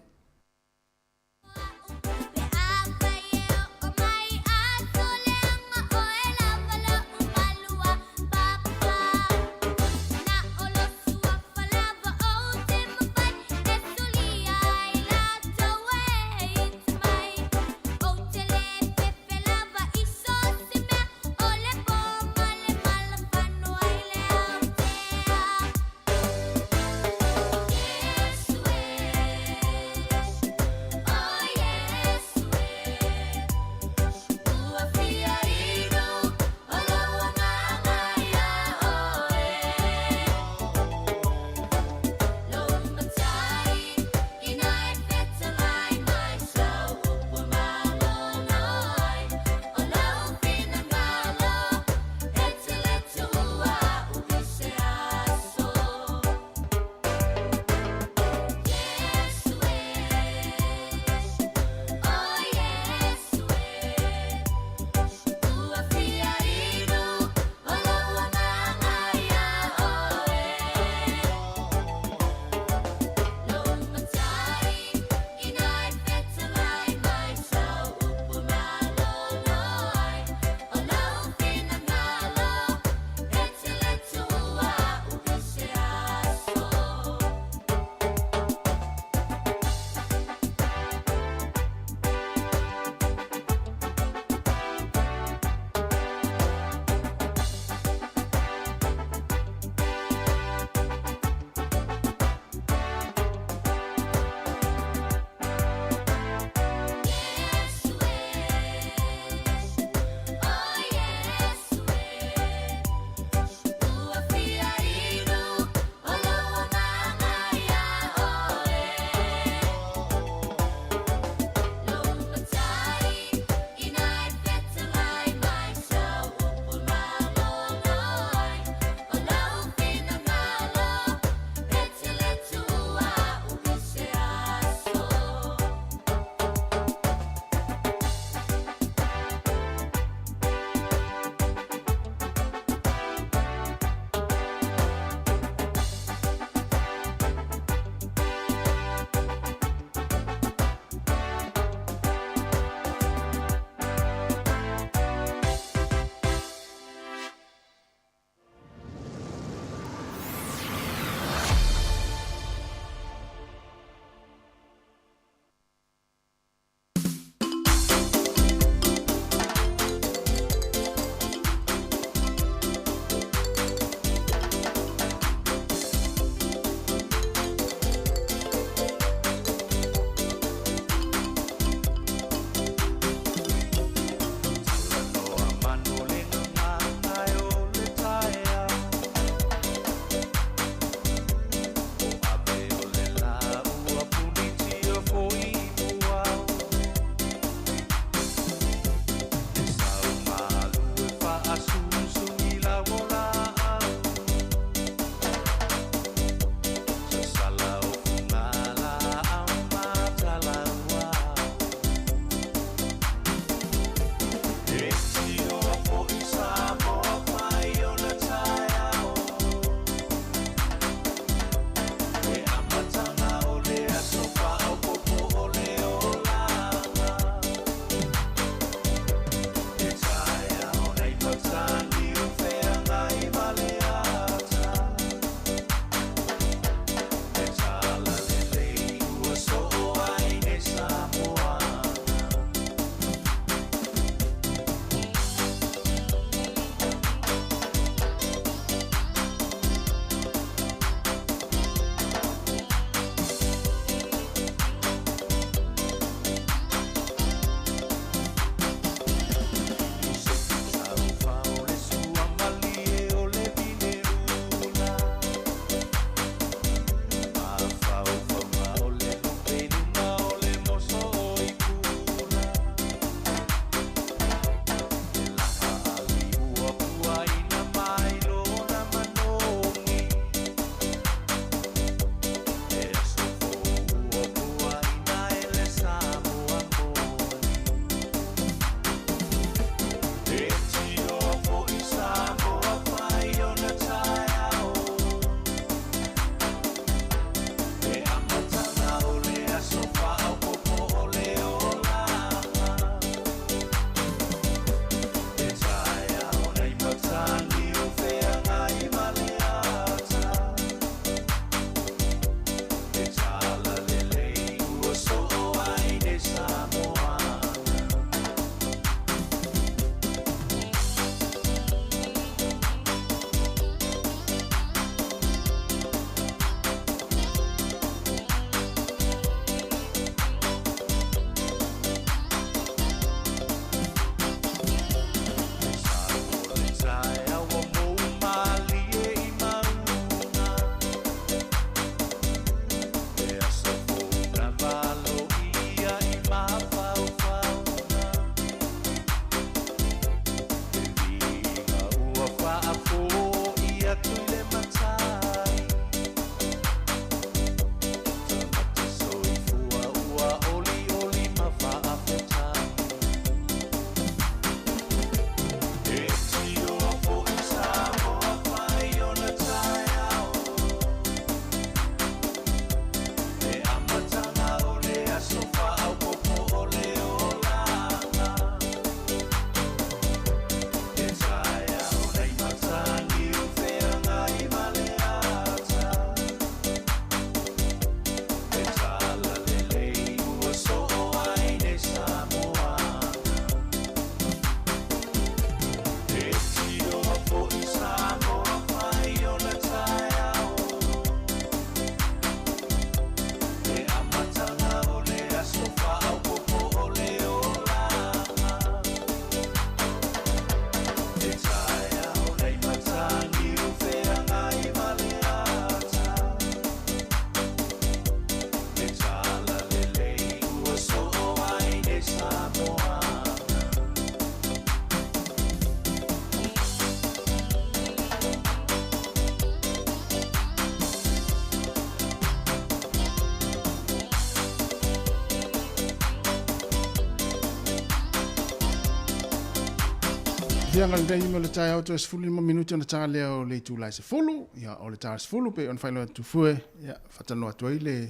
Lauafiaga lenei mo le taeao toe 15 minute ona ta lea o le itula e 10. Ia, o le ta 10 pei ona faailoa atu fue, ia, faatanoa atu ai le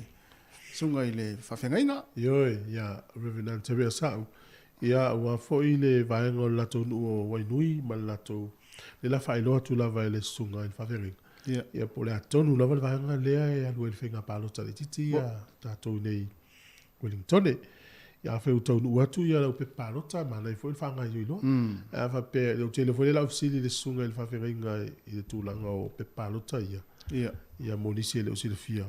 susuga i le faafeagaiga. Ioe, ia, Reverend Anterea Sa'u, ia, aua foi le vaega o le latou nuu o Wainui ma le latou, lea la faailoa atu lava e le susuga i le faafeagaiga, Ia. ia, po o le a tonu lava le vaega lea e alu ai le faiga palota laitiiti ia tatou i nei i Wellingtone. Ia afai ua taunuu atu ia lau pepa palota, manaia foi le faagaoioi loa. Ae a faapea, ou te iloa foi lea la fesili i le susuga i le faafeagaiga i le tulaga o pepa palota ia. Ia. Ia mo nisi e le o silafia,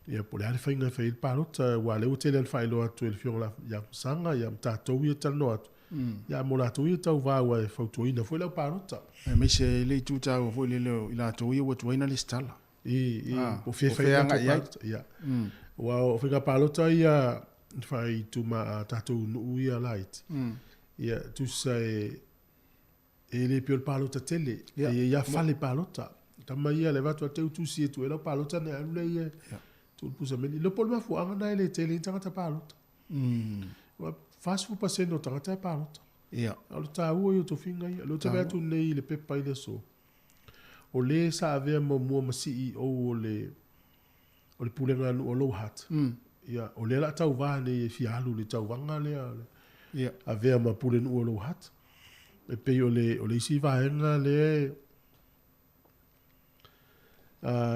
ia po o le a le faiga e fai ai le palota, aua o lea ua tele lava ona faailoa atu e le Afioga ia Masaga ia ma tatou ia e talanoa atu, ia mo latou ia tauva aua e fautuaina foi le au palota. Aemaise i le itu taua foi lele o i latou ia ua tuai ona resitala. I, i, Ah, po o fea po o fea e agai ai. Ia. Aua o faiga palota ia fai tuma a tatou nuu ia laiti. Ia, tusa e, e le pei o le palota tele. Ia. E i ai lava fale palota. Tama ia le avatu a te utusi e tuu ai lau palota ona e alu lea ia tuu le pusa meli. Iloa po o le mafuaaga lena e le tele ai tagata palota. Aua 40% o tagata e palota. Ia. A o le taua ia o tofiga ia. O lea ou te vaai atu nei i le pepa i le aso, o le sa avea muamua ma CEO o le o le pulega a nuu o Lower Hutt. Ia, o lea o le a tauva nei e fia alu i le tauvaga lea o le Ia. avea ma pulenuu o Lower Hutt. E pei o le, o le isi vaega lea e,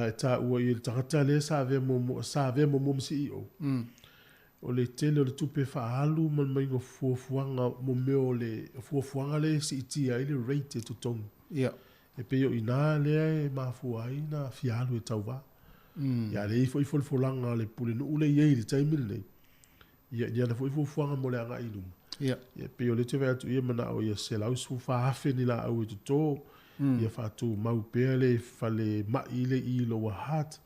e taua i le tagata lea sa avea muamua, sa avea muamua ma CEO. O le tele o le tupe faaalu ma le maiga o fuafuaga mo mea o le fuafuaga lea e siitia ai le rate e totogi. Ia. E pei o i ina lea e mafua ai ona fia alu e tauva. Ia, a lea e i ai foi folafolaga a le pulenuu lea e i ai i le taimi lenei, ia, i ana foi fuafuaga mo le agai i luma. Ia. Ia, e pei o lea ou te vaai atu ia manao ia 114,000 ni laau e toto, ia faatumau pea le falemai lea i Lower Hutt.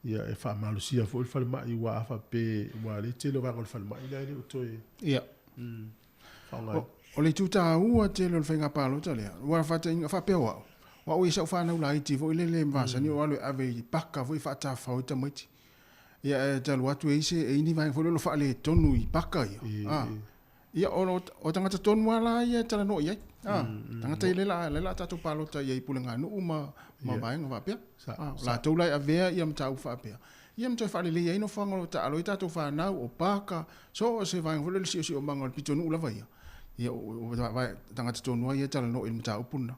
Ia, e faamalosia foi le falemai aua a faapea aua o le tele o vaega o le falemai la e le o toe Ia. faaaogaina. O le itu taua tele o le faiga palota lea, aua faataina faapea o au, o au ia sau fanau laiti foi lele masani o alu e ave i paka foi faatafafao ai tamaiti. Ia e talu atu e isi e ini vaega foi lele o faaletonu i paka ia. Ah. Ia o o tagata tonu lava la ia e talanoa i ai. Ah, tagata ia lea la a tatou palota i ai i puleganuu ma ma vaega faapea. Ah, o latou la e avea ia mataupu faapea. Ia ma toe faaleleia ai nofoaga o lo o taalo ai tatou fanau, o paka, so o se vaega foi lele siosiomaga o le pitonuu lava ia. Ia o tagata tonu lava ia e talanoa i le mataupu lena.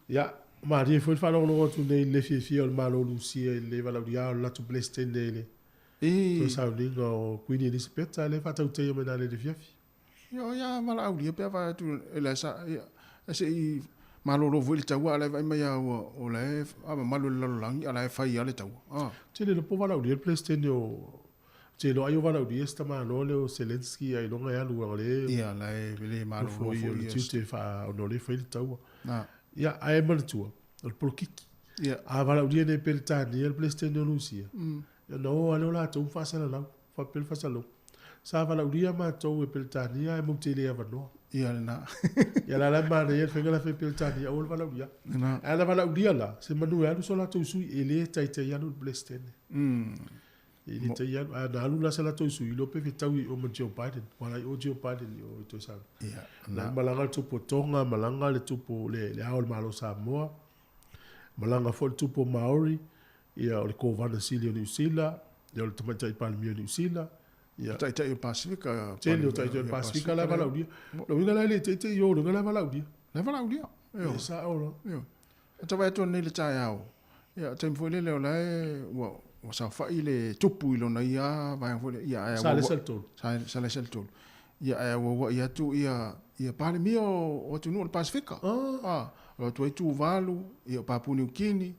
Ia, malie foi le faalogologo atu nei i le fiafia o le Malo o Lusia i le valaaulia o le latou Peresetene i le toe sauniga o Kuini Elisapeta lea e faatautaia mai nanei i le afiafi. Ia, o ia valaaulia pe a vaai atu e la sa, ia, se i malolo foi le taua, a o la e vaai mai lava ua, o la e mamalu e le lalolagi, a o la e fai lava le taua. Ou te le iloa po o valaaulia le Peresetene o, ou te iloa ai o valaaulia si tamaloa lea o Zelensky ailoga e alu leaga o lea e Ia, la e le malolo nofo foi o le ia. tiute faa, ona o lea e fai le taua. Ah. Ia, ae manatua, o le polokiki. Ia. A valaaulia nei e Peretania le Peresetene o Lusia, ia ona o lava lea o latou ma faasalalau, faapea le faasalalauga. Sa valaaulia matou e Peretania ae matou te le avanoa. Ia lena. Ia la la e manaia le faiga la fai Peretania aua le valaaulia. Lena. Ae ana valaaulia la, se manu e alu so latou sui, e le taitai alu le Peresetene. E le tai alu, ae ana alu la se latou sui, iloa pe fetaui i o ma Joe Biden. Ua la i o Joe Biden i o i toe sauni. Ia, La malaga le tupu o Tonga, malaga le tupu le, le ao o le Malo o Samoa, malaga foi le tupu o Maori, ia o le Kovana Sili o Niu Sila, ia o le Tamaitai Palemia o Niu Sila, ia Taitai o le Pasifika. tele o taitai o le Pasifika la e valaaulia. Lona uiga la e le teitei i o, lona uiga la e valaaulia. La e valaaulia. E sao la. Ioe. E tau vaai atu nei i le taeao, ia, taimi foi lele o la e ua, ua saofai le tupu i lona ia vaega foi lea, ia, ae Sa lesa le tolu. Sa, sa lesa le tolu. Ia, ae auauai atu ia, ia Palemia o, o atunuu o le Pasifika. Ah. O atu ai Tuvalu, ia, o Papua Niu Kini,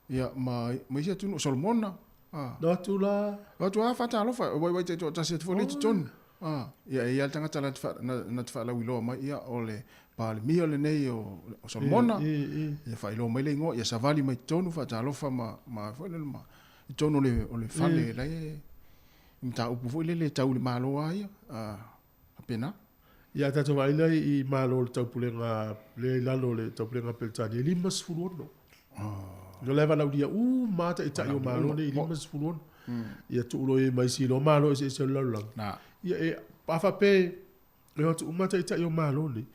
ia, ma, ma isi atunuu, Solomona. Ah. No atu la. O atu lava faatalofa, o waiwai taitoatasi atu foi lea i totonu. Ah, ia, e i ai le tagata na te na te faalauiloa mai, ia, o le Palemia lenei o, o Solomona. Ia faailoa mai le igoa, ia savali mai totonu faatalofa ma, ma foi lele ma, i totonu o le, o le fale la e, i mataupu foi lele tau i le Malo lava ia. Ah, faapena. Ia a tatou vaai la i Malo o le Taupulega lea i lalo o le Taupulega a Peretania, e 56. No la e valaaulia uma lava taitai o Malo nei e 56. Ia tuu loa i ai ma isi loa Malo eseese o le lalolagi. Ia e, a faapea E o atu uma taitai o Malo nei,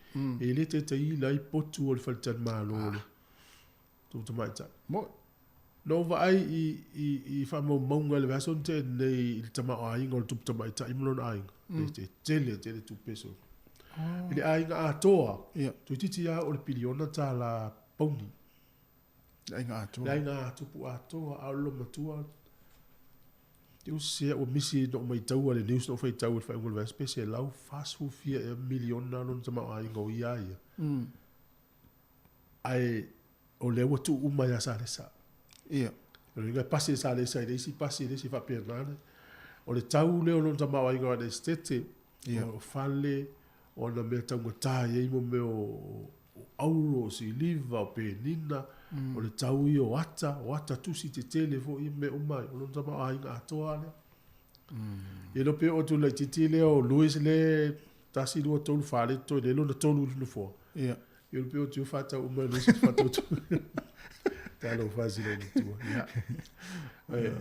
e le taitaina ai potu o le faletalimalo o le tupu tamaitai. Mo'i. Na ou vaai i, i, i faamaumauga i le vaiaso na tea nei i le tamaoaiga o le tupu tamaitai ma lona aiga. Mm. E tele, tele tupe so. Oh. I le aiga atoa, yeah. toeitiiti lava o le piliona tālā pauni. Le aiga atoa. Le aiga tupu atoa, a o le loomatua, te usi ua misi na ou maitaua le news na ou faitau i le faaiuga o le vaiaso pe 140 fia ea miliona lona tamaoaiga o ia a ia. Ae o lea ua tuu uma ia Salesa. Ia. O le uiga e pasi e Salesa i le isi pasi i le isi faapena le. O le tau lea o lona tamaoaiga o ana esetete, Ia. o fale, o ana mea taugata e i ai mo mea o auro, o siliva, o penina, o le tau ia o ata, o ata tusi tetele foi ia mea uma ai, o lona tamaoaiga atoa lea. Ia le pei o atu laitiiti lea o Louis le 1, 2, 3, 4 le totoe nei lona tolu i le nofoa. Ia. Ia le pei o atu faatau uma e Louis faatau atu. Talofa si lou matua. Ia.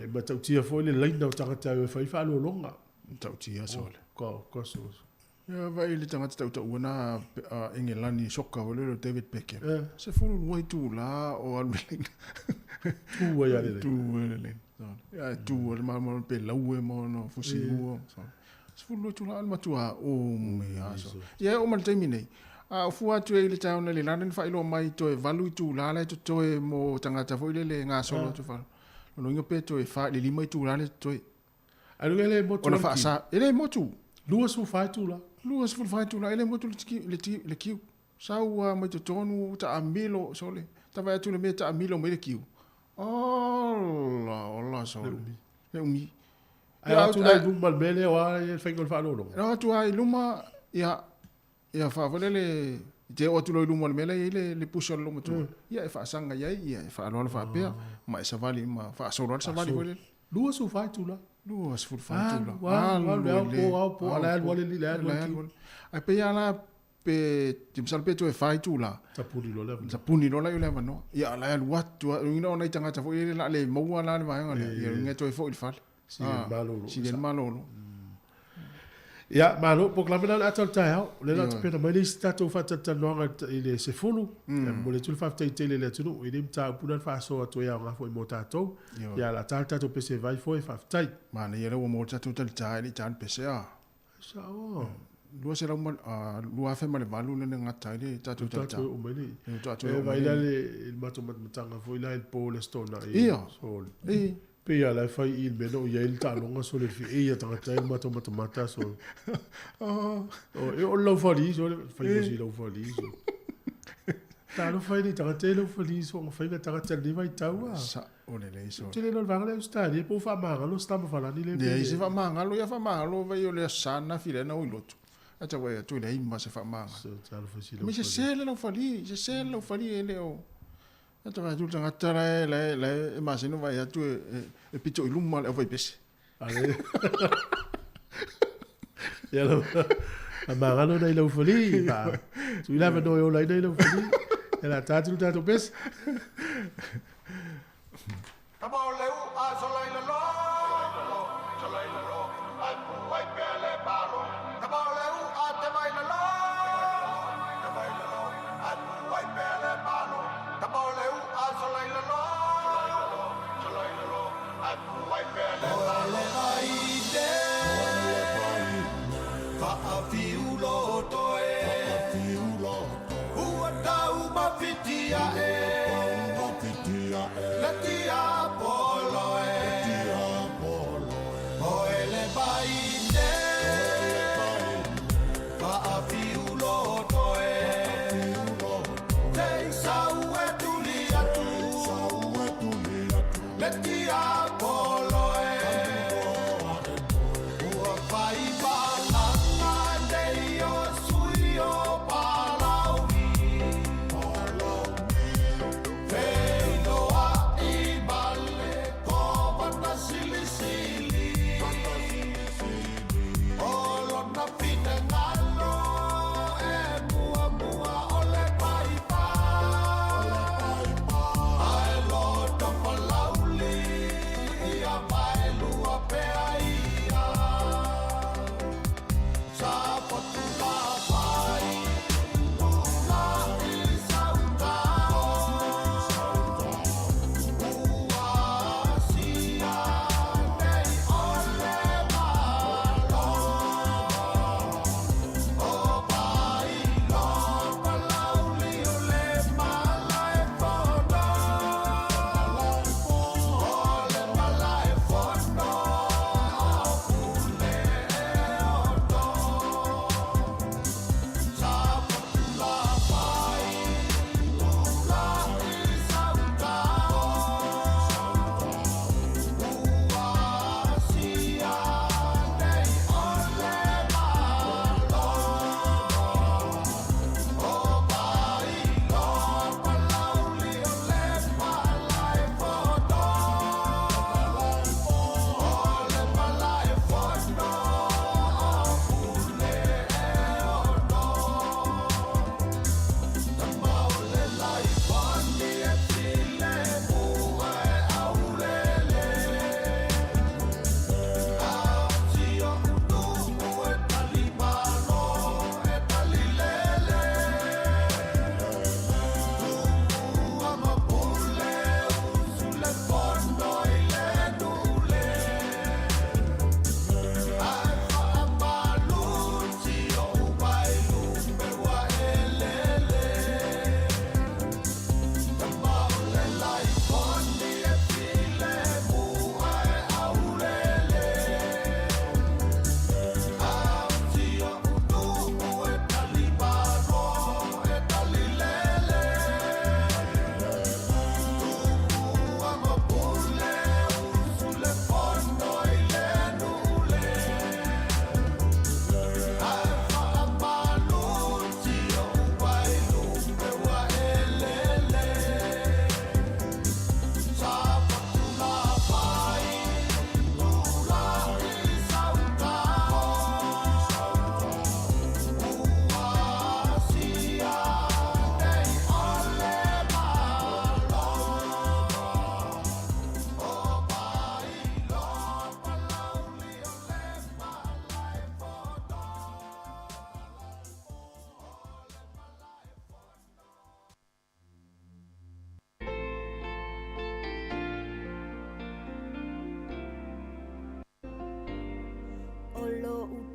E matautia foi le laina o tagata e fai faalualuaga. Matautia sole. Ka ka so. Ia vaai le tagata tautaua na Engelani soka foi lele o David Beckham. Eh. 12 itula o alu i le laina. Tu ai a le laina. Tu ai le laina. Ia e tu ale ma pe laue ma ona fusi ua. 12 itula ale matua o me aso. Ia e oo mai le taimi nei. A o fua atu ai i le taeao nei le lana na faailoa mai toe 8 itula la e totoe mo tagata foi lele e gasolo atu fale. Lona uiga pe toe 4 i le 5 itula le totoe. Ai luga e le motu Ona faasa, e le motu. 24 itula. 24 itula, e le motu le, le, le kiu. Sau lava mai totonu, taamilo, sole. Ta vaai atu i le mea e taamilo mai le kiu. Ola, ola, sole. Le umi. Le umi. Ai o atu la i luma le mea lea o a le faiga o le faaaloaloga. O atu lava i luma, ia, ia faafolele, te oo atu loa i luma o le mea la e i ai le, le pusa o le loomatua. Ia e faasaga i ai, ia e faaaloalo faapea, ma e savali ma faasolo lava le savali foi lele. 24 itula. 24 itula. Alu, alu, alu, le ao po, ao po, a la e alu lava le alii, la e alu lava le kiu. Ae pei lava la pe, te masalo pe toe 4 itula. Tapuni loa le avanoa. Tapuni loa lea o le avanoa. Ia a la e alu atu lava, lona uiga o nai tagata foi lele o le a le maua la le vaega lea, ia lona uiga e toe foi i le fale. Sili le malolo. Sili le malolo. Ia, malo, polokalame la o le ata o le taeao. O lea la tapena mai le isi tatou faatalatalanoaga i le 10. Ia, momoli atu le faafetai tele i le atunuu i lenei mataupu lea na faasoa atu ai aoga foi mo tatou. Ia, o le a ta le tatou pese vai foi, faafetai. Manaia lea ua maua le tatou talita e le i ta le pese a. Sao. 200 ma, 2008 lea na gata ai le tatou talita. Tatou oo mai le. E tatou E oo mai vai la le. le matou matamataga foi la i le po o le Aso Toonai. Ia. So, E. pei lava la e fai i le mea na o i ai le taaloga sole le feei a tagata ai le matou matamata sole. Oh. E oo le laufali sole, fai mo si laufali sole. Talofa i le tagata e laufali so, fai na tagata i lenei vaitau a. Sao lelei sole. Tele loa le vaega lea Ausetalia po o faamagalo se tama falani le Leai se faamagalo, ia faamagalo vai o le Aso Sa ananafi lea na o i lotu. Ae tau vaai atu e leai ma se faamagalo. Talofa i si Me sese le laufali, sese le laufali e le o. Ia tau vaai atu le tagata la e, la e, la e masani ona vaai atu e, e, e pito i luma le aufaipese. Ale. Ia lau faamagalo nai laufali. Fa. Tui lava no e ola ai nai laufali. Ia la ta atu le tatou pese. Tama o leu a sola i lalo, sola i lalo, ai pu ai pea le malo. Tama o leu a te vai lalo, te vai lalo, ai pu ai pea le malo. Tama o leu a sola i lalo, sola i lalo, ai pu ai pea le malo. Ole vai te, whaafiu loto e, ua tau mafitia e.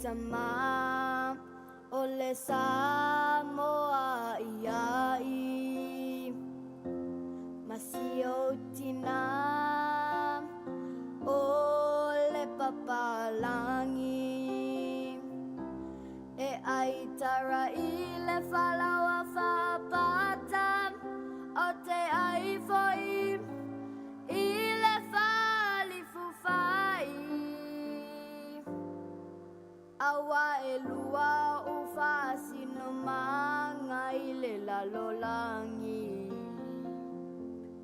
tama o le Samoa i ai ma si ou tina o le papalagi e ai tara i le falaoa faapata o te ai foi i le falifufai aua e lua ou faasinomaga i le lalolagi.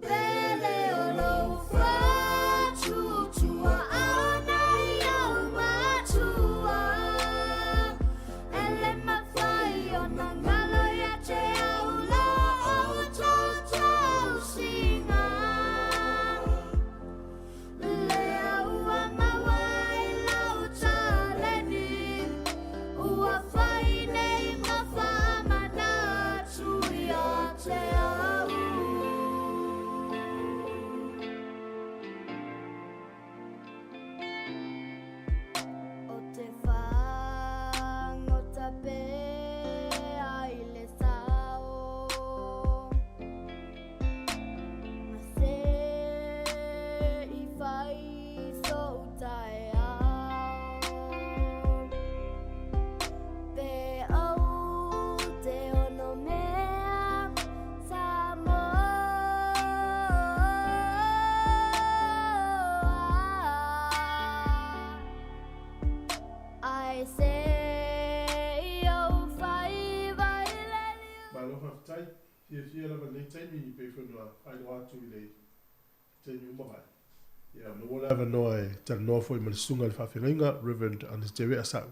Pele o lou faatuatuaana i au matua e le mafai ona galo ia te au la outou tausiga. Lea ua maua i lau taleni ua fai nei ma faamanatu ia te au. O te fagota pea i le sao ma se i fai sou taeao pe ou te ono mea Samoa. Ae se i ou faiva i le liu. Malo faafetai. Fiafia lava lenei taimi pei foi ona faailoa atu i le taimi ua mavae. Ia maua le avanoa e talanoa foi ma le Susuga i le Faafeagaiga Rev. Anaste Asau.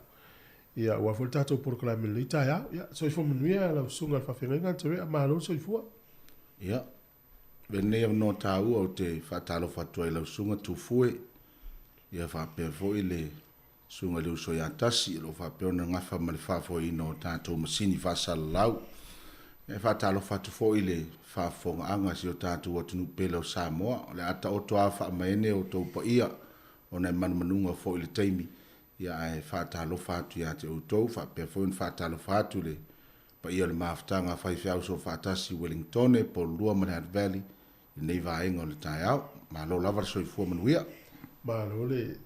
Ia aua foi le tatou polokalame i lenei taeao. Ia soifua manuia lau Susuga i le Faafeagaiga Anaste malo le soifua. Ia, lenei avanoa taua ou te faatalofa atu ai i lau Susuga Tufue, ia faapea foi le Susuga i le uso ia Tasi, o lo o faapea ona gafa ma le faafoeina o tatou masini faasalalau. E faatalofa atu foi i le faafofogaaga a si o tatou atunuu pele o Samoa. O le a taoto lava faamaene outou paia ona e manumanuga foi le taimi, ia ae faatalofa atu ia te outou, faapea foi ona faatalofa atu i le paia o le mafutaga a faifeau soofaatasi i Wellingtone, Pololua ma le Hutt Valley i lenei vaega o le taeao. Malo lava le soifua manuia. Malo le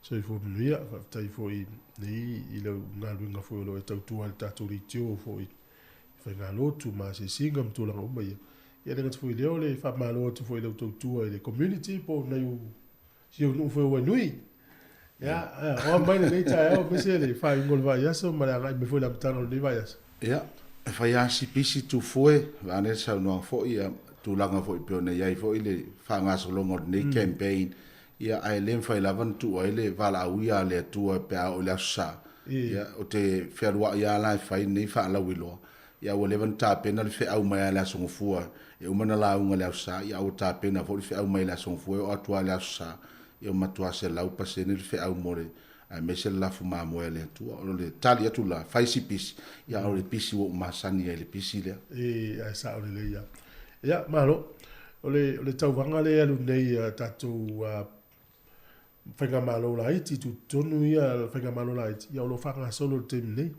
soifua manuia, faafetai foi nei i lau galuega foi o lo o e tautua ai i le tatou leitio foi i faigalotu ma asiasiga ma tulaga uma ia. Ia le gata foi i lea o le faamalo atu foi i lau tautua i le community po o nai ou si ou nuu foi o Wainui. Ia, o a mai lenei taeao aemaise le faaiuga o le vaiaso ma le agai mai foi i le amataga o lenei vaiaso. Ia, e fai lava si pisi Tufue, vaeane le saunoaga foi, ia, tulaga foi pei ona i ai foi le faagasologa o lenei campaign, ia, ae le mafai lava ona tuu ai le valaauia a le Atua pe a oo i le Aso Sa. Ia, ou te fealuai lava la e fai lenei faalauiloa, ia, ua leva ona tapena le feau mai lava i le Aso Gafua, e uma ona lauga i le Aso Sa, ia, a ua tapena foi le feau mai le Aso Gafua e oo atu lava i le Aso Sa, ia, ua matua 100% le feau mo le aemaise le lafu mamoe a le Atua. O le tali atu la, fai si pisi, ia o le pisi ua ou masani ai i le pisi lea. E, ae sao lelei lava. Ia, malo. O le, o le tauvaga lea e alu nei a tatou uh, faigamalo laiti, tutotonu ia faigamalo laiti, ia o lo o faagasolo i le taimi nei.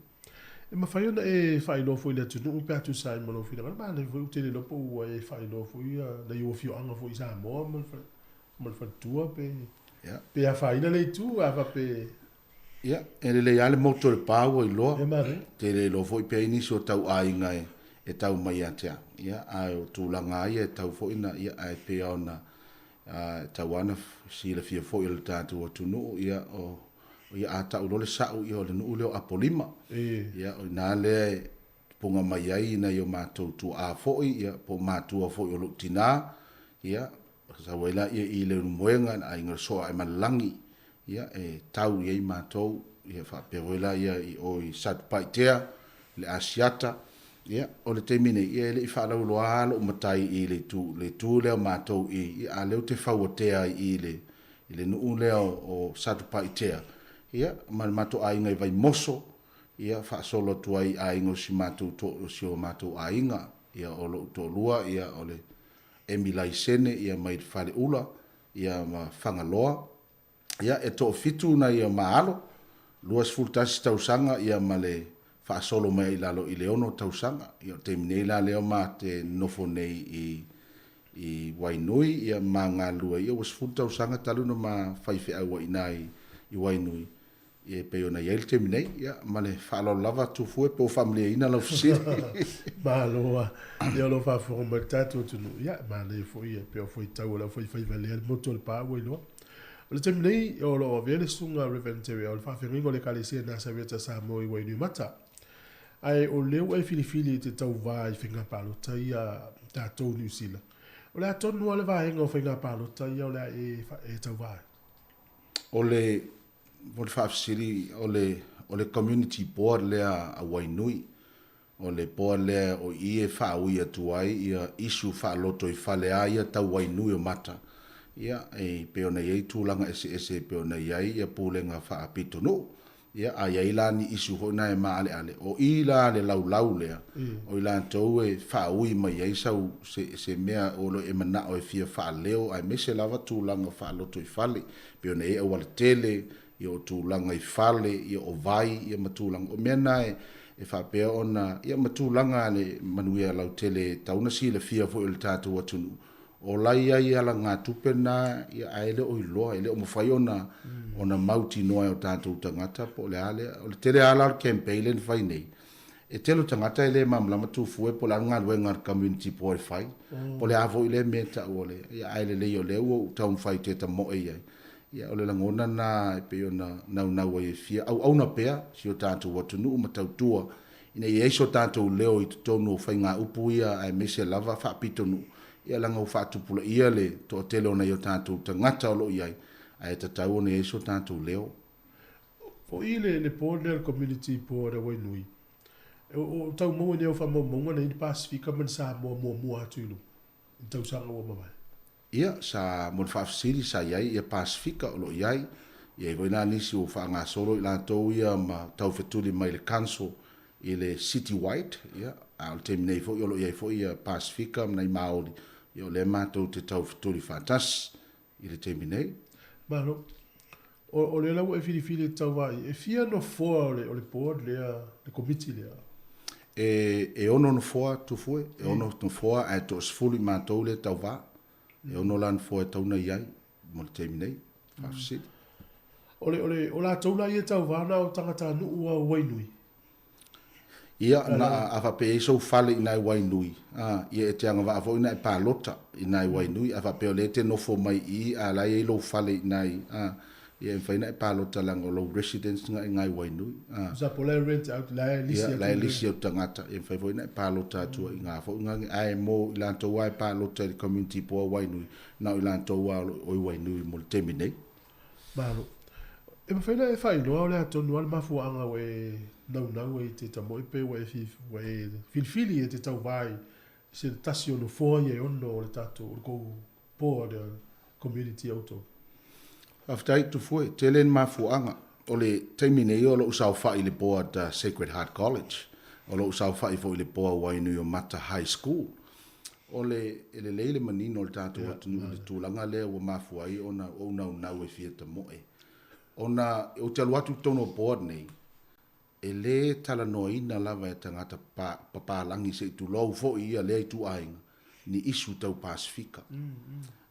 E mafai ona e faailoa foi i le atunuu pe a tusa ai ma lou finagalo. Manaia foi, ou te le iloa po ua e faailoa foi ia nai ou afioaga foi i Samoa ma le ma le faletua pe yeah. pe afaina le itu a fape Ia, e lelei lava le motu o le pa ua iloa. E mare. Te le iloa foi pe ai nisi o tau aiga e, e tau mai ia te au. Ia, ae o tulaga lava ia e tau foi na, ia, ae pei lava ona, e tau lava ona silafia foi e le tatou atunuu, ia, o, ia, a tau loa le sa'u, ia, o le nuu lea o Apolima. E. Ia, o ina lea e punga mai ai nai o matou tuaa foi, ia, po o matua foi o lou tinā, ia, Sau ai laia i Leulumoega i le aiga o le Soaemalelagi, ia, e tau i ai matou, ia, faapea foi laia i o i Satupaitea, i le Asiata. Ia, o le taimi nei, ia, e le i faalauiloa lava lou matai i le itu, le itu lea o matou i, ia, a o lea ou te fauatea ai i le, i le nuu lea o Satupaitea, ia, ma le matou aiga i Vaimoso, ia, faasolo atu ai i aiga o si matou to, o si o matou aiga, ia, o lou toalua, ia, o le Emi Laisene ia mai le Faleula ia ma Fagaloa. Ia e toafitu nai o ma alo. 21 tausaga ia ma le faasolo mai ai i lalo i le 6 tausaga. Ia o le taimi nei la lea ma te nofo nei i i Wainui ia ma galulue ia ua 10 tausaga talu ona ma faifeau ai i ina i Wainui. Ia e pei ona i ai le taimi nei, ia ma le faaaloalo lava Tufue pe ua faamalieina lau fesili. Malo lava. Ia o lo o faafofoga mai le tatou atunuu, ia e manaia foi e pei o fuaitau a le aufaifaiva lea le motu o le pa ua iloa. O le taimi nei, o lo o avea le susuga Rev. Terry o le faafeagaiga o le Ekalesia Nasareta Samoa i Wainuiomata. Ae o lea ua e filifili e te tauva i faiga palota ia a tatou Niu Sila. O le a tonu lava le vaega o faiga palota ia o le a e tauva ai? O le Mo le faafesili, o le, o le Community Board lea a Wainui, o le board lea o i e faaui atu ai ia issue faalotoifale a ia tau Wainui o Mata, ia, e pei ona i ai tulaga eseese e pei ona i ai ia pulega faapitonuu. Ia, a i ai la ni issue foi na e maaleale, o i la le laulau lea, o i latou e faaui mai ai sau, se, se mea o lo e manao e fia faaleo aemaise lava tulaga faalotoifale. Pei ona i ai auala tele, ia o tulaga i fale, ia o vai, ia ma tulaga. O mea na e, e faapea ona, ia ma tulaga a le manuia lautele e tatau ona silafia foi e le tatou atunuu, o la e i ai alagatupe na, ia ae le o iloa, e le o mafai ona, ona mautinoa e o tatou tagata po o le a lea. O le tele lava la o le campaign lea na fai nei, E tele o tagata e le malamalama Tufue po o le a le galuega a le community board e fai, po o le a foi lea mea e tau o le, ia ae lelei o lea ua ou taumafai e tamoe i ai. Ia o le lagona lena e pei ona naunau ai e fia auauna pea si o tatou atunuu ma tautua ina ia i ai so tatou leo i totonu o faigaupu ia aemaise lava faapitonuu, ia leaga ua faatupulaia le toatele o nai o tatou tagata o lo o i ai, ae tatau ona i ai so tatou leo. O i le le board lea le community board a Wainui, o o tau maua i nei au faamaumauga na i ai ni Pasifika ma ni Samoa muamua atu i luga i tausaga ua mavae. Ia, sa, mo le faafesili, sa i ai ia Pasifika o lo o i ai, i ai foi la nisi ua faagasolo i latou ia ma taufetuli mai le council i le City Wide, ia, a o le taimi nei foi o lo o i ai foi ia Pasifika ma nai Maoli, ia o lea matou te taufetuli faatasi i le taimi nei. Malo. O, o lea la ua e filifili e te tauvaai, e fia nofoa o le, o le board lea, le komiti lea? E, e ono nofoa, Tufue, e ono nofoa ae toasefulu i matou lea e tauva. E ono la nofoa e tatau ona i ai mo le taimi nei. Faafesili. O le, o le, o latou la ia e tauva na o tagatanuu o Wainui? Ia, na, a faapea e i ai sou fale i nai Wainui, a, ia e te agavaa foi na e palota i nai Wainui. A faapea o lea e te nofo mai i i, a la e i ai lou fale i nai, a, ia e mafai na e palota leaga o lou residence na i nai Wainui, a. Tusa po o la e rent out, la e lisi atu. Ia, la e lisi atu tagata, ia e mafai foi na e palota atu ai i ngā foi ngā, ae mo i latou lava e palota i le community po o Wainui, na o i latou lava o lo o i Wainui mo le taimi nei. Malo. E mafai ona e faailoa o le a tonu lava le mafuaaga ua e naunau ai i te tamoe pe ua e ua e filifili e te tauva i se tasi o nofoa ia e ono o le tatou o le kou board a community a outou. Faafetai Tufue, tele ni mafuaaga. O le taimi nei o lou saofai i le board Sacred Heart College, o lou saofai foi i le board Wainuiomata High School. O le, e lelei le manino o le tatou atunuu i le tulaga lea ua mafua ai ona ou naunau e fia tamoe. Ona ou te alu atu i totonu o board nei, e le talanoaina lava e tagata pa, papalagi se i tulou foi ia lea ituaiga, ni issue tau Pasifika.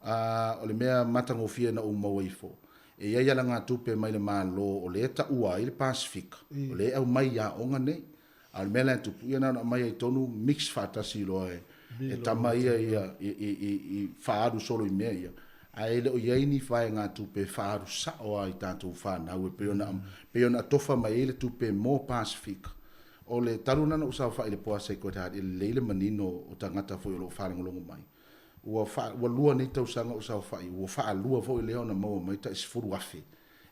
A, o le mea matagofie na ou maua ifo, e i ai alagatupe mai le Malo o lea e taua ai le Pasifika, o lea e aumai i aoga nei. A o le mea la e tupu, ia na ona aumai ai tonu mix faatasi loa e, e tama ia ia i, i, i, i faaalu solo i mea ia. Ae e le o i ai ni vaegatupe e faaalu sao lava i tatou fanau e pei ona, pei ona atofa mai ai le tupe mo Pasifika. O le talu lena na ou saofai i le Poa Sacred Heart, e lelei le manino o tagata foi o lo o faalogologo mai. Ua, fa, ua lua nei tausaga o saofai, ua faalua foi lea ona maua mai tai 10,000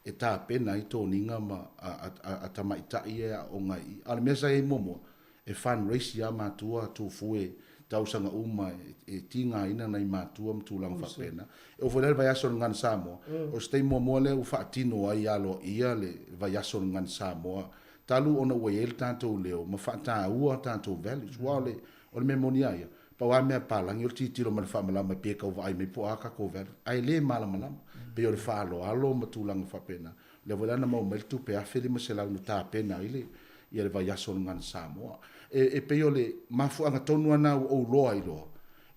e tapena ai toniga ma a tamaitai ia e aooga i i. A o le mea sa i ai muamua, e fundraise lava matua tufue tausaga uma e tigaina nai matua ma tulaga faapena. E oo foi la i le vaiaso o le Gagana Samoa, o se taimi muamua lea ua faatino ai aloaia le vaiaso o le Gagana Samoa talu ona ua i ai le tatou leo ma faataua tatou values. Aua o le mea moni lava ia, Pau lava mea palagi o le tilotilo mai i le faamalama pei e tau vaai mai po o a tatou value, ae le malamalama. Pei o le faaaloalo ma tulaga faapena. O lea foi la na maua mai le tupe $1,500 na tapena ai le ia le vaiaso o le Gagana Samoa. E, e pei o le mafuaaga tonu lava lena ua ou loa ai loa,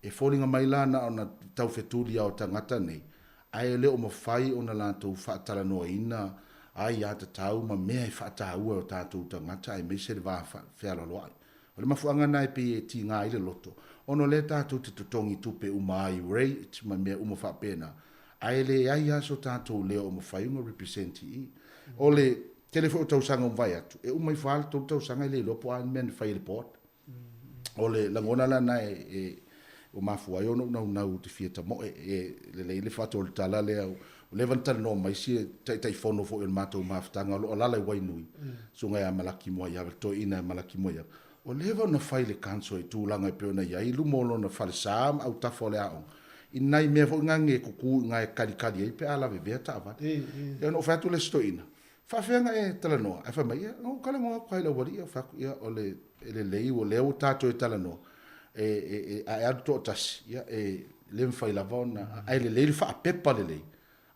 e foliga mai la na ona taufetuli lava o tagata nei, ae le o mafai ona latou faatalanoaina aiatatau ma mea e faataua e o tatou tagata aemaise le va fealoaloai. O le mafuaaga lena e pei e tiga ai le loto, ona o lea tatou te totogi tupe uma ai rate ma mea uma faapena, ae leai lava so tatou leo o mafai ona represent i i. O le tele foi o tausaga ua mavae atu, e uma ifo lava le 3 tausaga e le iloa po o a ni mea na fai e le board. O le lagona la lena e ua mafua ai ona ou naunau ou te fia tamoe. E lelei le fatu o le tala lea, ua leva ona talanoa mai si Taitaifono foi o le matou mafutaga o lo o alaala i Wainui, Susuga ia Malaki Moaiava, le toeaina ia Malaki Moaiava, ua leva ona fai le council i tulaga e pei ona i ai i luma o lona falesa ma autafa o le aoga, i nai mea foi na e kuku i ina e kalikali ai pe a lavevea taavale. Ia ona ou fai atu lea i si toeaina, Faafefea ona e talanoa? Ae fai mai, ia, na ou talanoa atu lava i le aualii, ou fai atu, ia, o le e lelei, o lea ua tatou e talanoa, e, e, e, a e alu toatasi, ia, e le mafai lava ona, ae lelei le faapepa lelei.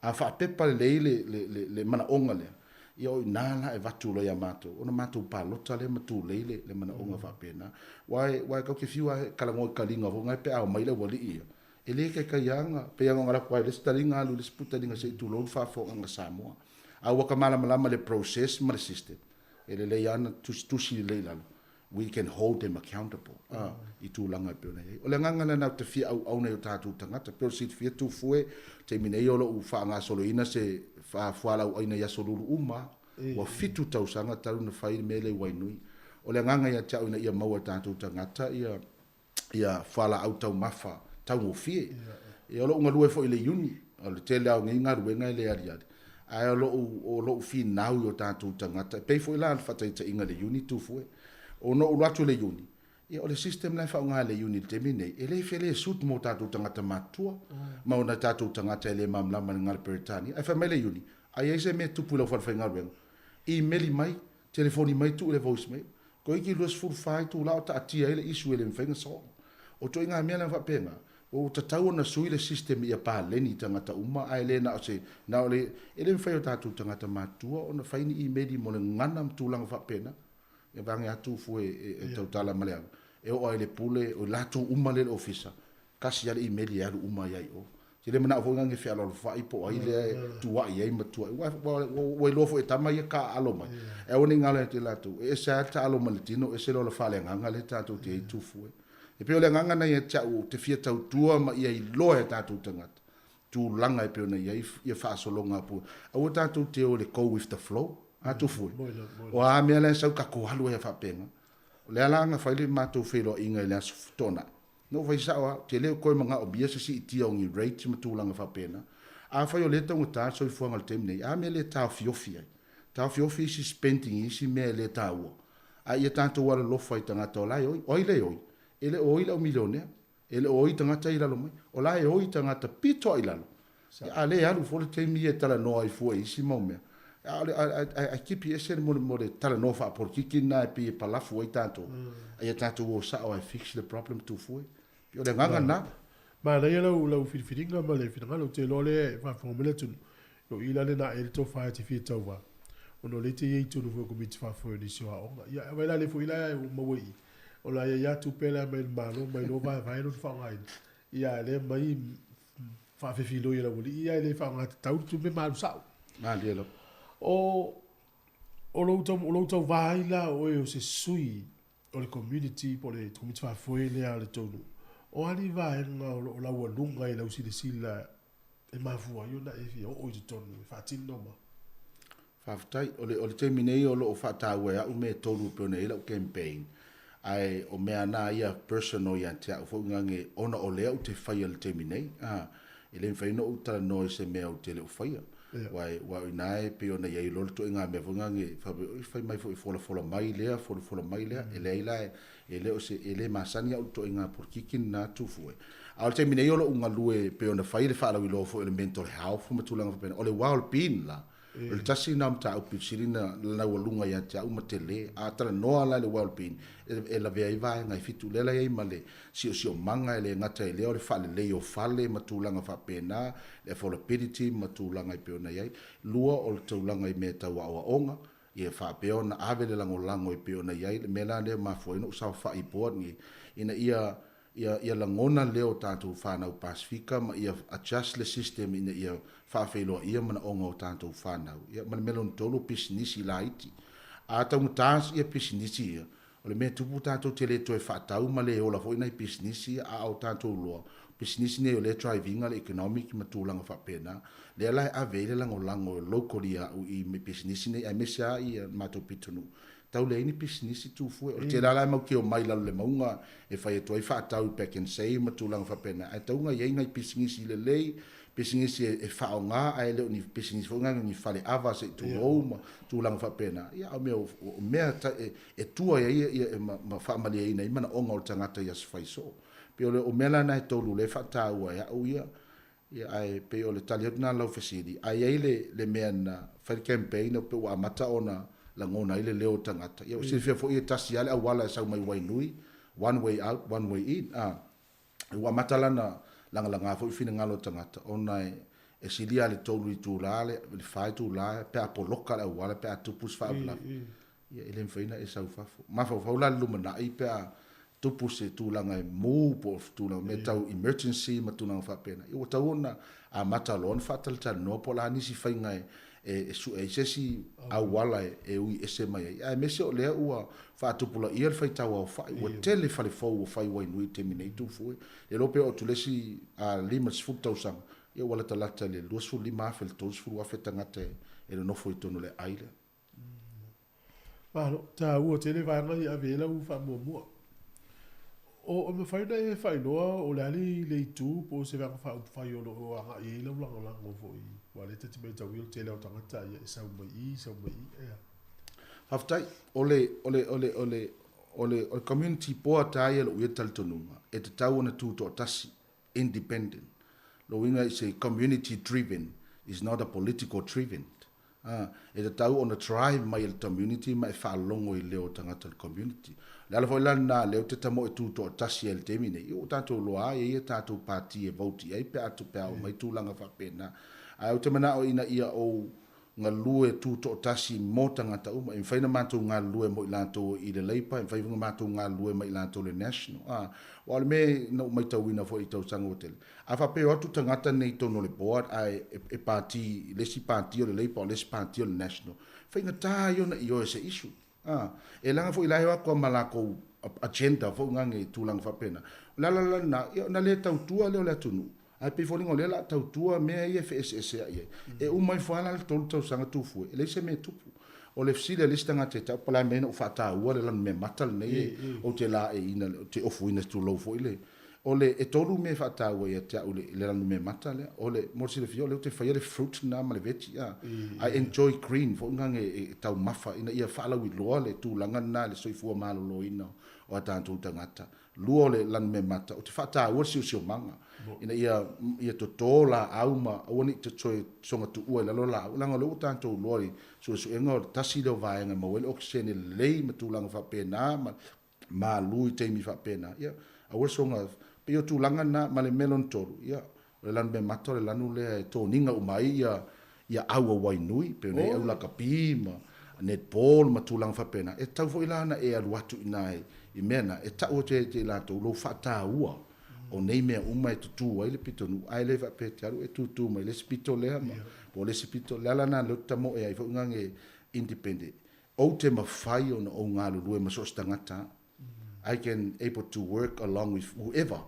A faapepa lelei le, le, le, le manaoga lea, ia o i ina la e avatu loa ia matou, ona matou palota lea ma tulei le, le manaoga faapena. Aua e, aua e tatou te fiu lava e talanoa i taliga foi na pe a omai le aualii ia, e le taitai lava ona, pei lava ona alu atu lava i le isi taliga alu i le isi taliga se i tulou le faafofogaaga a Samoa. A ua ta malamalama i le process ma le system, e lelei lava ona tusitusi lelei i lalo, we can hold them accountable i tulaga e pei ona i ai. O le agaga lena ou te fia auauna i o tatou tagata, pei o le silafia Tufue, o le taimi nei o lo o faagasoloina se fualaauaina i aso lulu uma lava. Ua 7 tausaga talu ona fai le mea lea i Wainui. O le agaga ia te au ina ia maua e tatou tagata ia ia fualaau taumafa taugofie. Ia o lou galue foi i le Iuni, o le tele lava o nei galuega e le aliali, ae o lou, o lou finau i o tatou tagata, e pei foi la le faataitaiga i le Iuni Tufue. Ona ou alu atu i le Iuni, ia o le system la e faaaoga e le Iuni i le taimi lenei, e le fele suit mo tatou tagata matutua, ma o nai tatou tagata e le malamalama i le gagana Peretania. Ae fai mai le Iuni, a i ai se mea e tupu i lau falefaigaluega, imeli mai, telefoni mai tuu i le voicemail. Toeitiiti 24 itula o taatia ai le issue e le mafai ona solve. O ituaiga mea la faapena, ua tatau ona sui le system ia paleni i tagata uma ae le na o se, na o le, e le mafai e o tatou tagata matutua ona fai ni imeli mo le gagana ma tulaga faapena. Ia vaeane atu fua e tautala ma le ava, e oo lava i le pule, o i latou uma lea i le ofisa, Tasi lava le imeli e alu uma ai lava i o. Ou te le manao foi e fealoalofai po o ai lea e tuuai ai ma tuuai. Ua, ua iloa foi e tama ia taaalo mai. E aua ne i galo ia te latou. E ese lava le taaalo mai le tino, ese le ola faaleagaga lea tatou te i ai Tufue. E pei o le agaga lena ia te au ou te fia tautua ma ia iloa e tatou tagata tulaga e pei ona i ai ia faasologa a pule. Aua tatou te o i le go with the flow. A Tufue? O a mea la e sau tatou alu ai lava faapena. O lea la na fai le matou feiloaiga i le Aso Toonai. Na ou fai sao lava, ou te le o toe manaomia se siitia o ni rates ma tulaga faapena. Afai o lea e taugata le soifuaga i le taimi nei, a mea e le taofiofi ai? Taofiofi isi spending i isi mea e le taua, a ia tatou alolofa i tagata o la e oi. O ai le oi? E le o oi le au milionea. E le o oi tagata ia i lalo mai. O la e oi tagata pito lava i lalo. A le alu fua le taimi ia e talanoa ai fua i isi mau mea. A o le, ae tipi ese le mo le talanoa faapolokiki lena e pei e palafu ai tatou. A ia tatou o sao lava e fix le problem Tufue. Pei o le agaga lena. Manaia lau lau filifiliga ma le finagalo, ou te iloa o lea e faafofoga mai le atunuu, o i la lena e le tofa e te fia tauva, ona o lea e te i ai i totonu foi o Komiti Faafoe o nisi o aoga. Ia, vaai la lea foi la ua maua i i, o la e i ai lava tupe la e aumai e le Malo mai loa vaevae lona faaaogaina, ia a o lea e aumai faafefiloi e le aualii ia e le faaaoga tatau le tupe ma alu sao. Malie lava. O, o lou, o lou tauva ai la o oe o se sui o le community po o le komiti faafoe lea a le tou nuu, o a ni vaega o lo o laualuga i lau silasila e mafua ai ona e fia oo i totonu e faatino ma. Faafetai. O le, o le taimi nei o lo o faataua e au mea e tolu e pei ona i ai lau campaign, ae o mea na ia personal ia te au foi ngange ona o lea ou te faia i le taimi nei, a, e le mafai ona ou talanoa i se mea ou te le o faia. Aua aua o i ina e pei ona i ai loa le ituaiga mea foi ngange faapea, oi fai mai foi folafola mai lea, folafola mai lea, e leai la e le o se, e le masani au i le ituaiga polokiki lena Tufue. A o le taimi nei o lou galue e pei ona fai le faalauiloa foi o le mental health ma tulaga faapena, o le well being la, O le tasi lena o mataupu pito sili ona laualuga ia te au ma tele. A talanoa la i le well-being, e lavea ai vaega e fitu. Lea la e i ai ma le siosiomaga, e le gata i lea o le faalelei o fale ma tulaga faapena, le affordability ma tulaga e pei ona i ai. Lua, o le tulaga i mea tau aoaoga, ia faapea ona ave le lagolago e pei ona i ai le mea la lea e mafua ai ona ou saofai i board nei, ina ia ia ia lagona leo o tatou fanau Pasefika ma ia adjust le system ina ia faafeiloaia manaoga o tatou fanau. Ia ma le mea lona tolu o pisinisi laiti. A taugata ia pisinisi ia, o le mea e tupu tatou te le toe faatau ma le ola foi nai pisinisi ia, a o tatou iloa, o pisinisi nei o lea e drive ina le economic ma tulaga faapena. Lea la e ave ai le lagolago locally a au i pisinisi nei aemaise lava ia matou pitonuu Tau leai ni pisinisi tufue. O le tele lava la e mau te omai i lalo i le mauga e fai atu ai faatau i Pak'nSave ma tulaga faapena, ae tau na i ai nai pisinisi lelei, pisinisi e faaaoga ae le o ni pisinisi foi na ni fale ava se i tulou ma tulaga faapena. Ia a o mea o mea e tua i ai ia ma faamalieina ai manaoga o le tagata i aso fai soo. Pei o mea la na e tolu lea e faataua e au ia. Ia ae pei o le tali atu lena i lau fesili, a i ai le, le mea na fai le campaign pe ua amata ona lagona ai le leo o tagata, ia ua silafia foi e tasi lava le auala e sau mai Wainui, one way out, one way in, a. Ua amata la ona lagalaga foi finagalo o tagata ona e, e silia lava i le tolu itula, le fa itula pe a poloka le auala pe a tupu se faalavelave. Ia e le mafai ona e sau i fafo. Mafaufau la i le lumanai pe a tupu se tulaga e mu po o se tulaga mea tau emergency ma tulaga faapena. Ia ua tatau ona amata loa ona faatalatalanoa po o le a nisi faiga e e sue ai se isi auala e ui ese mai ai. Aemaise o lea ua faatupulaia le faitau aofai, ua tele fale fou ua fai i Wainui i le taimi nei, Tufue. Le iloa pe oo atu i le isi 50 tausaga, ia ua latalata i le 25,000 i le 30,000 tagata e nonofo i totonu o le aai lea. Malo, taua tele vaega ia ave i ai lau faamuamua. O, e mafai ona e faailoa o le a le, le itu po o se vaega faaupufai o lo o agai i ai lau lagolago foi, aua o lea ta te matauina o le tele lava o tagata ia e sau mai i, sau mai i, ea. Faafetai. O le, o le, o le, o le, o le, o le community board lava ia i lou ia talitonuga, e tatau ona tutoatasi, independent. Lona uiga it's a community driven, it's not a political driven. A, e tatau ona drive mai e le community ma e faalogo i leo o tagata o le community. O le ala foi la lena lea ou te tamoe tutoatasi ai i le taimi nei, ua tatou iloa lava e i ai a tatou pati e vote i ai pe a pe a oo mai tulaga faapena. Ae ou te manao ina ia ou galue tutoatasi mo tagata uma. E mafai ona matou galulue mo i latou i le Labour, e mafai foi ona matou galulue ma i latou i le National. A, aua o le mea na ou maitauina foi i tausaga ua tele, A faapea e o atu tagata nei i totonu o le board ae e pati i le isi pati o le Labour o le isi pati o le National, faigata ia ona ioe se issue. A, e leaga foi la e o atu lava ma latou agenda foi nane i tulaga faapena. O le ala la lena, ia ona le tautua lea o le atunuu, ae pei foliga o lea o le a tautua mea ia e feeseeseai ai. E uma ifo lava la le tolu tausaga tufue, e leai se mea e tupu. O le fesili a le isi tagata e tau, po o le a le mea na ou faataua le lanumeamata lenei ou te laeiina, ou te ofuina tulou foi le, O le, e tolu mea e faataua ia te au i le, i le lanumemata lea. O le, mo le silafia, o lea ou te faia le fruit lena ma le veggie, a. I enjoy green foi lena e, e taumafa ina ia faalauiloa le tulaga lena i le soifua maloloina o a tatou tagata. Lua o le lanumemata, ou te faataua le siosiomaga, ina ia, ia toto laau ma aua ne i toe soga tuua i lalo laau, leaga o lea ua tatou iloa i suesuega o le tasi lea o vaega e maua ai le okesene lelei ma tulaga faapena ma malu i taimi faapena, ia, aua le soga, pei o tulaga na, ma le mea lona tolu, ia, o le lanu meamata o le lanu lea e toniga uma ai ia, ia au auai nui, pei ona i ai au lakapi ma netball ma tulaga faapena, e tatau foi la ona e alu atu i ina i mea na, e tau atu ia te i latou lou faataua o nei mea uma e tutū ai le pitonuu, ae le faapea e te alu e tūtū mai le isi pito lea ma, po o le isi pito, le ala lena lea ou te tamoe ai foi nane independent, Ou te mafai ona ou galulue ma so o se tagata, I can able to work along with whoever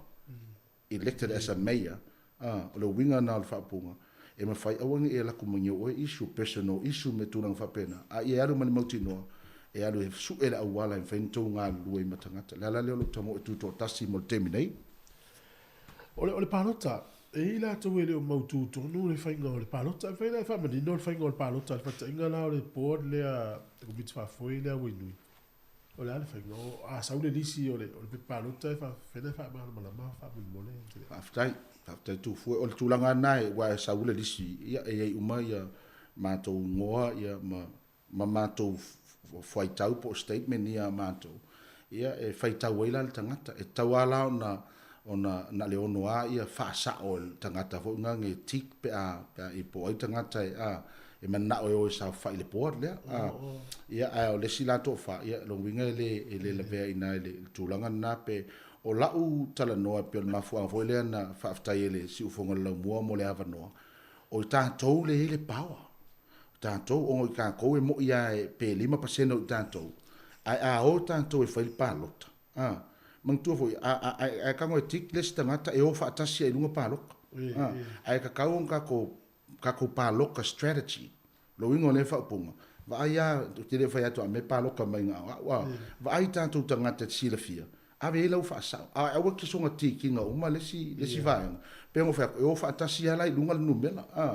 elected as a mayor, a, o le uiga lena o le faaupuga, e mafai aua ne i e laku mai oe issue, personal issue me tulaga faapena, a ia e alu ma le mautinoa, e alu e sue le auala e mafai ona tou galulue ai ma tagata. O le ala lea o lou tamoe tutoatasi mo le taimi nei. O le, o le palota, e i ai latou e le o mautu tonu le faiga o le palota. E mafai ona e faamanino le faiga o le palota, le faataitaiga la o le board lea, le komiti faafoe lea Wainui. O le a le faiga? O, a sau le lisi o le, o le pepa palota e faapefea ona e faamalamalama faamolemole? Faafetai, faafetai Tufue. O le tulaga lava lena aua e sau le lisi, ia e i ai uma ia matou igoa ia ma ma matou fuaitau po o statement ia a matou, ia e faitau ai la le tagata. E tatau lava la ona ona na o le ono lava ia faasao e le tagata foi lena e tick pe a pe a po o ai tagata e a e mananao e o e saofai i le board lea. A, ia ae o le isi la toafa, ia lona uiga e le e le lavea i ina i le tulaga lena pe o lau talanoa e pei o le mafuaaga foi lea na faafetai ai i le Siufofoga o le Laumua mo le avanoa, o i tatou lea e i ai le power. O tatou, ona o i tatou e moi lava e pe 5% o i tatou, ae a o tatou e fai le palota, a, manatua foi, a, a, a, a e tago e tick le isi tagata e o faatasi ai i luga palota, a, ae tatau ona tatou, tatou palota strategy. Lona uiga o lea faaupuga, vaai lava, ou te le fai atu a mea e palota mai na o au, a, vaai tatou tagata e te silafia, ave i ai lau faasao, ae aua e te soona tikiina uma le isi, le isi vaega. Pei ona ou fai atu, e o faatasi lava la i luga le numera, a.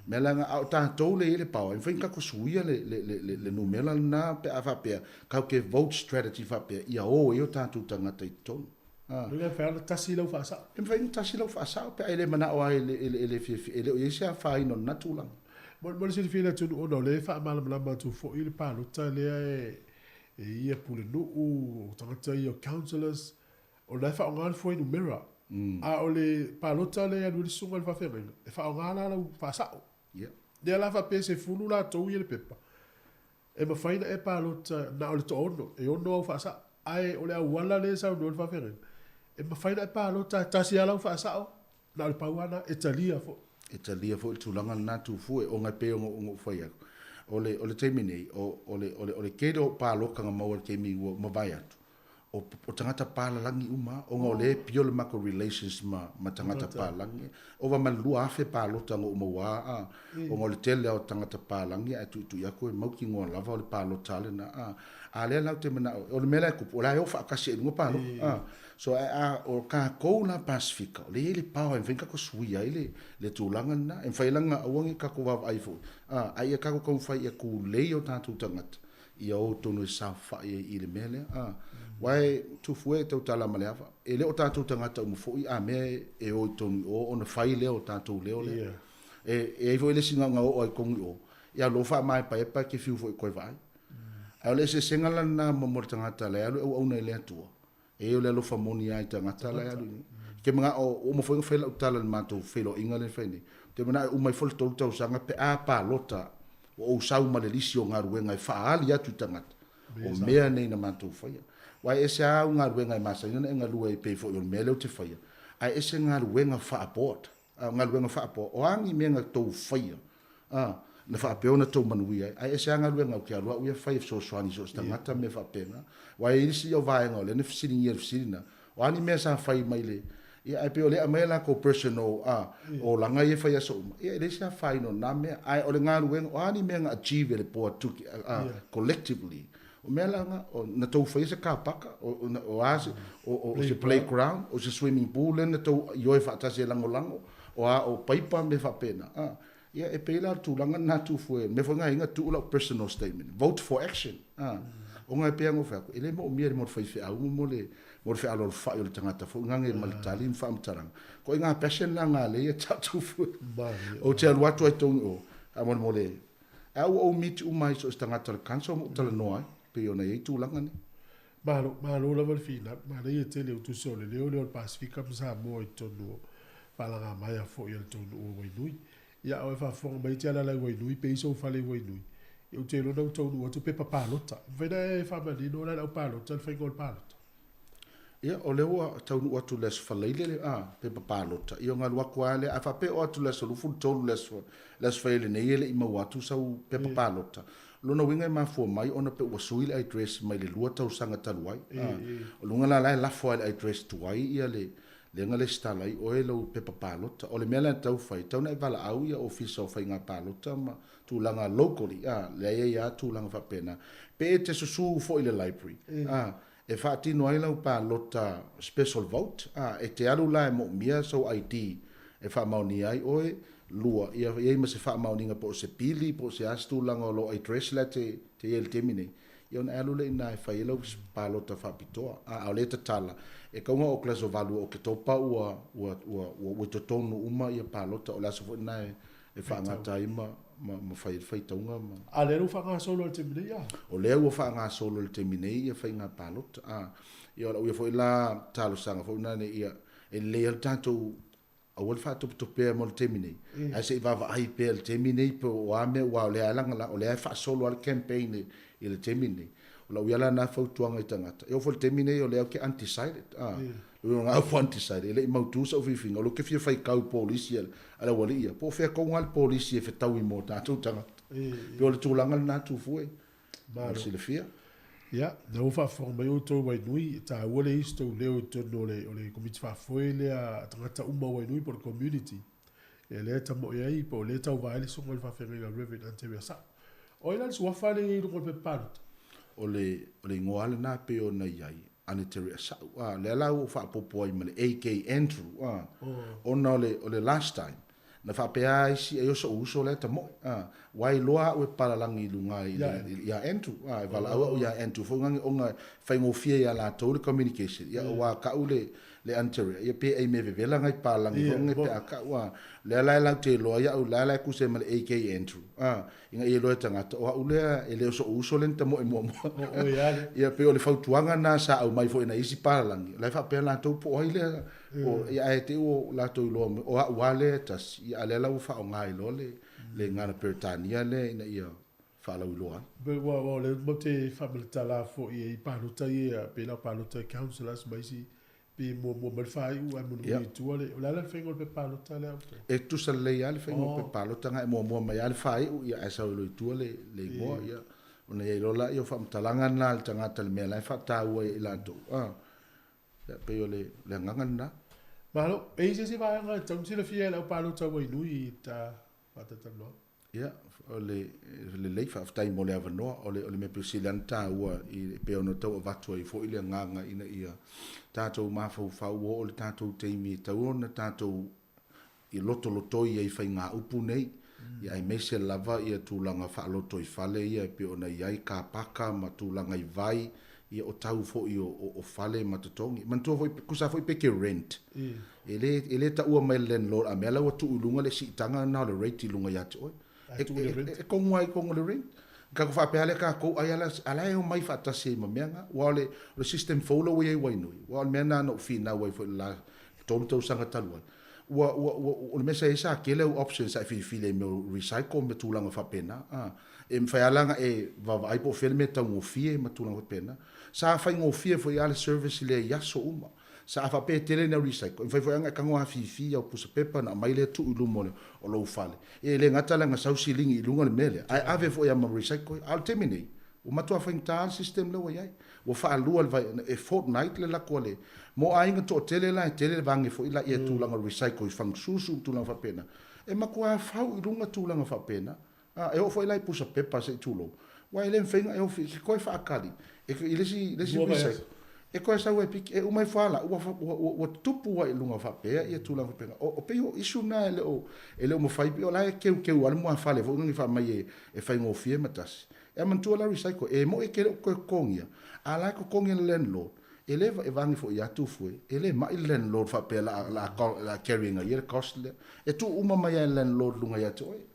Mea la na, a o tatou lea e i ai le power, e mafai ona tatou suia le, le, le, le, le numera lena pe a faapea, tatou te vote strategy faapea, ia o ai o tatou tagata i totonu. A. E mafai ona tasi lau faasao. E mafai ona tasi lau faasao pe a e le manao lava e le, e le, e le fiafia, e le o i ai se afaina o lena tulaga. Mo, mo le silafia e le atunuu ona o lea e faamalamalama atu foi le palota lea e, E ia pulenuu, o tagata ia o councillors, o la e faaaoga le fuainumera. A o le palota lea e alu ai le susuga i le faafeagaiga, e faaaoga la lau faasao. Lea la faapea e 10 latou ia i le pepa, e mafai ona e palota na o le toaono, e ono au faasao. Ae o le auala lea e saunoa ai le faafeagaiga, e mafai ona e palota e tasi lava lau faasao, Na o le pau lava lena, e talia foi. E talia foi le tulaga lena Tufue, ona e pei ona ou fai atu, o le, o le taimi nei, o, o le, o le, o le tele o paloka na maua i le taimi ua mavae atu, o, o tagata palalagi uma lava, ona o lea e pio le matou relations ma, ma tagata palalagi. Ova ma le 2,000 palota na ou maua a, ona o le tele lava o tagata palalagi ae tuitui atu e mautinoa lava o le palota lava lena. A, a lea la ou te manao, o le mea la e tupu, o la e oo faatasi ai i luga palota. A, So ae a o tatou la Pasifika, o lea e i ai le power e mafai ona tatou suia ai le, le tulaga lena. E mafai la ona aua ne i tatou vaavaai foi, a, a ia tatou taumafai ia tulei o tatou tagata ia o tonu e saofai ai i le mea lea. A, aua e tufu e tautala ma le ava, e le o tatou tagata uma foi a mea e o i totonu i o ona fai lea o tatou leo lea. Yeah. E, e i ai foi le isi na oo ai i totonu i o, ia lou faamaepaepa e te fiu foi e toe vaai. Ae o le eseesega la lena mo le tagata la e alu e auauna i le Atua, E o le alofa moni lava i tagata la e alu i o. Ou te manao, ua uma foi ona fai lau tala i le matou feiloaiga lea na fai nei, ou te manao e uma ifo le 3 tausaga pe a palota ua ou sau ma le lisi o galuega e faaali atu i tagata, o mea nei na matou faia. Aua e ese lava au galuega e masani ona e galue ai pei foi o le mea lea ou te faia, ae ese galuega faa-board. A o galuega faapoa, o a ni mea na tou faia, a, na faapea ona tou manuia ai? Ae ese lava galuega ou te alu au ia fai e fesoasoani i so o se tagata ma mea faapena. Aua e i ai isi o vaega o lea na fesiligia i le fesili lena, o a ni mea sa fai mai le, ia ae pei o lea e aumai a latou personal, a, olaga ia e fai aso uma, ia e leai se afaina o na mea. Ae o le galuega, o a ni mea na achieve e le Board to, a, collectively, O mea la na, o, na tou faia se car paka, o, o, a se, o, o, o se playground, o se swimming pool lea na tou ioe faatasi e lagolago, o a, o paipa mea faapena. A, ia e pei la o le tulaga lena Tufue, mea foi na tuu lau personal statement, vote for action. A, ona e pei lava ona ou fai atu, e le moomia mo le faifeau ma mo le, mo le fealoalofa'i o le tagata foi na ma le tali ma faamatalaga. Ko i ngā passion la ngā lea ia Tufue. Ou te alu atu ai tonu o, faamolemole, A ua ou meet uma ai so o se tagata o le council ma ou talanoa ai, pei ona i ai tulaga nei. Malo, malo lava le finau. Manaia tele o tusi o le leo lea o le Pasifika ma Samoa i totonu o faalagamaea foi a le tou nuu o Wainui. Ia, a o e faafofoga mai te alaala i Wainui pe i sou fale i Wainui, ia ou te iloa na ua taunuu atu pepa palota. E mafai ona e faamanino la i le au palota le faiga o le palota? Ia, o lea ua taunuu atu i le Aso Faraile le pepa palota, ia ona alu atu lava lea. A faapea o atu i le aso 23 le aso, le Aso Faraile nei e le i maua atu sau pepa palota, o lona uiga e mafua mai ona pe ua sui le address mai le 2 tausaga talu ai. O luga la la e lafo lava i le address tuai ia le lea na resitala ai oe lau pepa palota. O le mea la e tatau fai, e tatau ona e valaau ia Ofisa o Faiga Palota ma tulaga locally, lea e i ai lava tulaga faapena. Pe e te susu foi i le library, E faatino ai lau palota special vote, a, e te alu la e moomia sou ID e faamaonia ai oe, lua, ia i ai ma se faamaoniga po o se pili po o se a se tulaga o lou address la te te i ai i le taimi nei, ia ona e alu lea i ina e fai ai lau palota faapitoa. A, a o lea e tatala, e tau na o atu i le aso 8 o Oketopa ua, ua, ua, ua, ua i totonu uma ia palota, o le aso foi lena e, e faagata ai ma, ma, ma fai ai le faitauga ma. A lea ua faagasolo i le taimi nei a? O lea ua faagasolo i le taimi nei ia faiga palota. A, ia o lau ia foi la talosaga foi lena ia e lelei lava le tatou aua le faatopetopea mo le taimi nei, ae se i vaavaai pea i le taimi nei po o a mea aua o lea lava e lagalaga, o lea e faasolo lava le campaign i le taimi lenei. O lau ia la lena fautuaga i tagata, e oo foi i le taimi nei o lea ou te undecided, a, o lona uiga ua undecided, e le i mautu sau filifiliga, o lea ou te fia faitau i polisi a le aualii ia, po o fea tonu lava le polisi e fetaui mo tatou tagata. Pei o le tulaga lena Tufue, mo le silafia. Ia, lea ua faafofoga mai outou Wainui, e taua le isi tou leo i totonu o le, o le Komiti Faafoe lea a tagata uma o Wainui po o le community. Ia lea e tamoe ai po o lea e tauva ai le Susuga i le Faafeagaiga Rev. Anteria Sao. O ai la le suafa lea e i ai i luga o le pepa palota? O le, o le igoa lava lena e pei ona i ai, Aneteria Sao. A, lea la ua ou faaopoopo ai ma le AK Andrew, a, ona o le, o le last time, Na faapea a isi, ai o soʻu uso lea tamoe, a, ua iloa aʻu e palalagi i luga i le, iā Andrew, a, e valaau aʻu iā Andrew foi ngange ona e faigofie iā latou le communication, ia aua kaʻu le, le Anterea, ia pe ai mea vevela ngai palalagi foi ngange pe a kaʻu, a, lea la e lau te iloa iaʻu, lea la e kuse ma le AK Andrew, a, ina ia iloa e tagata, o aʻu lea e le o soʻu uso lea na tamoe muamua. Ia pei o le fautuaga lena sa aumai foi e nai isi palalagi, o la e faapea latou po o ai lea, po, ia ae te i ua latou iloa mai, o aʻu lava lea e tasi, ia a o lea la ua faaaoga ai loa le, le gagana Peretania lea ina ia faalauiloa ai. Pe ua, ua o lea matou te faamatala foi i palota ia, pei la o palota i councillors ma isi Pe muamua mai le faaiu ae mulimuli i tua le, o le a la le faiga o le pepa palota lea outou? E tutusa lelei lava le faiga o le pepa palota na e muamua mai lava le faaiu ia ae sau ai loa i tua le igoa ia ona i ai loa lea o faamatalaga lena a le tagata i le mea la e faataua ai e i latou a ia pei o le agaga lena. Malo, e i ai se isi vaega e tatau ona silafia e le au palota ua inui i ta faatalatalanoaga? Ia, o le lelei, faafetai mo le avanoa. O le, o le mea pito sili lava ona taua i, pei ona tau avatu ai foi le agaga ina ia tatou mafaufau, ua oo i le tatou taimi e tatau ona tatou i lotolotoi ai i faigaupu nei, ia aemaise lava ia tulaga faalotoifale ia e pei ona i ai kapaka ma tulaga i vai, ia o tau foi o, o, o fale ma totogi. Manatua foi, tusa foi pe ke rent. E le, e le taua mai le landlord a mea la ua tuu i luga le siitaga lena o le rate i luga ia te oe. E, e, e, e kogu lava i kogu o le rent. Ka faapea lea tatou, ai ala, ala e omai faatasi ai ma mea na. Aua o le, o le system fou la ua i ai i Wainui. Aua o le mea lena na ou finau ai foi i le la 3 tausaga talu ai. Ua, ua, ua, o le mea sa i ai sa tele au options sa e filifili ai i mea o recycle ma tulaga faapena. A, e mafai lava la ona e vaavaai po o fea le mea e taugofie ma tulaga faapena. Sa faigofie foi lava le service lea i aso uma. Sa a faapea e tele ni au recycle, e mafai foi lava ona e tago afifi i au pusa pepa ona aumai lea tuu i luma o lou fale. E le gata la ona sau siligi i luga le mea lea, ae ave foi lava ma recycle. A o le taimi nei, ua matua faigata le system lea ua i ai. Ua faalua le vai, e fortnight le lako a le, mo aiga toatele la e tele le vage foi laia i tulaga o le recycle i fagasusu ma tulaga faapena. E matua fau i luga tulaga faapena. A, e oo foi la i pusa pepa se i tulou, aua e le mafai ona e ofi, e te toe faatali e i le isi, le isi recycle, e toe sau e piki, e uma ifo lava la, ua, ua, ua, ua tupu ai i luga faapea ia tulaga faapena. O, o pei o issue na e le o, e le o mafai, pei o la e keukeu lava le muafale foi lea fai mai e, e faigofie ma tasi. E manatua la recycle, e moi e te le o toe totogia, a la e totogi e le landlord, e le e vage foi ia Tufue, e le mai le landlord faapea la, la, la carry ina ia le cost lea. E tuu uma mai lava e le landlord i luga ia te oe.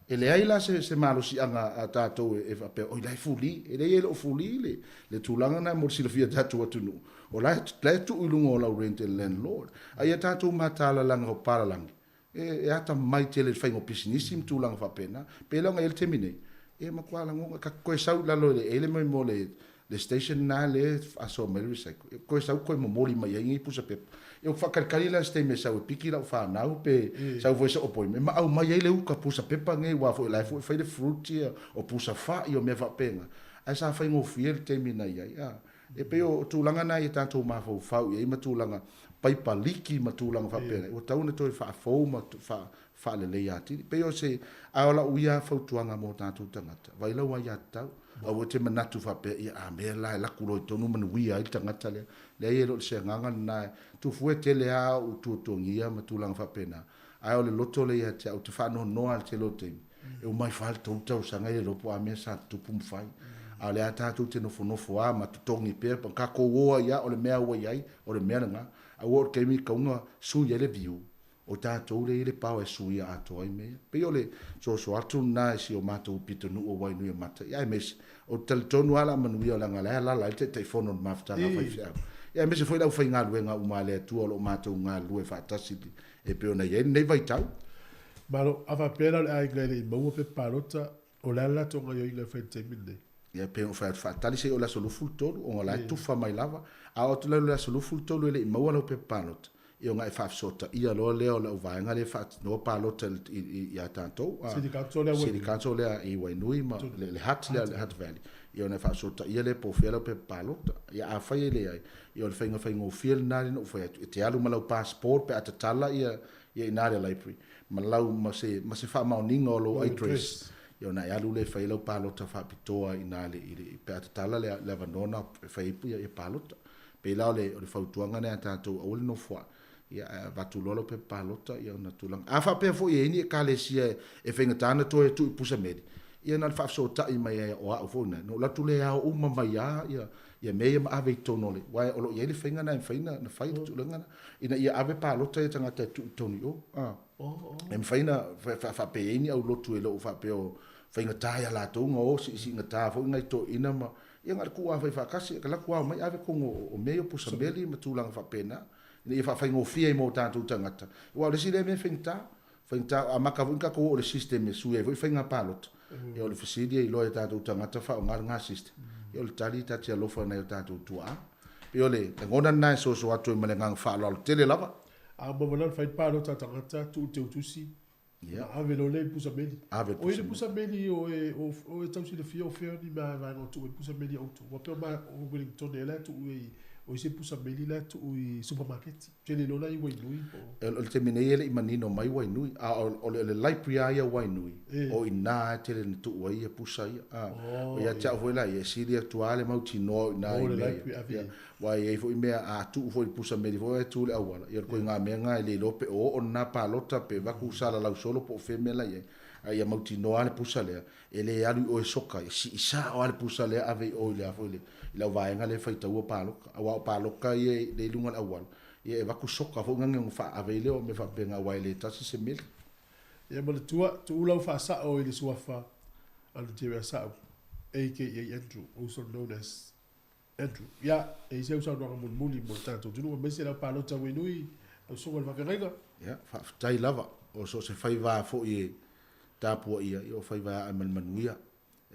E leai la se, se malosiaga a tatou e, e faapea, oi la e fuli. E leai e le o fuli le, le tulaga lena mo le silafia e tatou atunuu. O la e, la e tuu i luga o lau rent e le landlord. A ia tatou matalalaga o palalagi, e, e atamamai tele i le faiga o pisinisi ma tulaga faapena. Pei la ona i ai le taimi nei, e matua lagona, ka toe sau i lalo i le ele mai mo le, le station lena lea e faasoa mai le recycle. E toe sau toe momoli mai ai nei pusa pepa. E ou faatalitali la i se taimi e sau e piki lau fanau pe sau foi se appointment ma aumai ai le uka pusa pepa nei aua foi o la e foi e fai le fruit ia, o pusa fai, o mea faapena. Ae sa faigofie le taimi na i ai. A, e pei o tulaga na ia tatou mafaufau i ai ma tulaga paipa liki ma tulaga faapena, ua tatau ona toe faafou ma faaleleia atili. Pei o se, a o lau ia fautuaga mo tatou tagata, vaai lau aiatatau. Aua e te manatu faapea, ia a mea la e laku loa i totonu manuia ai le tagata lea. Leai e le o se agaga lena e tufue tele lava ou tuatuagia ma tulaga faapena, ae o le loto lea ia te au, ou te faanoanoa lava i le tele o taimi, e uma ifo lava le 3 tausaga e le iloa po o a mea sa tutupu ma fai. A o lea lava tatou te nofonofo lava ma totogi pea, ma tatou o ai lava, o le mea ua i ai, o le mea lena. Aua o le taimi e tatau ona sui ai le view. O tatou lea e i ai le power e suia atoa ai mea ia. Pei o le soso atu lena i si o matou pitonuu o Wainuiomata, ia aemaise, ou te talitonu lava o le a manuia leaga o la e alaala ai le Taitaifono o le Mafutaga a Faifeau. Ia aemaise foi le aufaigaluega uma a le Atua o lo o matou galulue faatasi e pei ona i ai lenei vaitau. Malo, a faapea la o le aiga e le i maua pepa palota, o le a le latou gaoioiga e fai i le taimi lenei? Ia pei ona ou fai atu, faatali se i oo i le aso 23, ona o la e tufa mai lava. A oo atu la i le aso 23 e le i maua lau pepa palota, ia ona e faafesootaia loa lea o lau vaega lea e faatinoa palota ia tatou, City Council lea City Council lea i Wainui ma le Hutt lea, le Hutt Valley. Ia ona e faafesootaia lea po o fea lau pepa palota. Ia afai e leai, ia o le faiga faigofie lena lea na ou fai atu, e te alu ma lau passport pe a tatala ia i ina le library, ma lau ma se ma se faamaoniga o lou address, ia ona e alu lea e fai ai lau palota faapitoa i ina le i le pe a tatala le le avanoa na e fai ai ia palota. Pei la o le o le fautuaga lea a tatou aua le nofoa'i, ia ae avatu loa lau pepa palota ia ona tulaga. A faapea foi e i ai ni ekalesia e faigata ona toe tuu i pusameli, ia na o le faafesootai mai ai o au foi na, ona ou alu atu lea e ao uma mai lava ia ia mea ia ma ave i totonu o le, aua o lo o i ai le faiga lena e mafai ona fai le tulaga lena, ina ia ave palota ia tagata e tuu i totonu i o. E mafai ona faapea e i ai ni aulotu e le o faapea o faigata ia latou ona o siisiigata foi nai toeaiina ma, ia na o le tuu lava fai faatasi, e alu atu ao mai ave totonu o mea ia o pusameli ma tulaga faapena, ina ia faafaigofie ai mo tatou tagata, aua o le isi lea mea e faigata. Faigata, amata foi ona tatou oo i le system e sui ai foi faiga palota. Ia o le fesili e iloa e tatou tagata faaaoga lena system. Ia o le tali ta te alofa i nai o tatou tuaa. Pei o le lagona lena e soso atu ai ma le agaga faaaloalo tele lava. A uma loa ona fai le palota a tagata, tuu le teutusi, ona ave loa lea i le pusameli. Ave le pusameli. O i le pusameli o e, o e tau silafia o fea ni mea vaega o tuu ai pusameli a outou. Aua pei o Wellington ea la e tuu ai, o isi pusameli la e tuu i supamaketi. Te le iloa la i Wainui po o. O le taimi nei e le i manino mai Wainui, a o le library lava ia o Wainui, o i ina e tele ina tuu ai pusa ia. O ia te au foi la ia, e sili atu lava le mautinoa o i ina i mea ia. Aua e i ai foi mea, a tuu foi i le pusa meli foi lea e tu i le auala, ia o le ituaiga mea lena e le iloa pe o oo lena palota pe avatu salalau solo po o fea mea la i ai. A ia mautinoa lava le pusa lea, e le alu i o e soka, e sii sao lava le pusa lea ave i o i le a foi le, i lau vaega lea e faitaua paloka. Aua o paloka ia lea i luga o le auala, ia e avatu soka foi nani ona faaave ai lea o mea faapena aua e le tasi se meli. Ia manatua, tuu lau faasao i le suafa a Luterea Sa'u, aka Andrew, also known as Andrew. Ia, e i ai si au saunoaga mulimuli mo le tatou atunuu aemaise lau palota Wainui, lau susuga i le faafeagaiga. Ia, faafetai lava. O so o se faiva foi e tapuaia, ia o faiva e ae ma le manuia.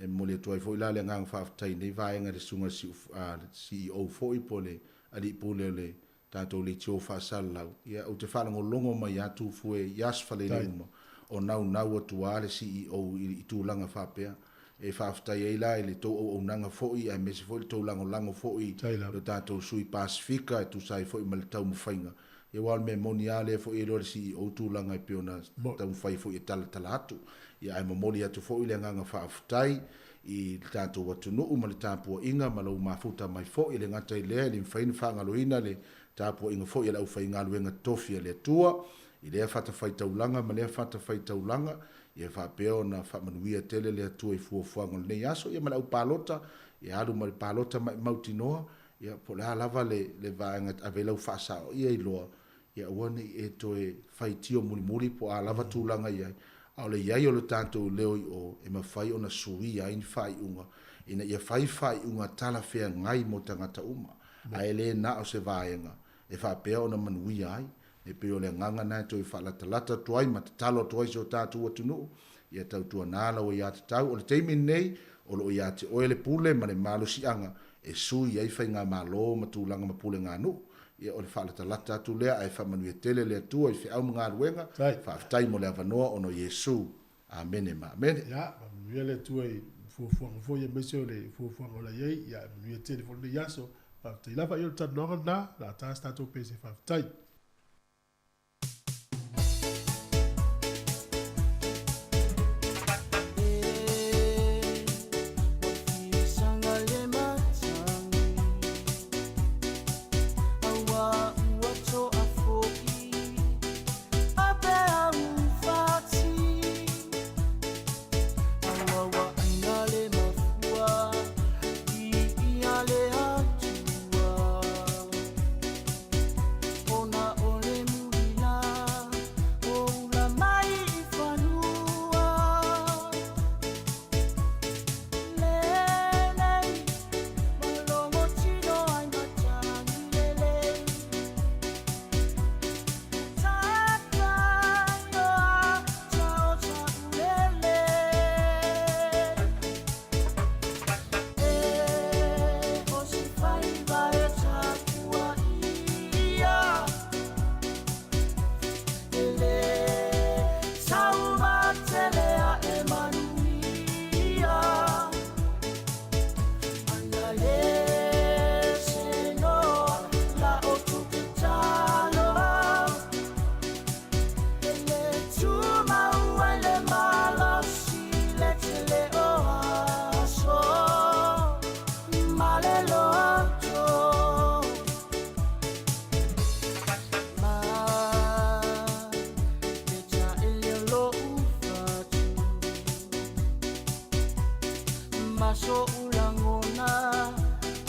E momoli atu ai foi la le agaga faafetai i lenei vaega i le susuga i le CEO foi po o le Alii Pule o le tatou leitio faasalalau. Ia, ou te faalogologo mai lava Tufue i aso faleile uma o naunau atu lava le CEO i tulaga faapea. E faafetai ai la i le tou auaunaga foi aemaise foi le tou lagolago foi i lo tatou sui Pasefika e tusa ai foi ma le taumafaiga. Ia aua o le mea moni lava lea foi e iloa e le CEO tulaga e pei ona taumafai foi e talatala atu. Ia ae momoli atu foi le agaga faafetai i le tatou atunuu ma le tapuaiga ma lou mafuta mai foi. E le gata i lea, e le mafai ona faagaloina le tapuaiga foi a le aufaigaluega totofi a le Atua i lea fatafaitaulaga ma lea fatafaitaulaga. Ia faapea ona faamanuia tele le Atua i fuafuaga o lenei aso, ia ma le au palota, ia alu ma le palota maʻimautinoa, ia po o le a lava le, le vaega e ave ai lau faasao, ia iloa, ia aua ne i e toe faitio mulimuli po o a lava tulaga i ai, a o le i ai o le tatou leo i o e mafai ona suia ai ni faaiuga, ina ia fai faaiuga talafeagai mo tagata uma, ae le na o se vaega e faapea ona manuia ai. E pei o le agaga lena e toe faalatalata atu ai ma tatalo atu ai i si o tatou atunuu, ia tautuana lau aiatatau. O le taimi lenei, o lo o ia te oe le pule ma le malosiaga e sui ai faigamalo ma tulaga ma puleganuu. Ia o le faalatalata atu lea ae faamanuia tele le Atua i feau ma galuega. Faafetai mo le avanoa ona o Iesu. Amene ma amene. Ia, faamanuia le Atua i fuafuaga foi aemaise o le fuafuaga o la i ai. Ia, manuia tele foi lenei aso. Faafetai lava. Ia o le talanoaga lena, o le a ta se tatou pese. Faafetai. Ma so'u lagona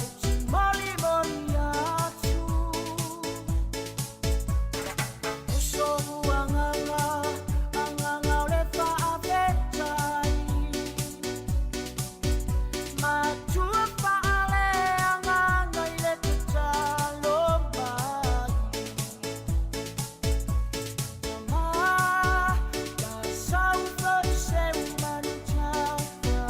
ou te molimoli atu. O so'u agaga, agaga o le fa'afetai. Matua fa'aleagaga i le tatalo mai. Ma sau foi seu manutafa.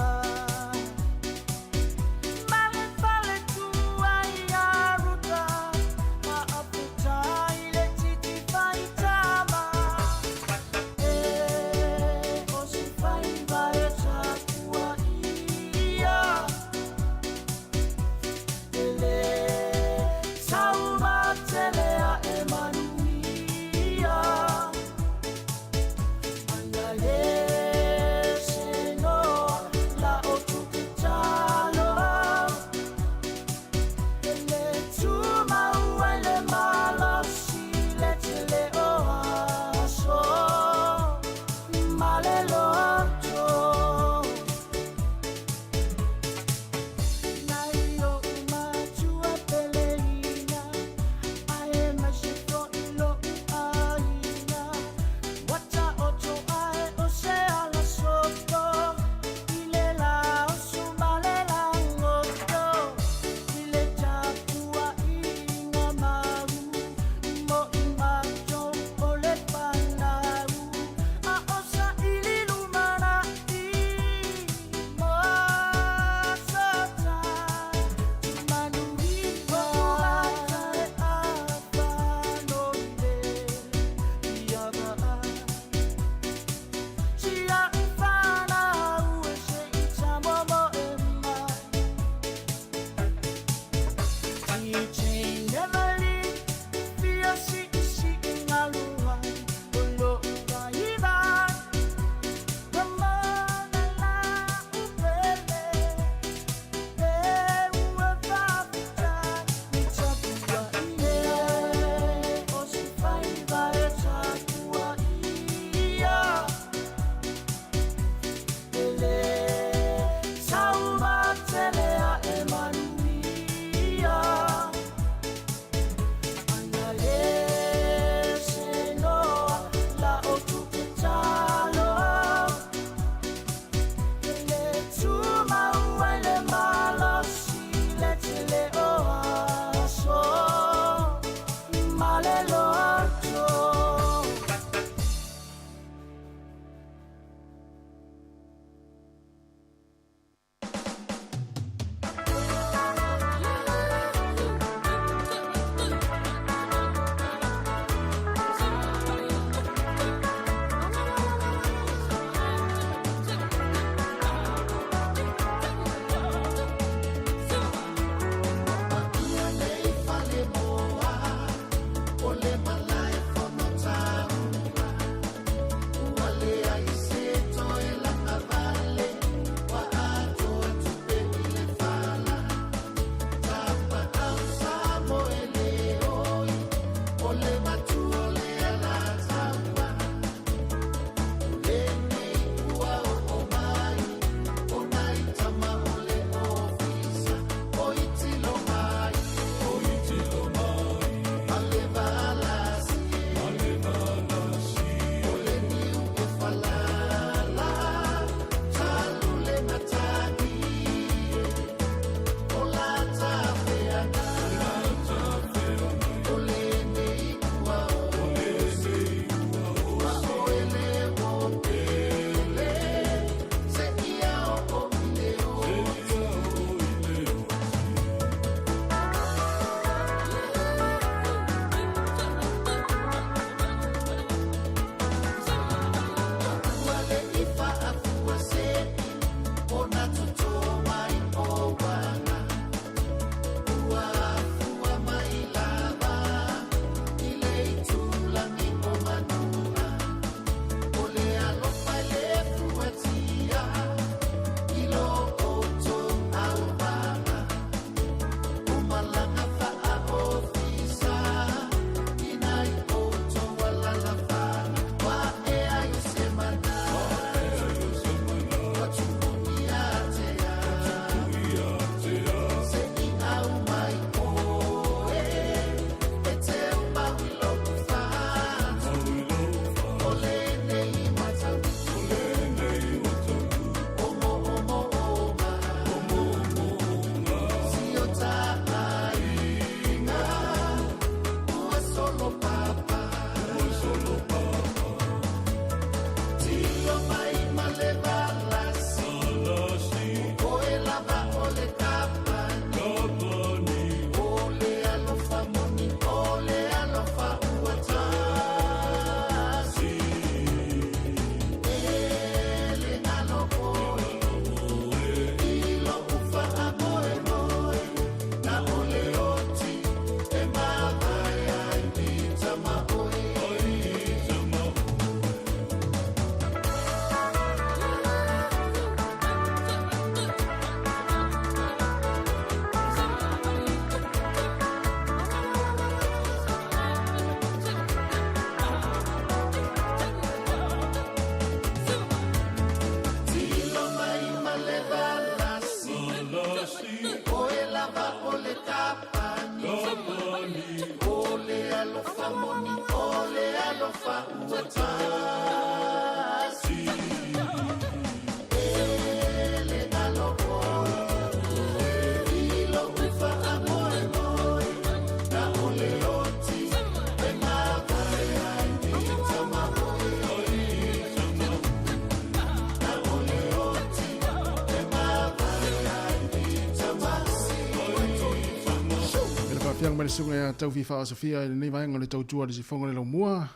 Faafiafiaga mai le susuga ia Taufi Faaosofia i lenei vaega o le tautua a le sifoga o le laumua.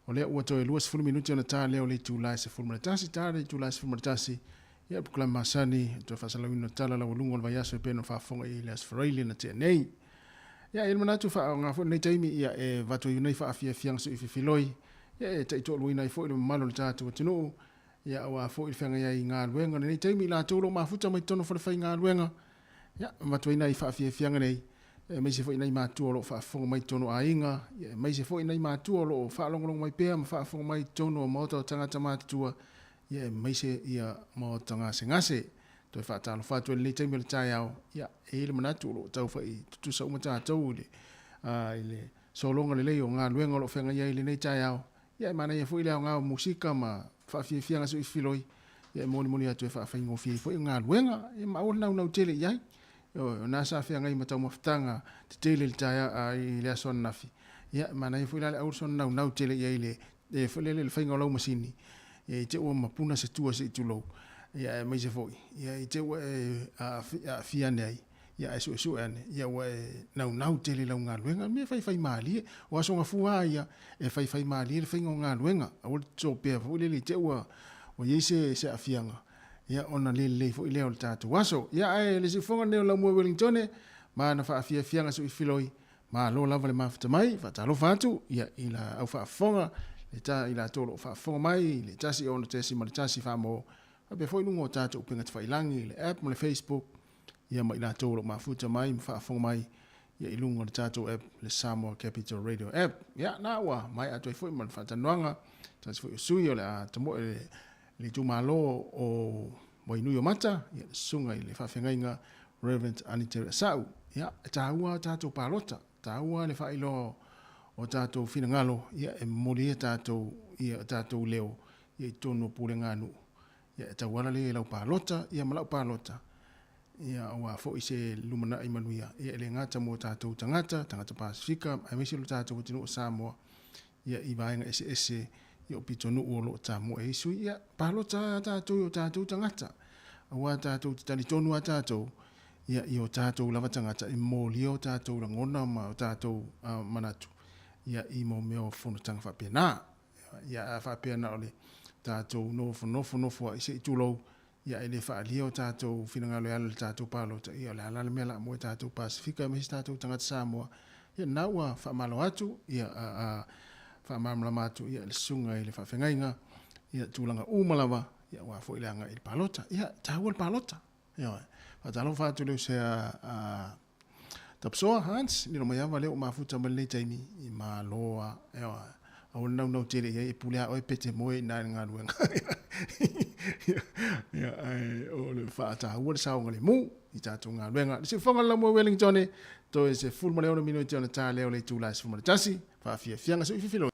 O lea ua toe 20 minute ona ta lea o le itula e 11, ta le itula e 11, ia polokalame masani, toe faasalalauina o tala laualuga o le vaiaso e pei ona faafofoga i le Aso Faraile na tea nei. Ia, e i ai le manatu faaaoga foi lenei taimi ia e avatu ai nei faafiafiaga suififiloi, ia e taitoaluaina ai foi le mamalu o le tatou atunuu, ia aua foi le feagai ai i galuega lenei taimi i latou o lo o mafuta mai totonu o falefaigaluega, ia avatu ai nai faafiafiaga nei, aemaise foi nai matua o lo o faafofoga mai totonu o aiga, ia aemaise foi nai matua o lo o faalogologo mai pea ma faafofoga mai totonu o maota o tagata matutua, ia aemaise ia maota gasegase. Toe faatalofa atu ai i lenei taimi o le taeao, ia, e i ai le manatu o lo o tau fai tutusa uma tatou i le, i le sologa lelei o galuega o lo o feagai ai i lenei taeao. Ia, e manaia foi le aoga o musika ma faafiafiaga suifiloi, ia e molimoli atu e faafaigofie ai foi galuega, ia ma aua le naunau tele i ai. Ioe, o na sa feagai ma taumafataga tetele i le taeao, i le aso ananafi, ia, e manaia foi la le aua le soona naunau tele i ai i le e foi lele le faiga o lau masini, ia i te ua mapuna se tua se i tulou, ia aemaise foi, ia i te ua e aafia ane ai, ia ae suesue ane, ia ua e naunau tele i lau galuega, mea e faifai malie. O aso gafua lava ia, e faifai malie le faiga o galuega, aua le topea foi lele i te ua i ai se aafiaga, ia ona le lelei foi lea o le tatou aso. Ia ae le siufofoga lenei o Laumua Wellingtone, ma ana faafiafiaga suifiloi, Malo lava le mafuta mai, faatalofa atu ia i la au faafofoga, le ta i latou o lo o faafofoga mai i le 106.1 faamo, faapea foi luga o tatou upega tafailagi i le app ma le Facebook, ia ma i latou o lo o mafuta mai ma faafofoga mai ia i luga o le tatou app, le Samoa Capital Radio App. Ia, na ua maea atu ai foi ma le faatalanoaga, tasi foi o sui o le a tamoe le, le itumalo o Wainuiomata, ia le susuga i le faafeagaiga Reverend Anitere Asau. Ia, e taua a tatou palota, taua le faailoa o tatou finagalo, ia, e momoli ai tatou, ia, tatou leo, ia, i totonu o pulega a nuu. Ia, e tauala lea i lau palota, ia, ma lau palota, ia, aua foi se lumanai manuia, ia, e le gata mo tatou tagata, tagata Pasifika, aemaise lo tatou atunuu o Samoa, ia, i vaega eseese, ia, o pitonuu o lo o tamoe ai sui, ia, palota a tatou i o tatou tagata, aua tatou te talitonu a tatou, ia, i o tatou lava tagata e molia o tatou lagona ma o tatou manatu, ia, i mo mea o fonotaga faapena. Ia, a faapea na o le tatou nofonofo nofo ai se i tulou, ia, e le faaalia o tatou finagalo e ala i le tatou palota, ia, o le a la le mea la mo e tatou Pasifika aemaise tatou tagata Samoa, ia, na ua faamalo atu, ia, faamalamalama atu, ia, le susuga i le faafeagaiga, ia, tulaga uma lava, ia, aua foi le agai i le palota. Ia, taua le palota. Ioe. Faatalofa atu le usea a Tapsoa Hans, lilo mai ava lea ua mafuta mai lenei taimi i malo a, ioe. Aua le naunau tele i ai, e pule a oe pe te moe i ina i le galuega. Ia, ae o le faataua le saogalemu i tatou galuega. Le siufofoga o le Laumua Wellington, toe 16 minute ona ta lea o le itula e 11, faafiafiaga suififiloi.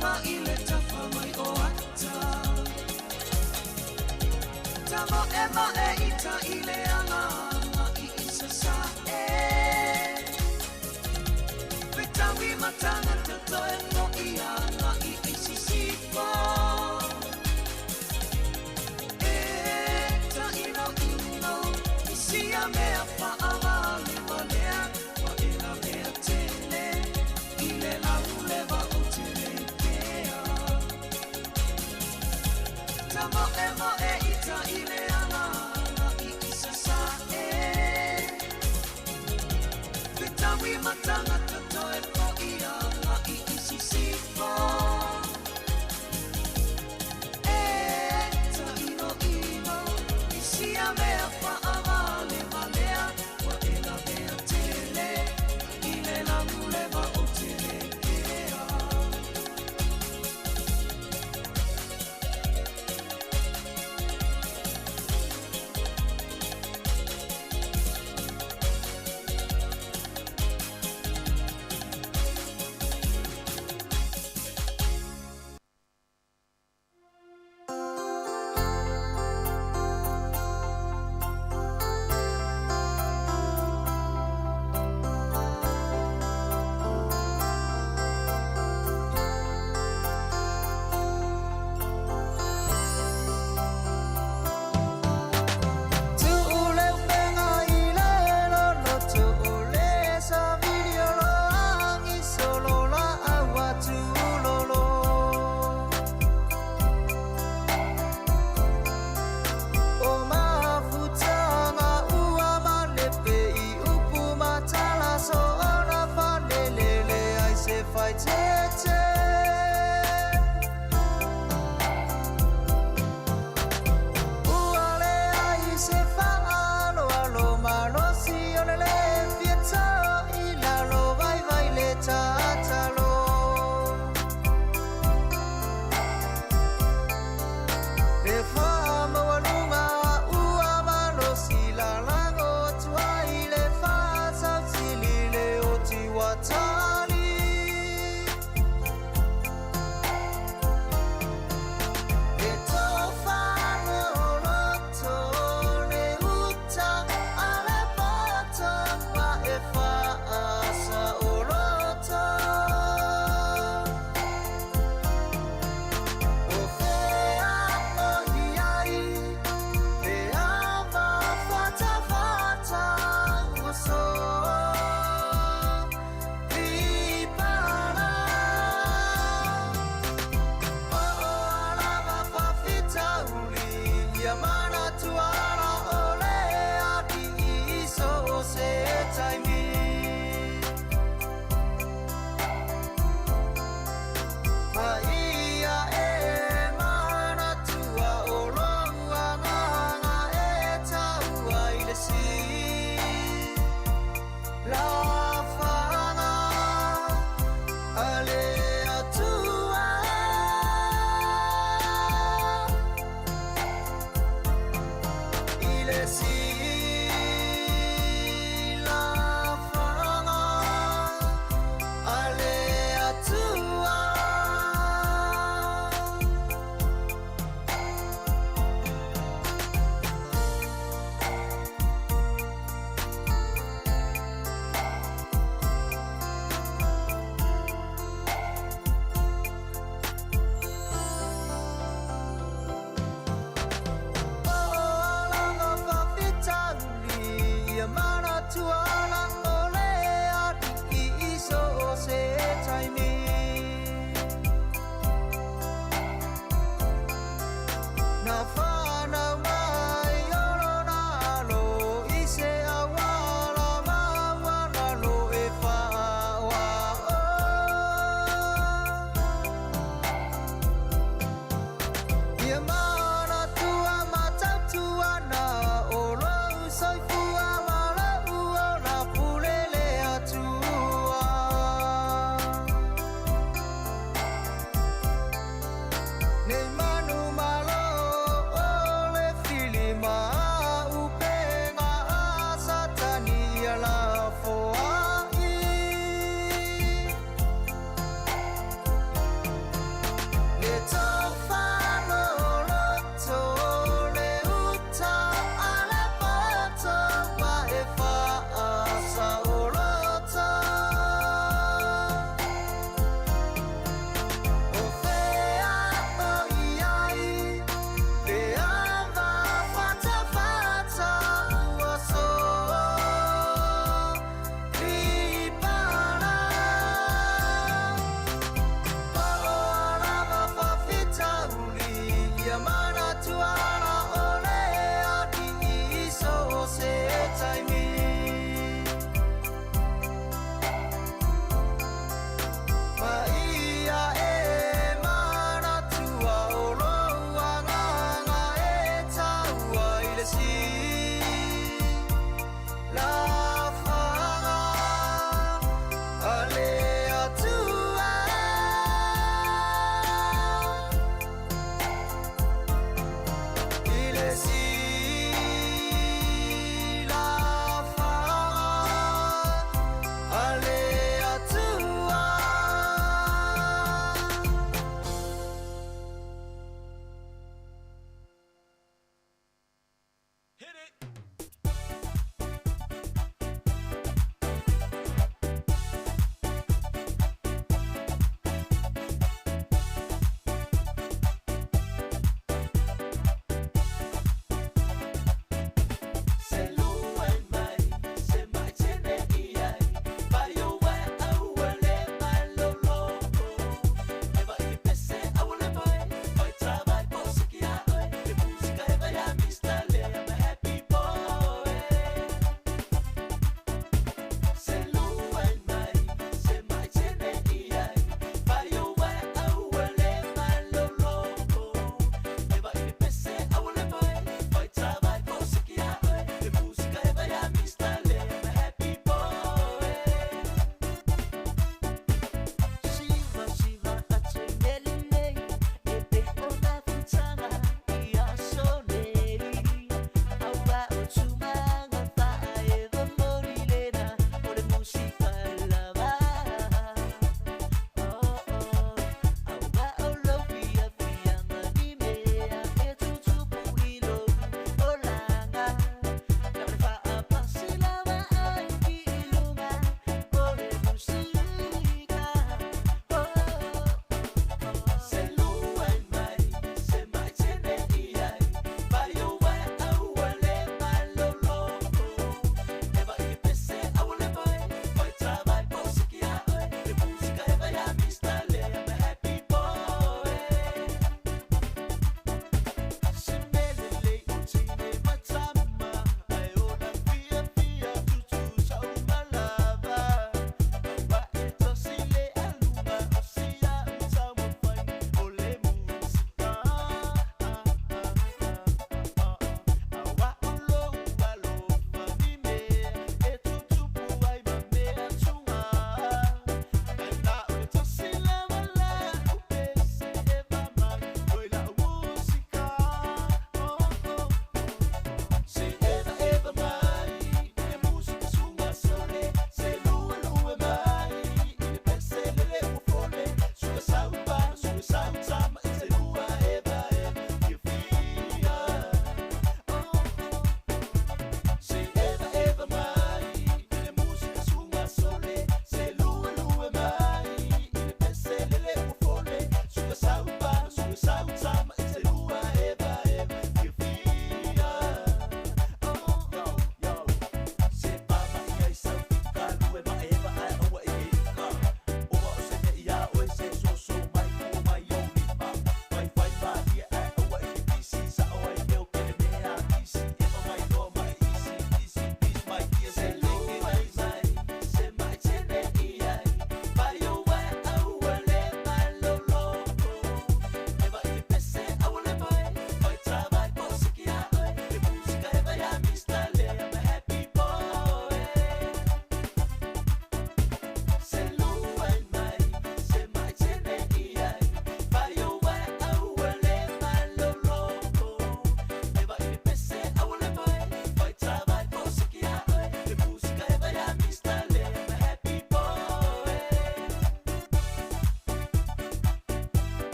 luga i le tafa mai o ata. Tamo e ma e ita i le ala i isa sa e. Fetawi matanga tato e mo i ala i ACC po. E ta ino ino i sia mea whaawale walea wa e la mea tele i le laulewa o te pea. Ta mo e mo e ita i le ala i isa sa e. Fetawi matanga tato e po i ala i isi po. E ta ino ino i sia mea whaawale walea wa e la mea tele i le laulewa o te pea.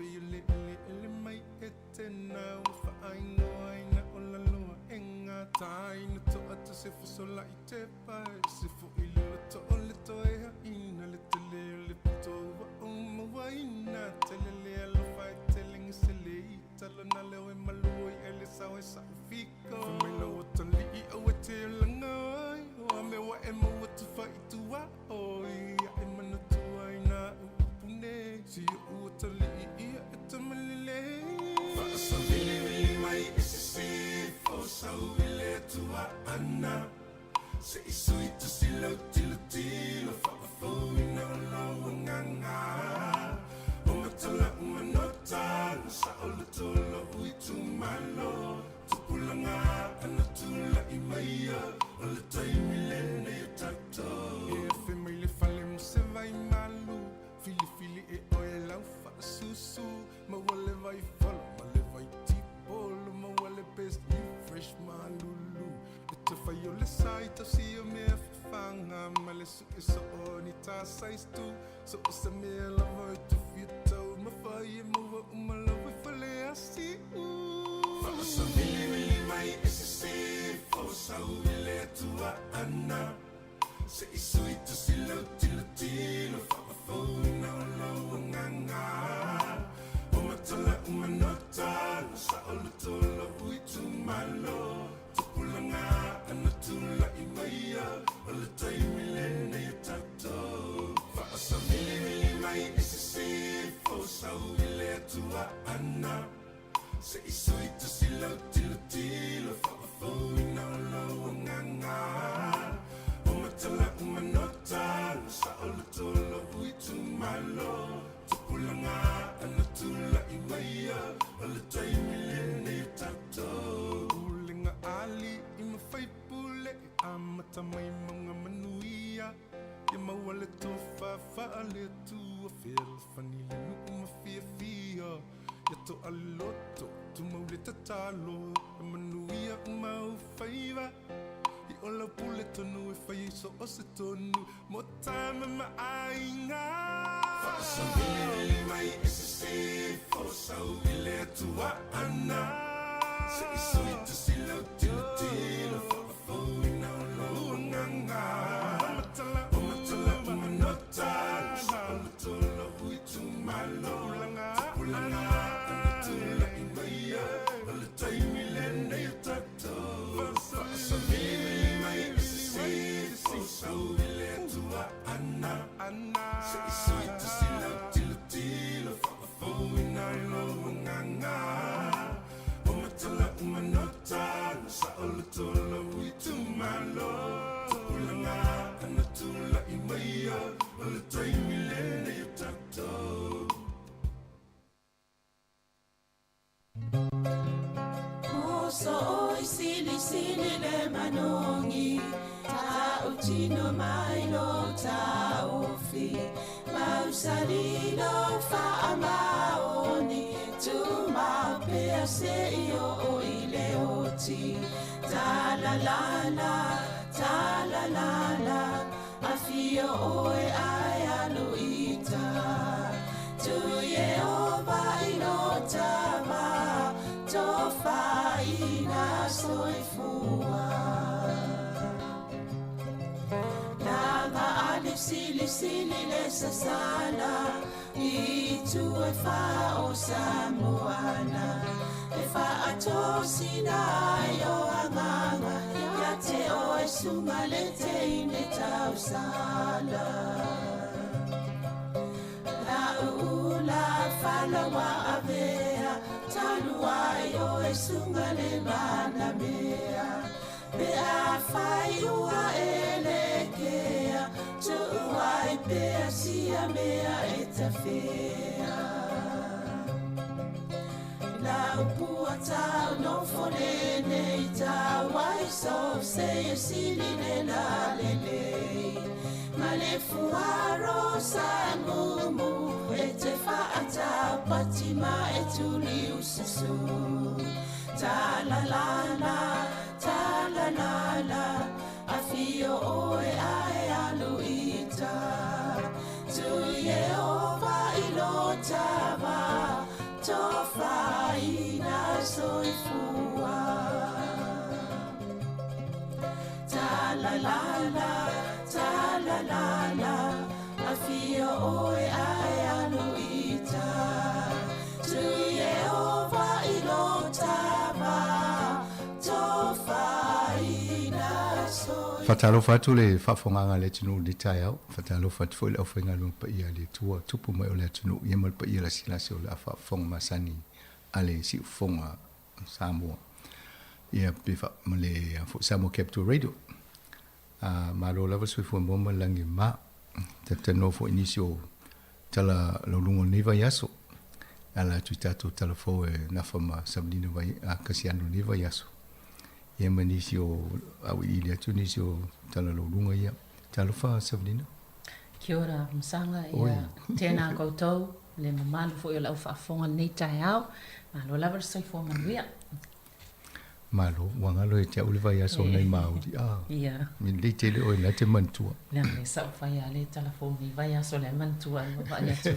Pe le ele ele mai e tena Ua whaaingoa ina o laloa e ngā Tāina toa ta se fusola i te pai Se fo i le loto o le toe ha ina Le te leo le pito ua o mawaina Te le le alofa e te lengi se le i Tala na leo e malua i ele sao e sa ufiko Whamai lau o tali i au e te langa oi Oa me wa e maua tu whai tua oi Ia e mana tua i nā upune Si o ua tali i ia e tamalele Whaasawili wili mai e sisi Fo sau i le tua ana Se isu i tu silo tilo tilo Whaafau ina o lau nganga O matala umanota Sa o le tolo ui tu malo Tupulanga ana tula i maia O le taimi lene o tatou E fe mai le fale mo se vai malu Fili fili e oe lau whaasusu Maua le vai falo, ma le vai tipolo Maua le best new fresh malulu E te whai o le sai tausi o mea whawhanga Ma le su e so o ni tā size tu So o se mea lava e tu whia tau Ma whai e maua uma lau e whale asi u Whaasawili wili mai e sisi Fo sau i le tua ana Se isu i tu silo tilo tilo Whaafau ina o lau nganga O matala umanota Sa o le tolo ui tu malo Tupulanga ana tula i maia O le taimi lene o tatou Whaasawili wili mai e sisi Fo sau i le tua ana Se isu i tu silo tilo tilo Whaafau ina o lau nganga O matala umanota Sa o le tolo ui tu malo Tupulanga ana tula i maia O le taimi lene o tatou Ulenga ali i mawhai pule E amata mai maunga manuia Ia maua le tofa wha le tua Whiala whani le nuu ma fia fia Ia to aloto tu mau le tatalo E manuia umau whaiva I o lau pule tonu e whai so o se tonu Mo tama ma ainga Whaasawili wili mai e sisi Fo sau i le tua ana Se isu i tu silo tilo tilo Whaafau ina o lau nganga O matala umanota Sa o le tolo ui tu malo Tupulanga ana tula i maia O le taimi lene o tatou Whaasawili wili mai e sisi Fo sau i le tua ana Se isu i tu silo tilo tilo Whaafau ina o lau nganga O matala umanota Sa o le tolo ui tu malo Tupulanga ana tula i maia O le taimi lene o tatou Moso oi sili sili le manongi Ta utino mai lo ta ofi Mausali lo fa amaoni Tu ma pea se i o i le oti Ta la la la, ta la la la Afio oe ai aluita Tu Yehova i lo tava Tofa ina soifua Langa ali sili sili le sasala I tu e fa o Samoana E fa ato sina i o anganga Ia te o e sunga le te ine tausala La uula falawa avea Talua i o e sunga le mana mea Pe a whai ua e le kea Tuua i pea sia mea e tawhea La upua tau no fone nei tau Ai so se e sili le la le le Ma le fuaro sa mumu E te whaata pati ma e tuli ususu Ta la la la, ta la la la Afio oe ae aluita Tu Yehova i lo tava Soifua. Ta la la la, ta la la la, afio oe ae alu ita. Tui e ova i lo tava, tofaina soifua. Faatalofa atu le faafofogaaga a le atunuu i lenei taeao. Faatalofa atu foi i le aufaigaluega paia a le Atua, tupu mai o le atunuu ia ma le paia lasilasi o le a faafofoga masani a le siufofoga o Samoa ia pe fa ma le foi Samoa Capital Radio. A malo lava le soifua maua ma le lagi e mama. Talatalanoa foi i nisi o tala lauluga o lenei vaiaso e ala atu i tatou tala fou e nafa ma Samalina vai a Kasiano i lenei vaiaso. Ia ma nisi o auiliili atu nisi o tala lauluga ia. Talofa Samalina. Kia ora Masaga, ia tēnā koutou, le mamalu foi o le au faafofoga i lenei taeao. Malo lava le soifua manuia. Malo, ua galo ia te au le vaiaso o nai Māori. Ah, Ia. Me lelei tele oe na te manatua. Leaga e sau fai a le tala fou nei vaiaso lea manatua ai vaavaai atu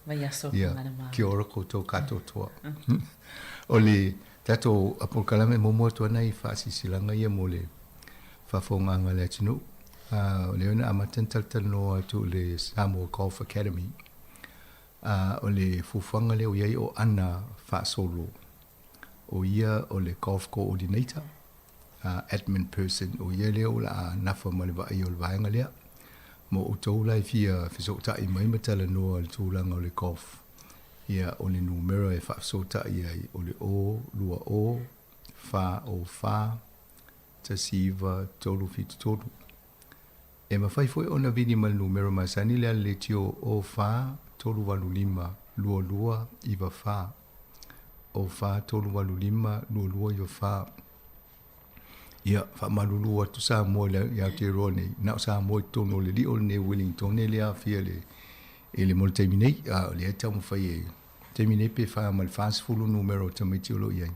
vaiaso o Ia, Gagana Māori. kia ora koutou katoatoa. O le tatou polokalame muamua atu ana i faasilasilaga ia mo le faafofogaaga a le atunuu. O lea na amata ona talatalanoa atu i le Samoa Golf Academy. O le fuafuaga lea ua i ai o Ana Faasolo, o ia o le Golf Coordinator, admin person, o ia lea o le a nafa ma le vaaia o le vaega lea. Mo outou la e fia fesootai mai ma talanoa i le tulaga o le golf, ia o le numera e faafesootai ai o le 0 2 0 4 0 4 1 9 3 7 3. E mafai foi ona vili ma le numera masani le ala leitio 0 4 3 8 5 2 2 9 4, 0 4 3 8 5 2 2 9 4. Ia, faamalulu atu Samoa i le Aotearoa nei, na o Samoa i totonu o le lio lenei o Wellington e le aafia le, i le mo le taimi nei, a o lea e taumafai e, taimi nei pe 4 ma le 40 numera o tamaiti o lo o i ai.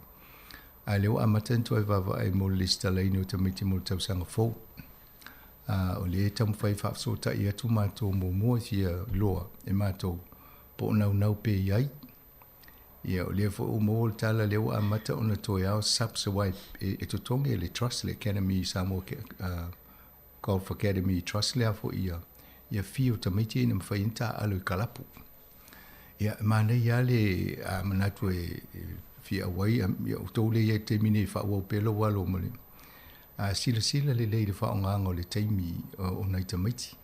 A lea ua amata ona toe vaavaai mo le lesitalaina o tamaiti mo le tausaga fou. A o lea e taumafai e faafesootai atu matou muamua e fia iloa e matou po o naunau pea i ai. Ia, o lea foi ua maua le tala lea ua amata ona toe ao subs aua e, e, e totogi e le Trust, le Academy Samoa Golf Academy Trust lea foi ia, ia fee o tamaiti ina mafai ai ona taaalo i kalapu. Ia, e manaia lava le a manatu e, e fia auai, ia outou lea i ai i le taimi nei e faaauau pea lou alo ma le a silasila lelei i le faaaogaga o le taimi o nai tamaiti.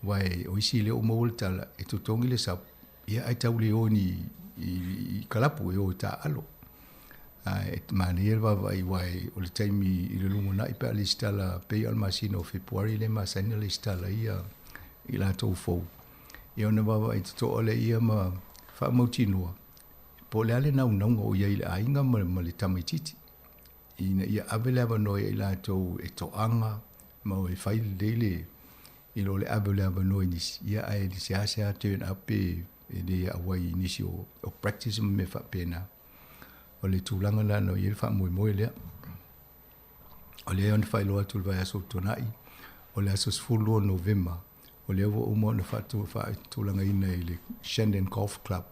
Aua o isi lea ua maua le tala, e totogi le sub, ia ae tau le o ni i kalapu e o i taaalo. Ae manaia le vaavaai aua o le taimi i le lumanai pe a lesitala pei o le masina o Fepuari lea e masani ona lesitala ai ia i latou fou. Ia ona vaavaai totoa lea ia ma faamautinoa po o le a le naunauga o i ai i le aiga ma le tamaitiiti ina ia ave le avanoa ia i latou e toaga ma e fai lelei le i lo le ave o le avanoa i nisi, ia ae seasea turn up pe e le auai i nisi o, o practice ma mea faapena. O le tulaga la na i ai le faamoemoe lea. O lea ona faailoa atu le vaiaso ua tuanai, o le aso 12 Novema, o lea ua uma ona faatulagaina i le Shandon Golf Club,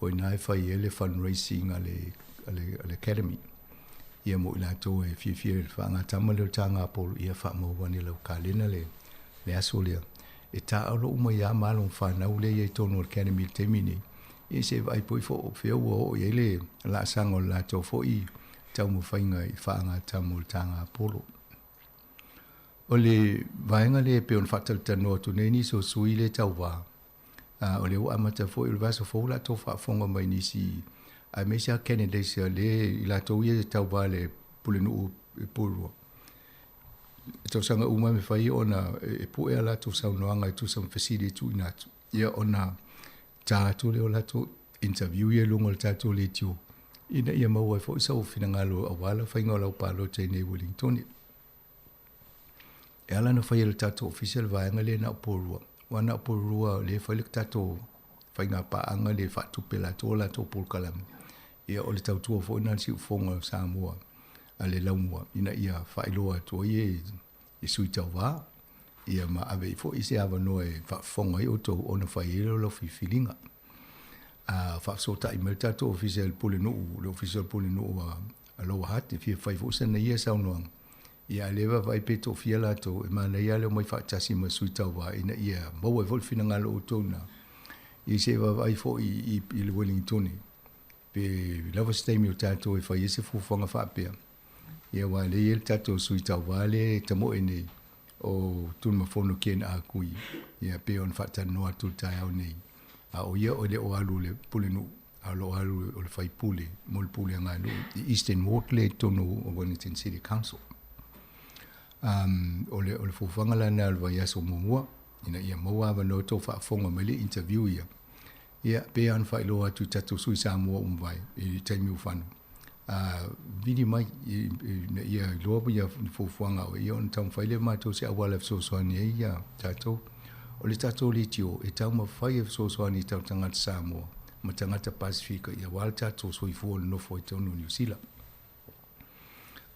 o i ina e fai ai le fundraising a le, a le, a le Academy. Ia mo i latou e fiafia i le faagatama lea o le tāgapolo, ia faamau ane lau kalena le, le aso lea. E taaolo uma ai lava malo ma fanau lea e i ai i totonu o le Academy i le taimi nei, ia se i vaai poi fo o fea ua oo i ai le laasaga o le latou foi taumafaiga i faagatama o le tāgapolo. O le vaega lea e pei ona faatalatalanoa atu nei nisi o sui usufono lea e tauva, a o lea ua amata foi o le vaiaso fou o le a tou faafofoga mai nisi aemaise lava candidates a le i latou ia e tauva i le Pulenuu i Porirua. I tausaga uma e mafai ona e pue a latou saunoaga e tusa ma fesili e tuuina atu, ia ona ta atu lea o latou interview ia i luga o le tatou leitio ina ia maua ai foi sou finagalo aua le faiga o lau palota i inei i Wellingtone. E ala ona fai e le tatou ofisa le vaega lea na o Porirua, aua na o Porirua lea e fai le tatou faiga paaga lea e faatupe latou a latou polokalame. Ia o le tautua foi lena a le Siufofoga o Samoa a le Laumua ina ia faailoa atu ai e i sui tauva, ia ma ave ai foi se avanoa e faafofoga ai outou ona fai ai lea o lau filifiliga. A faafesootai mai le tatou Ofisa i le Pulenuu, le Ofisa o le Pulenuu a a Lower Hutt e fia fai foi sana ia saunoaga. Ia a o lea e vaavaai pe toafia latou, e manaia lava le omai faatasi ma sui tauva ina ia maua ai foi le finagalo o outou na. Ia se i vaavaai foi i i le Ueligitone pe lava se taimi o tatou e fai ai se fuafuaga faapea. Ia aua o lea e i ai le tatou sui tauva lea e tamoe nei o Tunumafono Ken Ah Kui, ia pei ona faatalanoa atu i le taeao nei. A o ia e le o alu i le Pulenuu, a o lo o alu o le faipule mo le pulega nuu i Eastern Ward lea i totonu o Wellington City Council. Um, o le, o le fuafuaga la lena o le vaiaso muamua, ina ia maua avanoa tou faafofoga mai le interview ia. Ia, pei lava ona faailoa atu i tatou sui Samoa ua mavae i le taimi ua fano, a vili mai ina ia iloa ia fuafuaga o ia ona taumafai lea matou se auala e fesoasoani ai ia tatou. O le tatou leitio e taumafai e fesoasoani i tatou tagata Samoa ma tagata Pasefika ia aua le tatou soifua nonofo ai totonu o Niu Sila.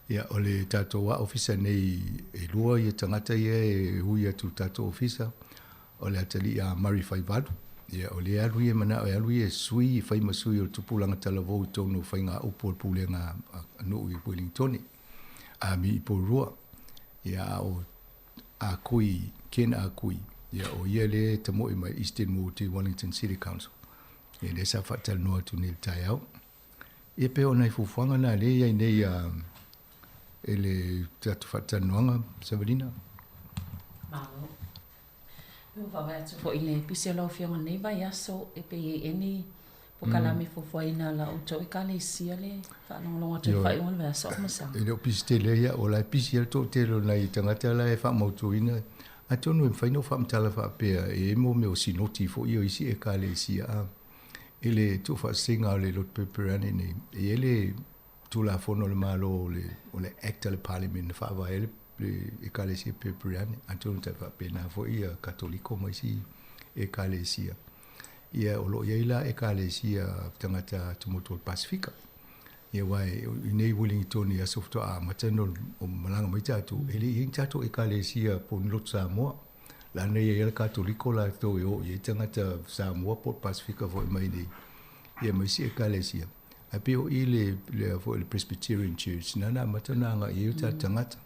Ia, o le tatou lava ofisa nei, e lua ia tagata ia e hui atu i le tatou ofisa, o le atalii a Murray Faivalu, ia, o lea e alu ia e manao e alu ia e sui, e fai ma sui o le tupulaga talavou i totonu o faigaupu a le pulega a nuu i Uelintone, a mi i Porirua. Ia, a o Ah Kui, Ken Ah Kui, ia, o ia lea e tamoe mai Eastern Ward i Wellington City Council. Ia, lea sa faatalanoa atu nei i le taeao. Ia pei o nai fuafuaga na lea e i ai nei a e le tatou faatalanoaga Savalina. Malo. Ua vaavaai atu foi i le pisi o lau Afioga i lenei vaiaso, e pei e i ai ni polokalame fuafuaina a la outou Ekalesia le faalogologo atu i le faaiuga o le vaiaso a Masao? E le o pisi tele ai au, o la e pisi ai le toatele o nai tagata la e faamautuina. Atonu e mafai ona ou faamatala faapea, e i ai mo mea o sinoti foi ia o isi Ekalesia a. I le tuufaasesega o le Lotu Perepereani nei, e i ai le Tulafono a le Malo o le, o le Act a le Parliament na faavae ai le, le Ekalesia Perepereani, atonu e tai faapena foi ia Katoliko ma isi Ekalesia. Ia, o lo o i ai la Ekalesia tagata atumotu o le Pasefika. Ia, aua i nei Uelingitone i aso faatoa amata ona o malaga mai tatou, e le i i ai ni tatou Ekalesia po o ni lotu Samoa. Lana e i ai le Katoliko latou e o i ai tagata Samoa po o le Pasefika foi mai nei, ia ma isi ekalesia. Ae pei o i le, le, foi le Presbyterian Church, na na amata ona agai i ai o tatou tagata.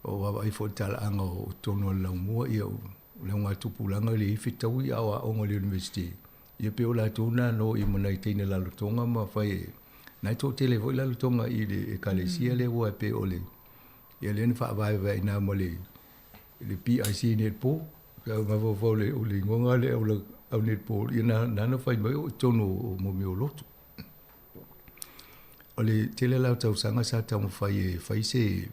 O vaavaai foi i le talaaga o totonu o le laumua, ia o le augatupulaga e le i fetaui a o aoga i le University. Ia pei o latou na no i ma nai teine lalotoga ma fai e, na e toatele foi lalotoga i le ekalesia lea ua e pei o le, ia lea na faavaevae ina ma le, le PIC Netball, sa ou mafaufau le, o le igoa lea o le au netball, ia na, na fai mai o i totonu o mo mea o lotu. O le tele la o tausaga sa taumafai e fai se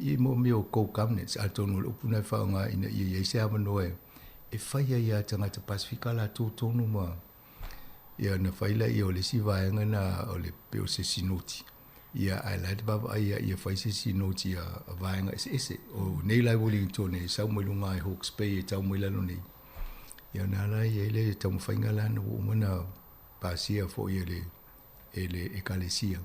i mo mea o co-governance, atonu o le upu na e faaaoga ina ia i ai se avanoa e, e fai ai a tagata Pasefika latou tonu ma ia ona fai laia o le isi vaega na o le pei o se sinoti. Ia, ae la e vaavaai ia ia fai se isi noti a, a vaega eseese. O nei la e Wellington e sau mai luga i Hawke's Bay e tau mai lalo nei. Ia na la i ai le taumafaiga la na ua uma na pasia foi e le, e le ekalesia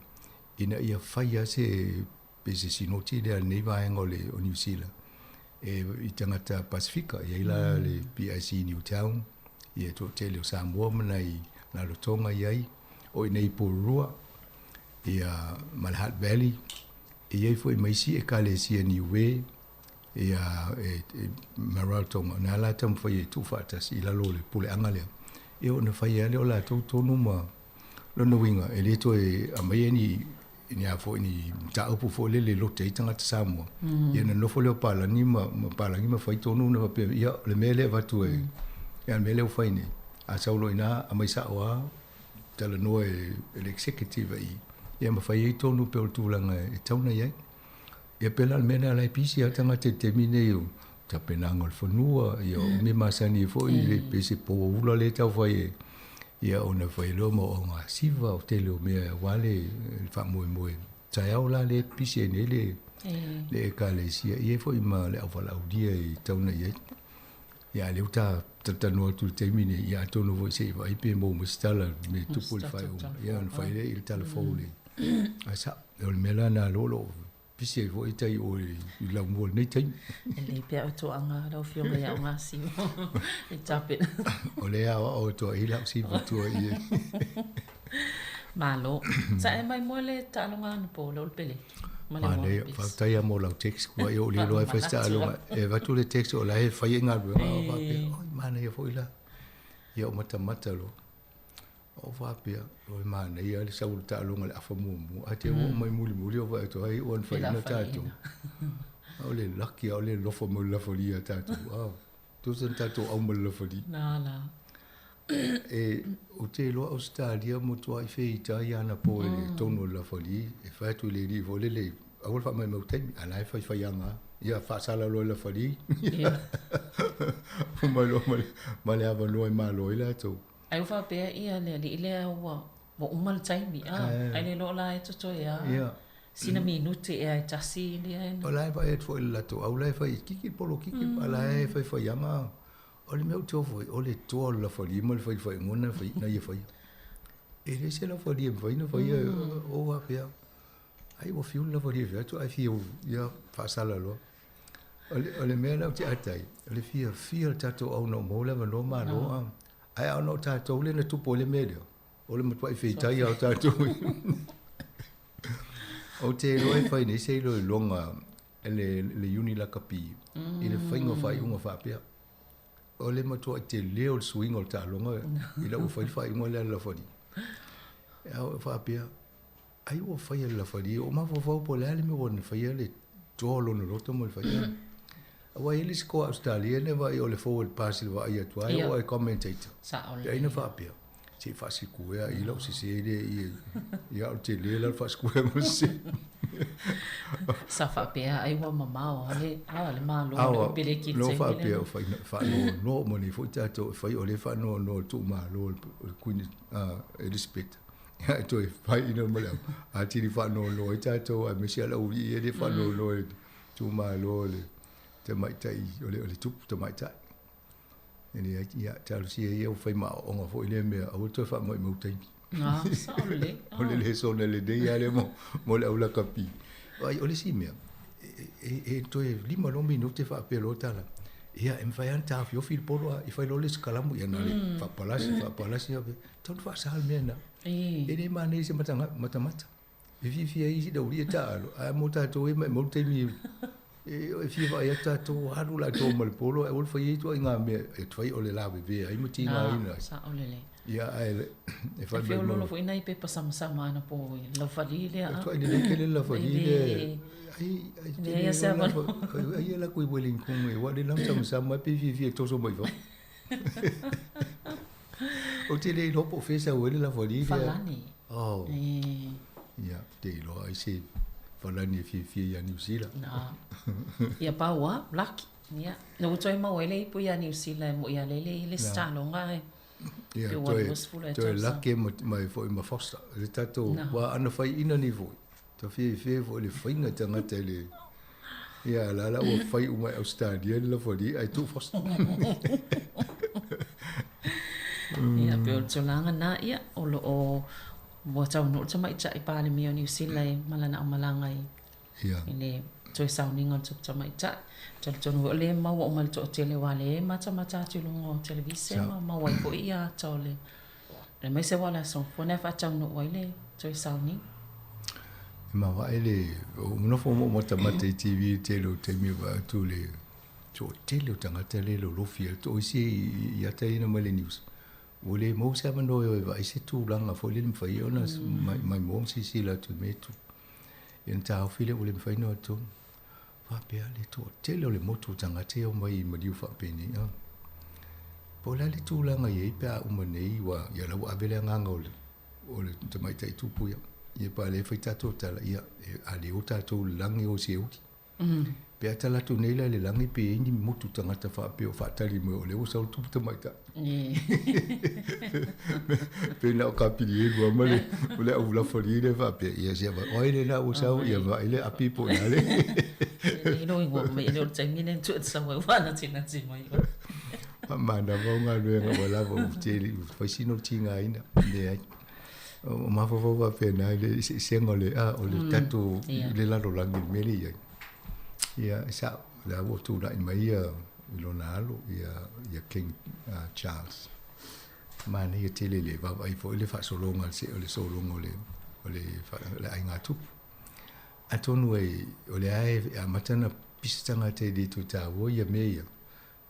ina ia fai lava se pe se sinoti lea a lenei vaega o le o Niu Sila e i tagata Pasefika. E i ai la le PIC Newtown, ia e toatele o Samoa ma nai Rarotonga i ai, o i inei i Porirua, ia ma le Hutt Valley, e i ai foi ma isi ekalesia Niue, ia e, e ma Rarotonga, na la taumafai e tuufaatasi i lalo o le puleaga lea. Ia ona fai lava lea o latou tonu ma lona uiga, e le toe aumaia ni ni a foi ni mataupu foi lele e lote ai tagata Samoa. Ia ona nofo lea o palagi ma, ma palagi ma fai tonu na faapea, ia o le mea lea e avatu e, ia le mea lea ua fai nei. A sau loa i ina, aumai sao lava, talanoa e, e le executive i, ia ma fai ai tonu pei o le tulaga e tatau ona i ai. Ia pei la o le mea lena la e pisi lava tagata i le taimi nei o tapenaga o le fanua, ia o mea masani ai foi le pei se poa ula lea e tau fai e, ia ona fai loa ma oogasiva o tele o mea aua le faamoemoe taeao la lea e pisi ai nei le le ekalesia e i ai foi ma le auvalaaulia e tatau ona i ai. Ia a o lea ua ta talatalanoa atu i le taimi nei, ia atonu foi se i vaai pe maua mai se tala me tupu i le faaiuga, ia ona fai lea i le tala fou le. Ae sao, o le mea la lena o lo o. pisi ai foi tai o i laumua i lenei taimi. E lelei pea oe toaga lau Afioga ia o Gasima e tapena. O lea aoao e toa i lau siva tua i e. Malo. Sa e mai moe le taaloga anapo le Olepeleki ma le Wallabies. Faafetai lava mo lau text kua i ou le iloa e fai se taaloga. E avatu le text o la e fai ai galuega o faapea, oi manaia foi la. Ia ou matamata loa. Ou faapea, oi manaia le sau o le taaloga i le afa muamua. Ae te oo mai mulimuli ou vaai atu, ai ua na faiina tatou. A o le laki a o le alofa mai o le lafali ia tatou. Au, tusa na tatou au ma le lafali. La, la. E, ou te iloa Ausetalia matuai feita ai anapo i le tonu o le lafali e fai atu i le alii foi lele, aua le faamaumau taimi, a la e faifaiaga lava. Ia faasala loa i le lafali. Omai loa ma le avanoa e malo ai latou. Ai ua faapea ia le alii lea ua ua uma le taimi a, ai le iloa la e totoe a sina minute ea e tasi lea e. O la e vaai atu foi i le latou au la e fai kiki le polokiki, a la e faifaiaga. O le mea ou te ofo ai, o le toa o le lafali ma le faifaiga na fai, na ia faia. E leai se lafali e mafai ona faia, o faapea, ai ua fiu le lafali e fai atu ae fia, ia faasala loa. O le, o le mea la ou te ata ai, o le fiafia o le tatou au ina ua maua le avanoa malo, a. Ae a ona o tatou lea na tupu ai le mea lea, o le matuai feitai lava o tatou. Ou te iloa e fai nei se iloiloga le, le Iuni Lakapi i le faiga o faaiuga faapea. O le matuai tele o le suiga o le taaloga ina ua fai le faaiuga lea a le Lafali. A o faapea, ai ua fai e le Lafali, ua mafaufau po o le a le mea ua na faia le toa o lona loto ma le faia. Aua e i ai le isi koa Ausetalia na vaai o le forward pass i le vaai atu ai o ai commentator. Sao lelei. Ai na faapea, se i faasikuea i lau sese lea i ia o le tele la le faasikuea ma le sese. Sa faapea ai ua mamao a le a le Malo o le Oepeleki i le taimi lea. No faapea o faanoanoa uma nei foi tatou e fai o lea e faanoanoa i le tuumalo o le Queen Elizabeth. Ia e toe fai ina ma le au atili faanoanoa ai tatou aemaise a le aualii ia lea e faanoanoa i le tuumalo o le tamaitai o le tupu tamaitai. E leai, ia, talosia ia ua fai ma aoaoga foi lea mea, aua le toe faamaumau taimi. Ah, sao lelei. O le lesona lenei lava lea mo, mo le au lakapi. Ai, o le isi mea, e, e, e toe lima loa minute faapea loa tala. Ia, e mafai lava ona taofiofi le polo a i fai loa le isi kalamu, ia na o le faapalasi, faapalasi, tau ina faasa le mea lena. E le manaia i se matamata. E fiafia ai isi aualii e taaalo, ae mo tatou e maumau le taimi e fia vaai atu tatou, alu latou ma le polo ae aua le faia ia ituaiga mea e fai o le lavevea ai ma tigaina ai. Sao lelei. Ia ae e fai mai. E feoloolo foi nai pepa samasama anapo i le laufali lea. E tuai lelei tele le laufali lea. Ai ai tele se avanoa. Ai e lakou i Wellington e ua le lau samasama pe fiafia e toso mai fafo. Ou te le iloa po o fea e sau ai le lafali lea. Falani. Oh. Ia, te iloa ai se falani e fiafia ia Niu Sila. Na. Ia pau a, laki. Ia, na ua toe maua ai le ipu ia Niu Sila e moi a lele i le staloga e. Ia, toe, toe laki mai foi ma Foster. Le tatou, wa ana fai ina ni foi. Ta fiafia foi le faiga tagata i le ia la la ua fai uma i Ausetalia le lafali ae tuu Foster. Ia pei o le tulaga na ia o lo o ua taunuu le tamaitai Palemia o Niu Sila e ma lana aumalaga i i le toe sauniga o le tupu tamaitai. Talitonu foi o lea e maua uma e le toatele aua o lea e matamata atu i luga o televise ma maua ai foi ia ata o le Aemaise aua o le aso Fono e faataunuu ai le toe sauniga. E maoae le ou nofo ma ou matamata i TV i le tele o taimi e vaai atu le toatele o tagata lea e lolofi ai. O isi i ata ia na mai le news, ua le maua se avanoa e o e vaai se tulaga foi lele mafai ai ona maimoa ma silasila atu i mea e tupu. Ia ona taofi lea ua le mafai ona o atu. Faapea le toatele o le motu o tagata e omai i maliu faapenei. Po o le a le tulaga e i ai pe a uma nei, ua, ia la ua ave le agaga o le, o le tamaitai tupu ia. Ia pa lea e fai tatou tala, ia, a le o tatou i le lagi o se uli. Pe a tala atu nei la i le lagi pe i ai ni motu tagata faapea o faatali mai o lea ua sau le tupu tamaitai. Pe na o kapili e lua ma le, o le au lafali le faapea, ia sia vai, o ai le la ua sau, ia vai le api po i ale. E lo ingoa mai e le o le taimi le tu sau ai wana tina ti mai. Mana vau ngā luenga wa lava u tele, u whaisino tinga ina, le ai. O mafaufau faapena i le eseesega o le a o le tatou i le lalolagi i le mea lea e i ai. Ia e sa'o, o lea ua tula'i mai ia i lona alo ia ia King Charles. Manaia tele le vaavaai foi le faasologa o le sologa o le o le le aiga tupu. Atonu e o lea e amata ona pisa tagata e le toe taua ia mea ia.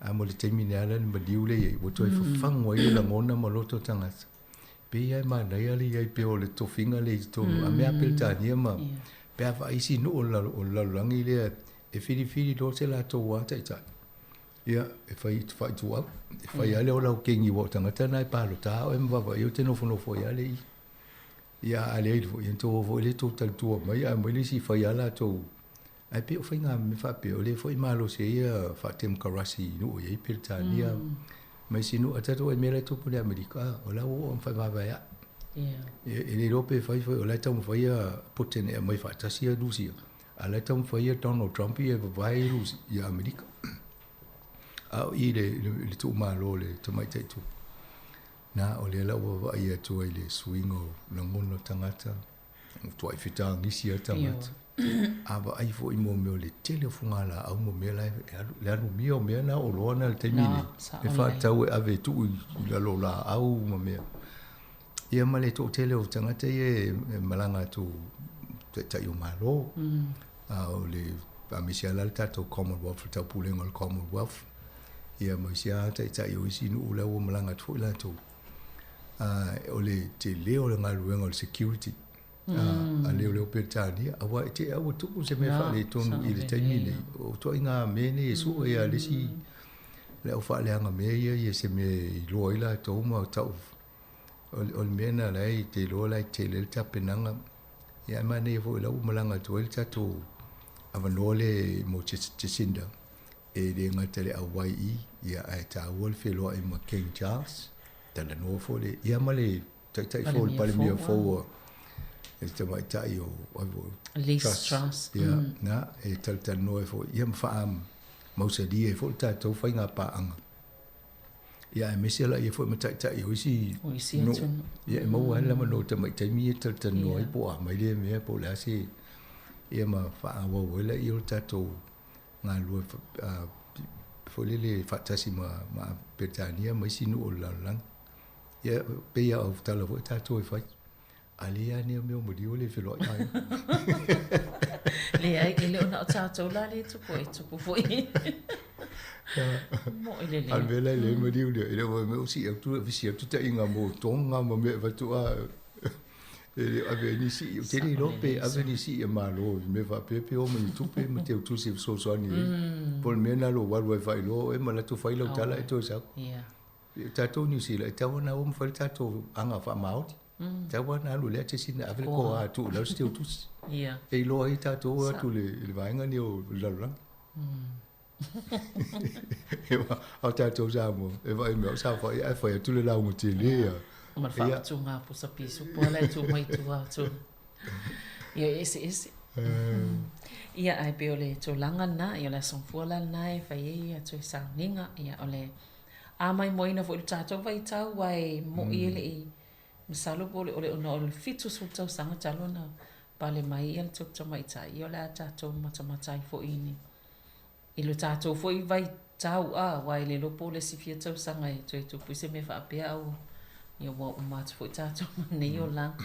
A mo le taimi nei lava la le maliu lea e i ai, ua toe fafagu ai le lagona ma loto o tagata. Pei lava e manaia le i ai pea o le tofiga lea i totonu a mea a Peretania ma pe a vaai isi nuu o le lalolagi lea e filifili loa se latou lava taitai. Ia, e fai faaituau, e fai lava lea o lau kegi aua o tagata na e palota lava oe ma vaavaai ou te nofonofo ai lava le i. Ia, a leai foi, ia outou o foi lea tou talitua mai ae aumai le isi e fai lava latou. Ae pei o faiga mea faapea, o lea foi e malosi ai ia faatemokarasi i nuu e i ai Peretania ma isi nuu. A tatou vaai i mea la e tupu i Amerika, o la ua oo ina faavaevaea'i. E le iloa pe fai foi, o la e taumafai ia Putin e aumai faatasi ia Rusia, a o la e taumafai ia Donald Trump ia e vavae Rusia ia Amerika. A o i i le tuumalo o le tamaitai tupu, na o lea la ua vaavaai atu ai i le suiga o lagona o tagata, Matuai fetagisi lava tagata. A vaai foi mo mea o le tele o fugalaau ma mea la e alu, le alumia o mea na oloa na i le taimi nei, e faatatau e ave e tuu i lalo o laau ma mea. Ia ma le toatele o tagata ia e malaga atu taitai o Malo, a o le aemaise lava la le tatou Commonwealth, le taupulega o le Commonwealth, ia ma isi lava taitai o isi nuu la ua malaga atu foi latou. O le tele o le galuega o le security a leoleo Peretania, aua e te ua tupu se mea faaletonu i le taimi nei, o ituaiga mea nei e sue lava le isi le au faaleaga mea ia ia se mea e iloa ai latou ma tau o le mea lena la e te iloa la e tele le tapenaga. Ia ae manaia foi o la ua malaga atu ai le tatou avanoa lea mo Jacinda E le gata i le auai ia ae taua le feloai ma King Charles, talanoa foi le, ia ma le taitai fou, le Palemia fou a le tamaitai o Liz Truss. Ia, na, e talatalanoa ai foi, ia ma faamausalia ai foi le tatou faiga paaga. Ia aemaise la ia foi ma taitai o isi nuu, ia e maua ai le avanoa i tamaitai ia e talatalanoa ai po o a mai lea mea po o le a se, ia ma faaauau ai laia o le tatou galulue foi lele faatasi ma ma Peretania ma isi nuu o le lalolagi. Ia pei lava o tala foi tatou e fai, a leai lava nea mea o maliu e le feloai aiga. Leai, e le o na o tatou la lea e tupu ai, e tupu foi. Mo'i lelei. A o le mea la e le maliu lea, e le o mea o sii atu, visi atu taiga mo Tonga ma mea e avatu a E le o ave ai ni sii, ou te le iloa pe ave ni sii a Malo i mea faapea pe o ma ni tupe ma teutusi e fesoasoani ai. Po o le mea na lou alu ai faailoa oe ma latou fai lau tala e toe sau. O tatou Niu Sila, e tatau ona o ma fai le tatou aga faamaoni. E tatau ona alu lea Jacinda ave le koa atu i lalo se teutusi. E iloa ai tatou o atu i le vaega lenei o le lalolagi. A o tatou Samoa, e vaai mai au saofai ae fai atu le lauga tele a. Ma le faaputuga pusa pisupo la e tu mai tua atu. Ia e eseese. Ia ae pei o le tulaga lena, ia o le aso Gafua la lena e fai ai ia toe sauniga. Ia o le amaimoaina foi i le tatou vaitau aua e mo'i e le i masalo po o le ona o le 70 tausaga talu ona pale mai ia le tupu tamaitai, ia o le a tatou matamata ai foi i ni I lo tatou foi vaitau a, aua e le iloa po o le isi fia tausaga e toe tupu ai se mea faapea a ua, ia ua uma atu foi tatou ma nei olaga.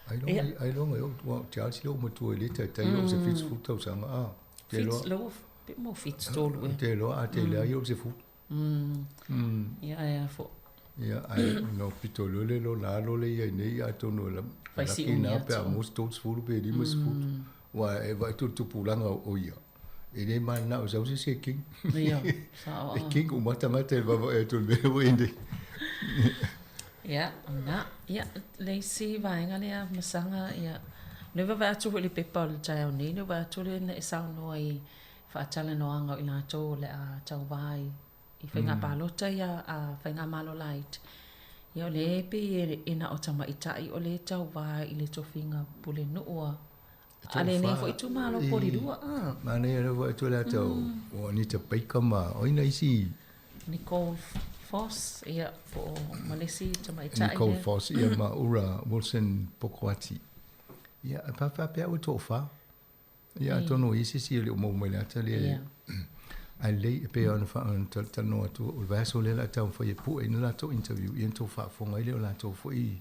Ailoga e oo, aua ou te alu lou matua i le taitai oo i se 70 tausaga a. Te iloa. Lea ua pe mo 73 ea. Te iloa a tele lava ia o le 10. Ia ae a foi. Ia ae no pito loa le lona alo lea i ai nei atonu e laki na pe a maua se 30 pe 50. Aua e vaai atu i le tupulaga o ia, e le mananao e sau se isi e king. Ia, sao E king uma tagata e vaavaai atu i le mea ua i ai nei. Ia, na, ia, le isi vaega lea masaga, ia, o lea vaavaai atu foi i le pepa o le taeao nei, lea vaai atu lea na e saunoa i faatalanoaga o i latou o le a tauva i i faiga palota ia a faigamalo laiti, ia o lea e pei e na o tamaitai o lea e tauva i le tofiga pulenuu a a lenei foi itumalo polilua. Manaia lea foi atu le ata o Anita Baker ma o ai nai isi Nicole Foss, ia, po o ma le isi tamaitai Nicole lea. Foss, ia ma Ura Wilson Pokoati. Ia, e faapea au e toafa. Ia, atonu o i ai se isi e le o maua mai le ata lea. Ae lelei, e pei ona faatalatalanoa atu, o le vaiaso lea o le a taumafai e pue ina latou interview, ia ona outou faafofoga ai lea o latou foi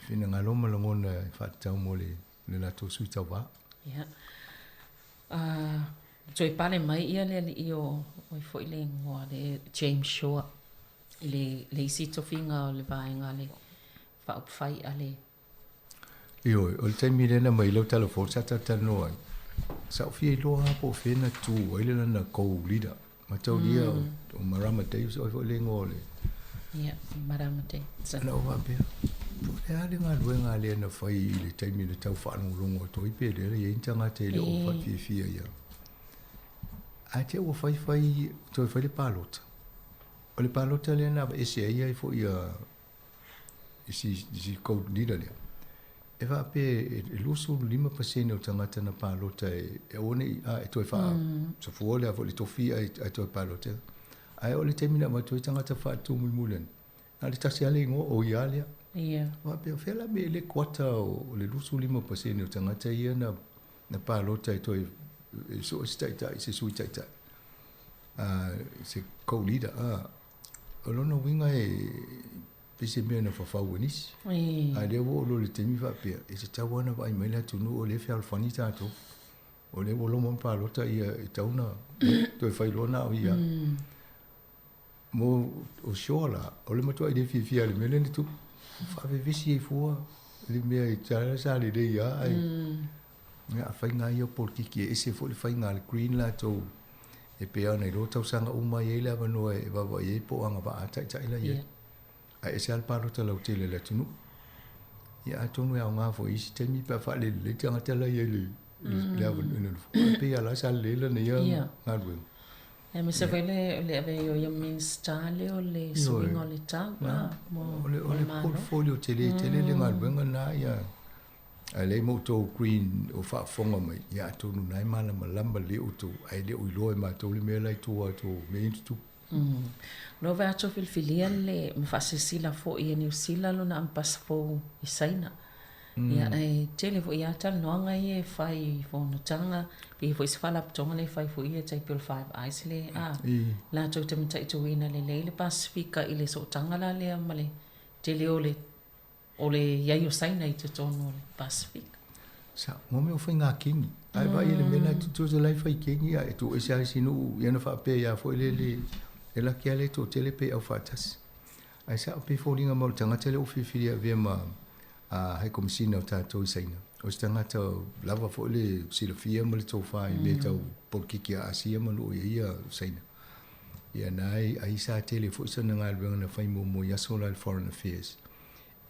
finagalo ma lagona e faatatau mo le latou sui tauva. Ia. Toe pale mai ia le alii o ai foi le igoa le James Shaw i le isi tofiga o le vaega le faaupufai a le Ioe, o le taimi lea na aumai ai lau tala fou sa talatalanoa ai, sa ou fia iloa lava po o fea na tu ai le lana co-leader. Mataulia o Marama Davis, o ai foi le igoa o le... Ia, Marama Davis. Na ou faapea, po o le a le galuega lea na fai i le taimi na tau faalogologo atu ai pe lea e i ai ni tagata e le o faafiafia ia. Ae te i ua fai fai, toe fai le palota. O le palota lea na aveese ai ai foi ia i si co-leader lea, e faapea e 25 pasene o tagata na palota e aua ne i, a, e toe faasafua le a foi le tofi ae toe palota. Ae oo i le taimi na avatu ai tagata faatu mulimuli ane, na o le tasi lava le igoa, o ia lea. Faapea, o fea la mea i le kuata o le 25 pasene o tagata ia na palota e toe e sue se taitai, se sui taitai, se co-leader. O lona uiga e pei se mea na fafau e nisi. A lea ua oo loa i le taimi faapea, e tatau lava ona vaai mai le atunuu o lea e fealofani tatou. O lea ua loma ma palota ia e tatau ona toe fai loa na o ia. Mo o Shaw la, o le matuai le fiafia i le mea lea na tupu. Faavevesi ai fua le mea i sa lelei lava ae a faiga ia o polokiki e ese foi le faiga a le Green latou e pei lava ona iloa tausaga uma e i ai le avanoa e vaavaai ai po o agavaa taitai la i ai. Ae ese lava le palota lautele a le atunuu. Ia atonu e aoga foi i isi taimi pe a faalelelei tagata la i ai i le avanoa i le nofoa. Ae pei lava la sa lelei lana ia galuega. Aemaise foi le le ave ai o ia Minista lea o le suiga o le tau mo O le portfolio tele tele le galuega lena ia. Ae leai ma outou green o faafofoga mai, ia atonu na e malamalama lelei outou, ae le o iloa e matou le mea la i tua atu o mea ia na tutupu. Lua vaiaso filifilia le ma faasilasila foi e Niu Sila lona Ambassador fou i Saina. Ia ae tele foi lava talanoaga ia e fai i fonotaga, pei foi se faalapotopotoga lea e fai foi ia tai pei o le Five Eyes lea a latou te mataituina lelei le Pasefika i le sootaga la lea ma le tele o le O le i ai o Saina i totonu o le Pasefika. Sa, mo mea o faiga kini. Ae vaai i le mea lena e tutusa la e fai kini a e tuu ese lava isi nuu ia ona faapea ia foi lea le e laki lava le toatele pe aufaatasi. Ae sao pei e foliga mai o le tagata lea ua filifili e avea ma High Commissioner o tatou i Saina. O se tagata lava foi le silafia ma le tofa i mea tau polokiki a Asia ma nuu i ai ia Saina. Ia na ai sa tele foi sana galuega na fai muamua i aso la i le Foreign Affairs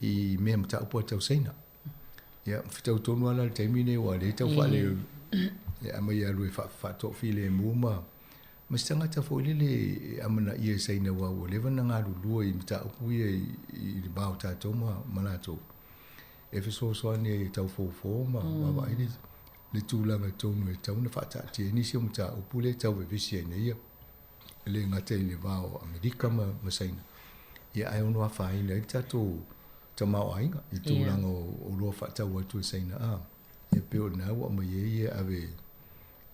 i mea mataupu a tau Saina. Ia, fetau tonu lava la i le taimi lenei aua o lea e tau faale e aumai e alu e faatoafilemu ma ma se tagata foi lele e amanaia e Saina aua ua leva ona galulue i mataupu ia i le va o tatou ma latou e fesoasoani ai e tau foufou ma vaavaai le tulaga tonu e tatau ona faataatia ai nisi o mataupu lea e tau vevesi ai nei ia e le gata i le va o Amerika ma Saina, ia ae ono afaina ai le tatou tamaoaiga i tulaga o oloa faatau atu e Saina. A, ia pei o lena ua aumai ai ia ave,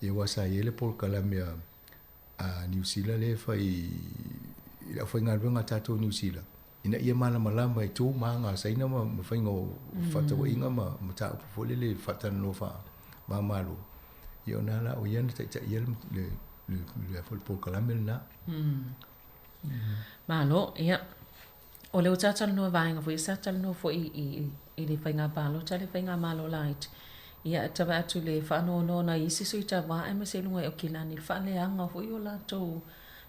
ia aua sa i ai le polokalame a Niu Sila lea e fai i le aufaigaluega a tatou i Niu Sila, ina ia malamalama i tu ma aga a Saina ma faiga o fefaatauaiga ma mataupu foi lele faatalanoa faava-o-Malo. Ia ona la o ia na taitaia le polokalame lena. Malo, ia. O lea ua ta talanoa i vaega foi ia sa talanoa foi i le faiga palota le faigamalo laiti. Ia, e tavae atu i le faanoanoa o nai isi sui tauva aemaise i luga i Aukilani i le faaleaga foi o latou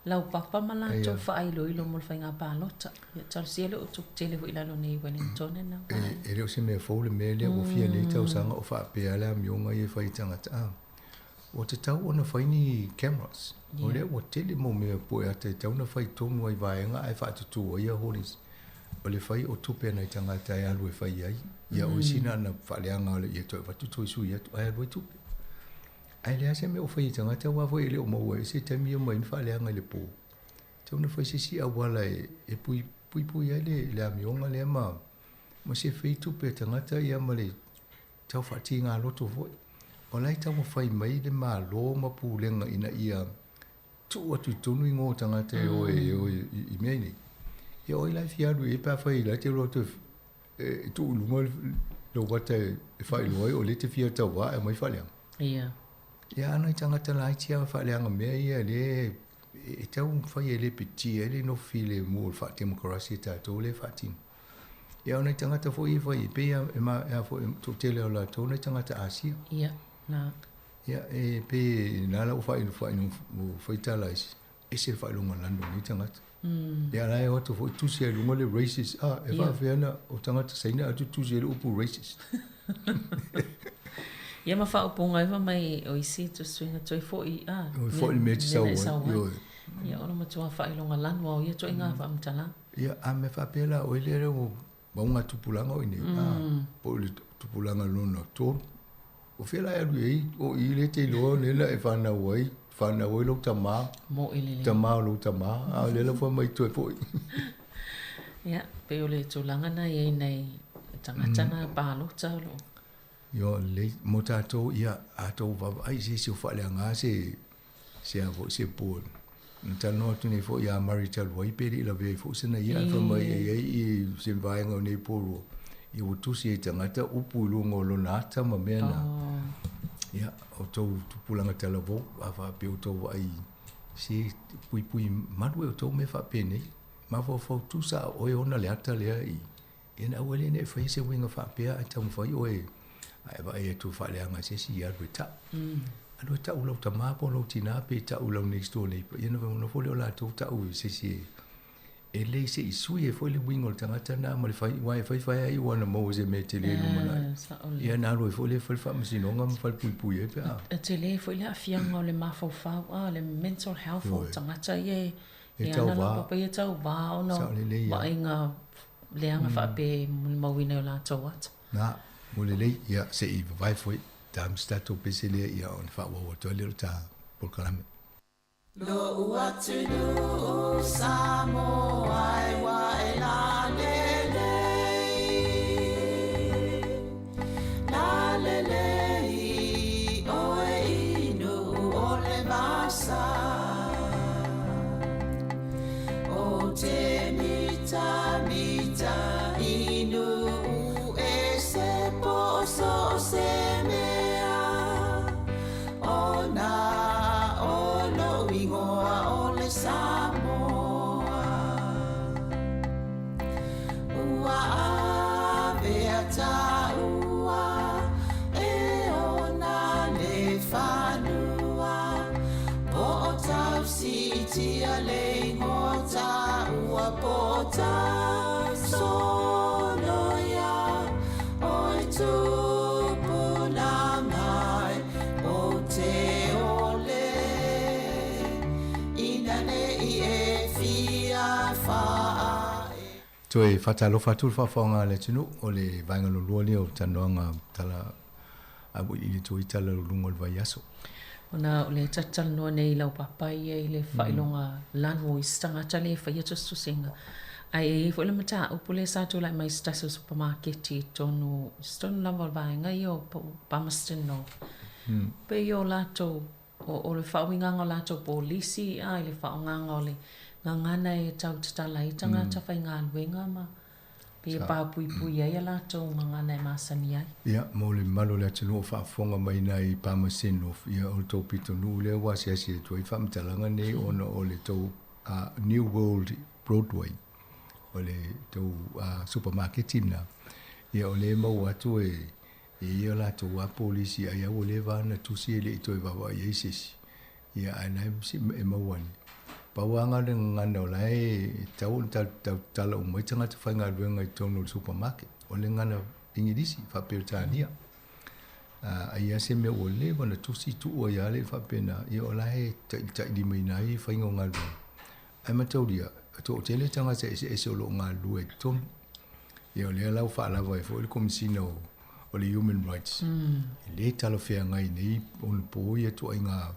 laupapa ma latou faailoilo mo le faiga palota. Ia, talosia le utu tele foi i lalo nei i Wellington e nā vaega. E le o se mea fou le mea lea ua fia nei tausaga o faapea le amioga ia e fai i tagata. A, ua tatau ona fai ni cameras. O lea ua tele mau mea pue ata e tatau ona fai tonu ai vaega ae faatutu ai ia hoardings. O le fai o tupe a nai tagata e alu e fai ai. Ia o isi na ona faaleaga o le ia toe avatu toe sui atu ae alu ai tupe. Ae leai se mea o fai e tagata aua foi e le o maua ai se taimi e omai ai ni faaleaga i le po. Tatau ona fai se isi auala e puipui ai le amioga lea ma ma se fei tupe a tagata ia ma le tau faatigaloto foi. O la e taumafai mai le Malo ma Pulega ina ia tuu atu i totonu igoa o tagata e o e o i mea nei. Ia o ai la e fia alu i ai pe afai la e te iloa atu e tuu i luga lou ata e faailoa ai o lea e te fia tauva e aumai faaleaga. Ia. Ia a nai tagata laiti lava faaleaga mea ia lea e taumafai e lepetia ai le nofo filemu o le faatemokarasi a tatou lea e faatino. Ia o nai tagata foi ia e fai e pei a e ma e a foi toatele o latou nai tagata Asia. Ia, na. Ia e pei e na la ua faailoa ua fai tala e ese le faailoga lanu o nei tagata. Ia la e o atu foi tusi ai i luga le racist a e faafefea ona o tagata Saina atu tusi ai le upu racist. Ia ma faaupuga ai fai mai o isi tusuiga toe foi a Oi foi le mea e te sau ai. Ioe. Ia o le matua faailoga lanu lava o ia ituaiga faamatalaga. Ia a mea faapea la oe lea ua mauga tupulaga o i inei a po o le tupulaga lona tolu. O fea la e alu i ai o i lea e te iloa lea na e fanau ai, fanau ai lou tama, Mo'i lelei. tama o lou tama, a o lea la ua fai mai toe foi. Ia, pei o le tulaga na e i ai nai tagata na palota o lo o. Ioe, lelei mo tatou, ia, a tou vaavaai i se isi o faaleaga se se a foi se board. Na talanoa atu nei foi ia Murray talu ai pe le i lavea ai foi sana ia ae fai mai e i ai i se vaega o nei po rua ia ua tusi ai tagata upu i luga o lona ata ma mea na. Ia, o tou tupulaga talavou, a faapea ua tou vaai se puipui malu e outou mea faapenei. Mafaufau tusa a o oe ona le ata lea i Ia na aua le ne i faia se uiga faapea ae taumafai oe a e vaai atu e faaleaga e se isi ia alu e tau. Alu e tau lau tama po o lou tina pe tau i lau next door neighbor. Ia ona nofo lea o latou tau i se isi e lelei se i sui ai foi le uiga o le tagata lena ma le fai aua e fai fai lava iu ana maua i se mea tele i lumanai. Ia ona alu ai foi lea e fai le faamasinoga ma falepuipui ai pe a. E tele foi le aafiaga o le mafaufau a, le mental health o tagata ia e E ana laupapa ia e tauva ona o vaaiga leaga faapea e molimauina i o latou ata. Na, ua lelei, ia, se i vavae foi ta ma se tatou pese lea ia ona faaauau atu ai lea o le ta polokalame. Lo'u atunuu Samoa e ua e lalelei, lalelei oe i Nu'u o le vasa. O te mitamita i Nu'u e se po so o se mea Ona o lo'u igoa o le Samoa Ua avea tāua e ona le fanua Po o tausiitia le ingoa taua po o tausoloia Oi tupuna mai o te ole Ina nei e fia faae. Toe faatalofa atu le faafofoga a le atunuu, o le vaega lua lea o talanoaga tala auiliili atu ai tala o luga o le vaiaso. Ona o lea ta te talanoa nei i lau papa ia i le faailoga lanu o isi tagata lea e faia tusitusiga. Ae e i ai foi le mataupu lea sa tulai mai i se tasi o supamaketi i totonu, i totonu lava o le vaega ia o Palmerston North. Pei o latou O le faauigaga o latou polisi a i le faaaogaga o le gagana e tau tatala ai tagata faigaluega ma pei e papuipui ai a latou gagana e masani ai. Ia, mo le mamalu o le atunuu o faafofoga mai nai Palmerston North, ia o le tou pitonuu lea ua asiasi atu ai faamatalaga nei ona o le tou New World Broadway, o le tou supamaketi lena. Ia o lea e maua atu e E i ai o latou lava polisi ai a ua leva lava ona tusi e le i toe vaavaai ai se isi. Ia ae na e maua ane. Pau lava le gagana o la e tatau ona tatala uma ai tagata faigaluega i totonu o le supermarket. O le gagana Igilisi, faa-Peretania. Ai lava se mea ua leva ona tusi tuu ai lava le faapena, ia o la e tailitailimaina ai faiga o galuega. Ae mataulia, e toatele tagata eseese o lo o galulue i totonu. Ia o lea la ua faalava ai foi le Komesina o le Human Rights, e le talafeagai nei ona po ia ituaiga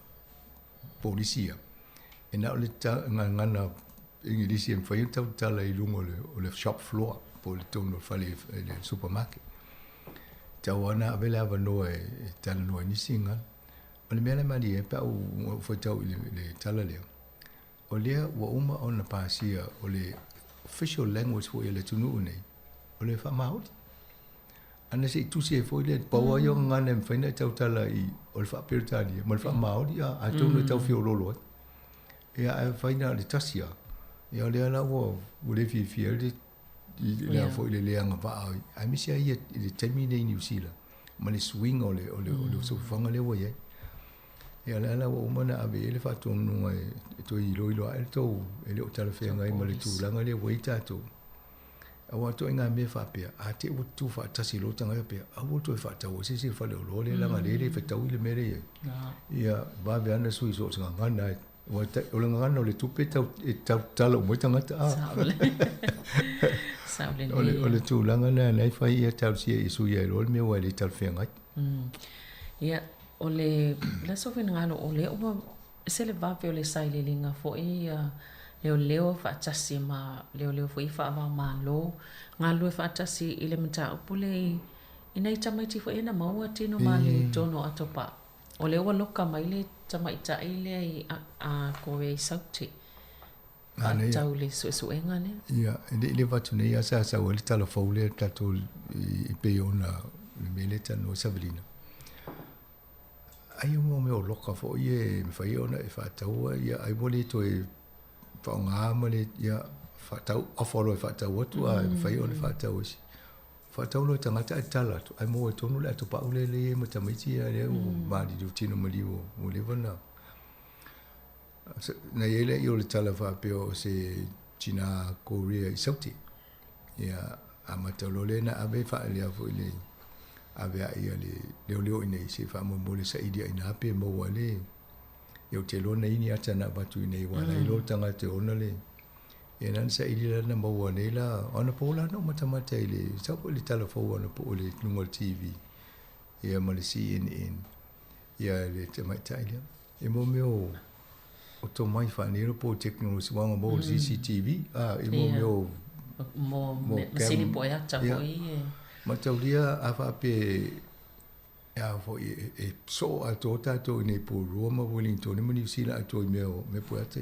polisi ia, e na o le gagana Igilisi e mafai ona tautatala i luga o le, o le shop floor po o le totonu o le fale i le supermarket. E tatau lava ona ave le avanoa e, e talanoa ai nisi gagana. O le mea la e malie ai pe a ou, ou faitau i le, le tala lea, o lea ua uma ona pasia o le official language foi a le atunuu nei, o le faamaoli. Ana se i tusi ai foi lea, pau lava ia o gagana e mafai ona e tautala i, o le faa-Peretania ma le faamaoli, a, atonu e tau feoloolo ai. Ia, ae fai na o le tasi lava, ia o lea la ua, ua le fiafia ai le, i le a foi le le agavaa, aemaise lava ia i le taimi lenei i Niu Sila, ma le suiga o le, o le, o le soifuaga lea ua i ai. Ia o lea la ua uma ona ave i ai le faatonuga e toe iloilo ae le tou, e le o talafeagai ma le tulaga lea ua i ai tatou. Aua ituaiga mea faapea, a te i ua tutu faatasi loa tagata faapea, aua le toe faatau ai se isi i le faleoloa lea leaga lea e le fetaui le mea lea e i ai. Ia vave lava ona sui so o se gagana aua o le gagana o le tupe e tau tatala uma ai tagata. O le tulaga lena na e fai ia talosia ia sui ai loa le mea aua e le talafeagai. Ia, o le le aso finagalo o lea ua ese le vave o le sailiiliga foi ia leoleo faatasi ma leoleo foi faava-o-Malo galulue faatasi i le mataupu lea i i nai tamaiti foi ia na maua tino maliu i totonu o Atopaa. O lea ua loka mai le tamaitai lea i a Korea i Saute faatatau i le suesuega lea. Ia, e le i leva atu nei lava sa sau ai le tala fou lea tatou i pei ona le mea lea e talanoa ai Savelina. Ai o mea o loka foi e mafai ona e faataua ia ai ua le toe faaaoga ma le ia faatau ofa loa e faatau atu a e mafai ona faatau isi. Faatau loa e tagata ae tatala atu ae maua ai tonu le atopau lea e i ai ma tamaiti ia lea ua maliliu tino maliu ua leva ona Na i ai lea o le tala faapea o se tina Korea i Saute. Ia, amata loa lea na ave faalea foi le ave ai a le leoleo i inei se i faamoemoe le saili ai ina pe maua ai le ia ou te iloa na i ai ni ata na avatu i inei aua la e iloa le tagata e ona le ia na na saili la na maua nei la anapo la na ou matamata i le sau foi le tala fou anapo i le luga o le TV ia ma le CNN ia le tamaitai lea. E mo mea o o tomai faaneiro po o tekonolosi aua na maua i le CCTV a i mo mea o Mo masini po o ata foi e. Mataulia a faapea e a foi e soo atoa tatou i inei i Porirua ma Wellington ma Niu Sila atoa i mea o mea po o ata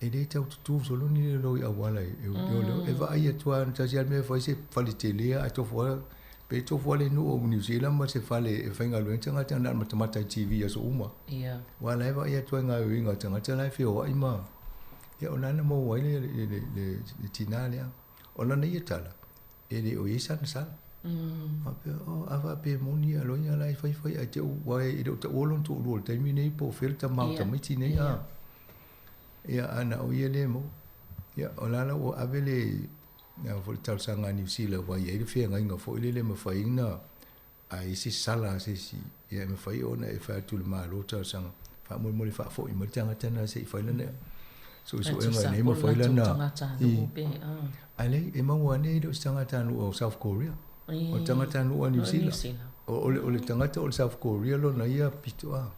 e le tau tutū solo ni leoleo i auala e leoleo e vaai atu lava tasi lava le mea e fai se fale tele ae tofu lava pe tofu lava le nuu o Niu Sila ma se fale e faigaluega tagata na o le matamata i TV i aso uma. Aua la e vaai atu ai i gaoioiga a tagata la e feoai ma ia o lena na maua ai le, le, le, le, le tinā lea. O lana ia tala, e le o i ai sana sala. Faapea, oh, a faapea e moni ia loiga la e faifai ae te u, aua e le o taua lona toalua i le taimi nei po o fea le tama o tamaiti nei, a. Ia, a na o ia lea e maua. Ia, o la la ua ave le, a foi le talosaga a Niu Sila aua e i ai le feagaiga foi lele e mafai ona a i ai se sala a se isi, ia e mafai ona e fai atu i le Malo talosaga faamolemole faafoi mai le tagata lena se i fai lana suesuega ina ia mafai lana i ae leai e maua ane e le o se tagatanuu o South Korea o le tagatanuu a Niu Sila o le o le tagata o le South Korea lona ia pito a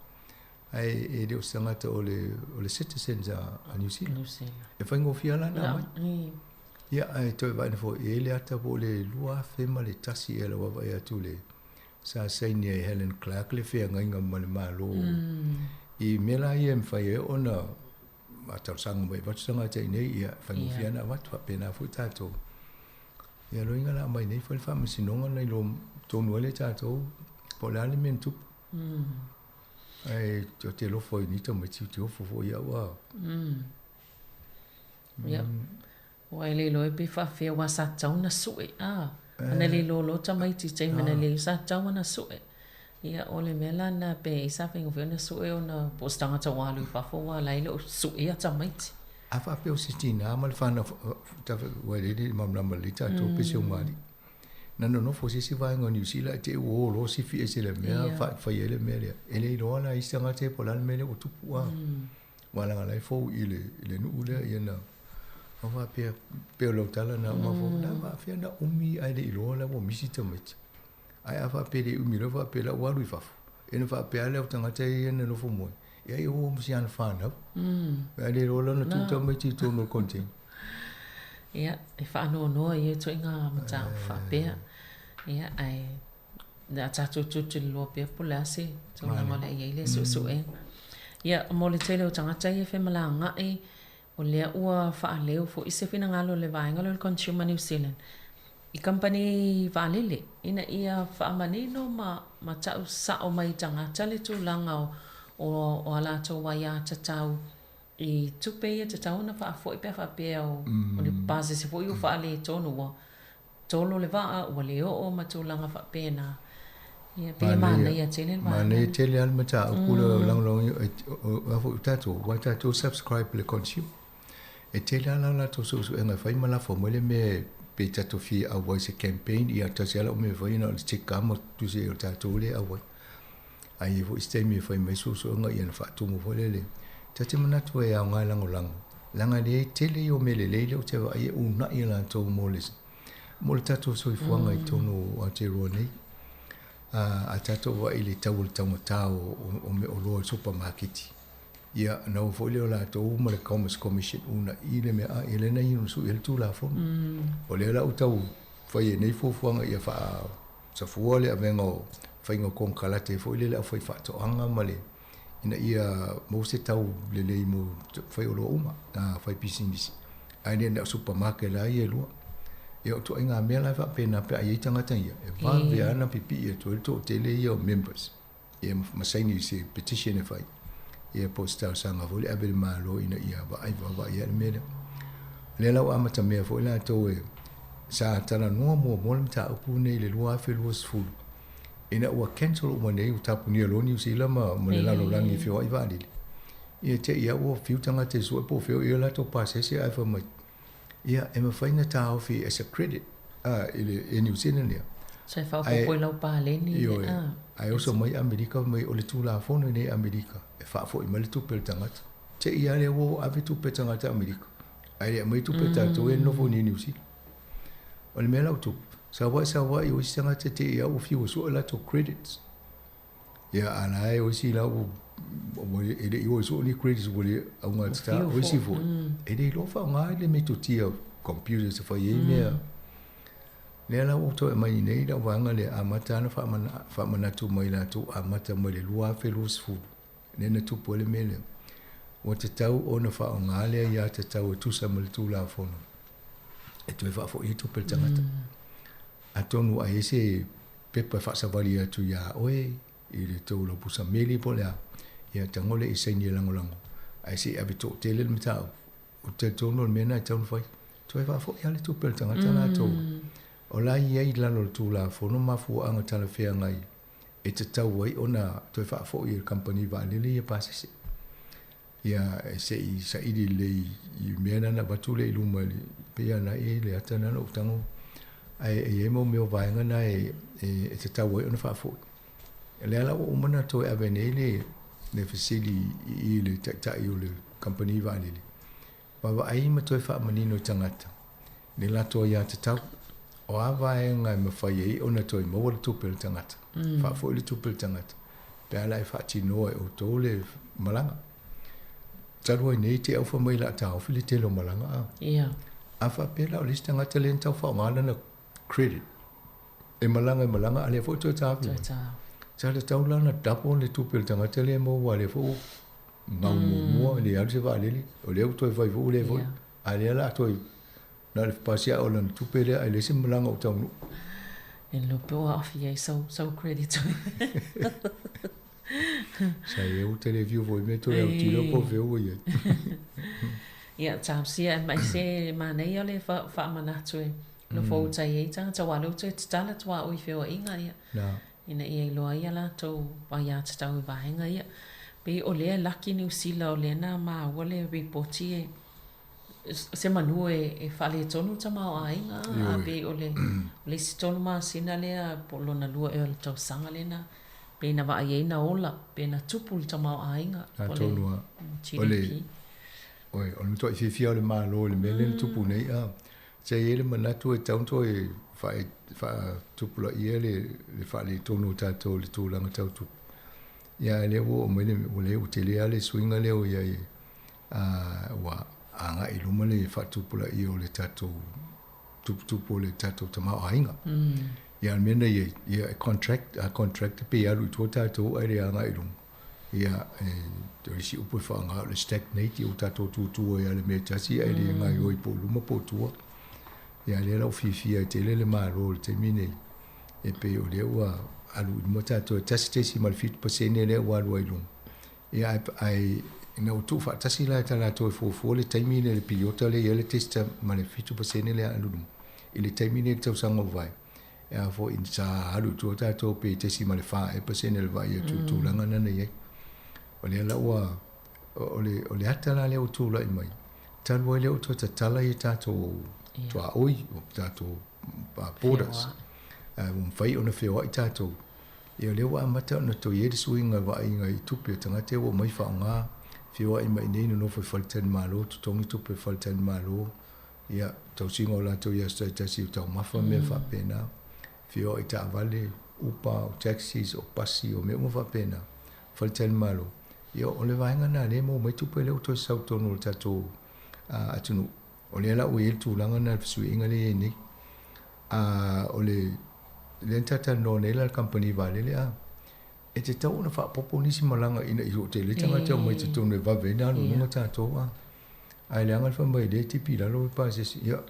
ae e le o se tagata o le o le citizens a Niu Sila e faigofie lava la ona aumai. Ia, ae toe vaai ane foi, e i ai le ata po o le 2001 ea lau vaavaai atu le sa saini ai e Helen Clark le feagaiga ma le Malo i mea la ia e mafai ai ona a talosaga mai e avatu tagata i inei, ia, e faigofie lava ona avatu, faapena foi tatou. Ia, loiga la aumai nei foi le faamasinoga na iloa tonu ai le tatou po o le a le mea na tupu. Ae ou te alofa i nei tamaiti, ou te ofo foi au a. Ia. Aua e le iloa pe faafefea aua sa tatau ona sue a. Ana le iloa loa tamaiti i taimi na le sa tatau ona sue. Ia o le mea la lena pe i sa faigofie ona sue ona po o se tagata ua alu i fafo aua la e le o suea tamaiti. A faapea o se tinā ma le fanau ua lele i malamalama lelei tatou pe se umalii. Na nonofo i se isi vaega o Niu Sila ae te i ua o loa sifi ese i le mea fai ai le mea lea. E le iloa la e isi tagata ia po o le a le mea lea ua tupu a. Aua leaga la e fou i le, i le nuu lea, ia na, au faapea, pei o lau tala na uma fou, na faafefea na umi ae le i iloa la ua misi tamaiti. Ae a faapea e le umi loa faapea la ua alu i fafo. Ia na faapea lava le au tagata ia na nofo moe, Ia i uo ma si ana whānau. Ae le iloa la ona tuu tamaiti i totonu o le container. Ia, e faanoanoa ia ituaiga mataupu faapea. Ia, ae o le a tatou tulituliloa pea po o le a se tulaga o le a i ai lea suesuega. Ia, mo le tele o tagata ia e femalagaai, o lea ua faaleo foi se finagalo o le vaega lea o le Consumer New Zealand i kamupani vaalele ina ia faamanino ma ma tau sao mai i tagata le tulaga o o a latou aiatatau i tupe ia tatau ona faafoi pe a faapea o le pasese foi ua faaletonu ua tolo le vaa ua le oo ma tulaga faapena. Ia pei e manaia tele le vaega. Manaia tele lava le mataupu lea o lagolagoina o foi tatou aua tatou subscribe i le consumer. E tele lava la latou suesuega e fai ma lafo mai le mea pe tatou fia auai i se campaign ia tasi lava lau mea e fai na o le tick lava ma tusi ai o tatou lea e auai. Ae i ai foi se taimi e fai mai suesuega ia ona faatumu foi lea le ta te manatu e aoga e lagolago leaga e tele ia o mea lelei lea ou te vaai e uunai e latou mo le mo le tatou soifuaga i totonu o Aotearoa nei. A tatou vaai i le tau o le taugata o meaoloa i le supamaketi, ia ona o foi lea o latou ma le Commerce Commission uunai le mea, a ia lea na iu ina sui ai le Tulafono. O lea la ua tau fai ai nei fuafuaga ia faasafua le avega o faiga o konekarate foi lea le aufaifaatoaga ma le ina ia maua se tau lelei mo faioloa uma, faipisinisi, ae le na o supermarket la ia e lua. Ia o ituaiga mea la e faapena pe a i ai tagata ia, e vave lava ona pipii atu ai le toatele ia o members, ia ma saini i se petition e fai, ia po o se talosaga foi lea e ave i le Malo ina ia vaai vaavaai i le mea lea. O lea la ua amatamea foi latou e sa talanoa muamua le mataupu lenei i le 2020, Ina ua cancel uma nei, ua tapunia loa Niu Sila ma le lalolagi e feoai vaalele, ia te i lava ua fiu tagata e sue po o fea o i ai o latou pasese ae fai mai, ia, e mafai ona taofi as a credit a, i le Air New Zealand ia. So e faaopoopo i lau paleni le, Ioe, a. Ae oso mai Amerika fai mai o le Tulafono i nei Amerika e faafoi mai le tupe a le tagata. Te i lava lea ua ave tupe a tagata Amerika, ae le aumai tupe a tatou ia e nofo i nei Niu Sila. O le mea la ua tupu, sauaʻi sauaʻi o isi tagata te i a ua fiu e sue latou credits. Ia a la e o isi la ua e le i o e sue ni credits ua le augatata. O isi foi, e le iloa faaaoga le metotia o computers e fai ai mea. Lea la ua toe aumai nei lau vaega lea, amata lava ona faamanatu mai latou amata mai le 2020. Lea na tupu ai le mea lea. Ua tatau ona faaaoga le aiatatau e tusa ma le Tulafono e toe faafoi ai tupe a le tagata. Atonu ai i ai se pepa e faasavali atu iā oe i le tou laupusa meli po o le a, ia tago lea i saini e lagolago, ae se i ave toatele le mataupu. Ou te talitonu o le mea lena e tatau ona fai. Toe faafoi lava le tupe a le tagata latou. O la e i ai i lalo o le Tulafono mafuaaga talafeagai e tatau ai ona toe faafoi e le kamupani vaalele ia pasese. Ia e se i saili lelei i mea na na avatu lea i luma i le pei lava na i le ata na na ou tago ae e i ai mau mea o vaega na e e tatau ai ona faafoi. O lea la ua uma ona toe ave nei le le fesili i le taitai o le kamupani vaalele Vaavaai ma toe faamanino i tagata le latou aiatatau. O a vaega e mafai ai ona toe maua le tupe a le tagata, faafoi le tupe a le tagata pe a la e faatinoa e outou le malaga. Talu ai nei te aufa mai o le a taofi le tele o malaga a. A faapea la o le isi tagata lea na tau faaaoga lana credit e malaga e malaga a lea foi ua toe taofi mai. Sa tatau la ona double le tupe a le tagata lea e maua aua o lea foi ua gau muamua, le alu se vaalele, o lea ua toe fai foi ua le foi, a o lea o le a toe na o le pasi lava o lana tupe lea ae leai se malaga o taunuu. E le iloa pe ua aafia ai sau credit. Sa i ai ua tele fiu foi mea toe autilo po o fea ua i ai. Ia, talosia e mai se manaia le faamanatu e nofo uta i ai tagata aua o lea ua toe tatala tuaoi i feoaiga ia. Ina ia iloa ai a latou aiatatau i vaega ia. Pei o lea e laki Niu Sila o lea na maua le ripoti e se manu e faaletonu le tamaoaiga a pei o le isi 3 masina lea po o lona lua ea o le tausaga lea na pei na vaai ai na ola pe na tupu le tamaoaiga po o le GDP. O le matuai fiafia o le Malo i le mea lea na tupu nei a. Sa i ai le manatu e tatau ona toe faatupulaia le faaletonu o tatou i le tulaga tau tupe. Ia a lea ua oo mai le ua lea ua tele lava le suiga lea ua i ai ua agai i luma le faatupulaia o le tatou tuputupu o le tatou tamaoaiga. Ia a o le mea na i ai, ia e contract, a contract e pei e alu i tua tatou ae le agai i luma. Ia e o le isi upu e faaaoga o le stagnate, ia ua tatou tutu ai lava i le mea e tasi ae le gaoioi po o luma po o tua. Ia lea la ua fiafia ai tele le Malo i le taimi lenei, e pei o lea ua alu i luma tatou e 1.7% lea ua alu ai i luga. Ia ae, ae ina ua tuufaatasi la e latou e fuafua le taimi lea i le piriota lea e i ai le 1.7% lea alu i luma i le taimi lenei i le tausaga ua mavae, e a foi sa alu i tua tatou pe 0.4 ea pasene le vaai atu i le tulaga lena na i ai. O lea la ua, o le, o le ata la lea ua tulai mai, talu ai lea ua toe tatala ia tatou tuaoi, o tatou borders, ua mafai ona feoai tatou. Ia o lea ua amata ona toe i ai le suiga vaaiga i tupe a tagata ia ua omai faaaoga, feoai mai i inei nonofo i faletalimalo, totogi tupe i faletalimalo, ia, tausiga o latou i aso taitasi o taumafa ma mea faapena, feoai i taavale, upa, o taxis, o pasi, o mea uma faapena, faletalimalo. Ia, o le vaega lena lea e maua mai tupe lea ua toe sau i totonu o le tatou atunuu. O lea la ua i ai le tulaga lena i le fesuiaiga lea e i ai nei. A o le lea na talatalanoa nei la le kamupani vaalele a, e tatau ona faaopoopo nisi malaga ina ia toatele tagata e omai i totonu e vave ai ona alu i luga tatou a. Ae leaga le fai mai o lea e tipi i lalo le pasese. Ia,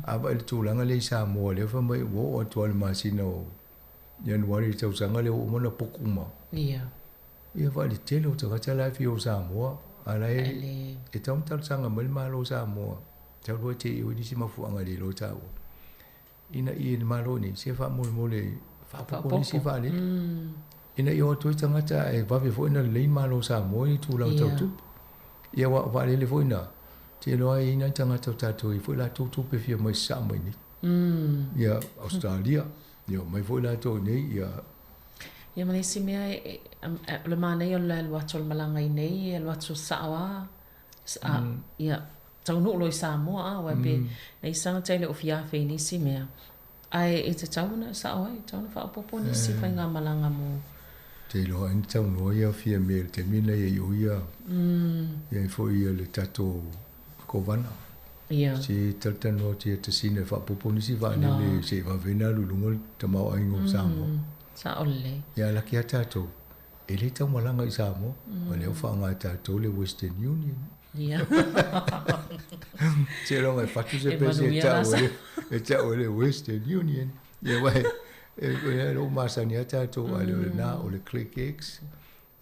a vaai i le tulaga lea i Samoa lea fai mai ua oo atu lava i le masina o Ianuari i le tausaga lea ua uma ona book uma. Ia. Ia vaai i le tele o tagata la e fia o i Samoa, a o la e e tatau ona talosaga mai le Malo o Samoa talu ai te i o nisi mafuaaga e le iloa taua. Ina ia le Malo nei, se faamolemole faaopoopo nisi vaalele. Ina ia o atu ai tagata ae vave foi ona lelei le Malo o Samoa i tulaga tau tupe. Ia aua o vaalele foi na, te iloa e i ai nai tagata o tatou e i ai foi latou tupe e fia omai e sasaa mai nei. Ia Ausetalia, ia omai foi latou i nei, ia Ia ma le isi mea, o le manaia o le alu atu o le malaga i nei, e alu atu sao lava, ia, taunuu loa i Samoa, a, aua pe leai se tagata e le o fia afe i nisi mea, ae e tatau ona sao ai, e tatau ona faaopoopo nisi faigamalaga mo. Te iloa ai na taunoa ia Fiame i le taimi lena ia i o ia, i ai foi ia le tatou Kovana. Ia. Se talatalanoa atu ia Tasina e faaopoopo nisi vaalele se i vave ai ona alu i luga le tamaoaiga o Samoa. Sao lelei. Ia laki lava tatou, e le tau malaga i Samoa, o lea ua faaaoga e tatou le Western Union. Ia. Seiloga e fatu se pese e tau ai, e tau ai le Western Union. Ia aua e lou masani lava tatou, a le o lena o le ClickX.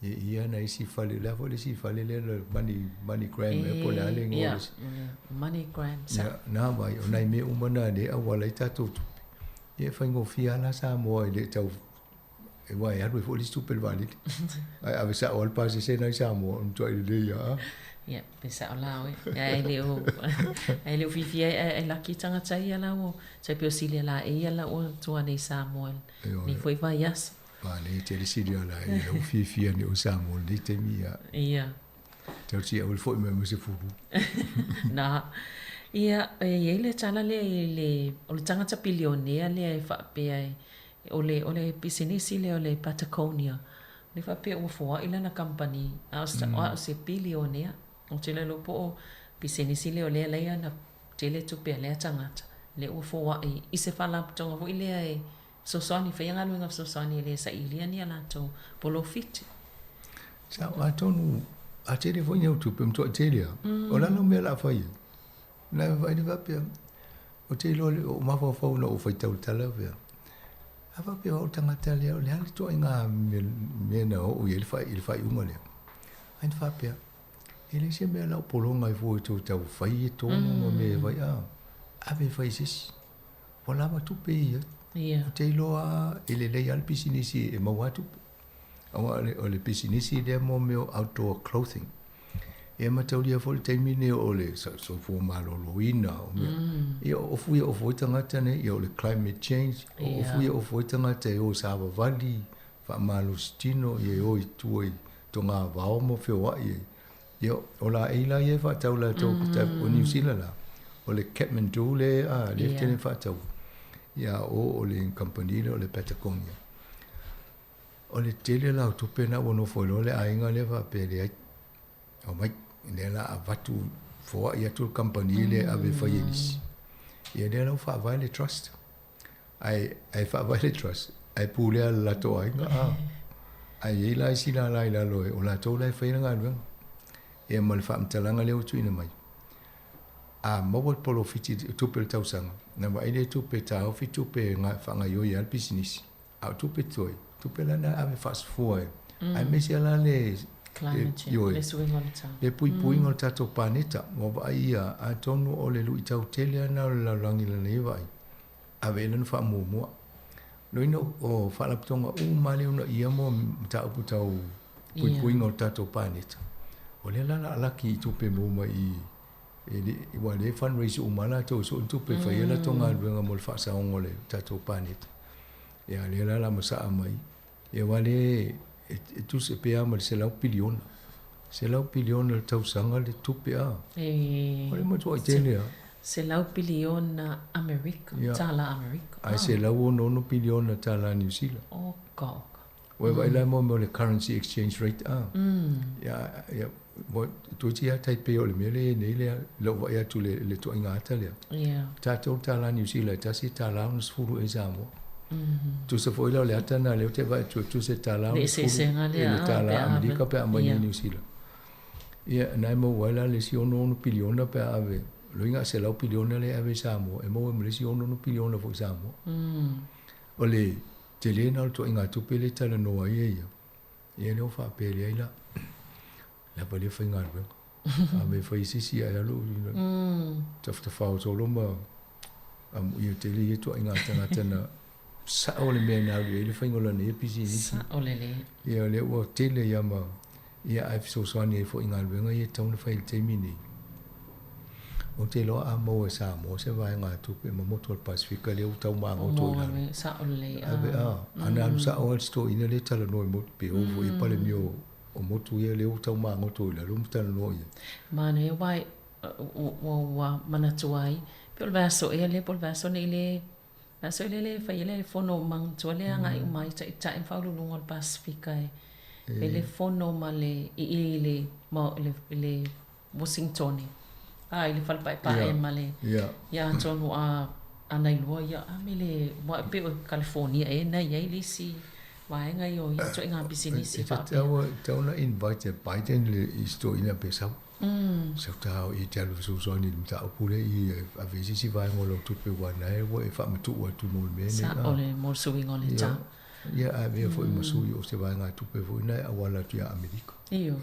Ia ia na isi fale, o le a foi le isi fale lea le Money, Money Gram ea po o le a le igoa o le isi. Ia, Money Gram. Ia, na vai, o nai mea uma na lea e auala ai tatou tupe. Ia e faigofie lava la Samoa e le tau, aua e alu ai foi le isi tupe i le vaalele. Ae ave sao lava le pasese lena i Samoa, o le matuai lelei lava. Ia, pe sao la oe. Ae le o, ae le o fiafia ai, ae laki tagata ia la ua, tai pei o Silia Laei ia la ua tua nei i Samoa i lenei foi vaiaso. Manaia tele sili ala i lau fiafia nei o Samoa i lenei taimi ia. Ia. Tau tia ua foi mai ma se fulu. Na. Ia, e i ai le tala lea i le, o le tagata pilionea lea e faapea e, o le, o le pisinisi lea o le Patagonia, lea faapea ua foai lana kamupani, a o se, a o se pilionea. Ou te le iloa po o pisinisi lea o lea e ala ai ona tele tupe a lea tagata, lea ua foai i se faalapotopotoga foi lea e Fesoasoani, faia galuega fesoasoani e le sailia ni a latou polofiti. Sa, atonu, a tele foi ni au tupe, matuai tele lava. O le a lau mea o le a fai ai? Na vaai le faapea, ou te iloa o mafaufau ina ua faitau i le tala faapea, a faapea o au le tagata lea, o le a le ituaiga mea na oo i ai le faaiuga lea? Ai na faapea, e leai se mea o le a ou pologa ai fua e toe tau fai tonu ma mea e fai, a, ave e fai e se isi. Ua lava tupe ia. Ia. Ou te iloa e lelei lava le pisinisi e maua lava tupe. Aua o le pisinisi lea mo mea o outdoor clothing. E mataulia foi le taimi lenei o le soifua maloloina o mea. Ia o ofu ia ofu ai tagata nei, ia o le climate change, o ofu ia ofu ai tagata e o e savavali, faamalosi tino, ia e o i tua i togavao ma feoai ai. Ia, o laei la ia e faatau latou o Niu Sila la, o le Kathmandu le a, lea tele faatau. Ia o o le kamupani lea o le Patagonia. O le tele la o tupe na ua nofo ai loa le aiga lea faapea e leai, aumai, lea la avatu foai atu le kamupani lea e ave e fai e nisi. Ia lea la ua faavae le trust. Ae, ae faavae le trust, ae pulea e le latou aiga. A. Ae i ai la isi lala i lalo o latou la e faia le galuega. Ia ma le faamatalaga lea ua tuuina mai. A maua le polofiti o tupe o le tausaga, na vaai lea tupe e taofi tupe e faagaoioi ai le pisinisi. A o tupe totoe, tupe la na ave faasafua e, aemaise la le Climate change, ioe, le suiga o le tau. Le puipuiga o le tatou paneta. Ua vaai ia, atonu o le luitau tele lava lena o le lalolagi i lana ia vaai, ave i ai lana faamuamua. Loina o faalapotopotoga uma lava lea e uunaia mo mataupu tau puipuiga o le tatou paneta, o lea la o le a laki i tupe maua mai i E le, aua o lea e fundraise uma lava latou e sue ni tupe e fai ai a latou galuega mo le faasaoga o le tatou paneta. Ia, lea la o le a masaa mai, ia aua lea e tusa pe a ma le 100 piliona. 100 piliona i le tausaga le tupe a. O le matuai tele lava. 100 piliona Amerika, tālā Amerika. Ae 166 piliona tālā Niu Sila. Oka, oka. Ua e vaai la mo mea o le currency exchange rate a. Ia, ia, ua toeitiiti lava tai pei o le mea lea e i ai nei lea, i lou vaai atu i le, le ituaiga ata lea. Ia. Tatou le tālā Niu Sila e tasi e tālā 60 ea i Samoa. Tusa foi la o le ata lena lea ou te vaai atu e tusa e tālā Le 60 eseesega i lea, le a, tālā pe a Amerika pe a aumai nei Ia. i Niu Sila. Ia, na e maua ai la le isi 66 piliona pe a ave, loiga 100 piliona lea e ave i Samoa, e maua ai ma le isi 66 piliona foi i Samoa. O le Tele na o le ituaiga tupe lea e talanoa ai e ia, ia lea ua faapea e leai la, lava lea faigaluega. A mea e fai e se isi ae alu i tafatafa o solo ma amuia tele ia ituaiga tagata na sao le mea na alu i ai le faiga o lana ia pisinisi. Sao lelei. Ia lea ua tele ia ma ia ae fesoasoani ai foi i galuega ia e tatau ona fai i le taimi lenei. Ou te iloa a maua e Samoa se vaegatupe ma motu o le Pasefika lea ua tau magoto i lalo. Sao lelei. Ave a, ana alu sao lava le si toeaina lea e talanoa i motu, pe oo foi i Palemia o motu ia lea ua tau magoto i lalo ma talanoa i ai. Manaia aua ua manatua ai, pei o le vaiaso ea lea po o le vaiaso nei le vaiaso ea lea le fai ai le fono manatua lea agai uma ai taitai ma faauluuluga o le Pasefika e fai le fono ma le i i le le Washingtone, a i le fale paepae ma le, ia atonu a ana iloa ia a me le aua e pei o California ea na i ai le isi vaega ia o ia ituaiga pisinisi E faapea. tatau e tatau ona invite e Biden le i si toeaina pe sau. Sau ta o i te alu fesoasoani i le mataupu lea i ave i se isi vaega o lau tupe aua na e ua e faamatuu atu mo le mea nei. Sao le mo le suiga o le tau. Ia ae avea foi ma sui o se vaegatupe foi na e auala atu ia Amerika. Ioe.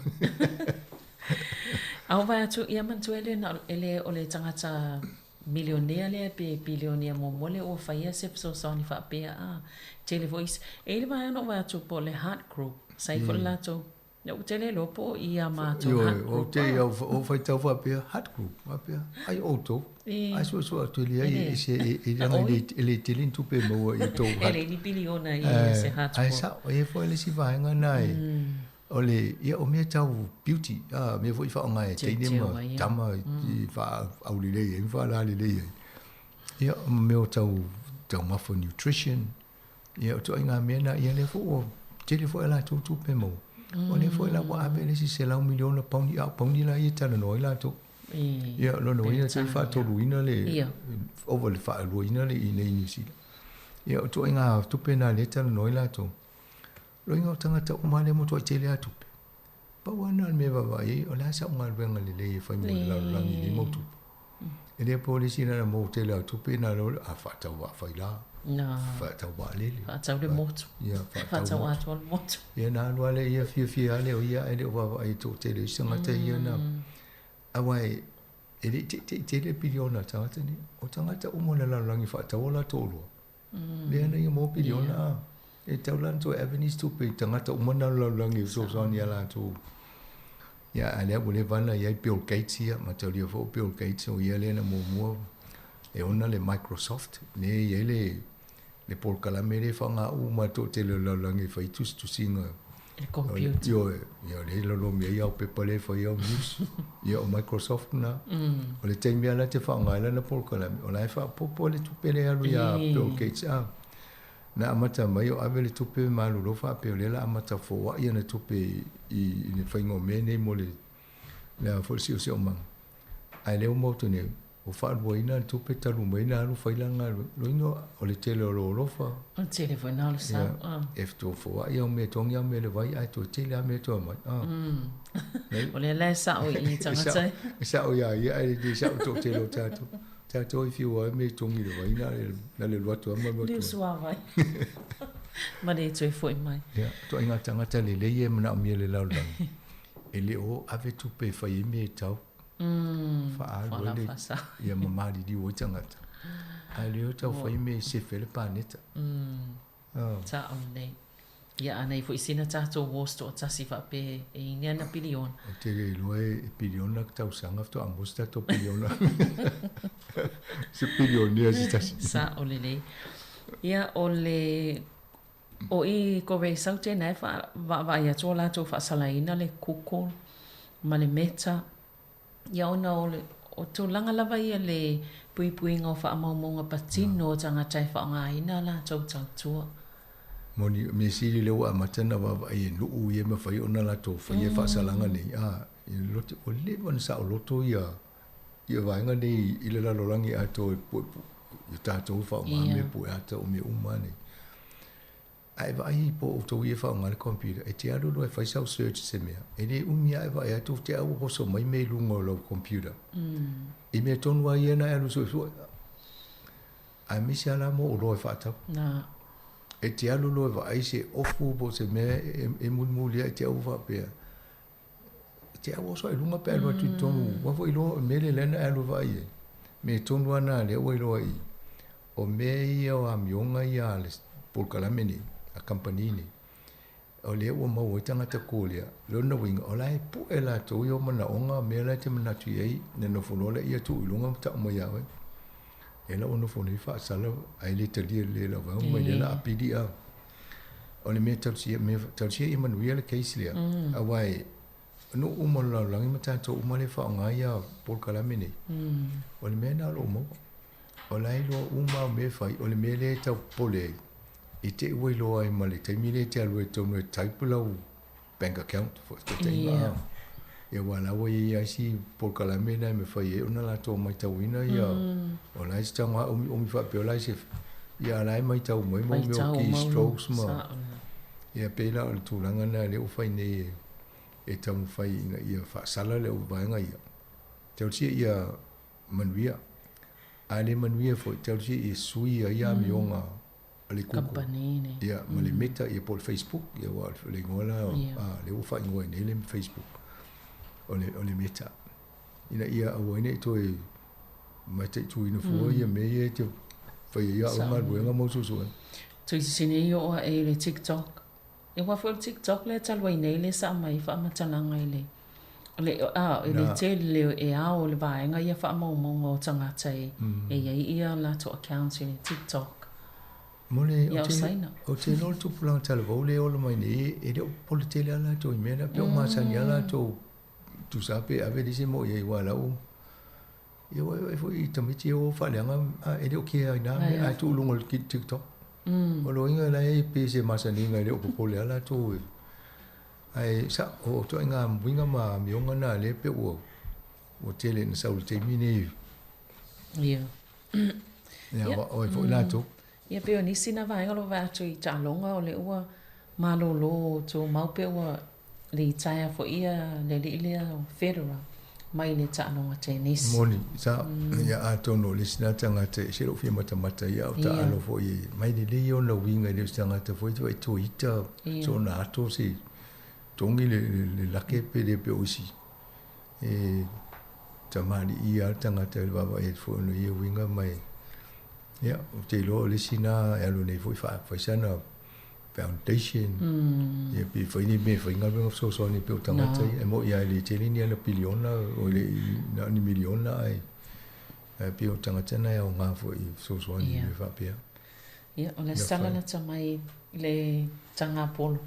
A ou vaai atu, ia manatua e le na e le o le tagata milionea lea pe bilionea muamua lea ua faia se fesoasoani faapea a. Tele foi isi. E i ai le vaega na ou vaai atu po o le Heart Group, sa i ai foi le latou, ia ou te le iloa po o i a matou Ioe, Heart ou Group te a. iau, ou faitau faapea, Heart Group, faapea, ai outou, ai suesue atu e leai e ese, e leaga e le, e le tele ni tupe e maua i tou E leai ni piliona i se Heart Ae Group. sao, e i ai foi le isi vaega na e, O le, ia, o mea tau beauty, a, mea foi faaaoga e teine ma tama i faaaulelei ai ma faalalelei ai. Ia, o mea o tau taumafa nutrition, ia, o ituaiga mea na, ia lea foi ua tele foi a latou tupe maua. O lea foi la ua ave le isi 100 miliona pauni, a o pauni la ia e talanoa ai latou. Ia, o lona uiga e faatoluina le, ova i le faaluaina le i inei i Niu Sila. Ia, o ituaiga tupe na lea e talanoa ai latou. Loiga o tagata uma lea matuai tele lava tupe. Pau lava lena o le mea e vaavaai ai, o le a sau galuega lelei e fai mo le lalolagi i nei mau tupe. E le po le isi na mau tele lava tupe na loa a faatau vaa faila, faatau vaalele. Faatau le motu. Ia, faatau atoa le motu. Ia na alu lava lea ia fiafia lava lea o ia ae le o vaavaai i le toatele o isi tagata ia na. Aua e le i teitei tele piliona a tagata nei. O tagata uma o le lalolagi e faatau o latou oloa. Lea na ia maua piliona a. E tatau la ona toe ave nisi tupe i tagata uma na o le lalolagi e fesoasoani ia latou. Ia, a lea ua leva ona i ai Bill Gates ia, mataulia foi o Bill Gates o ia lea na muamua e ona le Microsoft, lea e i ai le, le polokalame lea e faaaoga uma e le toatele o le lalolagi e fai tusitusiga. I le computer. Ioe, ia lea e lolomi ai au pepa lea e fai au news. Ia o Microsoft lena. O le taimi lava la e te faaaoga ai lana polokalame, o la e faaopoopo le tupe lea e alu ia Bill Gates a. Na amata mai o ave le tupe malolo faapea o lea la amata foai ana tupe i le faiga o mea nei mo le le a foi le siosiomaga. Ae lea ua maua atu nei, ua faaluaina le tupe talu mai na alu fai lana galuega. Lona uiga o le tele o lou alofa. O le tele foi lena o le sao. Ia, e toe foai au mea e togi au mea i le vai ae toe tele lava mea e toe aumai. O lea la e sao i tagata e. E sao ia ia ae le sao i le toatele o tatou. Tatou e fiu ai mea e togi i le vai na le alu atu lava ma alu atu. Liu suavai. Ma le toe foi mai. Ia, ituaiga tagata lelei e manaomia i le lalolagi, e le o ave tupe e fai ai mea e tau. Faaalu ai le, ia ma maliliu ai tagata. Ae le o tau fai mea e sefe ai le paneta. Sao lelei. Ia a na i foi sina tatou wars toatasi faapea e i ni ana piliona. Ou te le iloa e piliona le tausaga faatoa maua se tatou piliona. Se pilionea se tasi. Sao lelei. Ia o le o i ko Ray Saute na e vaavaai atu o latou faasalaina le Google ma le Meta. Ia ona o le o tulaga lava ia le puipuiga o faamaumauga patino o tagata e faaaogaina a latou tautua. Moni, mea sili lea ua amata ona vaavaai e nuu ia e mafai ona latou faia faasalaga nei, a, lote, ua leva ona saoloto ia ia vaega nei i le lalolagi atoa e puepue i tatou e faaaoga mea pue ata o mea uma nei. A e vaai po o outou ia e faaaoga le computer, e te alu loa e fai sau search i se mea, e le umi lava e vaai atu te au ua oso mai mea i luga o lau computer. I mea tonu lava ia na e alu suesue. Aemaise lava la mo oloa e faatau. E te alu loa e vaai se ofu po o se mea e mulimuli ai, e te au faapea, e te au oso ai luga pe alu atu i totonu, ua foi iloa o le mea lea na e alu e vaai ai. Mea tonu lava na lea ua iloa i i, o mea ia o amioga ia a le polokalame nei, a kamupani nei, o lea ua maua ai tagata kolia, lona uiga, o la e pue latou ia o manaoga, mea la e te manatu i ai, na nofo loa lea tuu i luga ma tau mai ia oe. Lea la ua nofo nei faasala ae le talia lelei e lau vaega mai lea la apili a. O le mea talosia, mea talosia ia manuia le case lea, aua e nuu uma o le lalolagi ma tatou uma lea e faaaoga ia polokalame nei, o le mea lena o lo o maua. O la e iloa uma au mea e fai, o le mea lea e tau popole ai, i te i ua iloa ai ma le taimi lea e te alu ai i totonu e type lau bank account faataitaiga yeah. Ia aua la ua i ai isi polokalame na e mafai ai ona latou matauina ia o la e se tago ʻumiʻumi faapea o la e se ia la e matau mai mo mea o keystrokes ma ia pei la o le tulaga lena lea ua fai nei e taumafai ina ia faasala le vaega ia talosia ia manuia a le manuia foi talosia ia sui ai amioga a le Google Kamupani nei. Ia, ma le Meta, ia po o le Facebook, ia aua o le igoa la, a, lea ua faaigoa ai nei le Facebook, o le, o le Meta. Ina ia aua ai ne i toe mataituina fua ia mea ia e te fai ai au galuega ma suesuega. Tuisisini i oo ae i le TikTok. Ia aua foi o le TikTok lea talu ai nei lea sa aumai ai faamatalaga i le, le, a, i le tele e ao o le vaega ia faamaumauga o tagata e, e i ai ia latou accounts i le TikTok. Mo le, Ia o Saina. Ou te iloa o le tupulaga talavou lea e ola mai nei, e le o popole tele lava latou i mea na, pei o masani lava latou, tusa pe ave le isi moʻo i ai aua o la ua, ia ua vaai foi i tamaiti e o faaleaga a e le o kea ai na mea ae tuu i luga o le TikTok. O lona uiga la e pei se masaniga e le o popole lava latou e Ae sao, o ituaiga uiga ma amioga na lea pei ua ua tele ina sau i le taimi nei. Ia. Ia, o ai foi latou. Ia, pei o nisi na vaega o lo o vaai atu i taaloga o lea ua malolo tumau pe ua litaea foi ia le alii lea o Federer mai le taaloga tenisi. Moni, sao. Ia atonu o le isi na tagata e ese lou fia matamata ia au taalo foi e mai lelei ona uiga e le o se tagata foi te vaai toita sona ato se togi le le lake pe le pe o isi e tamalii lava le tagata i le vaavaai atu foi ona ia uiga ma e ia ou te iloa o le isi na e alu nei foi fai sana foundation ia pe fai ni mea e fai galuega fesoasoani pei o tagata ia e moni lava e le tele ni ana piliona o le na o ni miliona ae ae pei o tagata na e aoga foi i fesoasoani i mea faapea. Ia, o le sala lata mai le taga polo.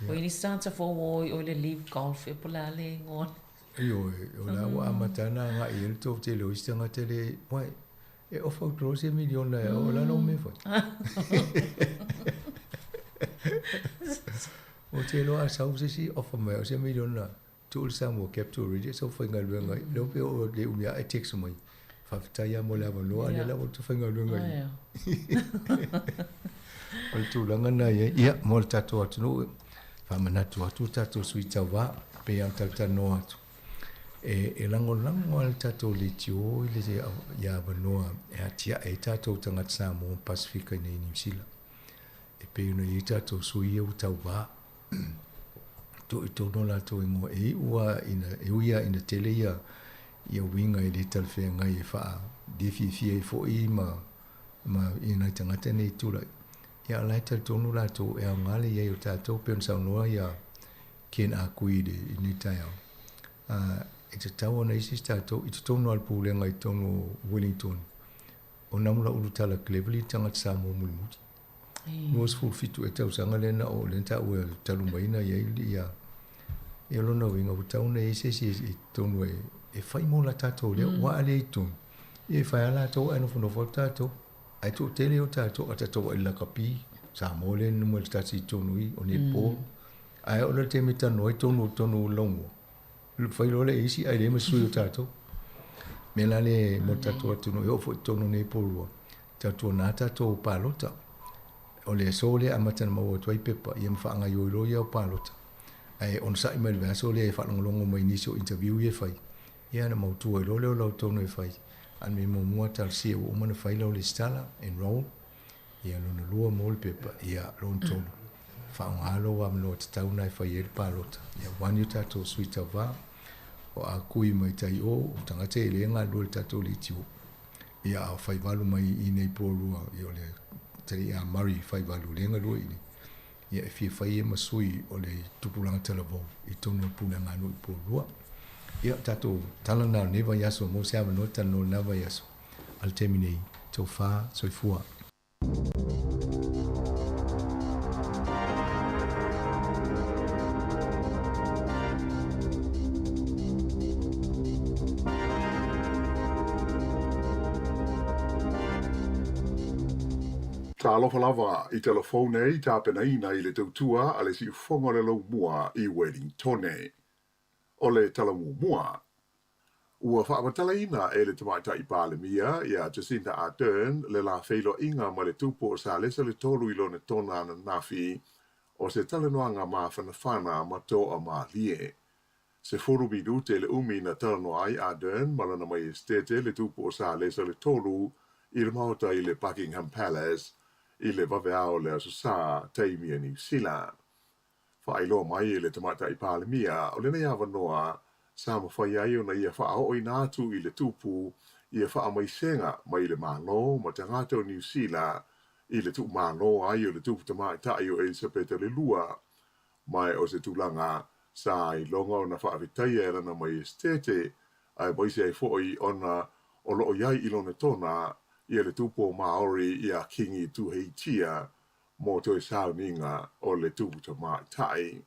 O i ni tagata fou o i le LIV Golf e po o le a le igoa. Ioe, o la ua amata ona agai i ai le toatele o isi tagata le, uai. E ofa atu loa se miliona e o le a lau mea e fai? Ou te iloa a sau se isi ofa mai au se miliona tuu le Samoa Capital Radio e sau faigaluega ai. Lea ua pei o le umi ae text mai, faafetai lava mo le avanoa, a lea la ua ou faigaluega i i. O le tulaga lena e i ai. Ia, mo le tatou atunuu, faamanatu atu le tatou sui tauva, pei lava ona talatalanoa atu, e lagolago lava le tatou leitio i le i avanoa e atiae ai tatou tagata Samoa ma Pasefika i inei i Niu Sila. E pei ona i ai tatou sui ia ua tauva, tuu i totonu o latou igoa e iu lava ina, e ui lava ina tele ia ia uiga e le talafeagai e faa le fiafia ai foi ma ma i nai tagata nei tulai. Ia a o la e talitonu latou e aoga le i ai o tatou pei ona saunoa ia Ken Ah Kui i lenei taeao. E tatau ona isi tatou i totonu lava o le Pulega i totonu o Wellington, o Namulauulu Tala Cleverly le tagata Samoa mulimuli. 27 ea tausaga lea na o lea na taua talu mai na i ai ia ia lona uiga ua tatau ona i ai se isi i totonu e fai mo la tatou leo aua a leai i totonu ia e fai lava latou ae nofonofo atu tatou ae toatele o tatou a tatou vaai i le lakapi Samoa lea e numera tasi i totonu i o netball ae oo loa i le taimi e talanoa ai totonu o totonu o laumua fai loa le isi ae leai ma se sui o tatou. Mea la lea mo le tatou atunuu e oo foi i totonu o nei Porirua, tautuana tatou palota. O le aso lea e amata ona maua atu ai pepa ia ma faagaoioi loa ia au palota. Ae onosai mai le vaiaso lea e faalogologo mai i nisi o interview ia e fai, ia ona mautu ai loa lea o lau tonu e fai. A o le mea muamua talosia ua uma ona fai lau lesitala, enroll, Ia lona lua mo le pepa, ia lona tolu, faaaoga lou avanoa tatau na e fai ai le palota. Ia one o tatou sui tauva, o a kui mai tai o, o tagata e le galulue i le tatou leitio. Ia a fai valu mai i nei Porirua, ia o le tali ia Murray fai valu le galue i nei. Ia e fia fai ia ma sui o le tupulaga talavou i totonu o le pulega a nuu i Porirua. Ia tatou tala na o lenei vaiaso mo se avanoa talanoa i lena vaiaso. A le taimi nei, tofa soifua. Talofa lava i tala fou nei tapenaina i le tautua a le siufofoga o le Laumua i Welingtone. O le tala muamua, Ua faamatalaina e le Tamaitai Palemia ia Jacinda Ardern le la feiloaiga ma le Tupu o Salesa le Tolu i lona tona ananafi o se talanoaga mafanafana ma toa malie. 10 minute le umi na talanoa ai Ardern ma lana Maiestete le Tupu o Salesa le Tolu i le maota i le Buckingham Palace i le vaveao o le Aso Sa, taimi a Niu Sila. Faailoa mai e le Tamaitai Palemia o lenei avanoa sa mafai ai ona ia faaooina atu i le Tupu ia faamaisega mai le Malo ma tagata o Niu Sila i le tuumalo ai o le Tupu Tamaitai o Elisapeta le Lua, ma o se tulaga sa iloga ona faafetaia e lana Maiestete aemaise ai foi ona o loo i ai i lona tona ia le Tupu o Maori ia Kingi Tuheitia mo toe sauniga o le Tupu Tamaitai.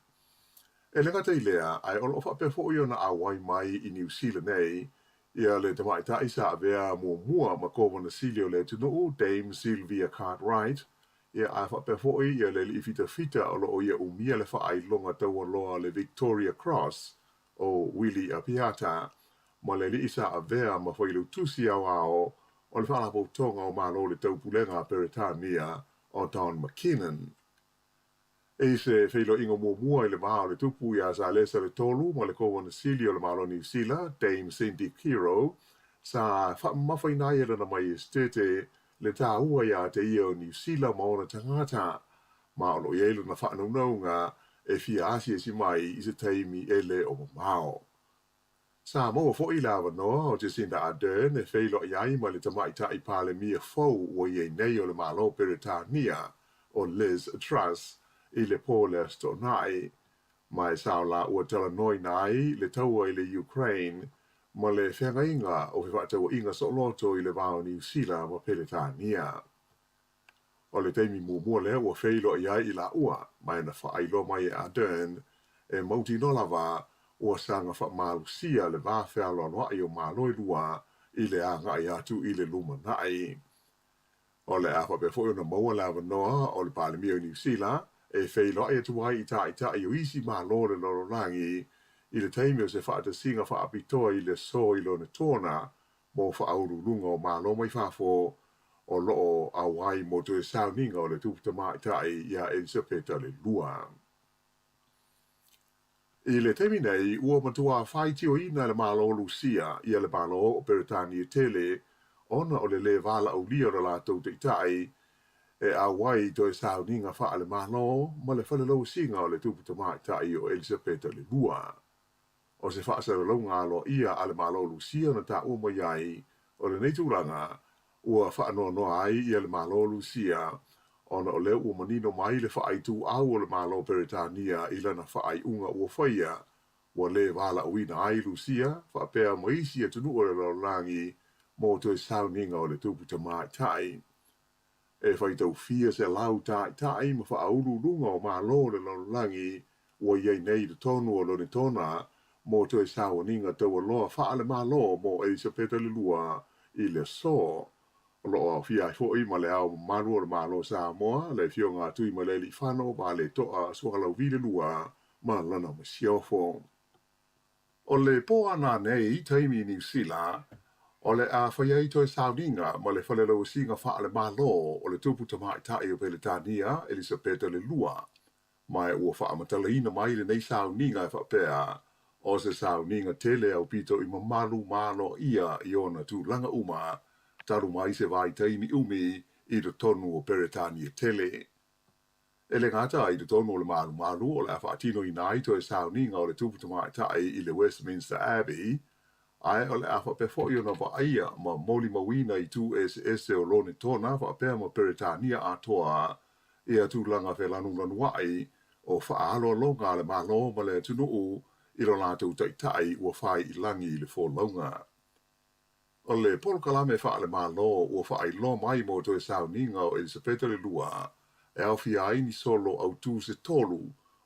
E le gata i lea, ae o lo o faapea foi ona auai mai i Niu Sila nei ia le tamaitai sa avea muamua ma Kovana Sili o le atunuu, Dame Sylvia Cartwright, ia ae faapea foi ia le alii fitafita o lo o ia umia le faailoga taualoa le Victoria Cross o Willie Apiata, ma le alii sa avea ma Failautusi Aoao o le Faalapotopotoga o Malo o le Taupulega a Peretania o Don McKinnon. I se feiloaiga muamua i le va o le Tupu ia Salesa le Tolu ma le Kovana Sili o le Malo o Niu Sila, Dame Cindy Kiro, sa faamamafaina ai e lana Maiestete le taua ia te ia o Niu Sila ma ona tagata, ma o lo o i ai lona faanaunauga e fia asiasi mai i se taimi e le o mamao. Sa maua foi le avanoa o Jacinda Ardern e feiloai ai ma le tamaitai Palemia fou ua i ai nei o le Malo Peretania, o Liz Truss, i le po o le Aso Toonai, ma e sao la ua talanoaina ai le taua i le Ukraine ma le feagaiga o fefaatauaiga sooloto i le va o Niu Sila ma Peretania. O le taimi muamua lea ua feiloai ai i laua, ma e na faailoa mai e Ardern, e mautinoa lava ua saga faamalosia le va fealoaloai o Malo e lua i le agai atu i le lumanai. O le a faapea foi ona maua le avanoa o le Palemia o Niu Sila e feiloai atu ai i Taitai o isi Malo o le lalolagi i le taimi o se faatasiga faapitoa i le aso i Lonetona mo faauluuluga o Malo mai fafo o lo o auai mo toe sauniga o le Tupu Tamaitai ia Elisapeta le Lua. I le taimi nei, ua matua faitioina e le Malo o Lusia ia le Malo o Peretania tele ona o le lē valaaulia o le latou taitai e auai i toe sauniga faale-Malo ma le falelauasiga o le Tupu Tamaitai o Elisapeta le Lua. O se faasalalauga aloaia a le Malo o Lusia na taua mai ai o lenei tulaga ua faanoanoa ai ia le Malo o Lusia ona o lea ua manino mai le faaituau o le Malo o Peretania i lana faaiuga ua faia ua lē valaauina ai Lusia faapea ma isi atunuu o le lalolagi mo toe sauniga o le Tupu Tamaitai. E faitau fia selau taitai ma faauluuluga o Malo o le lalolagi ua i ai nei i totonu o Lonetona mo toe sauaniga taualoa faale-Malo mo Elisapeta le Lua i le aso. O lo o aofia ai foi ma le Ao Mamalu o le Malo o Samoa, le Afioga a Tuimalealiifano Vaaleto'a Sualauvi le Lua ma lana masiofo. O le pō ana nei taimi i Niu Sila, o le a fai ai toe sauniga ma le falelauasiga faale-Malo o le Tupu Tamaitai o Peretania, Elisapeta le Lua. Ma ua faamatalaina mai lenei sauniga e faapea, o se sauniga tele aupito i mamalu ma aloaia i ona tulaga uma, talu mai se vaitaimi umi i totonu o Peretania tele. E le gata i totonu o le malumalu o le a faatinoina ai toe sauniga o le Tupu Tamaitai i le Westminster Abbey, ae o le a faapea foi ona vaaia ma molimauina i itu eseese o Lonetona faapea ma Peretania atoa ia tulaga felanulanuai o faaaloaloga a le Malo ma le atunuu i lo latou taitai ua fai i lagi i le folauga. O le polokalame faale-Malo ua faailoa mai mo toe sauniga o Elisapeta le Lua e aofia ai ni solo autū se tolu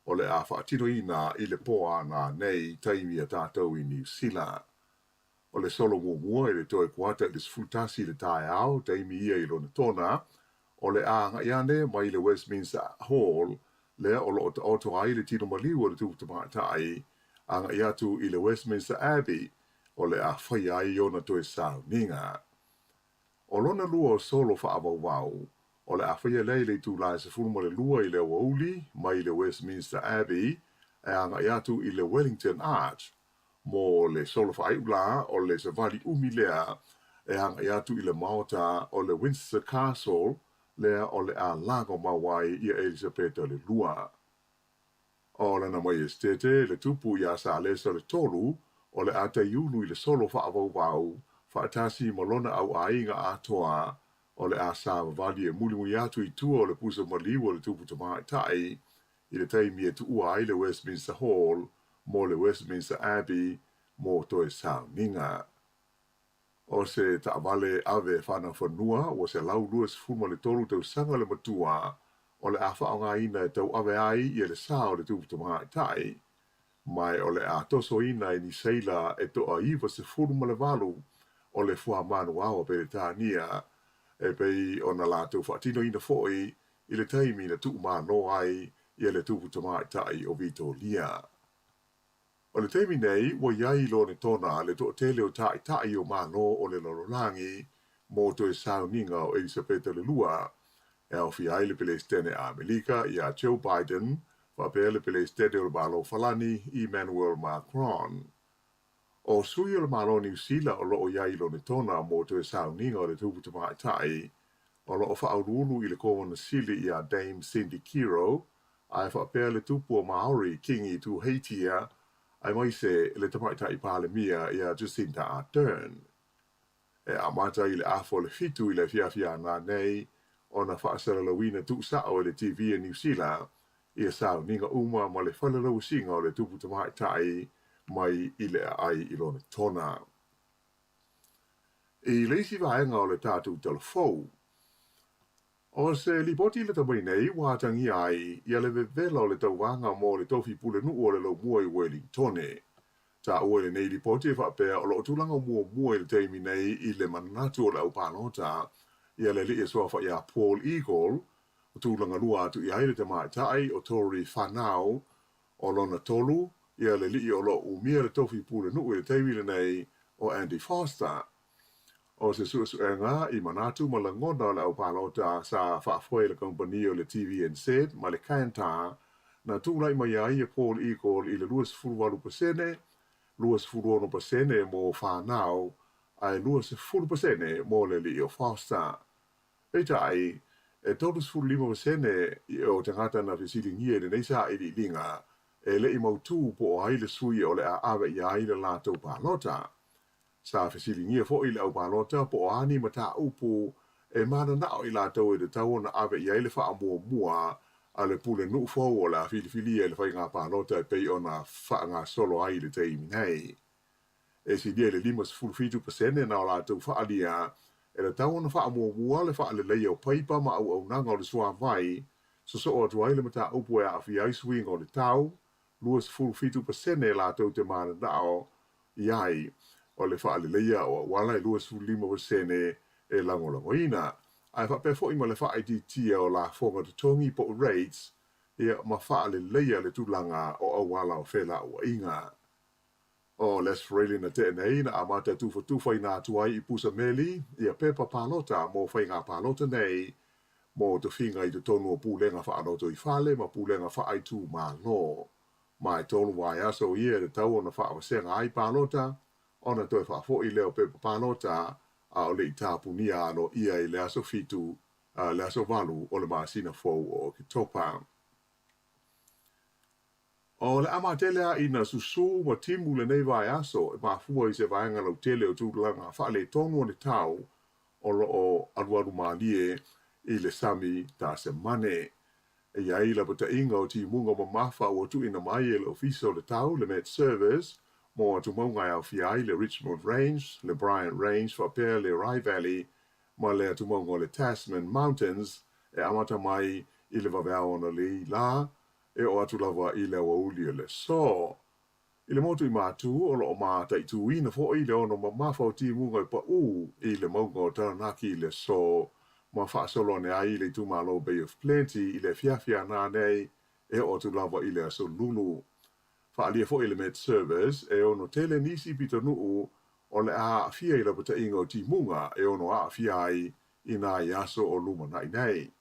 o le a faatinoina i le pō ana nei taimi a tātou i Niu Sila. O le solo muamua i le toe kuata i le 11 i le taeao, taimi ia i Lonetona, o le a agai ane mai le Westminster Hall lea o lo o taoto ai le tino maliu o le Tupu Tamaitai, agai atu i le Westminster Abbey o le a faia ai ona toe sauniga. O lona lua o solo faavauvau, o le a faia lea i le itula e 12 i le aoauli mai le Westminster Abbey e agai atu i le Wellington Arch. Mo le solo faaiu la, o le savali umi lea e agai atu i le maota o le Windsor Castle lea o le a lagomau ai ia Elisapeta le Lua. O Lana Maiestete, le Tupu iā Salesa le Tolu, o le a taiulu i le solo faavauvau, faatasi ma lona auaiga atoa, o le a savavali e mulimuli atu i tua o le pusa maliu o le Tupu Tamaitai, i le taimi e tuua ai le Westminster Hall mo le Westminster Abbey mo toe sauniga. O se taavale ave fanaufanua ua 123 tausaga le matua o le a faaaogaina e tauave ai ia le sa o le Tupu Tamaitai, ma o le a tosoina e ni seila e toa 98 o le fuamanuao a Peretania, e pei ona latou faatinoina foi i le taimi na tuumalo ai ia le Tupu Tamaitai o Vitolia. O le taimi nei, ua i ai i Lonetona le toatele o taitai o Malo o le lalolagi mo toe sauniga o Elisapeta le Lua, e aofia ai le Peresetene Amerika iā Joe Biden faapea le Peresetene o le Malo Falani Emmanuel Macron. O sui o le Malo o Niu Sila o lo o i ai i Lonetona mo toe sauniga o le Tupu Tamaitai, o lo o faauluulu i le Kovana Sili iā Dame Cindy Kiro, ae faapea le Tupu o Māori, Kingi Tuheitia, aemaise le Tamaitai Palemia iā Jacinda Ardern. E amata i le afa o le 7 i le afiafi ana nei ona faasalalauina tuusao e le TV a Niu Sila ia sauniga uma ma le falelauasiga o le Tupu Tamaitai mai i le aai i Lonetona. I le isi vaega o le tatou tala fou, O se lipoti lata mai nei ua atagia ai ia le vevela o le tauvaga mo le tofi pulenuu o le Laumua i Uelintone. Taua i lenei lipoti e faapea o lo o tulaga muamua i le taimi nei i le manatu o le aupalota ia le alii e suafa ia Paul Eagle, o tulaga lua atu i ai le tamaitai o Tory Whanau, o lona tolu ia le alii o lo o umia le tofi pulenuu i le taimi lenei o Andy Foster. O se suesuega i manatu ma lagona o le aupalota sa faafoe e le kamupani o le TVNZ ma le Kantar, na tulai mai ai ia Paul Eagle i le 28%, 26% mo Whanau, ae 20% mo le alii o Foster. Peitai, e 35% o tagata na fesiligia i lenei sailiiliga e le i mautū po o ai le sui o le a ave i ai le latou palota. Sa fesiligia foi le aupalota po o a ni mataupu e mananao i latou e tatau ona ave i ai le faamuamua a le pulenuu fou o le a filifilia i le faiga palota e pei ona faagasolo ai i le taimi nei. E silia i le 57% na o latou faaalia e tatau ona faamuamua le faaleleia o paipa ma auaunaga o le suavai, sosoo atu ai le mataupu e aafia ai suiga o le tau, 27% latou te mananao i ai o le faaleleia o auala e 25% e lagolagoina, ae faapea foi ma le faaitiitia o lafoga totogi po o rates, ia, ma faaleleia le tulaga o auala o felauaiga. O Les Fraley na tea nei na amata tufatufaina atu ai i pusa meli ia pepa palota mo faiga palota nei mo tofiga i totonu o pulega faalotoifale ma pulega faaitumalo. Ma e tolu vaiaso ia e tatau ona faavasega ai palota, ona toe faafoi lea o pepa palota a o le i tapunia aloaia i le aso 7, le aso 8 o le masina fou o Oketopa. O le a matele lava ina susū ma timu lenei vaiaso e mafua i se vaega lautele o tulaga faaletonu o le tau o lo o alualu malie i le sami Tasemane. E i ai lapataiga o timuga mamafa ua tuuina mai e le Ofisa o le Tau, le Met Service, mo atumauga e aofia ai le Richmond Range, le Bryant Range faapea le Rai Valley ma le atumauga o le Tasman Mountains e amata mai i le vaveao analeila lā e oo atu lava i le aoauli o le aso. I le motu i Matū, o lo o mataituina foi le ono mamafa o timuga e paū i le mauga o Taranaki i le aso ma faasolo ane ai i le itumalo Bay of Plenty i le afiafi ana nei e oo atu lava i le aso Lulu. Faaalia foi e le Met Service e ono tele nisi pitonuu o le a aafia i lapataiga o timuga e ono aafia ai i nai aso o lumanai nei.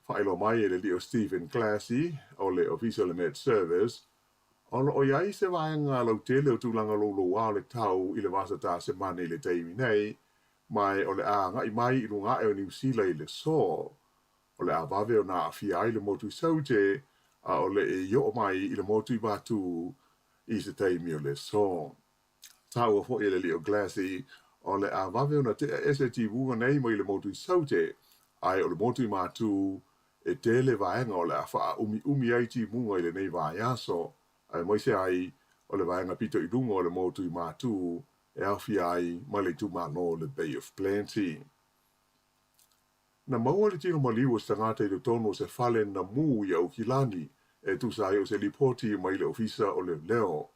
Faailoa mai e le alii o Stephen Glassey o le Ofisa o le Met Service, o lo o i ai se vaega lautele o tulaga louloua o le tau i le vasa Tasemane i le taimi nei, ma o le a agai mai i luga ae o Niu Sila i le aso. O le a vave ona aafia ai le motu i Saute, a o le i oo mai i le motu i Matū i se taimi o le aso. Taua foi e le alii o Glassey, o le a vave ona tea ese timuga nei mai le motu i Saute, ae o le motu i Matū, e tele vaega o le a faaumiumi ai timuga i lenei vaiaso, aemaise ai o le vaega pito i luga o le motu i Matū e aofia ai ma le itumalo o le Bay of Plenty. Na maua le tino maliu o se tagata i totonu o se fale na mū i Aukilani, e tusa ai o se lipoti mai le Ofisa o Leoleo.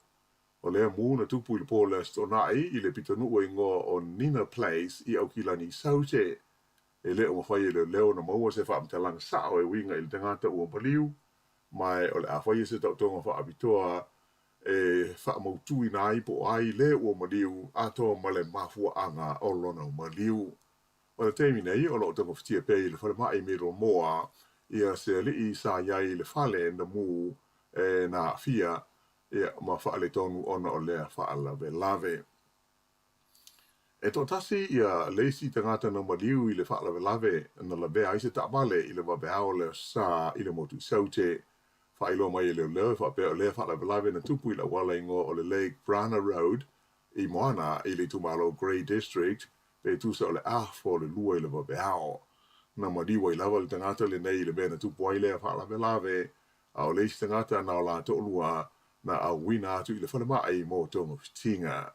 O lea mū na tupu i le po o le Aso Toonai i le pitonuu e igoa o Nina Place i Aukilani Saute. E le o mafai e leoleo ona maua se faamatalaga sao e uiga i le tagata ua maliu, ma o le a faia se taotoga faapitoa e faamautuina ai po o ai le ua maliu atoa ma le mafuaaga o lona maliu. O le taimi nei, o lo o togafitia pea i le falemai Middlemore ia se alii sa i ai i le fale na mū e na aafia ia, ma faaletonu ona o lea faalavelave. E toatasi ia le isi tagata na maliu i le faalavelave na lavea ai se taavale i le vaveao o le Aso Sa i le motu i Saute. Faailoa mai e leoleo e faapea o lea faalavelave na tupu i le auala igoa o le Lake Brana Road i Moana i le itumalo Grey District pe tusa o le afa o le 2 i le vaveao. Na maliu ai lava le tagata lenei i le mea na tupu ai lea faalavelave, a o le isi tagata na o la toalua na auina atu i le falemai mo togafitiga.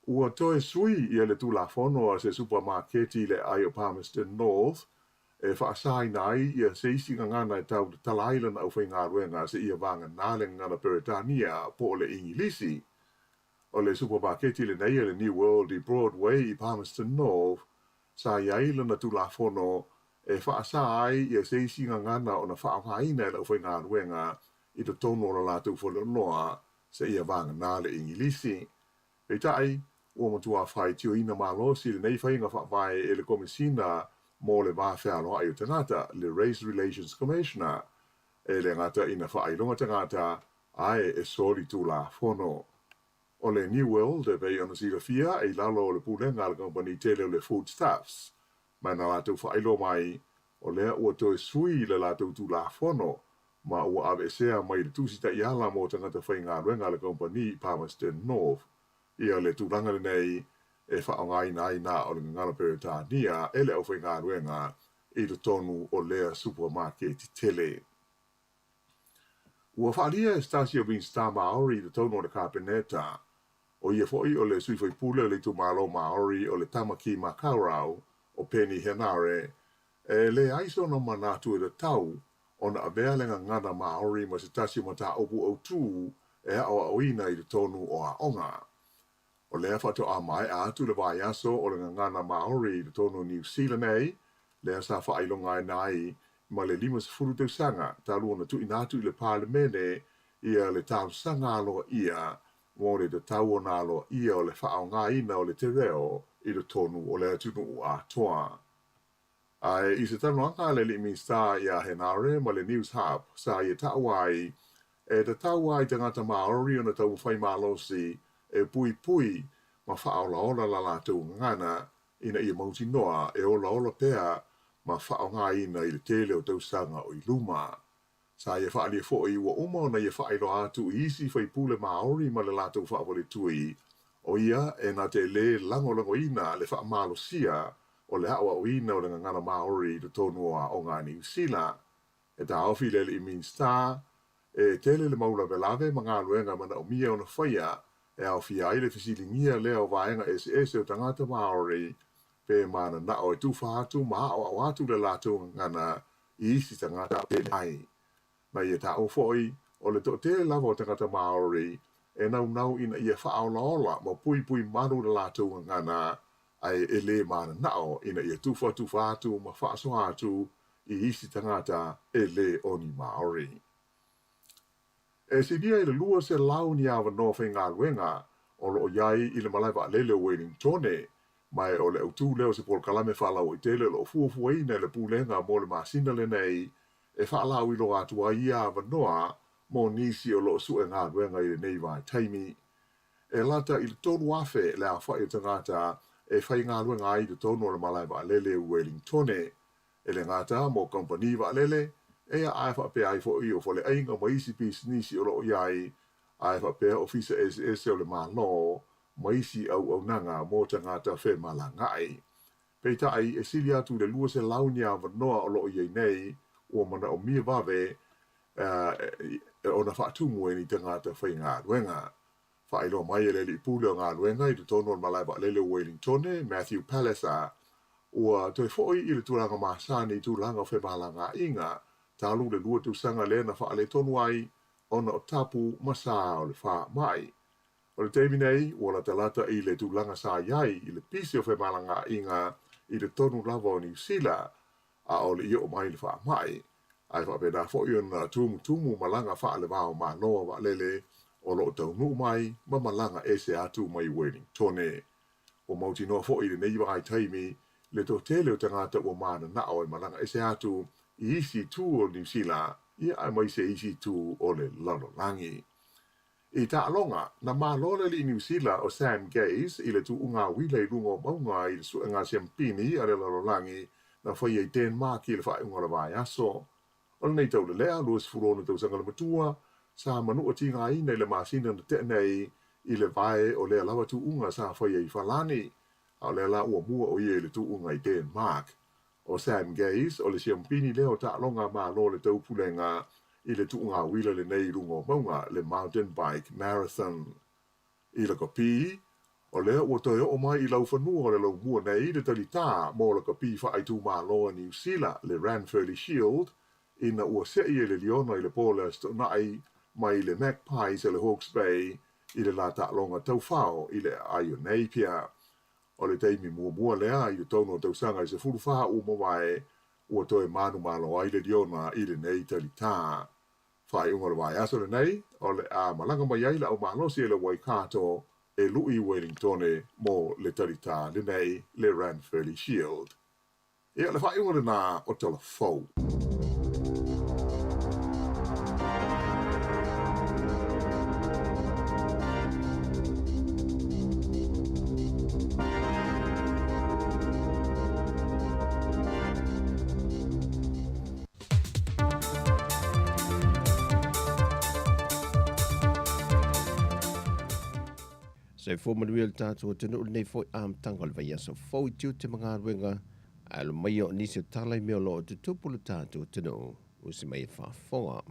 Ua toe sui ia le tulafono a se supamaketi i le aai o Palmerston North e faasaina ai ia se isi gagana e tau tatala ai lana aufaigaluega seia vagana le gagana Peretania po o le Igilisi. O le supamaketi lenei a le New World i Broadway i Palmerston North sa i ai lana tulafono e faasa ai ia se isi gagana ona faaaogaina e le aufaigaluega i totonu o le latou faleoloa seia vagana le Igilisi. Peitai, ua matua faitioina malosi lenei faiga faavae e le Komesina mo le Va Fealoai o Tagata, le Race Relations Commissioner, e le gata ina faailoga tagata ae e soli tulafono. O le New World e pei ona silafia e i lalo o le pulega a le kamupani tele o le Foodstuffs, ma na latou faailoa mai o lea ua toe sui le latou tulafono ma ua aveesea mai le tusi taiala mo tagata faigaluega a le kamupani i Palmerston North. Ia le tulaga lenei e faaaogaina ai na o le gagana Peretania e le aufaigaluega i totonu o lea supamaketi tele. Ua faaalia e se tasi o Minisita Māori i totonu o le Kapeneta, ʻo ia foi o le sui faipule o le itumalo Māori o le Tamaki Makaurau, o Peeni Henare, e leai sona manatu e tatau ona avea le gagana Māori ma se tasi o mataupu autū e aʻoaʻoina i totonu o aoga. O lea faatoa maea atu le vaiaso o le gagana Māori i totonu o Niu Sila nei, lea sa faailogaina ai ma le 50 tausaga talu ona tuuina atu i le Palemene ia le talosaga aloaia mo le tatau ona aloaia o le faaaogaina o le te reo i totonu o le atunuu atoa. Ae i se talanoaga a le alii Minisita iā Henare ma le Newshub sa ia taua ai, e tatau lava i tagata Māori ona taumafai malosi e puipui ma faaolaola la latou gagana ina ia mautinoa e olaola pea ma faaaogaina i le tele o tausaga o i luma. Sa ia faaalia foi ua uma ona ia faailoa atu i isi faipule Māori ma le latou faafaletui, o ia e na te lē lagolagoina le faamalosia o le aʻoaʻoina o le gagana Māori i totonu o aoga a Niu Sila. E taofi le alii Minisita, e tele le mau lavelave ma galuega e manaomia ona faia e aofia ai le fesiligia lea o vaega eseese o tagata Māori pe mananao e tufa atu ma aʻoaʻo atu le latou gagana i isi tagata pe leai. Na ia taua foi, o le toatele lava o tagata Māori e naunau ina ia faaolaola ma puipui malu le latou gagana ae e lē mananao ina ia tufatufa atu ma faasoa atu i isi tagata e lē o ni Māori. E silia i le 200 ni avanoa faigaluega o lo o i ai i le malae vaalele o Welingtone, ma e o le autū lea o se polokalame faalauaitele o lo o fuafuaina e le Pulega mo le masina lenei e faalauiloa atu ai ia avanoa mo nisi o lo o sue galuega i lenei vaitaimi. E lata i le 3,000 le aofai o tagata e faigaluega ai i totonu o le malae vaalele o Welingtone, E le gata mo kamupani vaalele, eia ae faapea ai foi o faleaiga ma isi pisinisi o lo o i ai, ae faapea ofisa eseese o le Malo ma isi auaunaga mo tagata femalagaai. Peitai, e sili atu i le 200 ni avanoa o lo o i ai nei, ua manaomia vave ona faatumu e ni tagata faigaluega. Faailoa mai e le Alii Pule o Galuega i totonu o le malae vaalele o Welingtone, Matthew Palliser, ua toe foi i le tulaga masani i tulaga o femalagaaiga talu le lua tausaga lea na faaletonu ai ona o tapu ma sa o le faamai. O le taimi nei, ua latalata i le tulaga sa i ai i le pisi o femalagaaiga i totonu lava o Niu Sila, a o le i oo mai le faamai, ae faapena foi ona tumutumu malaga faale-va-o-Malo a vaalele o lo o taunuu mai ma malaga ese atu mai Welingtone. Ua mautinoa foi i lenei vaitaimi le toatele o tagata ua mananao e malaga ese atu i isi itu o Niu Sila, ia aemaise isi itu o le lalolagi. I taaloga, na malo le alii Niu Sila o Sam Gaze i le tuuga uila i luga o mauga i le suega siampini a le lalolagi na faia i Denmark i le faaiuga o le vaiaso. O lenei taulelea, 26 tausaga le matua, sa manua tigaina i le masina na tea nei i le vae o lea lava tuuga sa faia i Falani, a o lea la ua mua o ia i le tuuga i Denmark. ʻO Sam Gaze, o le siampini lea o taaloga a Malo o le Taupulega i le tuuga uila lenei i luga o mauga, le Mountain Bike Marathon. I lakapi, O lea ua toe oo mai i laufanua o le laumua nei le talitā mo le kapi faaitumalo a Niu Sila, le Ranfurly Shield, ina ua se'i ai le Liona i le po o le Aso Toonai mai le Magpies a le Hawke's Bay i le la taaloga taufao i le aai o Napier. O le taimi muamua lea i totonu o tausaga e 14 ua mavae ua toe manumalo ai le Liona i lenei talitā. Faaiuga o le vaiaso lenei, o le a malaga mai ai le aumalosi e le Waikato e lu'i i Wellingtone mo le talitā lenei, le Ranfurly Shield. Ia, le faaiuga lenā o Tala Fou. Soifua manuia le tatou atunuu lenei foi amataga o le vaiaso fou i tiute ma galuega ae alo maia o nisi o tala i mea o lo o tutupu le tatou atunuu usi mai e faafofoga.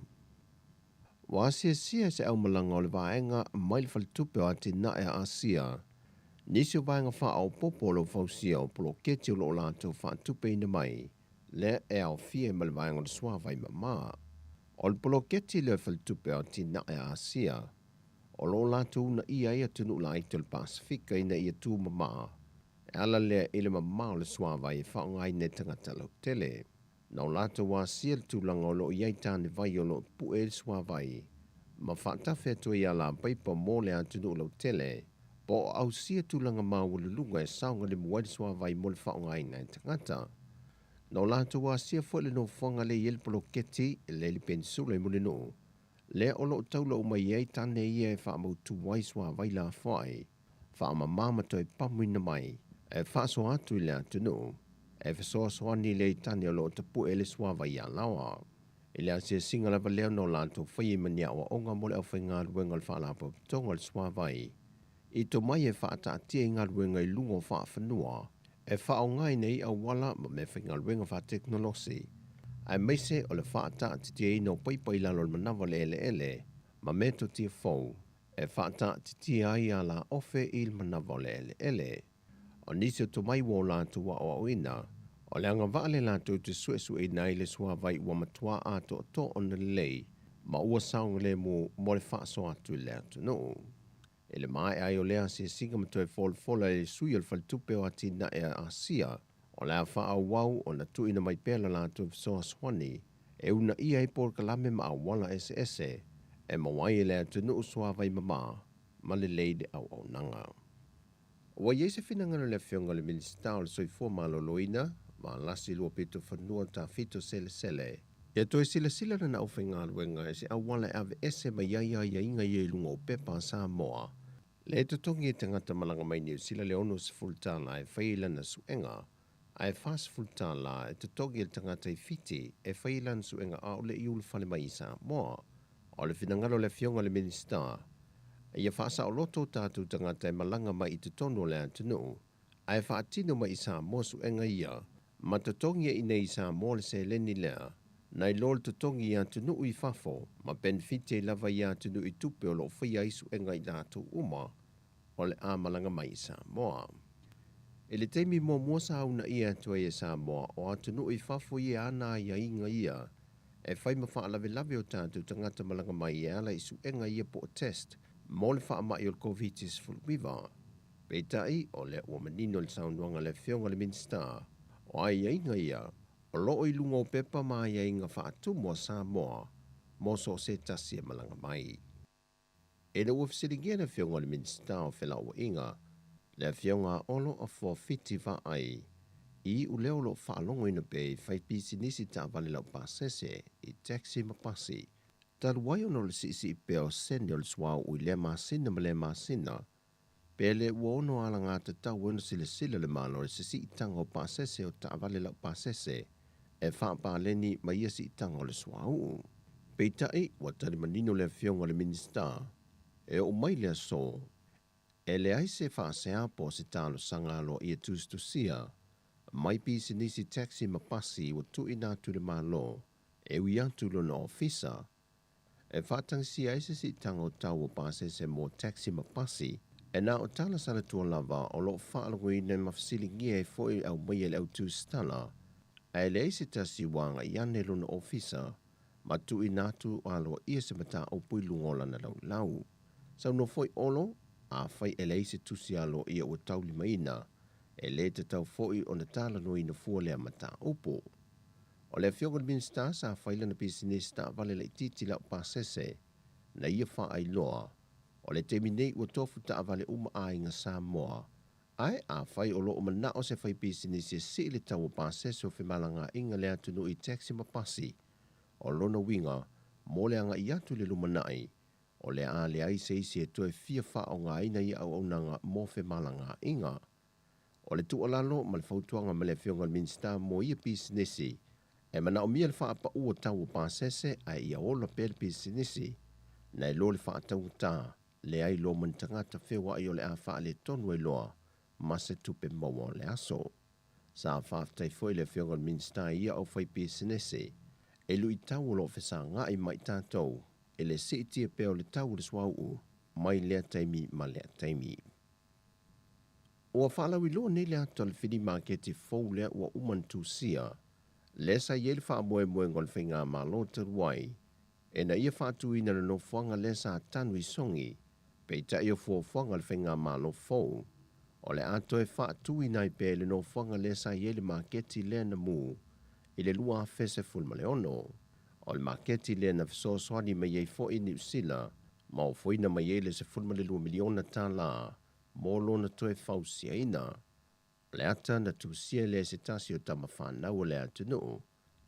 Ua asiasia se aumalaga o le vaega mai le Faletupe o Atinae a Asia nisi o vaega faaopoopo o lo o fausia o poloketi o lo o latou faatupeina mai lea e aofia ai ma le vaega o le suavai mama. O le poloketi lea o le Faletupe o Atinae a Asia o lo o latou uunaia ai atunuu laiti o le Pasefika ina ia tumama e ala lea i le mama o le suavai e faaaogaina e tagata lautele. Na o latou asia le tulaga o lo o i ai tanevai o lo o pue ai le suavai ma faatafe atu ai alapaipa mo le atunuu lautele po o ausia tulaga maualuluga e saogalemu ai le suavai mo le faaaogaina e tagata. Na o latou asia foi le nofoaga lea e i ai le poloketi le i le Penisula i Mulinuu, lea o lo o taula uma i ai tane ia e faamautu ai suavai lafoai, faamama ma toe pamuina mai e faasoa atu i le atunuu e fesoasoani lea i tane o lo o tapue le suavai alaoa. I le asiasiga lava lea na o latou faia i ma ni aoaoga mo le aufaigaluega o le Faalapotopotoga o le Suavai i tomai e faataatia i galuega i luga o faafanua e faaaogaina ai auala ma meafaigaluega faatekonolosi, aemaise o le faataatitiaina o paipa i lalo o le manava o le eleele ma metotia fou e faataatitia ai ala ofe i le manava o le eleele. O nisi o tomai ua o latou aoaoina, o le agavaa lea latou te suesueina ai le suavai ua matua atoatoa ona lelei ma ua saogalemu mo le faasoa atu i le atunuu. I le maea ai o lea asiasiga ma toe folafola e le sui o le Faletupe o Atinae a Asia, o le a faaauau ona tuuina mai pea le latou fesoasoani e uunaia ai polokalame ma auala eseese e maua ai e le atunuu suavai mama ma lelei le auaunaga. Ua i ai se finagalo i le Afioga i le Minisita o le Soifua Maloloina, Valasi Luapitofanua Tafito Selesele, ia toe silasila lana aufaigaluega i se auala e aveese mai ai aiaiga ia i luga o pepa a Samoa lea e totogi e tagata malaga mai Niu Sila le $60 e fai ai lana suega, ae $40 e totogi e le tagata i Fiti e fai ai lana suega a o le i ulufale mai i Samoa. O le finagalo o le Afioga i le Minisita, ia faasaoloto o tatou tagata e malaga mai i totonu o le atunuu, ae faatino mai i Samoa suega ia, ma totogi i inei i Samoa le seleni lea, nai lo le totogi i atunuu i fafo, ma penefiti ai lava ia atunuu i tupe o lo o faia ai suega i latou uma o le a malaga mai i Samoa. I le taimi muamua sa uunaia atu ai e Samoa o atunuu i fafo ia ana aiaiga ia e fai ma faalavelave o tatou tagata malaga mai e ala i suega ia po o test mo le faamai o le Koviti-19. Peitai, o lea ua manino le saunoaga a le Afioga i le Minisita, o aiaiga ia o lo o i luga o pepa ma aiaiga faatumu a Samoa mo so o se tasi e malaga mai. Ina ua fesiligia le Afioga i le Minisita o Felauaiga, le Afioga a Olo Afoa Fiti Vaai, i iuleo o lo o faalogoina pea i faipisinisi taavale laupasese i taxi ma pasi, talu ai ona o le siisii pea o sene o le suauu i lea masina ma lea masina, pe le ua ono alagatatau ai ona silasila le Malo i le sisiitaga o pasese o taavale laupasese e faapaleni ma ia siitaga o le suauu. Peitai, ua tali manino le Afioga i le Minisita, e oo mai le aso, e leai se faasea po o se talosaga aloaia tusitusia mai pisinisi taxi ma pasi ua tuuina atu i le Malo e ui atu i lona ofisa e faatagisia ai se siitaga o tau o pasese mo taxi ma pasi E na o tala salatua lava o loo faalogoina ma fesiligia ai foi le aumaia e le au tusitala, ae leai se tasi ua agai ane i lona ofisa ma tuuina atu aloaia se mataupu i luga o lana laulau. Saunoa foi Olo, afai e leai se tusi aloaia ua taulimaina, e le tatau foi ona talanoaina fua lea mataupu. O le Afioga i le Minisita sa fai lana pisinisi taavale laitiiti laupasese na ia faailoa, o le taimi nei ua tofu taavale uma aiga Samoa, ae afai o lo o manao se faipisinisi e sii le tau o pasese o femalagaaiga le atunuu i taxi ma pasi, o lona uiga mo le agai atu i le lumanai, o le a leai se isi e toe fia faaaogaina ia auaunaga mo femalagaaiga. O le tuualalo ma le fautuaga ma le Afioga i le Minisita mo ia pisinisi, e manaomia le faapau o tau o pasese ae ia ola pea le pisinisi, nai lo le faataugata, leai loa ma ni tagata feoai o le a faaletonu ai loa ma se tupe maua o le aso. Sa faafetai foi le Afioga i le Minisita i ia aufaipisinisi i luitau o lo o fesagai ma i tatou i le siitia pea o le tau o le suauu mai lea taimi ma lea taimi. Ua faalauiloa nei le ata o le fili maketi fou lea ua uma ona tusia, lea sa i ai le faamoemoega o le Faigamalo talu ai ina ia faatuina le nofoaga lea sa tanu i Sogi, peitai o fuafuaga a le Faigamalo fou, o le a toe faatuina ai pea i le nofoaga lea sa i ai le maketi lea na mu i le 2016. O le maketi lea na fesoasoani mai ai foi Niu Sila ma ofoina mai ai le $12 miliona tala mo lona toe fausiaina. O le ata na tusia lea e se tasi o tama fanau o le atunuu,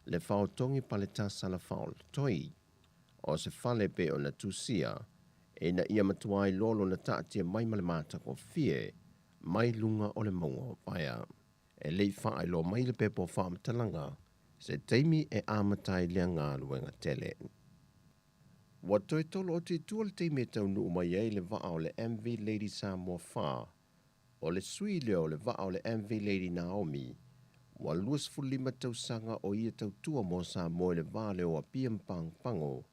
le Faotogi Paletasala Faolatoi. O se fale pei ona tusia, ina ia matua iloa lona taatia mai ma le matagofie mai luga o le mauga o Vaea. E le i faailoa mai le pepa o faamatalaga se taimi e amata ai lea galuega tele. Ua toe tolo atu i tua le taimi e taunuu mai ai le vaa o le MV Lady Samoa 4. O le sui lea o le vaa o le MV Lady Naomi, ua 25 tausaga o ia tautua mo Samoa i le va lea o Apia ma Pagopago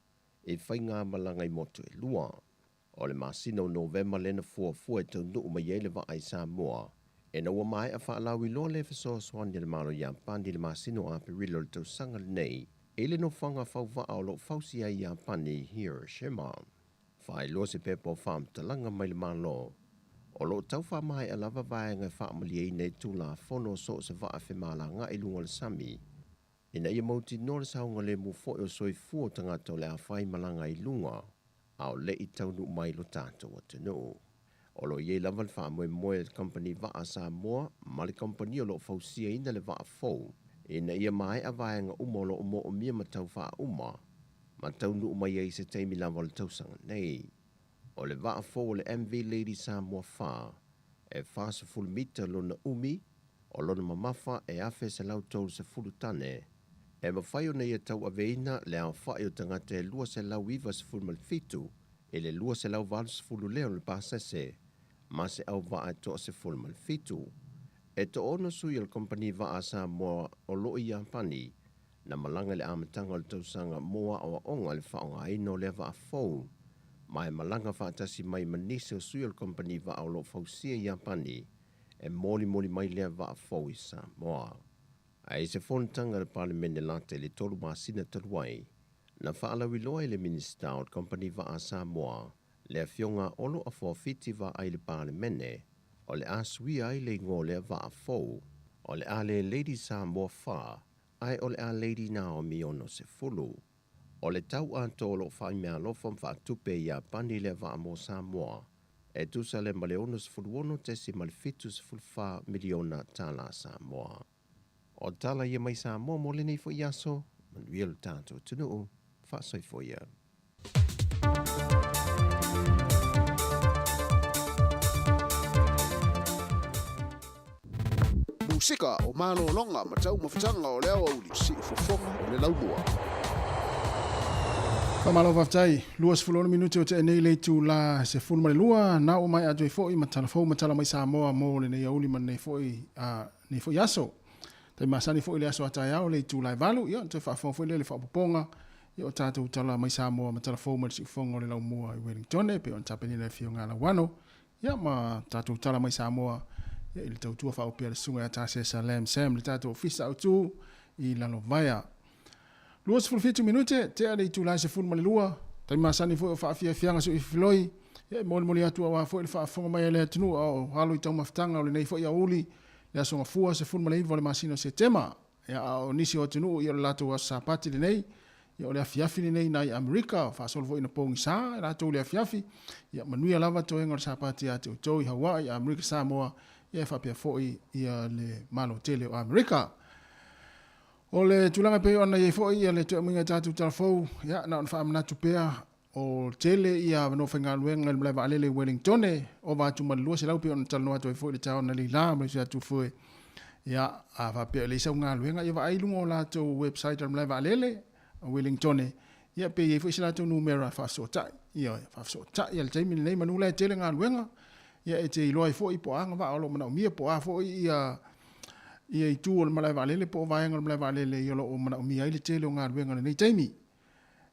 i faigamalaga i motu e lua. O le masina o Novema lea na fuafua e taunuu mai ai le vaa i Samoa, ina ua maea faalauiloa le fesoasoani a le Malo Iapani i le masina o Aperila o le tausaga lenei i le nofoaga fauvaa o lo o fausia ai Iapani i Hiroshima. Faailoa se pepa o faamatalaga mai le Malo, o lo o tau faamaea lava vaega e faamalieina i Tulafono o so o se vaa femalagaai i luga o le sami, ina ia mautinoa le saogalemu foi o soifua o tagata o le a fai malaga i luga a o le i taunuu mai i lo tatou atunuu. O lo o i ai lava le faamoemoe a le Kamupani Vaa a Samoa ma le kamupani o lo o fausiaina le vaa fou ina ia maea vaega uma o lo o moomia ma tau faauma ma taunuu mai ai i se taimi lava o le tausaga nei. O le vaa fou o le MV Lady Samoa 4, e 40 mita lona umi, o lona mamafa e 1,130 tane, e mafai ona ia tauaveina le aofai o tagata e 297 i le 280 lea o le pasese ma se auvaa e toa-17. E toaono sui o le Kamupani Vaa a Samoa o lo o i Iapani na malaga i le amataga o le tausaga mo aoaoga i le faaaogaina o lea vaa fou, ma e malaga faatasi mai ma nisi o sui o le kamupani vaa o lo o fausia i Iapani e molimoli mai lea vaa fou i Samoa. Ae i se fonotaga a le Palemene lata i le tolu masina talu ai, na faalauiloa ai le Minisita o le Kamupani Vaa a Samoa, le Afioga a Olo Afoafiti Vaai i le Palemene, o le a suia ai le igoa o lea vaa fou, o le a le Lady Samoa 4, ae o le a Lady Naomi 60. O le tau atoa o lo o faaimeaalofa ma faatupe e Iapani lea vaa mo Samoa, e tusa lea ma le $66.74 miliona tala Samoa. O tala ia mai Samoa mo lenei foi aso, manuia lo tatou atunuu, faasoifua ia. Musika o malologa ma taumafataga o le aoauli, siufofoga o le laumua. Faamalo faafetai. 26 minute o tea nei le itula 12, na ua maea atu ai foi ma tala fou ma tala mai Samoa mo lenei aoauli ma lenei foi, lenei foi aso. Taimi masani foi le aso a taeao le itula e 8, ia ona toe faafofoga foi lea i le faaopoopoga ia o tatou tala mai Samoa ma tala fou mai le siufofoga o le laumua i Wellington e pei ona tapenaina e le Afioga ia Lauano. Ia ma tatou tala mai Samoa ia i le tautua faaopea a le Susuga ia Tasesa Lam Sam le tatou Ofisa Autu i Lalovaea. 27 minute, tea le itula e 12, taimi masani foi o faafiafiaga suifiloi, ia e molimoli atu aua foi le faafofoga mai a le atunuu a o alo i taumafataga o lenei foi aoauli, le Aso Gafua 19 o le masina o Setema. Ia, a o nisi o atunuu, ia o le latou aso Sapati lenei, ia o le afiafi lenei nai Amerika, faasolo foi ina pogisa e latou i le afiafi, ia manuia lava toega o le Sapati ia te outou i Hawaii, Amerika Samoa, ia e faapea foi ia le Malo tele o Amerika. O le tulaga e pei ona i ai foi ia le toe aumaiga i tatou tala fou, ia na ona faamanatu pea, o tele ia avanoa faigaluega i le malae vaalele i Wellingtone, ova atu ma le 200 pei ona talanoa atu ai foi i le taeao analeila ma le atu foi. Ia, a faapea e leai sau galuega, ia vaai i luga o latou website a le malae vaalele o Wellingtone, ia pe i ai foi se latou numera e faafesootai. Ioe, faafesootai i le taimi lenei manu la e tele galuega, ia e te iloa ai foi po o a agavaa o lo o manaomia, po o a foi ia ia itu o le malae vaalele po o vaega o le malae vaalele o lo o manaomia ai le tele o galuega i lenei taimi.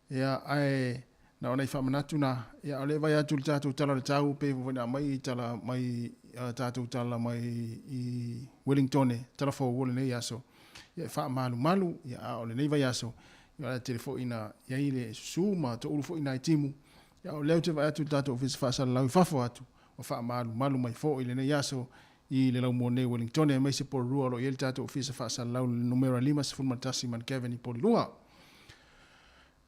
Ia, ae na ona i faamanatu na, ia, o lea e vaai atu i le tatou tala o le tau, pei foi ona aumai i tala mai, tatou tala mai i Wellingtone, tala fou o lenei aso, ia, e faamalumalu, ia, a o lenei vaiaso, ia, o le a tele foi ina i ai le susu ma toulu foi nai timu, ia, o lea ou te vaai atu i le tatou Ofisa Faasalalau i fafo atu, ua faamalumalu mai foi lenei aso i le laumua nei Wellingtone, aemaise Porirua o lo o i ai le tatou Ofisa Faasalalau i le numera 51 Mount i Porirua.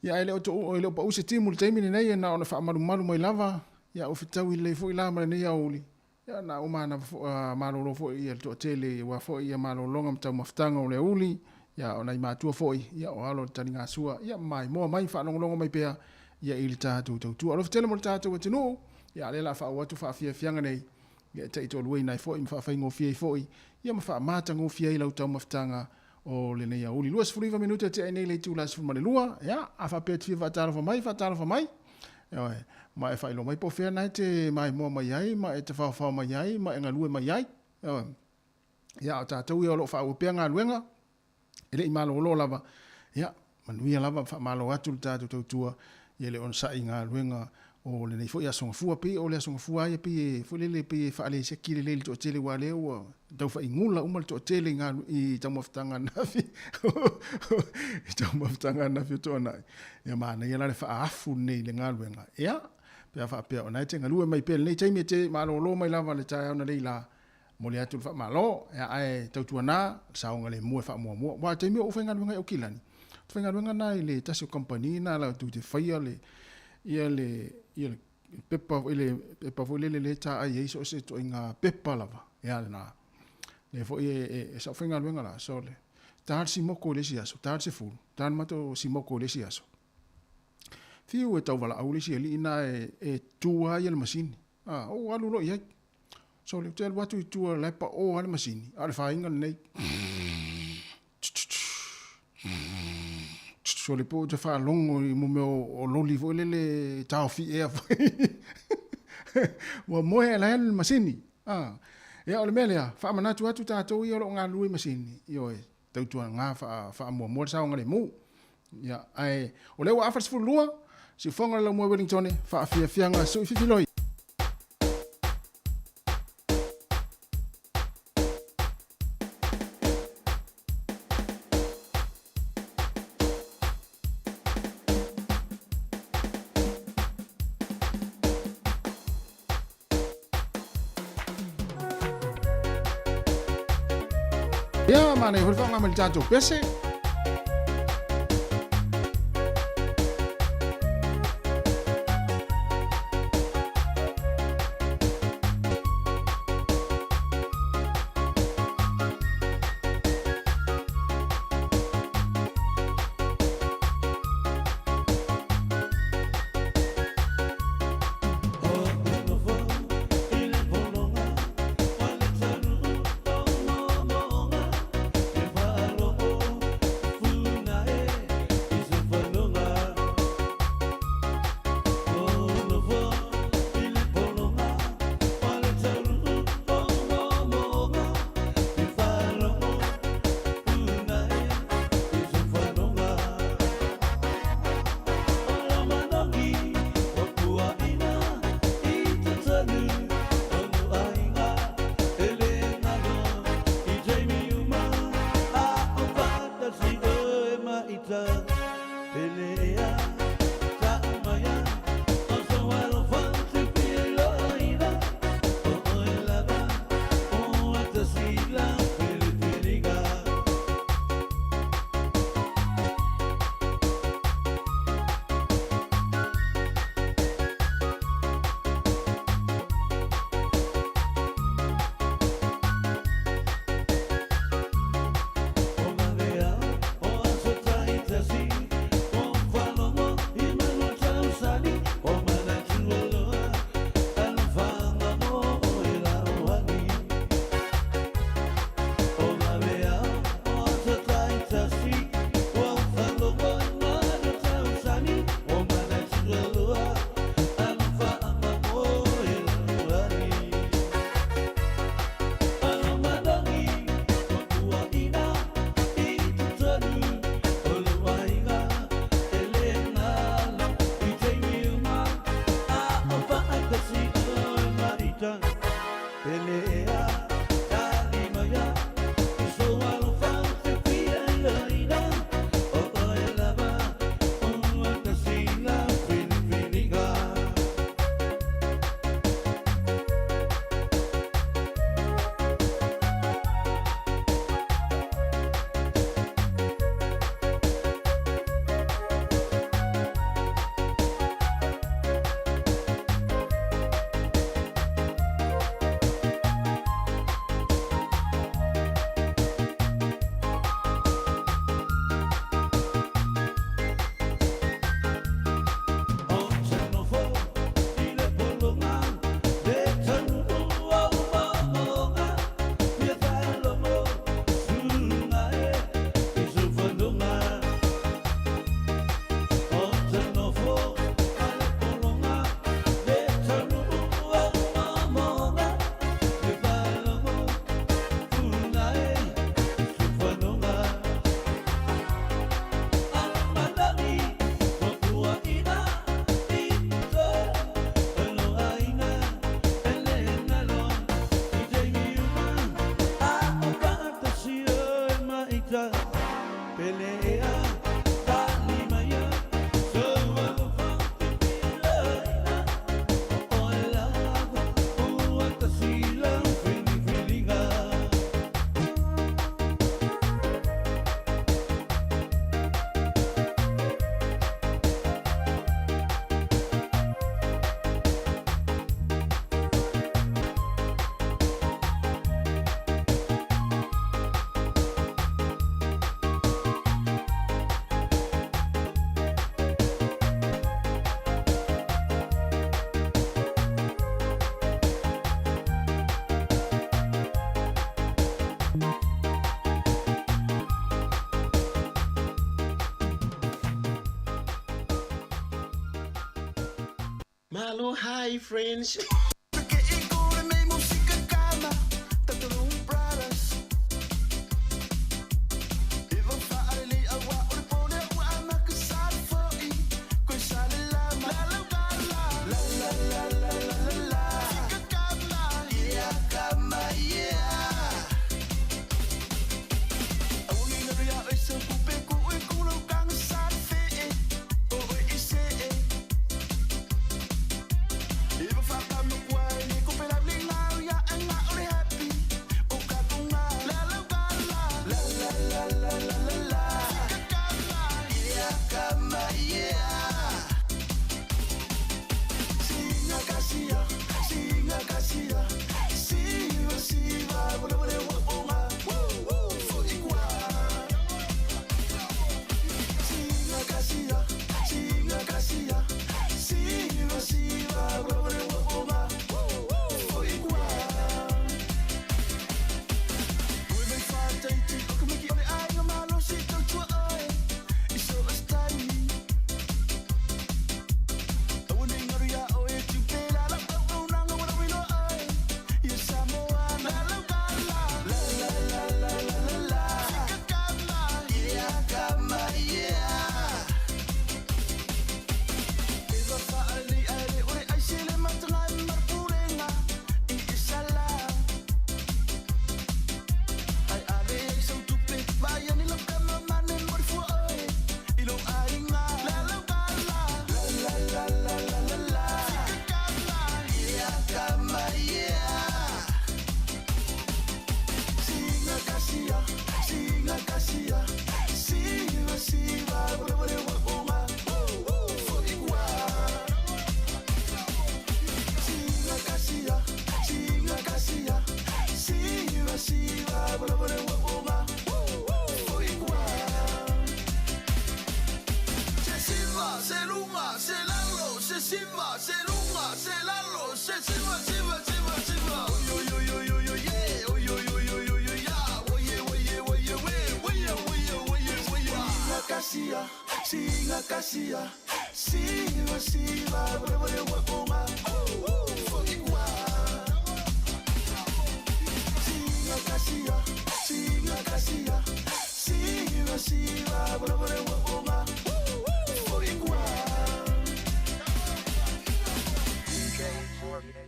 Ia, ae le o e le o pau se timu i le taimi lenei, e na ona faamalumalu mai lava, ia ua fetaui lelei foi la ma lenei aoauli, ia na ua manava foi, malolo foi ia le toatele aua foi ia malologa ma taumafataga o le aoauli, ia o nai matua foi, ia o alo o le taligasua, ia maimoa mai faalogologo mai pea ia i le tatou tautua. Alofa tele mo le tatou atunuu, ia a o lea o le a faaauau atu faafiafiaga nei, ia e taitoaluaina ai foi ma faafaigofie ai foi, ia ma faamatagofie ai lau taumafataga o lenei aoauli. 29 minute tea ai nei le itula 12, ia, a faapea e te fia faatalofa mai, faatalofa mai. Ioe, ma e faailoa mai po o fea na e te maimoa mai ai, ma e tafaofao mai ai, ma e galue mai ai. Ioe. Ia, a o tatou ia o lo o faaauau pea galuega, e le i malolo lava, ia, manuia lava, faamalo atu le tatou tautua, ia le onosai i galuega o lenei foi Aso Gafua. Pei o le Aso Gafua lava ia pei e, foi lele, pei e faaleseki lelei i le toatele aua o lea ua tau faaigula uma le toatele i galu, i taumafataga ananafi, i taumafataga ananafi o Toanai. Ia manaia la le faaafu lenei i le galuega. Ia, pe a faapea o lena e te galue mai pea i lenei taimi e te malolo mai lava i le taeao analeila, Momoli atu le faamalo, ae tautuana le saogalemu e faamuamua. Aua o le taimi o ou faigaluega i Aukilani, ou te faigaluega na i le tasi o kamupani na latou te faia le, ia le, ia le pepa foi le, pepa foi lele lea e taai ai so o se ituaiga pepa lava, ia lena. Lea foi e, e, sa ou faigaluega la, so le, ta le simoko i le isi aso, ta le 10, ta le matou simoko i le isi aso. Fiu e tauvalaau le isi alii na e, e tu lava ia le masini. A, ou alu loa i ai. Sole, ou te alu atu i tua la e paʻō lava le masini, a o le fāiga lenei. Sole, po ou te faalogo i mo mea o loli foi lele e taofi ea foi. Ua moe ae la e alu i le masini. A, ia o le mea lea, faamanatu atu tatou ia o lo o galulue i masini, ioe, tautuana faamuamua le saogalemu. Ia, ae o lea ua afa le 12, siufoga le laumua Wellingtone, faafiafiaga sui fifiloi. Ia, manaia foi le faaaoga mai le tatou pese. Malo, hi friends.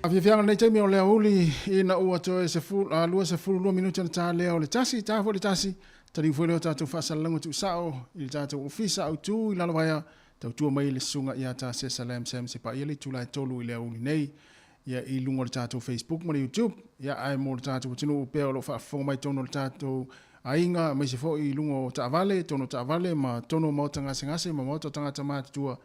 Fiafiaga lenei taimi o le aoauli ina ua toe 22 minute ona ta lea o le tasi, ta foi le tasi, taliu foi lea o tatou faasalalauga tuusao i le tatou ofisa autu i Lalovaea, tautua mai le susuga ia Tasesa Lam Sam Sepaia le itula e 3 i le aoauli nei ia i luga o le tatou Facebook ma le YouTube, ia ae mo le tatou atunuu pea o lo o faafofoga mai totonu o le tatou aiga, aemaise foi i luga o taavale, totonu o taavale ma totonu o maota gasegase ma maota o tagata matutua.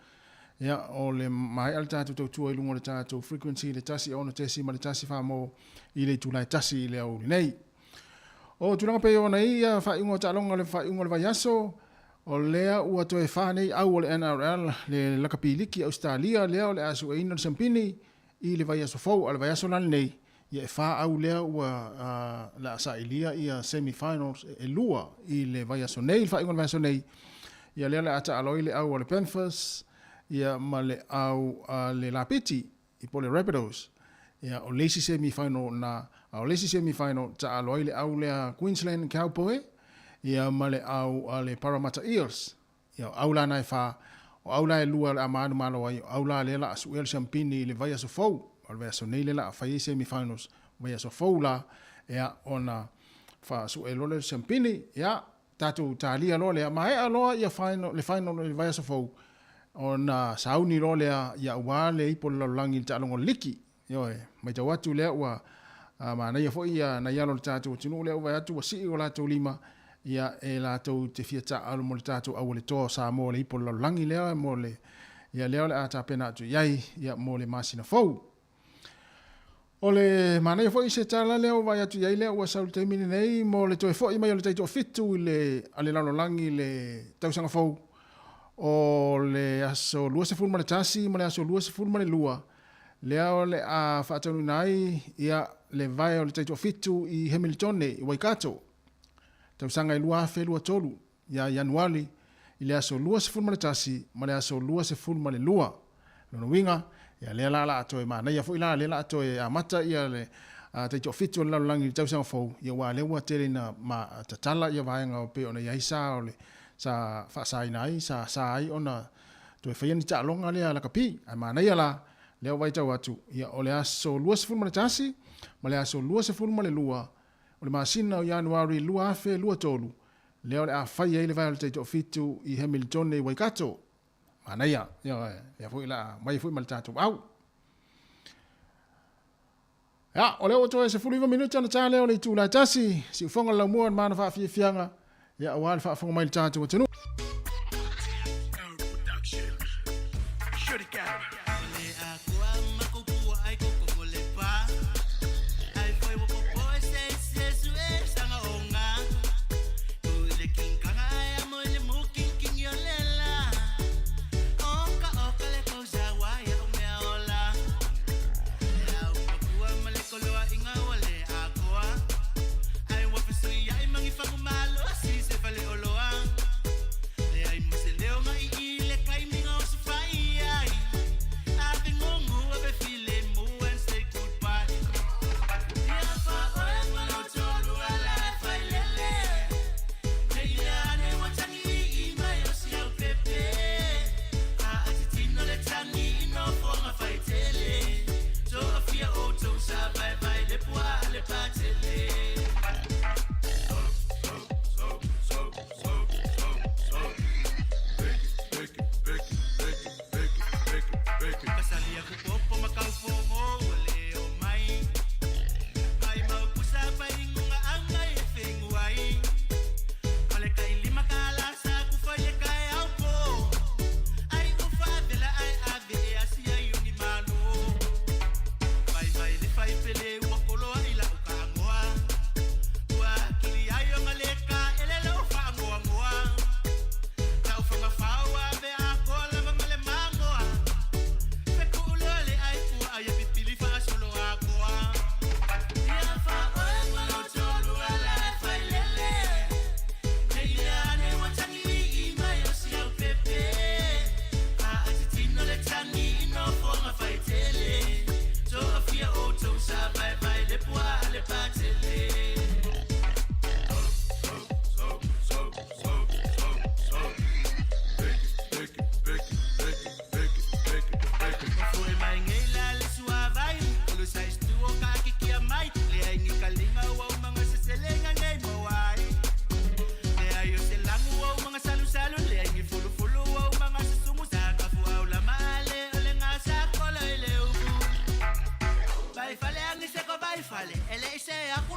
Ia, o le maea le tatou tautua i luga o le tatou frequency i le 106.1 mo i le itula e 1 i le aoauli nei. O tulaga pei ona i ia faaiuga o taaloga o le faaiuga o le vaiaso, o lea ua toe fa nei au o le NRL, le lakapi liki Ausetalia lea o le a sueina le siampini i le vaiaso fou. A o le vaiaso la lenei, ia e fa au lea ua le a sailia ia semi finals e lua i le vaiaso nei, le faaiuga o le vaiaso nei. Ia lea o le a taalo ai le au a le Panthers ia ma le au a le Lapiti i po o le Rabbitohs. Ia o le isi semi final na, a o le isi semi final taalo ai le au lea Queensland Cowboy ia ma le au a le Parramatta Eels. Ia o au la na e fa, o au la e lua o le a manumalo ai, o au la lea la a suea le siampini i le vaiaso fou, o le vaiaso nei lea la a fai ai semi finals, vaiaso fou la, ia ona faasue loa lea o le siampini, ia tatou talia loa lea, maea loa ia final, le final i le vaiaso fou, ona sauni loa lea ia aua le ipu o le lalolagi i le taaloga o le liki. Ioe, matau atu lea ua manaia foi ia nai alo o le tatou atunuu lea ua vaai atu ua sii o latou lima ia e latou te fia taaalo mo le tatou aualetoa o Samoa le ipu o le lalolagi lea mo le ia lea o le a tapena atu i ai ia mo le masina fou. O le manaia foi se tala lea ua vaai atu i ai lea ua sau i le taimi lenei mo le toe foi mai o le taitoafitu i le a le lalolagi i le tausaga fou o le aso 21 ma le aso 22 lea o le a faataunuuina ai ia le vae o le taitoafitu i Hemiltone i Waikato, tausaga e 2023, ia Ianuari i le aso 21 ma le aso 22. Lona uiga, ia lea la o le a toe manaia foi la, lea o le a toe amata ia le taitoafitu o le lalolagi i le tausaga fou, ia aua lea ua tele ina tatala ia vaega pei ona i ai sa o le sa faasaina ai, sa sa ai ona toe faia ni taaloga lea lakapi. Ae manaia la, lea ua vaitau atu, ia o le aso 21 ma le aso 22 o le masina o Ianuari 2023, lea o le a fai ai le vae o le taitoafitu i Hamiltone i Waikato. Manaia, ioe, lea foi o le a aumai foi ma le tatou au. Ia, o lea ua toe 19 minute ona ta lea o le itula e tasi, siufoga le laumua o le mana faafiafiaga, ia aua le faafofoga mai i le tatou atunuu.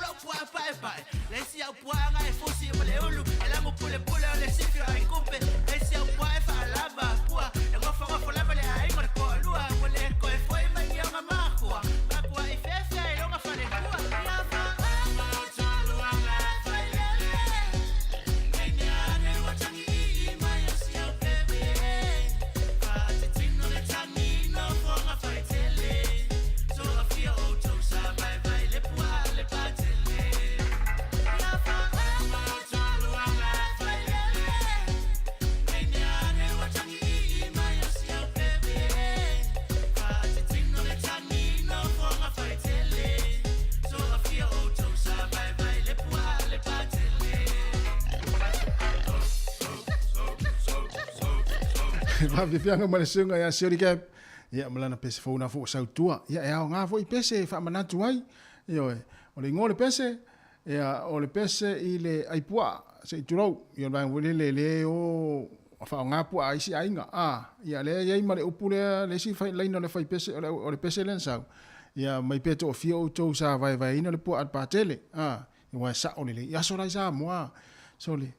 lau puaa paepae. Le isi au puaaga e fusi ma le ulu, e lagu pulepule o le sifi o aikupe. Le isi au puaa e faalama pua, e gofagofo lava le aiga o le toalua. Ua le toe foi mai ni ona makua, makua i feafea i lona falekua. Ia faaga o toluaga failele, nei mea ane ua tagilii mai o si au pepe. Faatitino le tagino foga faitele, toafia outou sa vaevae le puaa le patele. Ia faaga o toluaga failele, nei mea ane ua tagilii mai o si au pepe. Faatitino le tagino foga faitele, toafia outou sa vaevae le puaa le patele. Faafiafiaga ma le susuga ia Sioli Cap, ia ma lana pese fou na fou sautua. Ia e aoga foi pese e faamanatu ai. Ioe, o le igoa o le pese, ia o le pese i le aipuaa, se i tulou. Ia o le vaega foi lele le o faaaoga puaa a isi aiga. A, ia lea e i ai ma le upu lea, le isi laina o le fai pese, o le pese lea na sau. Ia mai pe toafia outou sa vaevaeina le puaa a le patele. A, aua e sao lelei. I aso la i Samoa, sole.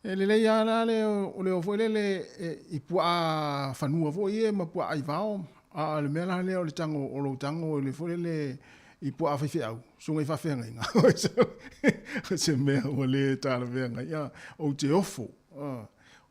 E lelei lava la le o le o foi lele i puaa fanua foi ia ma puaa aivao, a o le mea la lea o le tago o lou tago i le foi lele i puaa faifeau, susuga i faafeagaiga, o se mea ua le talafeagai. A, ou te ofo, ou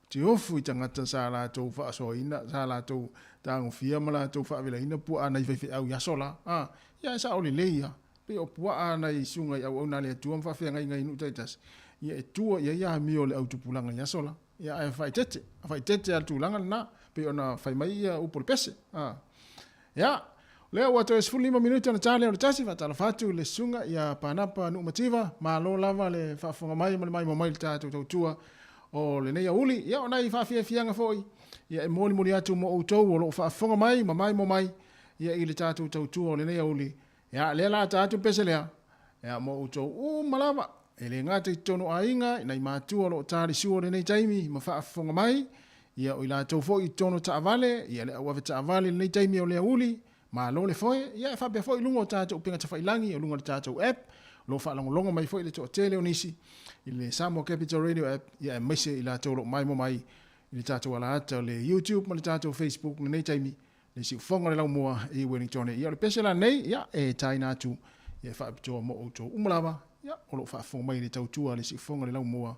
te ofo i tagata sa latou faasoaina, sa latou tagofia ma latou faavelaina puaa nai faifeau i aso la. A, ia e sao lelei lava. Pei o puaa nai susuga i auauna a le Atua ma faafeagaiga i nuu taitasi, ia e tua i ai amio o le autupulaga i aso la. Ia ae faaeteete, faaeteete lava le tulaga lena, pei ona fai mai ia upu o le pese. A. Ia, o lea ua toe 15 minute ona ta lea o le tasi, faatalofa atu i le susuga ia Panapa Nuumativa, malo lava le faafofoga mai ma le maimoa mai i le tatou tautua o lenei aoauli. Ia, o nai faafiafiaga foi, ia e molimoli atu mo outou o lo o faafofoga mai ma maimoa mai ia i le tatou tautua o lenei aoauli. Ia, lea la ta atu le pese lea, ia, mo outou uma lava, e le gata i totonu o aiga, i nai matua o lo o talisua i lenei taimi ma faafofoga mai, ia, o i latou foi i totonu o taavale, ia, le au avetaavale i lenei taimi o le aoauli, malo le foe, ia, e faapea foi i luga o tatou upega tafailagi, o luga o le tatou app, o lo o faalogologo mai foi le toatele o nisi i le Samoa Capital Radio app, ia, aemaise i latou o lo o maimoa mai i le tatou alaata o le YouTube ma le tatou Facebook i lenei taimi, le siufofoga o le laumua i Wellington. Ia, o le pese la nei, ia, e taina atu, ia, e faapitoa mo outou uma lava, ia, o lo o faafofoga mai i le tautua a le siufofoga o le laumua,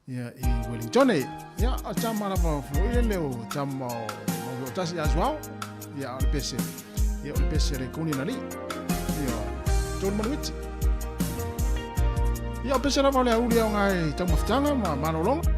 ia, i Wellington. Ia, o tama lava foi lele o tama o Mauiotasi ia Joao, ia, o le pese, ia, o le pese a le Kuni na lii, ia, tolu manuiti. Ia, o pese lava o le auli au ngai taumafataga ma malologa.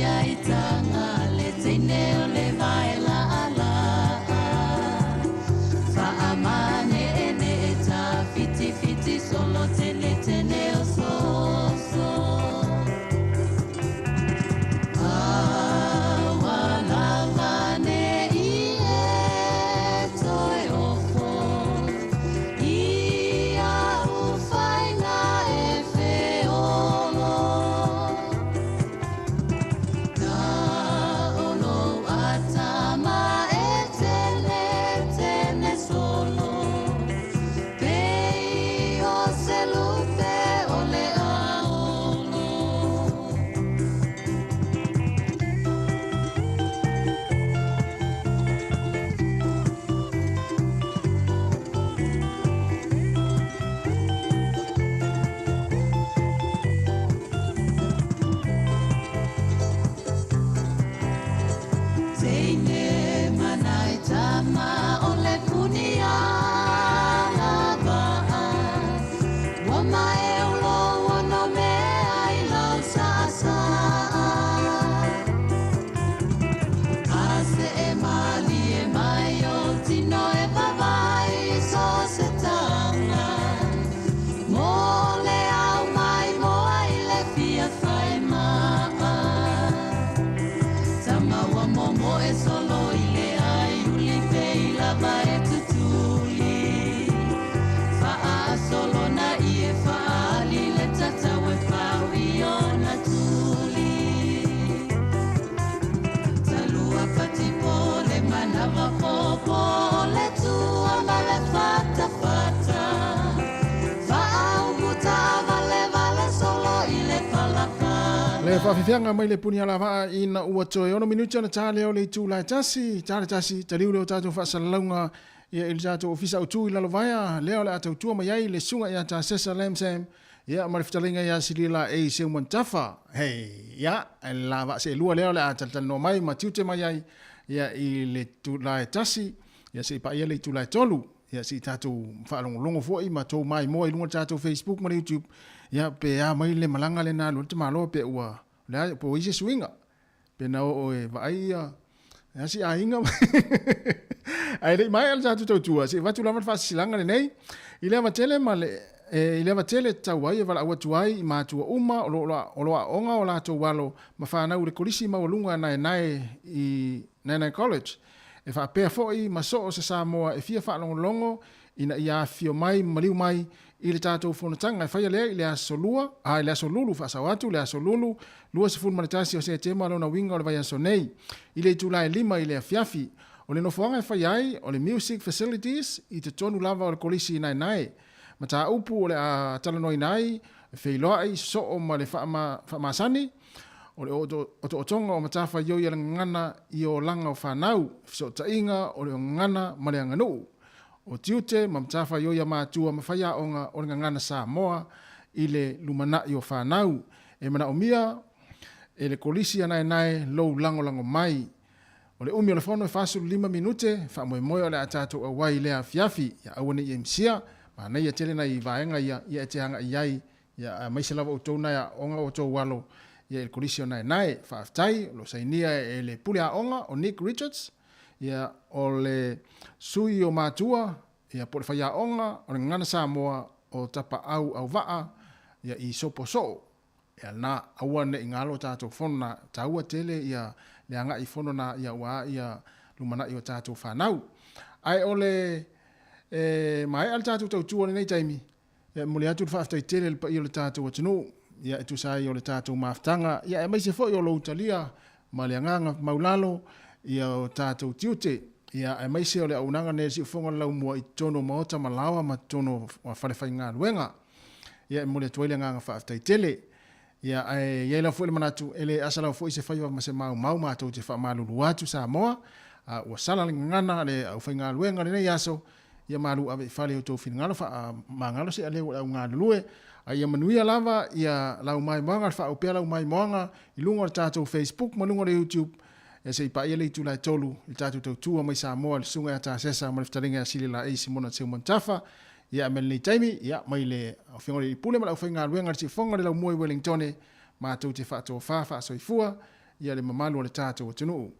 ia i taga le teine o le vaelaalaa. Faamaneenee tafitifiti solo tenetene o soso. Aua lava nei e toe ofo i au faiga e feolo. Na o lou atama e tenetene solo, pei o se lupe o le aolo. Teine manai tama o le puni alavaa. Ua mae o lou ono mea i lau saasaa. A se e malie mai o tino e vavai so se taga. Mo le au mai moa i le fia fai maa. Tama ua momo e solo i le ai uli pe i lava e tutuli. Faasolo na i e faali le tatau e pau i ona tuli. Talua patipo le manawa popo le tua ma le fata fata. Faaumuta vale vale solo i le palapala. Le faafifiaga mai le puni alavaa ina ua toe 6 minute ona tā lea o le itula e 1, tā le 1, taliu lea o tatou faasalalauga ia i le tatou ofisa autu i Lalovaea, lea o le a tautua mai ai le susuga ia Tasesa Lamsam, ia ma le fetalaiga ia Silila A. Seumantafa. Hei, ia, la vaa seelua lea o le a talatalanoa mai ma tiute mai ai ia i le itula e 1, ia se i paia le itula e 3, ia se i tatou faalogologo foi ma tou maimoa i luga o le tatou Facebook ma le YouTube, ia pe a mai le malaga lena alu ai le tamaloa pe ua le a po o i se suiga. Pe na oo e vaai ia e si aiga. Ae le i maea le tatou tautua, se i avatu lava le faasisilaga lenei. I le avatele ma le e, i le avatele tatau ai e valaau atu ai i matua uma o lo o lo aooga o latou alo ma fanau i le Kolisi Maualuga a Naenae i Naenae College. E faapea foi ma so o se Samoa e fia faalogologo ina ia afifio mai ma maliu mai i le tatou fonotaga e faia lea i le aso Lua, a i le aso Lulu, faasao atu, le aso Lulu, 21 o Setema lona uiga o le vaiaso nei, i le itula e 5 i le afiafi. O le nofoaga e faia ai, o le Music Facilities i totonu lava o le Kolisi Naenae. Mataupu o le a talanoaina ai, e feiloai soo ma le faamasani, o le otootoga o matafaioi a le gagana i olaga o fanau, fesootaiga o le gagana ma le aganuu. O tiute ma matafaioi a matua ma faiaoga o le gagana Samoa i le lumanai o fanau. E manaomia e le Kolisi a Naenae lou lagolago mai. O le umi o le fono e 45 minute, faamoemoe o le a tatou auai i lea afiafi, ia aua ne i e misia, manaia tele nai vaega ia, ia e te agai i ai, ia aemaise lava outou nai aoga o outou alo ia i le Kolisi o Naenae. Faafetai, o lo o sainia e le Pule Aoga o Nick Richards, ia o le sui o matua, ia po o le faiaoga o le Gagana Samoa o Tapaau Auvaa, ia i Sopo Soo. Ia na, aua ne i galo tatou fono na, taua tele ia le agai i fono na ia aua ia lumanai o tatou fanau. Ae o le e maea le tatou tautua i lenei taimi, ia e momoli atu le faafetai tele i le paia o le tatou atunuu, ia e tusa ai o le tatou mafutaga, ia aemaise foi o lou talia ma le agaga maulalo ia o tatou tiute, ia aemaise o le auaunaga nei a le Siufofoga o le Laumua i totonu o maota ma laoa ma totonu o falefaigaluega. Ia e momoli atu ai le agaga faafetai tele. Ia ae i ai lava foi le manatu e le asa lava foi se faiva ma se maumau matou te faamalulu atu Samoa, a ua sala le gagana a le aufaigaluega i lenei aso, ia malu ave i fale i outou finagalo faamagalo se aleu o le au galulue, a ia manuia lava ia lau maimoaga, faauu pea lau maimoaga i luga o le tatou Facebook ma luga o le YouTube, ia se i paia le itula e 3 i le tatou tautua mai Samoa i le Susuga ia Tasesa ma le Fetalaiga ia Sili Laei Simona Seumanutafa. Ia ma lenei taimi, ia, mai le Afioga i le Pule ma le aufaigaluega a le Siufofoga o le Laumua i Wellingtone, matou te faatofa, faasoifua, ia le mamalu o le tatou atunuu.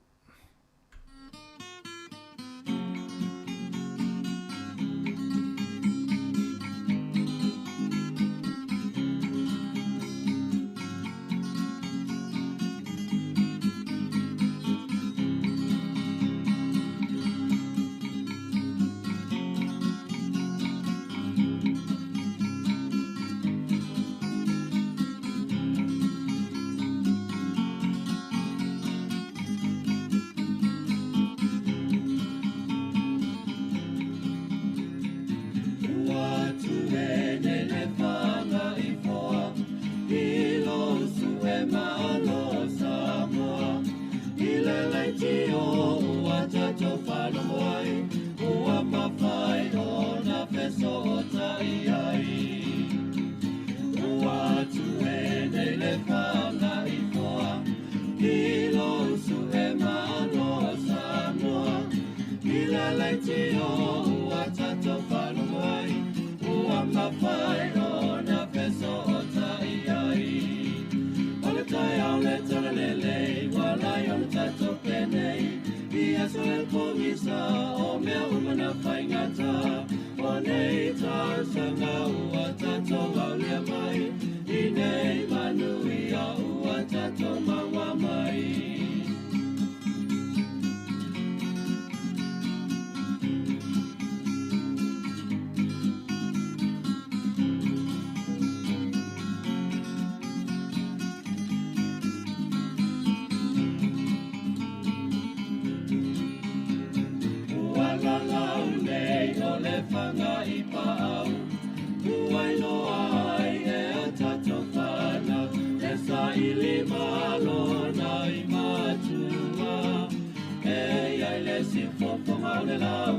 Le